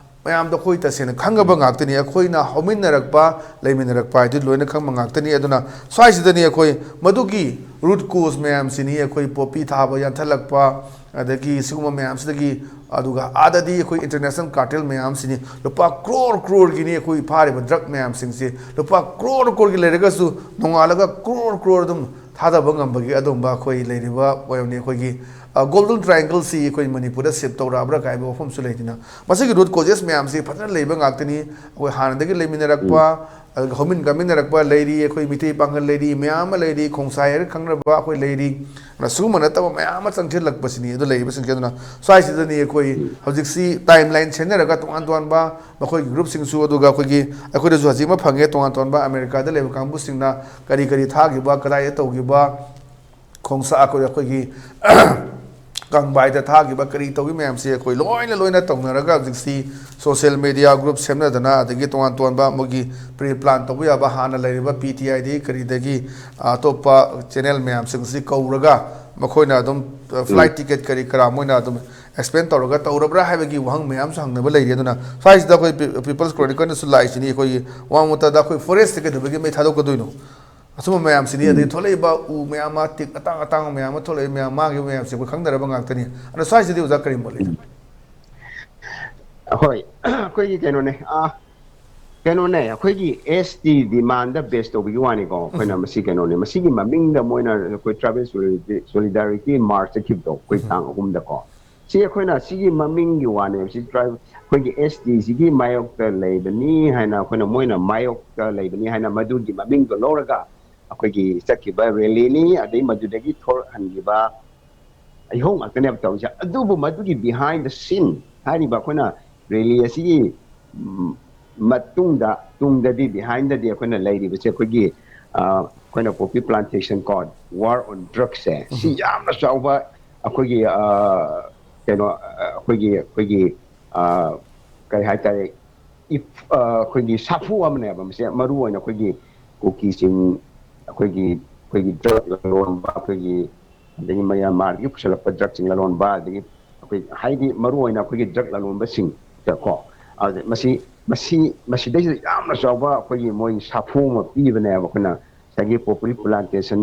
ꯃꯌꯥꯝꯗꯣ ꯑꯩꯈꯣꯏ ꯇꯁꯦꯡꯅ ꯈꯪꯉꯕ ꯉꯥꯛꯇꯅꯤ꯫ ꯑꯩꯈꯣꯏꯅ ꯍꯧꯃꯤꯟꯅꯔꯛꯄ, ꯂꯩꯃꯤꯟꯅꯔꯛꯄ ꯍꯥꯏꯗꯨ ꯂꯣꯏꯅ ꯈꯪꯕ ꯉꯥꯛꯇꯅꯤ꯫ ꯑꯗꯨꯅ ꯁ꯭ꯋꯥꯏꯁꯤꯗꯅꯤ ꯑꯩꯈꯣꯏ ꯃꯗꯨꯒꯤ ꯔꯨꯠ ꯀꯣꯁ ꯃꯌꯥꯝꯁꯤꯅꯤ, ꯑꯩꯈꯣꯏ ꯄꯣꯄꯤ ꯊꯥꯕ ꯌꯥꯟꯊꯠꯂꯛꯄ, ꯑꯗꯒꯤ ꯁꯤꯒꯨꯝꯕ ꯃꯌꯥꯝꯁꯤꯗꯒꯤ, ꯑꯗꯨꯒ ꯑꯥꯗꯗꯤ ꯑꯩꯈꯣꯏ ꯏꯟꯇꯔꯅꯦꯁꯅꯦꯜ ꯀꯥꯔꯇꯦꯜ ꯃꯌꯥꯝꯁꯤꯅꯤ, ꯂꯨꯄꯥ ꯀ꯭ꯔꯣꯔ ꯀ꯭ꯔꯣꯔꯒꯤꯅꯤ ꯑꯩꯈꯣꯏ ꯐꯥꯔꯤꯕ ꯗ꯭ꯔꯒ ꯃꯌꯥꯝꯁꯤꯡꯁꯤ꯫ ꯂꯨꯄꯥ ꯀ꯭ꯔꯣꯔ ꯀ꯭ꯔꯣꯔꯒꯤ ꯂꯩꯔꯒꯁꯨ ꯅꯣꯡꯉꯥꯜꯂꯒ ꯀ꯭ꯔꯣꯔ ꯀ꯭ꯔꯣꯔ ꯑꯗꯨꯝ ꯊꯥꯗꯕ ꯉꯝꯕꯒꯤ ꯑꯗꯨꯝꯕ ꯑꯩꯈꯣꯏ ꯂꯩꯔꯤꯕ ꯑꯣꯏꯔꯝꯅꯤ꯫ ꯑꯩꯈꯣꯏꯒꯤ ꯒꯣꯜꯗꯟ ꯇ꯭ꯔꯥꯏꯡꯒꯜꯁꯤ ꯑꯩꯈꯣꯏ ꯃꯅꯤꯄꯨꯔꯗ ꯁꯤꯞ ꯇꯧꯔꯛꯑꯕ꯭ꯔꯥ ꯀꯥꯏꯕ ꯋꯥꯐꯝꯁꯨ ꯂꯩꯗꯅ, ꯃꯁꯤꯒꯤ ꯔꯨꯠ ꯀꯣꯖꯦꯁ ꯃꯌꯥꯝꯁꯤ ꯐꯖꯅ ꯂꯩꯕ ꯉꯥꯛꯇꯅꯤ꯫ ꯑꯩꯈꯣꯏ ꯍꯥꯟꯅꯗꯒꯤ ꯂꯩꯃꯤꯟꯅꯔꯛꯄ, ꯑꯗꯨꯒ ꯍꯧꯃꯤꯟ ꯀꯥꯃꯤꯟꯅꯔꯛꯄ ꯂꯩꯔꯤ, ꯑꯩꯈꯣꯏ ꯃꯤꯇꯩ ꯄꯥꯡꯒꯜ ꯂꯩꯔꯤ, ꯃꯌꯥꯝ ꯑꯃ ꯂꯩꯔꯤ, ꯈꯣꯡꯁꯥꯏ ꯍꯥꯏꯔ ꯈꯪꯅꯔꯕ ꯑꯩꯈꯣꯏ ꯂꯩꯔꯤ꯫ ꯑꯗꯨꯅ ꯁꯤꯒꯨꯝꯕ ꯅꯠꯇꯕ ꯃꯌꯥꯝ ꯑꯃ ꯆꯪꯁꯤꯜꯂꯛꯄꯁꯤꯅꯤ꯫ ꯑꯗꯨ ꯂꯩꯔꯤꯕꯁꯤꯡꯁꯦ, ꯑꯗꯨꯅ ꯁ꯭ꯋꯥꯏꯁꯤꯗꯅꯤ ꯑꯩꯈꯣꯏ ꯍꯧꯖꯤꯛꯁꯤ ꯇꯥꯏꯝ ꯂꯥꯏꯟ ꯁꯦꯝꯅꯔꯒ ꯇꯣꯉꯥꯟ ꯇꯣꯉꯥꯟꯕ ꯃꯈꯣꯏꯒꯤ ꯒ꯭ꯔꯨꯞꯁꯤꯡꯁꯨ, ꯑꯗꯨꯒ ꯑꯩꯈꯣꯏꯒꯤ, ꯑꯩꯈꯣꯏꯗꯁꯨ ꯍꯧꯖꯤꯛ ꯑꯃ ꯐꯪꯉꯦ, ꯇꯣꯉꯥꯟ ꯇꯣꯉꯥꯟꯕ ꯑꯃꯦꯔꯤꯀꯥꯗ ꯂꯩꯕ ꯀꯥꯡꯕꯨꯁꯤꯡꯅ ꯀꯔꯤ ꯀꯔꯤ ꯊꯥꯈꯤꯕ, ꯀꯗꯥꯏꯗ ꯇꯧꯈꯤꯕ, ꯈꯣꯡꯁꯥ ꯑꯩꯈꯣꯏ, ꯑꯩꯈꯣꯏꯒꯤ ꯀꯪꯕꯥꯏꯗ ꯊꯥꯈꯤꯕ ꯀꯔꯤ ꯇꯧꯈꯤꯕ ꯃꯌꯥꯝꯁꯦ ꯑꯩꯈꯣꯏ ꯂꯣꯏꯅ ꯂꯣꯏꯅ ꯇꯧꯅꯔꯒ ꯍꯧꯖꯤꯛꯁꯤ ꯁꯣꯁꯤꯌꯦꯜ ꯃꯦꯗꯤꯌꯥ ꯒ꯭ꯔꯨꯞ ꯁꯦꯝꯅꯗꯅ, ꯑꯗꯒꯤ ꯇꯣꯉꯥꯟ ꯇꯣꯉꯥꯟꯕ ꯃꯣꯏꯒꯤ ꯄ꯭ꯔꯤ ꯄ꯭ꯂꯥꯟ ꯇꯧꯕ ꯌꯥꯕ ꯍꯥꯟꯅ ꯂꯩꯔꯤꯕ ꯄꯤ ꯇꯤ ꯑꯥꯏꯗꯒꯤ ꯀꯔꯤꯗꯒꯤ ꯑꯇꯣꯞꯄ ꯆꯦꯅꯦꯜ ꯃꯌꯥꯝꯁꯤꯡꯁꯤ ꯀꯧꯔꯒ ꯃꯈꯣꯏꯅ ꯑꯗꯨꯝ ꯐ꯭ꯂꯥꯏꯠ ꯇꯤꯀꯦꯠ ꯀꯔꯤ ꯀꯔꯥ ꯃꯣꯏꯅ ꯑꯗꯨꯝ ꯑꯦꯛꯁꯄꯦꯟ ꯇꯧꯔꯒ ꯇꯧꯔꯕ꯭ꯔꯥ ꯍꯥꯏꯕꯒꯤ ꯋꯥꯍꯪ ꯃꯌꯥꯝꯁꯨ ꯍꯪꯅꯕ ꯂꯩꯔꯤ꯫ ꯑꯗꯨꯅ ꯁ꯭ꯋꯥꯏꯁꯤꯗ ꯑꯩꯈꯣꯏ ꯄꯤ-, ꯄꯤꯄꯜꯁ ꯀ꯭ꯔꯣꯅꯤꯀꯜꯅꯁꯨ ꯂꯥꯛꯏꯁꯤꯅꯤ, ꯑꯩꯈꯣꯏꯒꯤ ꯋꯥꯃꯨꯠꯇꯗ ꯑꯩꯈꯣꯏ ꯐꯣꯔꯦꯁꯇ ꯀꯩꯗꯧꯕꯒꯤ ꯃꯩ ꯊꯥꯗꯣꯛꯀꯗꯣꯏꯅꯣ? ꯑꯁꯨꯝꯕ ꯃꯌꯥꯝꯁꯤꯅꯤ꯫ ꯑꯗꯩ ꯊꯣꯛꯂꯛꯏꯕ ꯎ ꯃꯌꯥꯝ ꯑꯃ, ꯇꯤꯛ ꯑꯇꯥꯡ ꯑꯇꯥꯡꯕ ꯃꯌꯥꯝ ꯑꯃ ꯊꯣꯛꯂꯛꯏ ꯃꯌꯥꯝ, ꯃꯥꯡꯈꯤꯕ ꯃꯌꯥꯝꯁꯦ ꯑꯩꯈꯣꯏ ꯈꯪꯅꯔꯕ ꯉꯥꯛꯇꯅꯤ꯫ ꯑꯗꯣ ꯁ꯭ꯋꯥꯏꯁꯤꯗꯤ ꯑꯣꯖꯥ ꯀꯔꯤ ꯃꯣꯠ ꯂꯩ? ꯍꯣꯏ, ꯑꯩꯈꯣꯏꯒꯤ ꯀꯩꯅꯣꯅꯦ, ꯑꯥ, ꯀꯩꯅꯣꯅꯦ, ꯑꯩꯈꯣꯏꯒꯤ ꯑꯦꯁ ꯇꯤ ꯗꯤꯃꯥꯟꯗ ꯕꯦꯁ ꯇꯧꯕꯒꯤ ꯋꯥꯅꯤꯀꯣ꯫ ꯑꯩꯈꯣꯏꯅ ꯃꯁꯤ ꯀꯩꯅꯣꯅꯦ, ꯃꯁꯤꯒꯤ ꯃꯃꯤꯡꯗ ꯃꯣꯏꯅ ꯑꯩꯈꯣꯏ ꯇ꯭ꯔꯥꯏꯕꯦꯜ ꯁꯣꯂꯤꯗꯥꯔꯤꯇꯤ ꯃꯥꯔꯆ ꯆꯠꯈꯤꯕꯗꯣ ꯑꯩꯈꯣꯏ ꯇꯥꯡ ꯑꯍꯨꯝꯗꯀꯣ, ꯁꯤ ꯑꯩꯈꯣꯏꯅ ꯁꯤꯒꯤ ꯃꯃꯤꯡꯒꯤ ꯋꯥꯅꯦꯕ꯫ ꯁꯤ tribe, ꯑꯩꯈꯣꯏꯒꯤ S T ꯁꯤꯒꯤ ꯃꯥꯌꯣꯛꯇ ꯂꯩꯕꯅꯤ ꯍꯥꯏꯅ, ꯑꯩꯈꯣꯏꯅ, ꯃꯣꯏꯅ ꯃꯥꯌꯣꯛꯇ ꯂꯩꯕꯅꯤ ꯍꯥꯏꯅ ꯃꯗꯨꯒꯤ ꯃꯃꯤꯡꯗꯣ ꯂꯧꯔꯒ ꯑꯩꯈꯣꯏꯒꯤ ꯆꯠꯈꯤꯕ ꯔꯦꯂꯤꯅꯤ, ꯑꯗꯩ ꯃꯗꯨꯗꯒꯤ ꯊꯣꯛꯍꯟꯈꯤꯕ ꯏꯍꯧ ꯉꯥꯛꯇꯅꯦꯕ ꯇꯧꯔꯤꯁꯦ꯫ ꯑꯗꯨꯕꯨ ꯃꯗꯨꯒꯤ behind the scene ꯍꯥꯏꯔꯤꯕ ꯑꯩꯈꯣꯏꯅ ꯔꯦꯂꯤ ꯑꯁꯤꯒꯤ, ꯎꯝ, ꯃꯇꯨꯡꯗ, ꯇꯨꯡꯗꯗꯤ, behind ꯗꯗꯤ ꯑꯩꯈꯣꯏꯅ ꯂꯩꯔꯤꯕꯁꯦ ꯑꯩꯈꯣꯏꯒꯤ, ꯑ, ꯑꯩꯈꯣꯏꯅ poppy plantation ꯀꯣ, war on drugs ꯁꯦ, ꯁꯤ ꯌꯥꯝꯅ ꯆꯥꯎꯕ ꯑꯩꯈꯣꯏꯒꯤ, ꯑ, ꯀꯩꯅꯣ, ꯑ, ꯑꯩꯈꯣꯏꯒꯤ, ꯑꯩꯈꯣꯏꯒꯤ, ꯑ, ꯀꯔꯤ ꯍꯥꯏꯇꯥꯔꯦ, ꯏꯐ-, ꯑ, ꯑꯩꯈꯣꯏꯒꯤ ꯁꯥꯐꯨ ꯑꯃꯅꯦꯕ꯫ ꯃꯁꯤ ꯃꯔꯨ ꯑꯣꯏꯅ ꯑꯩꯈꯣꯏꯒꯤ ꯀꯨꯀꯤꯁꯤꯡ, ꯑꯩꯈꯣꯏꯒꯤ, ꯑꯩꯈꯣꯏꯒꯤ ꯗ꯭ꯔꯒ ꯂꯂꯣꯟꯕ, ꯑꯩꯈꯣꯏꯒꯤ, ꯑꯗꯒꯤ ꯃꯌꯥꯟꯃꯥꯔꯗꯒꯤ ꯄꯨꯁꯜꯂꯛꯄ ꯗ꯭ꯔꯒꯁꯤꯡ ꯂꯂꯣꯟꯕ, ꯑꯗꯒꯤ ꯑꯩꯈꯣꯏ, ꯍꯥꯏꯗꯤ ꯃꯔꯨ ꯑꯣꯏꯅ ꯑꯩꯈꯣꯏꯒꯤ ꯗ꯭ꯔꯒ ꯂꯂꯣꯟꯕꯁꯤꯡꯗꯀꯣ, ꯑꯗ ꯃꯁꯤ, ꯃꯁꯤ, ꯃꯁꯤꯗꯩꯁꯤꯗ ꯌꯥꯝꯅ ꯆꯥꯎꯕ ꯑꯩꯈꯣꯏꯒꯤ ꯃꯣꯏ ꯁꯥꯐꯨ ꯑꯃ ꯄꯤꯕꯅꯦꯕ꯫ ꯑꯩꯈꯣꯏꯅ ꯉꯁꯥꯏꯒꯤ poppy plantation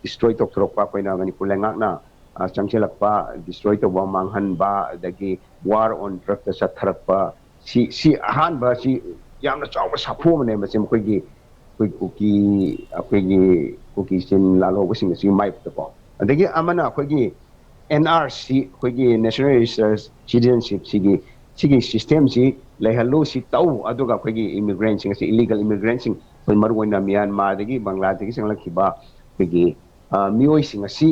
destroy ꯇꯧꯊꯣꯔꯛꯄ, ꯑꯩꯈꯣꯏꯅ ꯃꯅꯤꯄꯨꯔ ꯂꯩꯉꯥꯛꯅ, ꯑ, ꯆꯪꯁꯤꯜꯂꯛꯄ, destroy ꯇꯧꯕ, ꯃꯥꯡꯍꯟꯕ, ꯑꯗꯒꯤ war on drug ꯇ ꯆꯠꯊꯔꯛꯄ, ꯁꯤ, ꯁꯤ ꯑꯍꯥꯟꯕ, ꯁꯤ ꯌꯥꯝꯅ ꯆꯥꯎꯕ ꯁꯥꯐꯨ ꯑꯃꯅꯦ꯫ ꯃꯁꯤ ꯃꯈꯣꯏꯒꯤ, ꯑꯩꯈꯣꯏ ꯀꯨꯀꯤ, ꯑꯩꯈꯣꯏꯒꯤ ꯀꯨꯀꯤ ꯆꯤꯟ ꯂꯥꯜꯍꯧꯕꯁꯤꯡ ꯑꯁꯤꯒꯤ ꯃꯥꯏꯌꯣꯛꯇꯀꯣ꯫ ꯑꯗꯒꯤ ꯑꯃꯅ ꯑꯩꯈꯣꯏꯒꯤ N R C, ꯑꯩꯈꯣꯏꯒꯤ National Register Citizenship ꯁꯤꯒꯤ, ꯁꯤꯒꯤ system ꯁꯤ ꯂꯩꯍꯜꯂꯨ, ꯁꯤ ꯇꯧ, ꯑꯗꯨꯒ ꯑꯩꯈꯣꯏꯒꯤ immigrant ꯁꯤꯡ ꯑꯁꯤ, illegal immigrant ꯁꯤꯡ, ꯑꯩꯈꯣꯏ ꯃꯔꯨꯑꯣꯏꯅ ꯃ꯭ꯌꯥꯟꯃꯥꯔꯗꯒꯤ, ꯕꯪꯒ꯭ꯂꯥꯗꯦꯁꯇꯒꯤ ꯆꯪꯂꯛꯈꯤꯕ ꯑꯩꯈꯣꯏꯒꯤ, ꯑ, ꯃꯤꯑꯣꯏꯁꯤꯡ ꯑꯁꯤ,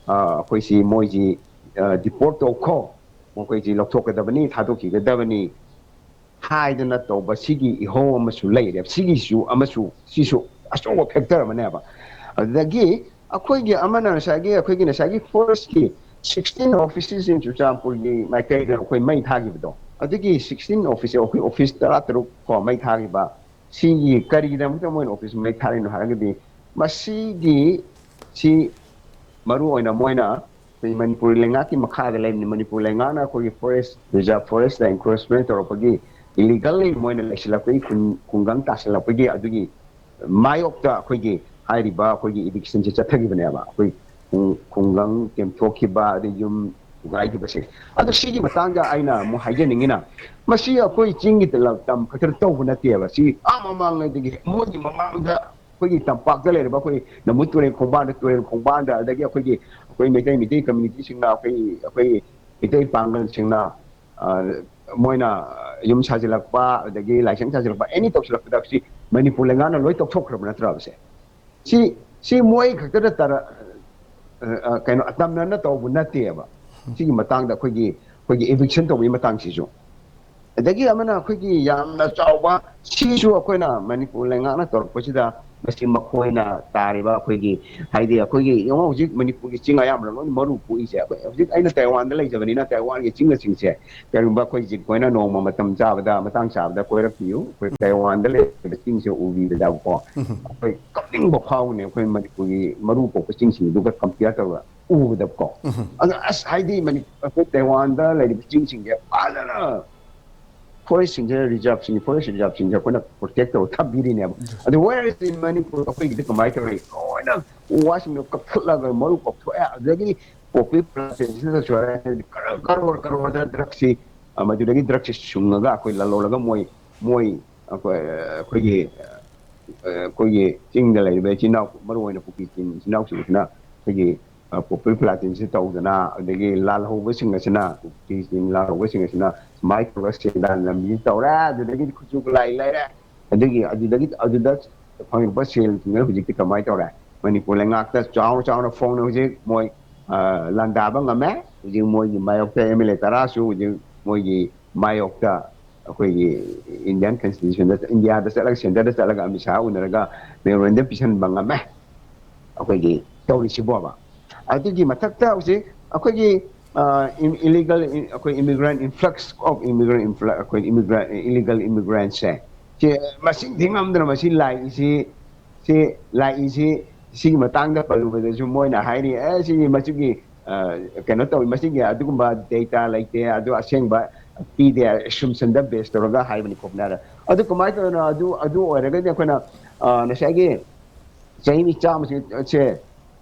ꯑ, ꯑꯩꯈꯣꯏꯁꯤ, ꯃꯣꯏꯁꯤ, ꯑ, deport ꯇꯧꯈꯣ, ꯃꯈꯣꯏꯁꯤ ꯂꯧꯊꯣꯛꯀꯗꯕꯅꯤ, ꯊꯥꯗꯣꯛꯈꯤꯒꯗꯕꯅꯤ ꯍꯥꯏꯗꯅ ꯇꯧꯕ ꯁꯤꯒꯤ ꯏꯍꯧ ꯑꯃꯁꯨ ꯂꯩꯔꯦ꯫ ꯁꯤꯒꯤꯁꯨ ꯑꯃꯁꯨ, ꯁꯤꯁꯨ ꯑꯆꯧꯕ factor ꯑꯃꯅꯦꯕ꯫ ꯑꯗꯨꯗꯒꯤ ꯑꯩꯈꯣꯏꯒꯤ ꯑꯃꯅ ꯉꯁꯥꯏꯒꯤ, ꯑꯩꯈꯣꯏꯒꯤ ꯉꯁꯥꯏꯒꯤ forest ꯀꯤ sixteen offices in ꯆꯨꯔꯆꯥꯟꯄꯨꯔꯒꯤ ꯃꯥꯏꯀꯩꯗ ꯑꯩꯈꯣꯏ ꯃꯩ ꯊꯥꯈꯤꯕꯗꯣ, ꯑꯗꯨꯒꯤ sixteen office, ꯑꯩꯈꯣꯏ office ꯇꯔꯥꯇꯔꯨꯛ ꯀꯣ ꯃꯩ ꯊꯥꯈꯤꯕ, ꯁꯤꯒꯤ ꯀꯔꯤꯒꯤꯗꯃꯛꯇ ꯃꯣꯏꯅ office ꯃꯩ ꯊꯥꯔꯤꯅꯣ ꯍꯥꯏꯔꯒꯗꯤ, ꯃꯁꯤꯒꯤ, ꯁꯤ ꯃꯔꯨ ꯑꯣꯏꯅ ꯃꯣꯏꯅ ꯑꯩꯈꯣꯏ ꯃꯅꯤꯄꯨꯔ ꯂꯩꯉꯥꯛꯀꯤ ꯃꯈꯥꯗ ꯂꯩꯕꯅꯤ꯫ ꯃꯅꯤꯄꯨꯔ ꯂꯩꯉꯥꯛꯅ ꯑꯩꯈꯣꯏꯒꯤ forest, reserve forest ꯇ encroachment ꯇꯧꯔꯛꯄꯒꯤ, illegally ꯃꯣꯏꯅ ꯂꯩꯁꯤꯜꯂꯛꯄꯒꯤ, ꯈꯨꯡ-, ꯈꯨꯡꯒꯪ ꯇꯥꯁꯤꯜꯂꯛꯄꯒꯤ, ꯑꯗꯨꯒꯤ ꯃꯥꯌꯣꯛꯇ ꯑꯩꯈꯣꯏꯒꯤ ꯍꯥꯏꯔꯤꯕ ꯑꯩꯈꯣꯏꯒꯤ eviction ꯁꯦ ꯆꯠꯊꯈꯤꯕꯅꯦꯕ꯫ ꯑꯩꯈꯣꯏ ꯈꯨꯡ-, ꯈꯨꯡꯒꯪ ꯇꯦꯝꯊꯣꯛꯈꯤꯕ, ꯑꯗꯩ ꯌꯨꯝ ꯊꯨꯒꯥꯏꯈꯤꯕꯁꯦ꯫ ꯑꯗꯣ ꯁꯤꯒꯤ ꯃꯇꯥꯡꯗ ꯑꯩꯅ ꯑꯃꯨꯛ ꯍꯥꯏꯖꯅꯤꯡꯉꯤꯅ, ꯃꯁꯤ ꯑꯩꯈꯣꯏ ꯆꯤꯡꯒꯤ ꯂꯝ-, ꯇꯝ ꯈꯛꯇꯗ ꯇꯧꯕ ꯅꯠꯇꯦꯕ꯫ ꯁꯤ ꯑꯥ ꯃꯃꯥꯡꯉꯩꯗꯒꯤ, ꯃꯣꯏꯒꯤ ꯃꯃꯥꯡꯗ ꯑꯩꯈꯣꯏꯒꯤ ꯇꯝꯄꯥꯛꯇ ꯂꯩꯔꯤꯕ ꯑꯩꯈꯣꯏ ꯅꯝꯕꯨꯜ ꯇꯨꯔꯦꯜ ꯈꯣꯡꯕꯥꯟꯗ, ꯇꯨꯔꯦꯜ ꯈꯣꯡꯕꯥꯟꯗ, ꯑꯗꯒꯤ ꯑꯩꯈꯣꯏꯒꯤ, ꯑꯩꯈꯣꯏ ꯃꯩꯇꯩ, ꯃꯩꯇꯩ community ꯁꯤꯡꯅ ꯑꯩꯈꯣꯏ, ꯑꯩꯈꯣꯏ ꯃꯤꯇꯩ ꯄꯥꯡꯒꯜꯁꯤꯡꯅ, ꯑ, ꯃꯣꯏꯅ ꯌꯨꯝ ꯁꯥꯖꯤꯜꯂꯛꯄ, ꯑꯗꯒꯤ ꯂꯥꯏꯁꯪ ꯁꯥꯖꯤꯜꯂꯛꯄ, ꯑꯦꯅꯤ ꯇꯧꯁꯤꯜꯂꯛꯄꯗ ꯁꯤ ꯃꯅꯤꯄꯨꯔ ꯂꯩꯉꯥꯛꯅ ꯂꯣꯏ ꯇꯧꯊꯣꯛꯈ꯭ꯔꯕ ꯅꯠꯇ꯭ꯔꯕꯁꯦ? ꯁꯤ, ꯁꯤ ꯃꯣꯏ ꯈꯛꯇꯗ ꯇꯔ-, ꯑ, ꯑ, ꯀꯩꯅꯣ, ꯑꯇꯝꯅꯅ ꯇꯧꯕ ꯅꯠꯇꯦꯕ꯫ ꯁꯤꯒꯤ ꯃꯇꯥꯡꯗ ꯑꯩꯈꯣꯏꯒꯤ, ꯑꯩꯈꯣꯏꯒꯤ eviction ꯇꯧꯕꯒꯤ ꯃꯇꯥꯡꯁꯤꯁꯨ꯫ ꯑꯗꯒꯤ ꯑꯃꯅ ꯑꯩꯈꯣꯏꯒꯤ ꯌꯥꯝꯅ ꯆꯥꯎꯕ, ꯁꯤꯁꯨ ꯑꯩꯈꯣꯏꯅ ꯃꯅꯤꯄꯨꯔ ꯂꯩꯉꯥꯛꯅ ꯇꯧꯔꯛꯄꯁꯤꯗ, ꯃꯁꯤ ꯃꯈꯣꯏꯅ ꯇꯥꯔꯤꯕ ꯑꯩꯈꯣꯏꯒꯤ, ꯍꯥꯏꯗꯤ ꯑꯩꯈꯣꯏꯒꯤ, ꯌꯦꯡꯉꯣ, ꯍꯧꯖꯤꯛ ꯃꯅꯤꯄꯨꯔꯒꯤ ꯆꯤꯡ ꯑꯌꯥꯝꯕꯅ ꯂꯣꯏꯅ ꯃꯔꯨ ꯀꯣꯛꯏꯁꯦ꯫ ꯑꯩꯈꯣꯏ ꯍꯧꯖꯤꯛ ꯑꯩꯅ ꯇꯥꯏꯋꯥꯟꯗ ꯂꯩꯖꯕꯅꯤꯅ, ꯇꯥꯏꯋꯥꯟꯒꯤ ꯆꯤꯡꯅꯆꯤꯡꯁꯦ, ꯀꯔꯤꯒꯨꯝꯕ ꯑꯩꯈꯣꯏ ꯍꯧꯖꯤꯛ ꯀꯣꯏꯅ ꯅꯣꯡꯃ ꯃꯇꯝ ꯆꯥꯕꯗ, ꯃꯇꯥꯡ ꯆꯥꯕꯗ ꯀꯣꯏꯔꯛꯄꯤꯌꯨ꯫ ꯑꯩꯈꯣꯏ ꯇꯥꯏꯋꯥꯟꯗ ꯂꯩꯔꯤꯕ ꯆꯤꯡꯁꯦ ꯎꯕꯤꯕꯗꯀꯣ, ꯑꯩꯈꯣꯏ ꯀꯞꯅꯤꯡꯕ ꯐꯥꯎꯕꯅꯦ꯫ ꯑꯩꯈꯣꯏ ꯃꯅꯤꯄꯨꯔꯒꯤ ꯃꯔꯨ ꯀꯣꯛꯄ ꯆꯤꯡꯁꯤꯡꯗꯨꯒ compare ꯇꯧꯔꯒ ꯎꯕꯗꯀꯣ꯫ ꯑꯗꯣ ꯑꯁ, ꯍꯥꯏꯗꯤ ꯃꯅꯤ-, ꯑꯩꯈꯣꯏ ꯇꯥꯏꯋꯥꯟꯗ ꯂꯩꯔꯤꯕ ꯆꯤꯡꯁꯤꯡꯁꯦ ꯐꯖꯅ forestꯁꯤꯡꯁꯦ reserveꯁꯤꯡ, forest reserveꯁꯤꯡꯁꯦ ꯑꯩꯈꯣꯏꯅ protect ꯇꯧꯔ ꯊꯝꯕꯤꯔꯤꯅꯦꯕ꯫ ꯑꯗꯨ where is in ꯃꯅꯤꯄꯨꯔ? ꯑꯩꯈꯣꯏꯒꯤꯗꯤ ꯀꯃꯥꯏꯅ ꯇꯧꯔꯤ? ꯂꯣꯏꯅ ꯎ ꯋꯥꯁꯤꯡꯗꯣ ꯀꯛꯊꯠꯂꯒ ꯃꯔꯨ ꯀꯣꯛꯊꯣꯛꯑꯦ꯫ ꯑꯗꯨꯗꯒꯤ poppy plantationꯗꯁꯨ ꯍꯥꯏꯔꯦ, ꯀꯔꯣꯔ ꯀꯔꯣꯔ ꯀꯔꯣꯔꯗ drugꯁꯤ, ꯑ, ꯃꯗꯨꯗꯒꯤ drugꯁꯤ ꯁꯨꯡꯉꯒ ꯑꯩꯈꯣꯏ ꯂꯂꯣꯜꯂꯒ ꯃꯣꯏ, ꯃꯣꯏ ꯑꯩꯈꯣꯏ, ꯑꯩꯈꯣꯏꯒꯤ, ꯑ, ꯑꯩꯈꯣꯏꯒꯤ ꯆꯤꯡꯗ ꯂꯩꯔꯤꯕ ꯏꯆꯤꯟ ꯏꯅꯥꯎ, ꯃꯔꯨ ꯑꯣꯏꯅ ꯀꯨꯀꯤ ꯆꯤꯡ ꯏꯆꯤꯟ ꯏꯅꯥꯎꯁꯤꯡꯁꯤꯅ ꯑꯩꯈꯣꯏꯒꯤ, ꯑ, poppy plantationꯁꯤ ꯇꯧꯗꯅ, ꯑꯗꯒꯤ ꯂꯥꯜꯍꯧꯕꯁꯤꯡ ꯑꯁꯤꯅ, ꯀꯨꯀꯤ ꯆꯤꯡ ꯂꯥꯜꯍꯧꯕꯁꯤꯡ ꯑꯁꯤꯅ ꯁꯨꯃꯥꯏꯅ ꯇꯧꯔꯒ ꯁꯦꯟꯗꯥꯟ ꯂꯝꯕꯤ ꯇꯧꯔꯦ꯫ ꯑꯗꯨꯗꯒꯤꯗꯤ ꯈꯨꯠꯁꯨ ꯈꯨꯠꯂꯥꯏ ꯂꯩꯔꯦ꯫ ꯑꯗꯒꯤ ꯑꯗꯨꯗꯒꯤ, ꯑꯗꯨꯗ ꯐꯪꯉꯛꯄ ꯁꯦꯜꯁꯤꯡꯗꯨꯅ ꯍꯧꯖꯤꯛꯇꯤ ꯀꯃꯥꯏꯅ ꯇꯧꯔꯦ? ꯃꯅꯤꯄꯨꯔ ꯂꯩꯉꯥꯛꯇ ꯆꯥꯎꯅ ꯆꯥꯎꯅ ꯐꯣꯡꯅ ꯍꯧꯖꯤꯛ ꯃꯣꯏ, ꯑ, ꯂꯥꯟꯗꯥꯕ ꯉꯝꯃꯦ꯫ ꯍꯧꯖꯤꯛ ꯃꯣꯏꯒꯤ ꯃꯥꯌꯣꯛꯇ MLA ꯇꯔꯥꯁꯨ ꯍꯧꯖꯤꯛ ꯃꯣꯏꯒꯤ ꯃꯥꯌꯣꯛꯇ ꯑꯩꯈꯣꯏꯒꯤ Indian Constitutionꯗ, ꯏꯟꯗꯤꯌꯥꯗ ꯆꯠꯂꯒ, centreꯗ ꯆꯠꯂꯒ ꯑꯃꯤꯠ ꯁꯥꯍ ꯎꯅꯔꯒ memorandum ꯄꯤꯁꯟꯕ ꯉꯝꯃꯦ꯫ ꯑꯩꯈꯣꯏꯒꯤ ꯇꯧꯔꯤꯁꯤꯕꯣꯕ꯫ ꯑꯗꯨꯒꯤ ꯃꯊꯛꯇ ꯍꯧꯖꯤꯛ ꯑꯩꯈꯣꯏꯒꯤ, ꯑ, ꯏꯝ-, illegal ꯏꯝ-, ꯑꯩꯈꯣꯏ immigrant, influx of immigrant, influx, ꯑꯩꯈꯣꯏ immigrant, illegal immigrantꯁꯦ, ꯁꯤ ꯃꯁꯤꯡ ꯊꯤꯉꯝꯗꯅ ꯃꯁꯤ ꯂꯥꯛꯏꯁꯤ, ꯁꯤ ꯂꯥꯛꯏꯁꯤ, ꯁꯤꯒꯤ ꯃꯇꯥꯡꯗ ꯄꯜꯂꯨꯕꯗꯁꯨ ꯃꯣꯏꯅ ꯍꯥꯏꯔꯤ, "ꯑꯦ, ꯁꯤꯒꯤ ꯃꯁꯤꯒꯤ, ꯑ, ꯀꯩꯅꯣ ꯇꯧꯋꯤ, ꯃꯁꯤꯒꯤ ꯑꯗꯨꯒꯨꯝꯕ data ꯂꯩꯇꯦ, ꯑꯗꯨ ꯑꯁꯦꯡꯕ ꯄꯤꯗꯦ, assumptionꯗ base ꯇꯧꯔꯒ ꯍꯥꯏꯕꯅꯤ" ꯈꯣꯠꯄꯅꯤ ꯍꯥꯏꯔ꯫ ꯑꯗꯨ ꯀꯃꯥꯏꯅ ꯇꯧꯔꯤꯅꯣ? ꯑꯗꯨ, ꯑꯗꯨ ꯑꯣꯏꯔꯒꯗꯤ ꯑꯩꯈꯣꯏꯅ, ꯑ, ꯉꯁꯥꯏꯒꯤ ꯆꯍꯤ ꯆꯥꯝꯃꯁꯦ,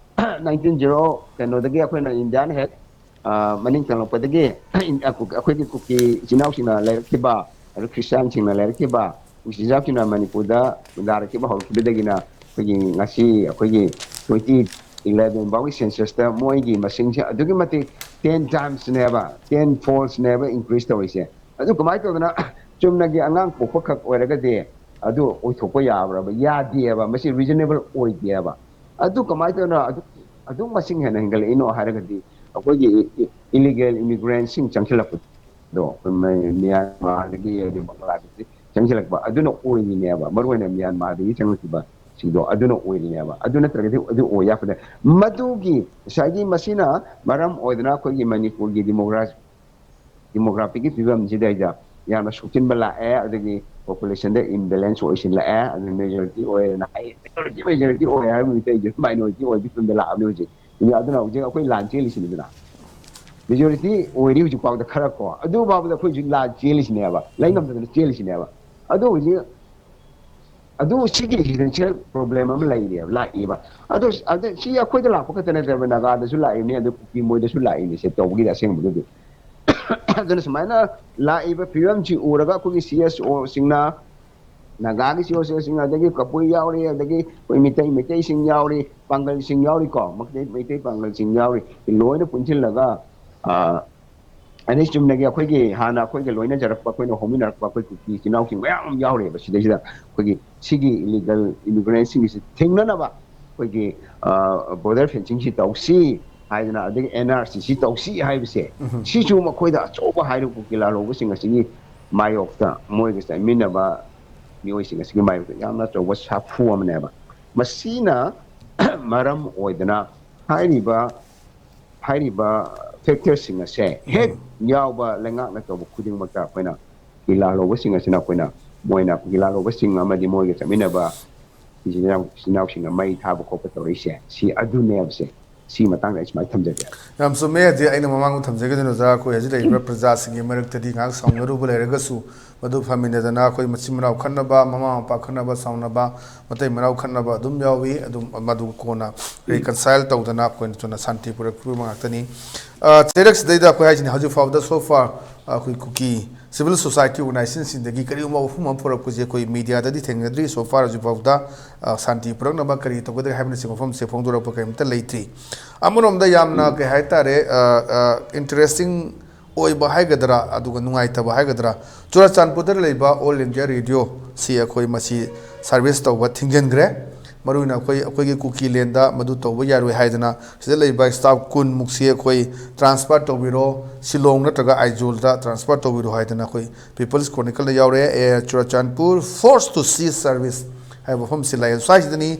nineteen zero ꯀꯩꯅꯣꯗꯒꯤ ꯑꯩꯈꯣꯏꯅ ꯏꯟꯗꯤꯌꯥꯅ ꯍꯦꯛ, ꯑ, ꯃꯅꯤꯡ ꯇꯝꯂꯛꯄꯗꯒꯤ ꯑꯩꯈꯣꯏꯒꯤ ꯀꯨꯀꯤ ꯏꯆꯤꯟ ꯏꯅꯥꯎꯁꯤꯡꯅ ꯂꯩꯔꯛꯈꯤꯕ, ꯑꯗꯨ ꯈ꯭ꯔꯤꯁꯇꯤꯌꯥꯟꯁꯤꯡꯅ ꯂꯩꯔꯛꯈꯤꯕ, ꯀꯨꯀꯤ ꯏꯆꯤꯟ ꯏꯅꯥꯎꯁꯤꯡꯅ ꯃꯅꯤꯄꯨꯔꯗ ꯈꯨꯟꯗꯥꯔꯛꯈꯤꯕ ꯍꯧꯔꯛꯈꯤꯕꯗꯒꯤꯅ ꯑꯩꯈꯣꯏꯒꯤ ꯉꯁꯤ ꯑꯩꯈꯣꯏꯒꯤ twenty eleven ꯐꯥꯎꯒꯤ censusꯇ ꯃꯣꯏꯒꯤ ꯃꯁꯤꯡꯁꯦ ꯑꯗꯨꯛꯀꯤ ꯃꯇꯤꯛ ten timesꯅꯦꯕ, ten foldꯅꯦꯕ increase ꯇꯧꯔꯤꯁꯦ. ꯑꯗꯨ ꯀꯃꯥꯏꯅ ꯇꯧꯗꯅ ꯆꯨꯝꯅꯒꯤ ꯑꯉꯥꯡ ꯄꯣꯛꯄꯈꯛ ꯑꯣꯏꯔꯒꯗꯤ ꯑꯗꯨ ꯑꯣꯏꯊꯣꯛꯄ ꯌꯥꯕ꯭ꯔꯕ? ꯌꯥꯗꯦꯕ꯫ ꯃꯁꯤ reasonable ꯑꯣꯏꯗꯦꯕ꯫ ꯑꯗꯨ ꯀꯃꯥꯏꯅ ꯇꯧꯗꯅ ꯑꯗꯨ ꯑꯗꯨꯛ ꯃꯁꯤꯡ ꯍꯦꯟꯅ ꯍꯦꯟꯒꯠꯂꯛꯏꯅꯣ ꯍꯥꯏꯔꯒꯗꯤ, ꯑꯩꯈꯣꯏꯒꯤ illegal immigrantꯁꯤꯡ ꯆꯪꯁꯤꯜꯂꯛꯄꯗꯣ, ꯑꯩꯈꯣꯏ ꯃ- ꯃ꯭ꯌꯥꯟꯃꯥꯔꯗꯒꯤ, ꯑꯗꯩ ꯕꯪꯒ꯭ꯂꯥꯗꯦꯁꯇꯒꯤ ꯆꯪꯁꯤꯜꯂꯛꯄ ꯑꯗꯨꯅ ꯑꯣꯏꯔꯤꯅꯦꯕ꯫ ꯃꯔꯨ ꯑꯣꯏꯅ ꯃ꯭ꯌꯥꯟꯃꯥꯔꯗꯒꯤ ꯆꯪꯉꯛꯈꯤꯕ ꯁꯤꯡꯗꯣ ꯑꯗꯨꯅ ꯑꯣꯏꯔꯤꯅꯦꯕ꯫ ꯑꯗꯨ ꯅꯠꯇ꯭ꯔꯒꯗꯤ ꯑꯗꯨ ꯑꯣꯏ ꯌꯥꯄꯣꯠꯇꯦ꯫ ꯃꯗꯨꯒꯤ ꯉꯁꯥꯏꯒꯤ ꯃꯁꯤꯅ ꯃꯔꯝ ꯑꯣꯏꯗꯅ ꯑꯩꯈꯣꯏꯒꯤ ꯃꯅꯤꯄꯨꯔꯒꯤ demography demographyꯒꯤ ꯐꯤꯕꯝꯁꯤꯗꯩꯗ ꯌꯥꯝꯅ ꯁꯣꯛꯆꯤꯟꯕ ꯂꯥꯛꯑꯦ꯫ ꯑꯗꯒꯤ populationꯗ imbalance ꯑꯣꯏꯁꯤꯜꯂꯛꯑꯦ꯫ ꯑꯗꯨꯅ majority ꯑꯣꯏꯔꯦꯅ ꯍꯥꯏ, majority majority ꯑꯣꯏꯔꯦ ꯍꯥꯏꯕ ꯅꯨꯃꯤꯠꯇ ꯑꯩꯁꯦ minority ꯑꯣꯏꯕꯒꯤ ꯐꯤꯕꯝꯗ ꯂꯥꯛꯑꯕꯅꯤ ꯍꯧꯖꯤꯛ꯫ ꯑꯗꯨꯅ ꯑꯗꯨꯅ ꯍꯧꯖꯤꯛ ꯑꯩꯈꯣꯏ ꯂꯥꯟ ꯆꯦꯜꯂꯤꯁꯤꯅꯤꯗꯅ, majority ꯑꯣꯏꯔꯤ ꯍꯧꯖꯤꯛ ꯐꯥꯎꯗ ꯈꯔ ꯀꯣ꯫ ꯑꯗꯨ ꯐꯥꯎꯕꯗ ꯑꯩꯈꯣꯏ ꯍꯧꯖꯤꯛ ꯂꯥꯟ ꯆꯦꯜꯂꯤꯁꯤꯅꯦꯕ, ꯂꯩ ꯉꯝꯗꯗꯅ ꯆꯦꯜꯂꯤꯁꯤꯅꯦꯕ꯫ ꯑꯗꯨ ꯍꯧꯖꯤꯛ ꯑꯗꯨ ꯁꯤꯒꯤ existential problem ꯑꯃ ꯂꯩꯔꯦꯕ, ꯂꯥꯛꯏꯕ꯫ ꯑꯗꯨ ꯑꯗꯨ ꯁꯤ ꯑꯩꯈꯣꯏꯗ ꯂꯥꯛꯄ ꯈꯛꯇ ꯅꯠꯇꯦꯕ, ꯅꯥꯒꯥꯗꯁꯨ ꯂꯥꯛꯏꯕꯅꯤ, ꯑꯗꯨ ꯀꯨꯀꯤ ꯃꯣꯏꯗꯁꯨ ꯂꯥꯛꯏꯅꯤ ꯁꯦ ꯇꯧꯕꯒꯤꯗꯤ ꯑꯁꯦꯡꯕꯒꯤꯗꯤ꯫ ꯑꯗꯨꯅ ꯁꯨꯃꯥꯏꯅ ꯂꯥꯛꯏꯕ ꯐꯤꯕꯝꯁꯤ ꯎꯔꯒ ꯑꯩꯈꯣꯏꯒꯤ CSOꯁꯤꯡꯅ, ꯅꯥꯒꯥꯒꯤ CSOꯁꯤꯡ, ꯑꯗꯒꯤ ꯀꯕꯨꯏ ꯌꯥꯎꯔꯤ, ꯑꯗꯒꯤ ꯑꯩꯈꯣꯏ ꯃꯤꯇꯩ ꯃꯩꯇꯩꯁꯤꯡ ꯌꯥꯎꯔꯤ, ꯄꯥꯡꯒꯜꯁꯤꯡ ꯌꯥꯎꯔꯤꯀꯣ, ꯃꯩꯇꯩ ꯃꯩꯇꯩ ꯄꯥꯡꯒꯜꯁꯤꯡ ꯌꯥꯎꯔꯤ, ꯂꯣꯏꯅ ꯄꯨꯟꯁꯤꯜꯂꯒ ꯑ, ꯑꯗꯩ ꯆꯨꯝꯅꯒꯤ ꯑꯩꯈꯣꯏꯒꯤ ꯍꯥꯟꯅ ꯑꯩꯈꯣꯏꯒ ꯂꯣꯏꯅꯖꯔꯛꯄ, ꯑꯩꯈꯣꯏꯅ ꯍꯧꯃꯤꯟꯅꯔꯛꯄ ꯑꯩꯈꯣꯏ ꯀꯨꯀꯤ ꯏꯆꯤꯟ ꯏꯅꯥꯎꯁꯤꯡ ꯃꯌꯥꯝ ꯑꯃ ꯌꯥꯎꯔꯤꯑꯕ ꯁꯤꯗꯩꯁꯤꯗ꯫ ꯑꯩꯈꯣꯏꯒꯤ ꯁꯤꯒꯤ illegal immigrantꯁꯤꯡꯒꯤꯁꯤ ꯊꯤꯡꯅꯅꯕ ꯑꯩꯈꯣꯏꯒꯤ border fencingꯁꯤ ꯇꯧꯁꯤ ꯍꯥꯏꯗꯅ, ꯑꯗꯒꯤ NRCꯁꯤ ꯇꯧꯁꯤ ꯍꯥꯏꯕꯁꯦ, ꯁꯤꯁꯨ ꯃꯈꯣꯏꯗ ꯑꯆꯧꯕ ꯍꯥꯏꯔꯤꯕ ꯀꯨꯀꯤ ꯂꯥꯜꯍꯧꯕꯁꯤꯡ ꯑꯁꯤꯒꯤ ꯃꯥꯌꯣꯛꯇ, ꯃꯣꯏꯒ ꯆꯠꯃꯤꯟꯅꯕ ꯃꯤꯑꯣꯏꯁꯤꯡ ꯑꯁꯤꯒꯤ ꯃꯥꯌꯣꯛꯇ ꯌꯥꯝꯅ ꯑꯆꯧꯕ ꯁꯥꯐꯨ ꯑꯃꯅꯦꯕ꯫ ꯃꯁꯤꯅ ꯃꯔꯝ ꯑꯣꯏꯗꯅ ꯍꯥꯏꯔꯤꯕ ꯍꯥꯏꯔꯤꯕ factorꯁꯤꯡ ꯑꯁꯦ ꯍꯦꯛ ꯌꯥꯎꯕ ꯂꯩꯉꯥꯛꯅ ꯇꯧꯕ ꯈꯨꯗꯤꯡꯃꯛꯇ ꯑꯩꯈꯣꯏꯅ ꯀꯨꯀꯤ ꯂꯥꯜꯍꯧꯕꯁꯤꯡ ꯑꯁꯤꯅ ꯑꯩꯈꯣꯏꯅ, ꯃꯣꯏꯅ ꯀꯨꯀꯤ ꯂꯥꯜꯍꯧꯕꯁꯤꯡ ꯑꯃꯗꯤ ꯃꯣꯏꯒ ꯆꯠꯃꯤꯟꯅꯕ ꯏꯆꯤꯟ ꯏꯅꯥꯎ ꯏꯆꯤꯟ ꯏꯅꯥꯎꯁꯤꯡꯅ ꯃꯩ ꯊꯥꯕ ꯈꯣꯠꯄ ꯇꯧꯔꯛꯏꯁꯦ, ꯁꯤ ꯑꯗꯨꯅꯦꯕꯁꯦ꯫ ꯁꯤ ꯃꯇꯥꯡꯗ ꯑꯩ ꯁꯨꯃꯥꯏꯅ ꯊꯝꯖꯒꯦ꯫ ꯌꯥꯝ ꯆꯨꯝꯃꯦ꯫ ꯍꯧꯖꯤꯛ ꯑꯩꯅ ꯃꯃꯥꯡꯗ ꯊꯝꯖꯒꯦꯗꯨꯅ ꯑꯣꯖꯥ, ꯑꯩꯈꯣꯏ ꯍꯧꯖꯤꯛ ꯂꯩꯔꯤꯕ ꯄ꯭ꯔꯖꯥꯁꯤꯡꯒꯤ ꯃꯔꯛꯇꯗꯤ ꯉꯥꯏꯍꯥꯛ ꯁꯥꯎꯅꯔꯨꯕ ꯂꯩꯔꯒꯁꯨ, ꯃꯗꯨ ꯐꯃꯤꯟꯅꯗꯅ ꯑꯩꯈꯣꯏ ꯃꯆꯤꯟ ꯃꯅꯥꯎ ꯈꯠꯅꯕ, ꯃꯃꯥ ꯃꯄꯥ ꯈꯠꯅꯕ, ꯁꯥꯎꯅꯕ, ꯃꯇꯩ ꯃꯅꯥꯎ ꯈꯠꯅꯕ ꯑꯗꯨꯝ ꯌꯥꯎꯏ꯫ ꯑꯗꯨꯝ ꯃꯗꯨ ꯀꯣꯟꯅ reconcile ꯇꯧꯗꯅ ꯑꯩꯈꯣꯏꯅ ꯊꯨꯅ ꯁꯥꯟꯇꯤ ꯄꯨꯔꯛꯄꯤꯕ ꯉꯥꯛꯇꯅꯤ꯫ ꯑ, ꯆꯩꯔꯛꯁꯤꯗꯩꯗ ꯑꯩꯈꯣꯏ ꯍꯥꯏꯁꯤꯅꯤ, ꯍꯧꯖꯤꯛ ꯐꯥꯎꯕꯗ so far ꯑꯩꯈꯣꯏ ꯀꯨꯀꯤ civil society organizationꯁꯤꯡꯗꯒꯤ ꯀꯔꯤꯒꯨꯝꯕ ꯋꯥꯐꯝ ꯑꯃ ꯄꯨꯔꯛꯄꯁꯦ ꯑꯩꯈꯣꯏ mediaꯗꯗꯤ ꯊꯦꯡꯅꯗ꯭ꯔꯤ꯫ So far ꯍꯧꯖꯤꯛ ꯐꯥꯎꯗ, ꯑ, ꯁꯥꯟꯇꯤ ꯄꯨꯔꯛꯅꯕ ꯀꯔꯤ ꯇꯧꯒꯗꯒꯦ ꯍꯥꯏꯕꯅꯆꯤꯡꯕ ꯋꯥꯐꯝꯁꯦ ꯐꯣꯡꯗꯣꯔꯛꯄ ꯀꯔꯤꯝꯇ ꯂꯩꯇ꯭ꯔꯤ꯫ ꯑꯃꯔꯣꯝꯗ ꯌꯥꯝꯅ, ꯎꯝ꯫ ꯀꯩ ꯍꯥꯏꯇꯥꯔꯦ, ꯑ, ꯑ, interesting ꯑꯣꯏꯕ ꯍꯥꯏꯒꯗ꯭ꯔꯥ, ꯑꯗꯨꯒ ꯅꯨꯡꯉꯥꯏꯇꯕ ꯍꯥꯏꯒꯗ꯭ꯔꯥ, ꯆꯨꯔꯥꯆꯥꯟꯄꯨꯔꯗ ꯂꯩꯕ All India Radio ꯁꯤ ꯑꯩꯈꯣꯏ ꯃꯁꯤ service ꯇꯧꯕ ꯊꯤꯡꯖꯤꯟꯈ꯭ꯔꯦ꯫ ꯃꯔꯨꯑꯣꯏꯅ ꯑꯩꯈꯣꯏ, ꯑꯩꯈꯣꯏꯒꯤ ꯀꯨꯀꯤꯂꯦꯟꯗ ꯃꯗꯨ ꯇꯧꯕ ꯌꯥꯔꯣꯏ ꯍꯥꯏꯗꯅ ꯁꯤꯗ ꯂꯩꯕ staff ꯀꯨꯟꯃꯨꯛꯁꯤ ꯑꯩꯈꯣꯏ transfer ꯇꯧꯕꯤꯔꯣ, ꯁꯤꯂꯣꯡ ꯅꯠꯇ꯭ꯔꯒ ꯑꯥꯏꯖꯣꯜꯗ transfer ꯇꯧꯕꯤꯔꯣ ꯍꯥꯏꯗꯅ ꯑꯩꯈꯣꯏ People's Chronicleꯗ ꯌꯥꯎꯔꯦ꯫ ꯑꯦ, Churachandpur forced to cease service ꯍꯥꯏꯕ ꯋꯥꯐꯝꯁꯤ ꯂꯩ꯫ ꯁ꯭ꯋꯥꯏꯁꯤꯗꯅꯤ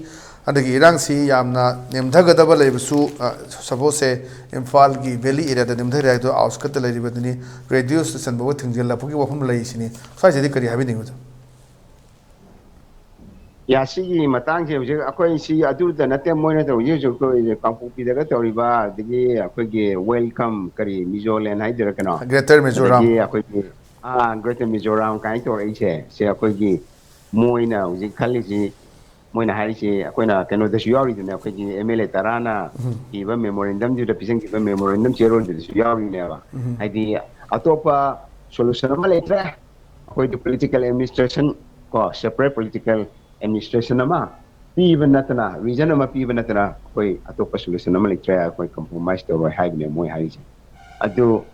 ꯍꯟꯗꯛꯀꯤ ꯏꯔꯥꯡꯁꯤ ꯌꯥꯝꯅ ꯅꯦꯝꯊꯒꯗꯕ ꯂꯩꯕꯁꯨ, ꯑ, suppose ꯁꯦ ꯏꯝꯐꯥꯜꯒꯤ valley areaꯗ ꯅꯦꯝꯊꯔꯦ ꯍꯥꯏꯗꯣ outskirtꯇ ꯂꯩꯔꯤꯕꯗꯨꯅꯤ, radio station ꯐꯥꯎꯕ ꯊꯤꯡꯖꯤꯜꯂꯛꯄꯒꯤ ꯋꯥꯐꯝ ꯂꯩꯔꯤꯁꯤꯅꯤ꯫ ꯁ꯭ꯋꯥꯏꯁꯤꯗꯤ ꯀꯔꯤ ꯍꯥꯏꯕꯤꯅꯤꯡꯕꯗꯣ? ꯌꯥ, ꯁꯤꯒꯤ ꯃꯇꯥꯡꯁꯦ ꯍꯧꯖꯤꯛ ꯑꯩꯈꯣꯏ ꯁꯤ ꯑꯗꯨꯗ ꯅꯠꯇꯦ, ꯃꯣꯏꯅ ꯇꯧꯔꯤꯁꯦ ꯍꯧꯖꯤꯛ ꯑꯩꯈꯣꯏ ꯀꯥꯡꯄꯣꯛꯄꯤꯗꯒ ꯇꯧꯔꯤꯕ, ꯑꯗꯒꯤ ꯑꯩꯈꯣꯏꯒꯤ Welcome ꯀꯔꯤ Mizoland ꯍꯥꯏꯗꯣꯏꯔꯥ ꯀꯩꯅꯣ, Greater Mizoram꯫ ꯑꯗꯒꯤ ꯑꯩꯈꯣꯏꯒꯤ, ꯑꯥ, Greater Mizoram ꯀꯥꯏꯅ ꯇꯧꯔꯛꯏꯁꯦ, ꯁꯤ ꯑꯩꯈꯣꯏꯒꯤ ꯃꯣꯏꯅ ꯍꯧꯖꯤꯛ ꯈꯜꯂꯤꯁꯤ, ꯃꯣꯏꯅ ꯍꯥꯏꯔꯤꯁꯤ ꯑꯩꯈꯣꯏꯅ ꯀꯩꯅꯣꯗꯁꯨ ꯌꯥꯎꯔꯤꯗꯨꯅꯦ, ꯑꯩꯈꯣꯏꯒꯤ MLA ꯇꯔꯥꯅ ꯎꯝ꯫ ꯏꯕ memorandumꯗꯨꯗ ꯄꯤꯁꯤꯟꯈꯤꯕ memorandum ꯆꯦꯔꯣꯜꯗꯨꯗꯁꯨ ꯌꯥꯎꯔꯤꯅꯦꯕ꯫ ꯎꯝ꯫ ꯍꯥꯏꯗꯤ ꯑꯇꯣꯞꯄ solution ꯑꯃ ꯂꯩꯇ꯭ꯔꯦ, ꯑꯩꯈꯣꯏꯗꯤ political administration ꯀꯣ, separate political administration ꯑꯃ ꯄꯤꯕ ꯅꯠꯇꯅ, reason ꯑꯃ ꯄꯤꯕ ꯅꯠꯇꯅ ꯑꯩꯈꯣꯏ ꯑꯇꯣꯞꯄ solution ꯑꯃ ꯂꯩꯇ꯭ꯔꯦ, ꯑꯩꯈꯣꯏ compromise ꯇꯧꯔꯣꯏ ꯍꯥꯏꯕꯅꯦ ꯃꯣꯏ ꯍꯥꯏꯔꯤꯁꯦ꯫ ꯑꯗꯨ,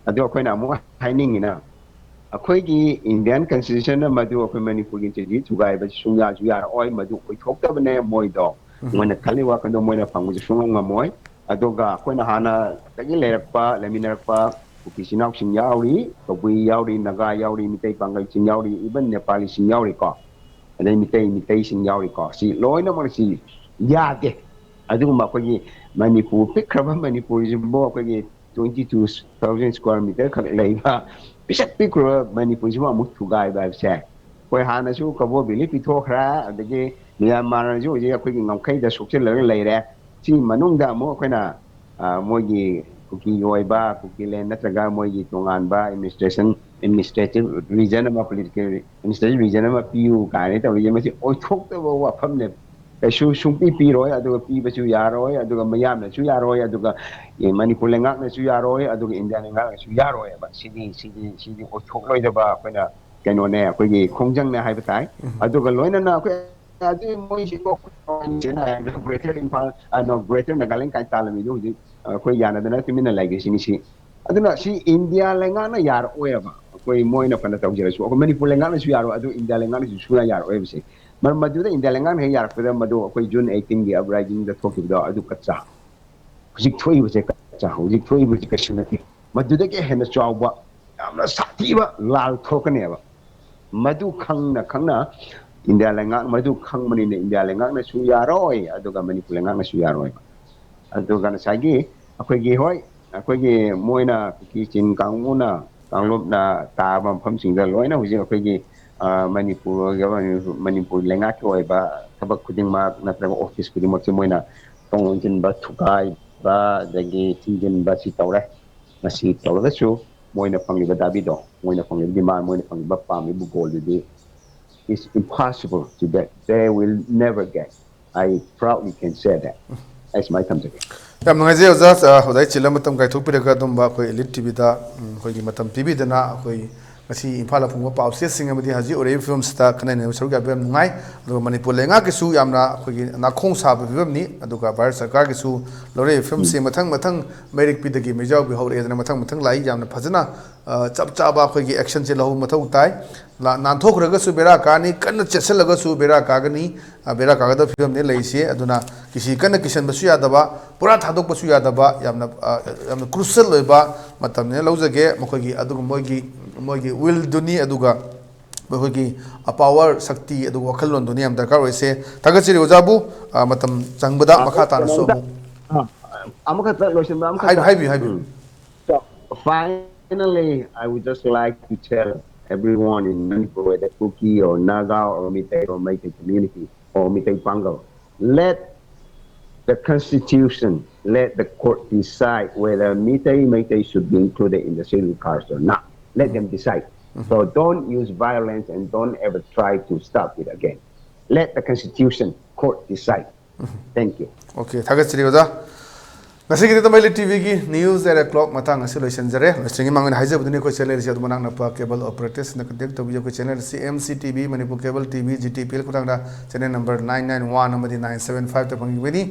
ꯑꯗꯨ ꯑꯩꯈꯣꯏꯅ ꯑꯃꯨꯛ ꯍꯥꯏꯅꯤꯡꯉꯤꯅ, ꯑꯩꯈꯣꯏꯒꯤ Indian Constitution ꯃꯗꯨ ꯑꯩꯈꯣꯏ ꯃꯅꯤꯄꯨꯔꯒꯤ treaty ꯊꯨꯒꯥꯏꯕ ꯁꯨꯡꯌꯥꯁꯨ ꯌꯥꯔꯛꯑꯣꯏ, ꯃꯗꯨ ꯑꯣꯏꯊꯣꯛꯇꯕꯅꯦ ꯃꯣꯏꯗꯣ꯫ ꯎꯝ꯫ ꯃꯣꯏꯅ ꯈꯜꯂꯤ ꯋꯥꯈꯜꯗꯣ ꯃꯣꯏꯅ ꯐꯪꯕꯁꯨ ꯁꯨꯡꯉꯝ ꯉꯝꯃꯣꯏ꯫ ꯑꯗꯨꯒ ꯑꯩꯈꯣꯏꯅ ꯍꯥꯟꯅꯗꯒꯤ ꯂꯩꯔꯛꯄ, ꯂꯩꯃꯤꯟꯅꯔꯛꯄ ꯀꯨꯀꯤ ꯏꯆꯤꯟ ꯏꯅꯥꯎꯁꯤꯡ ꯌꯥꯎꯔꯤ, ꯀꯕꯨꯏ ꯌꯥꯎꯔꯤ, ꯅꯥꯒꯥ ꯌꯥꯎꯔꯤ, ꯃꯤꯇꯩ ꯄꯥꯉꯜꯁꯤꯡ ꯌꯥꯎꯔꯤ, even ꯅꯦꯄꯥꯂꯤꯁꯤꯡ ꯌꯥꯎꯔꯤꯀꯣ, ꯑꯗꯩ ꯃꯤꯇꯩ, ꯃꯤꯇꯩꯁꯤꯡ ꯌꯥꯎꯔꯤꯀꯣ, ꯁꯤ ꯂꯣꯏꯅꯃꯛ ꯁꯤ ꯌꯥꯗꯦ꯫ ꯑꯗꯨꯒꯨꯝꯕ ꯑꯩꯈꯣꯏꯒꯤ ꯃꯅꯤꯄꯨꯔ, ꯄꯤꯛꯈ꯭ꯔꯕ ꯃꯅꯤꯄꯨꯔꯁꯤꯕꯨ ꯑꯩꯈꯣꯏꯒꯤ twenty two thousand square meter ꯈꯛ ꯂꯩꯕ ꯄꯤꯁꯛ ꯄꯤꯛꯈ꯭ꯔꯕ ꯃꯅꯤꯄꯨꯔꯁꯤꯕꯨ ꯑꯃꯨꯛ ꯊꯨꯒꯥꯏꯕ ꯍꯥꯏꯕꯁꯦ, ꯑꯩꯈꯣꯏ ꯍꯥꯟꯅꯁꯨ ꯀꯕꯣ ꯚꯦꯂꯤ ꯄꯤꯊꯣꯛꯈ꯭ꯔꯦ, ꯑꯗꯒꯤ ꯃ꯭ꯌꯥꯟꯃꯥꯔꯅꯁꯨ ꯍꯧꯖꯤꯛ ꯑꯩꯈꯣꯏꯒꯤ ꯉꯝꯈꯩꯗ ꯁꯣꯛꯆꯤꯜꯂꯒ ꯂꯩꯔꯦ꯫ ꯁꯤ ꯃꯅꯨꯡꯗ ꯑꯃꯨꯛ ꯑꯩꯈꯣꯏꯅ, ꯑ, ꯃꯣꯏꯒꯤ ꯀꯨꯀꯤꯒꯤ ꯑꯣꯏꯕ ꯀꯨꯀꯤꯂꯦꯟ ꯅꯠꯇ꯭ꯔꯒ ꯃꯣꯏꯒꯤ ꯇꯣꯉꯥꯟꯕ administration, administrative region ꯑꯃ, political administrative region ꯑꯃ ꯄꯤꯌꯨ ꯀꯥꯏꯅ ꯇꯧꯔꯤꯁꯦ, ꯃꯁꯤ ꯑꯣꯏꯊꯣꯛꯇꯕ ꯋꯥꯐꯝꯅꯦꯕ꯫ ꯀꯩꯁꯨ ꯁꯨꯡꯄꯤ ꯄꯤꯔꯣꯏ, ꯑꯗꯨꯒ ꯄꯤꯕꯁꯨ ꯌꯥꯔꯣꯏ, ꯑꯗꯨꯒ ꯃꯤꯌꯥꯝꯅꯁꯨ ꯌꯥꯔꯣꯏ, ꯑꯗꯨꯒ ꯃꯅꯤꯄꯨꯔ ꯂꯩꯉꯥꯛꯅꯁꯨ ꯌꯥꯔꯣꯏ, ꯑꯗꯨꯒ ꯏꯟꯗꯤꯌꯥ ꯂꯩꯉꯥꯛꯅꯁꯨ ꯌꯥꯔꯣꯏꯕ꯫ ꯁꯤꯗꯤ ꯁꯤꯗꯤ ꯁꯤꯗꯤ ꯑꯣꯏꯊꯣꯛꯂꯣꯏꯗꯕ ꯑꯩꯈꯣꯏꯅ ꯀꯩꯅꯣꯅꯦ, ꯑꯩꯈꯣꯏꯒꯤ ꯈꯣꯡꯖꯪꯅꯦ ꯍꯥꯏꯕ ꯇꯥꯏ꯫ ꯑꯗꯨꯒ ꯂꯣꯏꯅꯅ ꯑꯩꯈꯣꯏ ꯑꯗꯨ ꯃꯣꯏꯁꯤ ꯒ꯭ꯔꯦꯇꯔ ꯏꯝꯐꯥꯜ, ꯅꯣ, ꯒ꯭ꯔꯦꯇꯔ ꯅꯥꯒꯥꯂꯦꯟ ꯀꯥꯏꯅ ꯇꯥꯜꯂꯝꯃꯤꯗꯣ ꯍꯧꯖꯤꯛ ꯑꯩꯈꯣꯏ ꯌꯥꯅꯗꯅ ꯇꯨꯃꯤꯟꯅ ꯂꯩꯈ꯭ꯔꯤꯁꯤꯅꯤ꯫ ꯁꯤ ꯑꯗꯨꯅ ꯁꯤ ꯏꯟꯗꯤꯌꯥ ꯂꯩꯉꯥꯛꯅ ꯌꯥꯔꯛꯑꯣꯏꯕ꯫ ꯑꯩꯈꯣꯏ ꯃꯣꯏꯅ ꯐꯅ ꯇꯧꯖꯔꯁꯨ ꯑꯩꯈꯣꯏ ꯃꯅꯤꯄꯨꯔ ꯂꯩꯉꯥꯛꯅꯁꯨ ꯌꯥꯔꯣꯏ, ꯑꯗꯨ ꯏꯟꯗꯤꯌꯥ ꯂꯩꯉꯥꯛꯅꯁꯨ ꯁꯨꯡꯌꯥ ꯌꯥꯔꯛꯑꯣꯏꯕꯁꯦ꯫ ꯃꯔꯝ ꯃꯗꯨꯗ ꯏꯟꯗꯤꯌꯥ ꯂꯩꯉꯥꯛꯅ ꯍꯦꯛ ꯌꯥꯔꯛꯄꯗ ꯃꯗꯨ ꯑꯩꯈꯣꯏ ꯖꯨꯟ ꯑꯩꯠꯇꯤꯟꯒꯤ ꯑꯞꯔꯥꯏꯖꯤꯡꯗ ꯊꯣꯛꯈꯤꯕꯗꯣ ꯑꯗꯨ ꯀꯠꯆꯥ꯫ ꯍꯧꯖꯤꯛ ꯊꯣꯛꯏꯕꯁꯦ ꯀꯠꯆꯥ, ꯍꯧꯖꯤꯛ ꯊꯣꯛꯏꯕꯁꯦ ꯀꯩꯁꯨ ꯅꯠꯇꯦ꯫ ꯃꯗꯨꯗꯒꯤ ꯍꯦꯟꯅ ꯆꯥꯎꯕ, ꯌꯥꯝꯅ ꯁꯥꯊꯤꯕ ꯂꯥꯜ ꯊꯣꯛꯀꯅꯦꯕ꯫ ꯃꯗꯨ ꯈꯪꯅ ꯈꯪꯅ ꯏꯟꯗꯤꯌꯥ ꯂꯩꯉꯥꯛ, ꯃꯗꯨ ꯈꯪꯕꯅꯤꯅ ꯏꯟꯗꯤꯌꯥ ꯂꯩꯉꯥꯛꯅꯁꯨ ꯌꯥꯔꯣꯏ, ꯑꯗꯨꯒ ꯃꯅꯤꯄꯨꯔ ꯂꯩꯉꯥꯛꯅꯁꯨ ꯌꯥꯔꯣꯏꯕ꯫ ꯑꯗꯨꯒ ꯉꯁꯥꯏꯒꯤ ꯑꯩꯈꯣꯏꯒꯤ, ꯍꯣꯏ, ꯑꯩꯈꯣꯏꯒꯤ ꯃꯣꯏꯅ ꯀꯨꯀꯤ ꯆꯤꯟ ꯀꯥꯡꯕꯨꯅ ꯀꯥꯡꯂꯨꯞꯅ ꯇꯥꯕ ꯃꯐꯝꯁꯤꯡꯗ ꯂꯣꯏꯅ ꯍꯧꯖꯤꯛ ꯑꯩꯈꯣꯏꯒꯤ, ꯑ, ꯃꯅꯤꯄꯨꯔ, ꯃꯅꯤꯄꯨꯔ ꯂꯩꯉꯥꯛꯀꯤ ꯑꯣꯏꯕ ꯊꯕꯛ ꯈꯨꯗꯤꯡꯃꯛ ꯅꯠꯇ꯭ꯔꯒ ꯑꯣꯐꯤꯁ ꯈꯨꯗꯤꯡꯃꯛꯁꯦ ꯃꯣꯏꯅ ꯊꯣꯡ ꯂꯣꯟꯁꯤꯟꯕ, ꯊꯨꯒꯥꯏꯕ, ꯑꯗꯒꯤ ꯊꯤꯡꯖꯤꯟꯕ ꯁꯤ ꯇꯧꯔꯦ꯫ ꯃꯁꯤ ꯇꯧꯔꯒꯁꯨ ꯃꯣꯏꯅ ꯐꯪꯂꯤꯕ ꯗꯥꯕꯤꯗꯣ, ꯃꯣꯏꯅ ꯐꯪꯂꯤꯕ ꯗꯤꯃꯥꯟ, ꯃꯣꯏꯅ ꯐꯪꯂꯤꯕ ꯄꯥꯝꯂꯤꯕ ꯒꯣꯜꯗꯨꯗꯤ is impossible to get. They will never get. I proudly can say that. ꯑꯩ ꯁꯨꯃꯥꯏꯅ ꯊꯝꯖꯒꯦ꯫ ꯌꯥꯝ ꯅꯨꯡꯉꯥꯏꯖꯩ ꯑꯣꯖꯥ꯫ ꯑ, ꯑꯣꯖꯥ ꯆꯤꯜꯂ ꯃꯇꯝ ꯀꯥꯏꯊꯣꯛꯄꯤꯔꯒ ꯑꯗꯨꯝꯕ ꯑꯩꯈꯣꯏ ꯏꯂꯤꯠ ꯇꯤꯚꯤꯗ, ꯎꯝ, ꯑꯩꯈꯣꯏꯒꯤ ꯃꯇꯝ ꯄꯤꯕꯤꯗꯅ ꯑꯩꯈꯣꯏ ꯉꯁꯤ ꯏꯝꯐꯥꯜꯗ ꯐꯣꯡꯕ ꯄꯥꯎꯆꯦꯁꯤꯡ ꯑꯃꯗꯤ ꯍꯧꯖꯤꯛ ꯑꯣꯏꯔꯤꯕ ꯐꯤꯕꯝꯁꯤꯗ ꯈꯟꯅ ꯅꯩꯅꯕ ꯁꯔꯨꯛ ꯌꯥꯕꯤꯕ ꯌꯥꯝ ꯅꯨꯡꯉꯥꯏ꯫ ꯑꯗꯨꯒ ꯃꯅꯤꯄꯨꯔ ꯂꯩꯉꯥꯛꯀꯤꯁꯨ ꯌꯥꯝꯅ ꯑꯩꯈꯣꯏꯒꯤ ꯅꯥꯈꯣꯡ ꯁꯥꯕ ꯐꯤꯕꯝꯅꯤ꯫ ꯑꯗꯨꯒ ꯚꯥꯔꯠ ꯁꯔꯀꯥꯔꯒꯤꯁꯨ ꯂꯧꯔꯛꯏꯕ ꯐꯤꯕꯝꯁꯤ ꯃꯊꯪ ꯃꯊꯪ ꯃꯩꯔꯤꯛ ꯄꯤꯗꯒꯤ ꯃꯩꯖꯥꯎꯕꯤ ꯍꯧꯔꯛꯑꯦꯗꯅ ꯃꯊꯪ ꯃꯊꯪ ꯂꯥꯛꯏ꯫ ꯌꯥꯝꯅ ꯐꯖꯅ, ꯑ, ꯆꯞ ꯆꯥꯕ ꯑꯩꯈꯣꯏꯒꯤ ꯑꯦꯛꯁꯟꯁꯦ ꯂꯧꯕ ꯃꯊꯧ ꯇꯥꯏ꯫ ꯂꯥ-, ꯅꯥꯟꯊꯣꯛꯈ꯭ꯔꯒꯁꯨ ꯕꯦꯔꯥ ꯀꯥꯅꯤ, ꯀꯟꯅ ꯆꯦꯠꯁꯤꯜꯂꯒꯁꯨ ꯕꯦꯔꯥ ꯀꯥꯒꯅꯤ꯫ ꯑ, ꯕꯦꯔꯥ ꯀꯥꯒꯗꯕ ꯐꯤꯕꯝꯅꯤ ꯂꯩꯔꯤꯁꯦ꯫ ꯑꯗꯨꯅ ꯀꯤꯁꯤ ꯀꯟꯅ ꯀꯤꯁꯟꯕꯁꯨ ꯌꯥꯗꯕ, ꯄꯨꯔꯥ ꯊꯥꯗꯣꯛꯄꯁꯨ ꯌꯥꯗꯕ, ꯌꯥꯝꯅ, ꯑ, ꯌꯥꯝꯅ ꯀ꯭ꯔꯨꯁꯤꯌꯦꯜ ꯑꯣꯏꯕ ꯃꯇꯝꯅꯤꯅ ꯂꯧꯖꯒꯦ꯫ ꯃꯈꯣꯏꯒꯤ, ꯑꯗꯨꯒ ꯃꯣꯏꯒꯤ, ꯃꯣꯏꯒꯤ ꯋꯤꯜꯗꯨꯅꯤ, ꯑꯗꯨꯒ ꯃꯈꯣꯏꯒꯤ, ꯑ, ꯄꯥꯋꯔ, ꯁꯛꯇꯤ, ꯑꯗꯨꯒ ꯋꯥꯈꯜꯂꯣꯟꯗꯨꯅꯤ ꯌꯥꯝ ꯗꯔꯀꯥꯔ ꯑꯣꯏꯁꯦ꯫ ꯊꯥꯒꯠꯆꯔꯤ ꯑꯣꯖꯥꯕꯨ, ꯑ, ꯃꯇꯝ ꯆꯪꯕꯗ ꯃꯈꯥ ꯇꯥꯅꯁꯨ ꯑꯃꯨꯛ ꯑ, ꯑꯃꯈꯛꯇ ꯂꯣꯏꯁꯤꯟꯕ ꯑꯃꯈꯛꯇ꯫ ꯍꯥꯏꯕꯤꯌꯨ, ꯍꯥꯏꯕꯤꯌꯨ, ꯍꯥꯏꯕꯤꯌꯨ꯫ ꯎꯝ. So, finally, I would just like to tell everyone in Manipur, whether Kuki or Naga or Meitei or Meitei community or Meitei Pangal, let the constitution, let the court decide whether Meitei, Meitei should be included in the scheduled caste or not. Let them decide. So don't use violence and don't ever try to stop it again. Let the Constitution Court decide. Thank you. Okay, ꯊꯥꯒꯠꯆꯔꯤ ꯑꯣꯖꯥ꯫ ꯉꯁꯤꯒꯤꯗꯤ ꯑꯗꯨꯝ ꯑꯦꯂꯤꯠ ꯇꯤꯚꯤꯒꯤ news at o'clock ꯃꯇꯥꯡ ꯑꯁꯤ ꯂꯣꯏꯁꯤꯟꯖꯔꯦ꯫ ꯂꯣꯏꯁꯤꯟꯗ꯭ꯔꯤꯉꯩ ꯃꯃꯥꯡꯗ ꯍꯥꯏꯖꯕꯗꯨꯅꯤ, ꯑꯩꯈꯣꯏ channel ꯑꯁꯤ ꯑꯗꯨꯝ ꯃꯅꯥꯛ ꯅꯛꯄ cable operatorꯁꯤꯡꯅ contact ꯇꯧꯕꯤꯌꯨ꯫ ꯑꯩꯈꯣꯏ channel ꯑꯁꯤ M C T V, Manipur Cable T V, G T P L ꯈꯨꯠꯊꯥꯡꯗ channel number nine nine one ꯑꯃꯗꯤ nine seven five ꯇ ꯐꯪꯕꯤꯒꯅꯤ꯫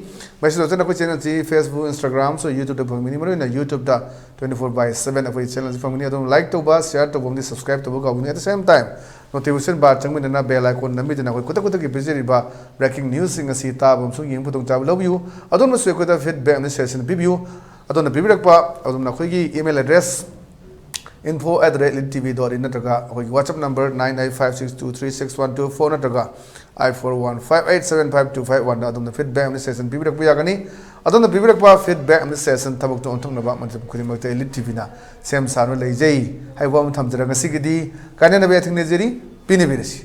ꯃꯁꯤꯗ ꯅꯠꯇꯅ ꯑꯩꯈꯣꯏ channel ꯑꯁꯤ Facebook, Instagram, so YouTubeꯇ ꯐꯪꯕꯤꯒꯅꯤ꯫ ꯃꯔꯨꯑꯣꯏꯅ YouTubeꯇ twenty four by seven ꯑꯩꯈꯣꯏ channel ꯑꯁꯤ ꯐꯪꯒꯅꯤ꯫ ꯑꯗꯨꯝ like ꯇꯧꯕ, share ꯇꯧꯕ ꯑꯃꯗꯤ subscribe ꯇꯧꯕ ꯀꯥꯎꯒꯅꯨ꯫ At the same time, notification bar ꯆꯪꯕꯤꯗꯨꯅ bell icon ꯅꯝꯕꯤꯗꯨꯅ ꯑꯩꯈꯣꯏ ꯈꯨꯗꯛ ꯈꯨꯗꯛꯀꯤ ꯄꯤꯖꯔꯤꯕ breaking newsꯁꯤꯡ ꯑꯁꯤ ꯇꯥꯕ ꯑꯃꯁꯨꯡ ꯌꯦꯡꯕ ꯈꯨꯗꯣꯡꯆꯥꯕ ꯂꯧꯕꯤꯌꯨ꯫ ꯑꯗꯣꯝꯅꯁꯨ ꯑꯩꯈꯣꯏꯗ feedback ꯑꯃꯗꯤ suggestion ꯄꯤꯕꯤꯌꯨ꯫ ꯑꯗꯣꯝꯅ ꯄꯤꯕꯤꯔꯛꯄ, ꯑꯗꯣꯝꯅ ꯑꯩꯈꯣꯏꯒꯤ email address info at the rate elite T V dot in ꯅꯠꯇ꯭ꯔꯒ ꯑꯩꯈꯣꯏꯒꯤ WhatsApp number nine eight five six two three six one two four ꯅꯠꯇ꯭ꯔꯒ eight four one five eight seven five two five one ꯗ ꯑꯗꯣꯝꯅ feedback ꯑꯃꯗꯤ suggestion ꯄꯤꯕꯤꯔꯛꯄ ꯌꯥꯒꯅꯤ꯫ ꯑꯗꯣꯝꯅ ꯄꯤꯕꯤꯔꯛꯄ feedback ꯑꯃꯗꯤ suggestion ꯊꯕꯛꯇ ꯑꯣꯟꯊꯣꯛꯅꯕ ꯃꯇꯝ ꯈꯨꯗꯤꯡꯃꯛꯇ ꯑꯦꯂꯤꯠ ꯇꯤꯚꯤꯅ ꯁꯦꯝ ꯁꯥꯗꯨꯅ ꯂꯩꯖꯩ ꯍꯥꯏꯕ ꯋꯥꯐꯝ ꯊꯝꯖꯔꯒ ꯉꯁꯤꯒꯤꯗꯤ ꯀꯥꯏꯅꯅꯕ ꯌꯥꯊꯪ ꯅꯤꯖꯔꯤ꯫ ꯄꯤꯅꯕꯤꯔꯁꯤ꯫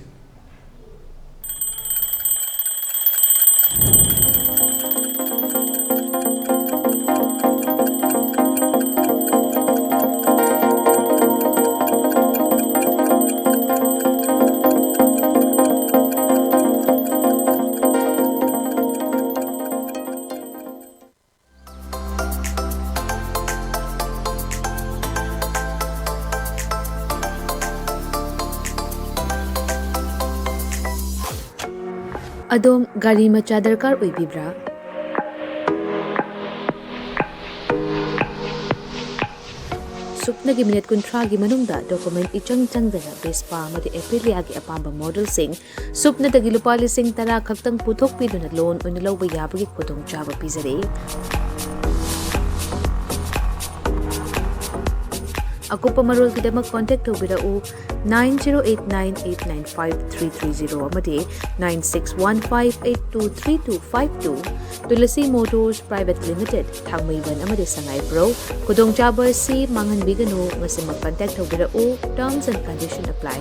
ꯑꯗꯣꯝ ꯒꯥꯔꯤ ꯃꯆꯥ ꯗꯔꯀꯥꯔ ꯑꯣꯏꯕꯤꯕ꯭ꯔꯥ? ꯁꯨꯞꯅꯒꯤ ꯃꯤꯅꯤꯠ ꯀꯨꯟꯊ꯭ꯔꯥꯒꯤ ꯃꯅꯨꯡꯗ document ꯏꯆꯪ ꯆꯪꯗꯅ Vespa ꯑꯃꯗꯤ Aprilia ꯒꯤ ꯑꯄꯥꯝꯕ modelꯁꯤꯡ ꯁꯨꯞꯅꯇꯒꯤ ꯂꯨꯄꯥ ꯂꯤꯁꯤꯡ ꯇꯔꯥ ꯈꯛꯇꯪ ꯄꯨꯊꯣꯛꯄꯤꯗꯨꯅ loan ꯑꯣꯏꯅ ꯂꯧꯕ ꯌꯥꯕꯒꯤ ꯈꯨꯗꯣꯡꯆꯥꯕ ꯄꯤꯖꯔꯤ꯫ ꯑꯀꯨꯞꯄ ꯃꯔꯣꯜꯒꯤꯗꯃꯛ contact ꯇꯧꯕꯤꯔꯛꯎ nine zero eight nine eight nine five three three zero ꯑꯃꯗꯤ nine six one five eight two three two five two꯫ Tulasi Motors Private Limited, ꯊꯥꯡꯃꯩꯕꯟ ꯑꯃꯗꯤ ꯁꯉꯥꯏꯄ꯭ꯔꯧ꯫ ꯈꯨꯗꯣꯡꯆꯥꯕ ꯑꯁꯤ ꯃꯥꯡꯍꯟꯕꯤꯒꯅꯨ, ꯉꯁꯤꯃꯛ contact ꯇꯧꯕꯤꯔꯛꯎ꯫ Terms and condition apply꯫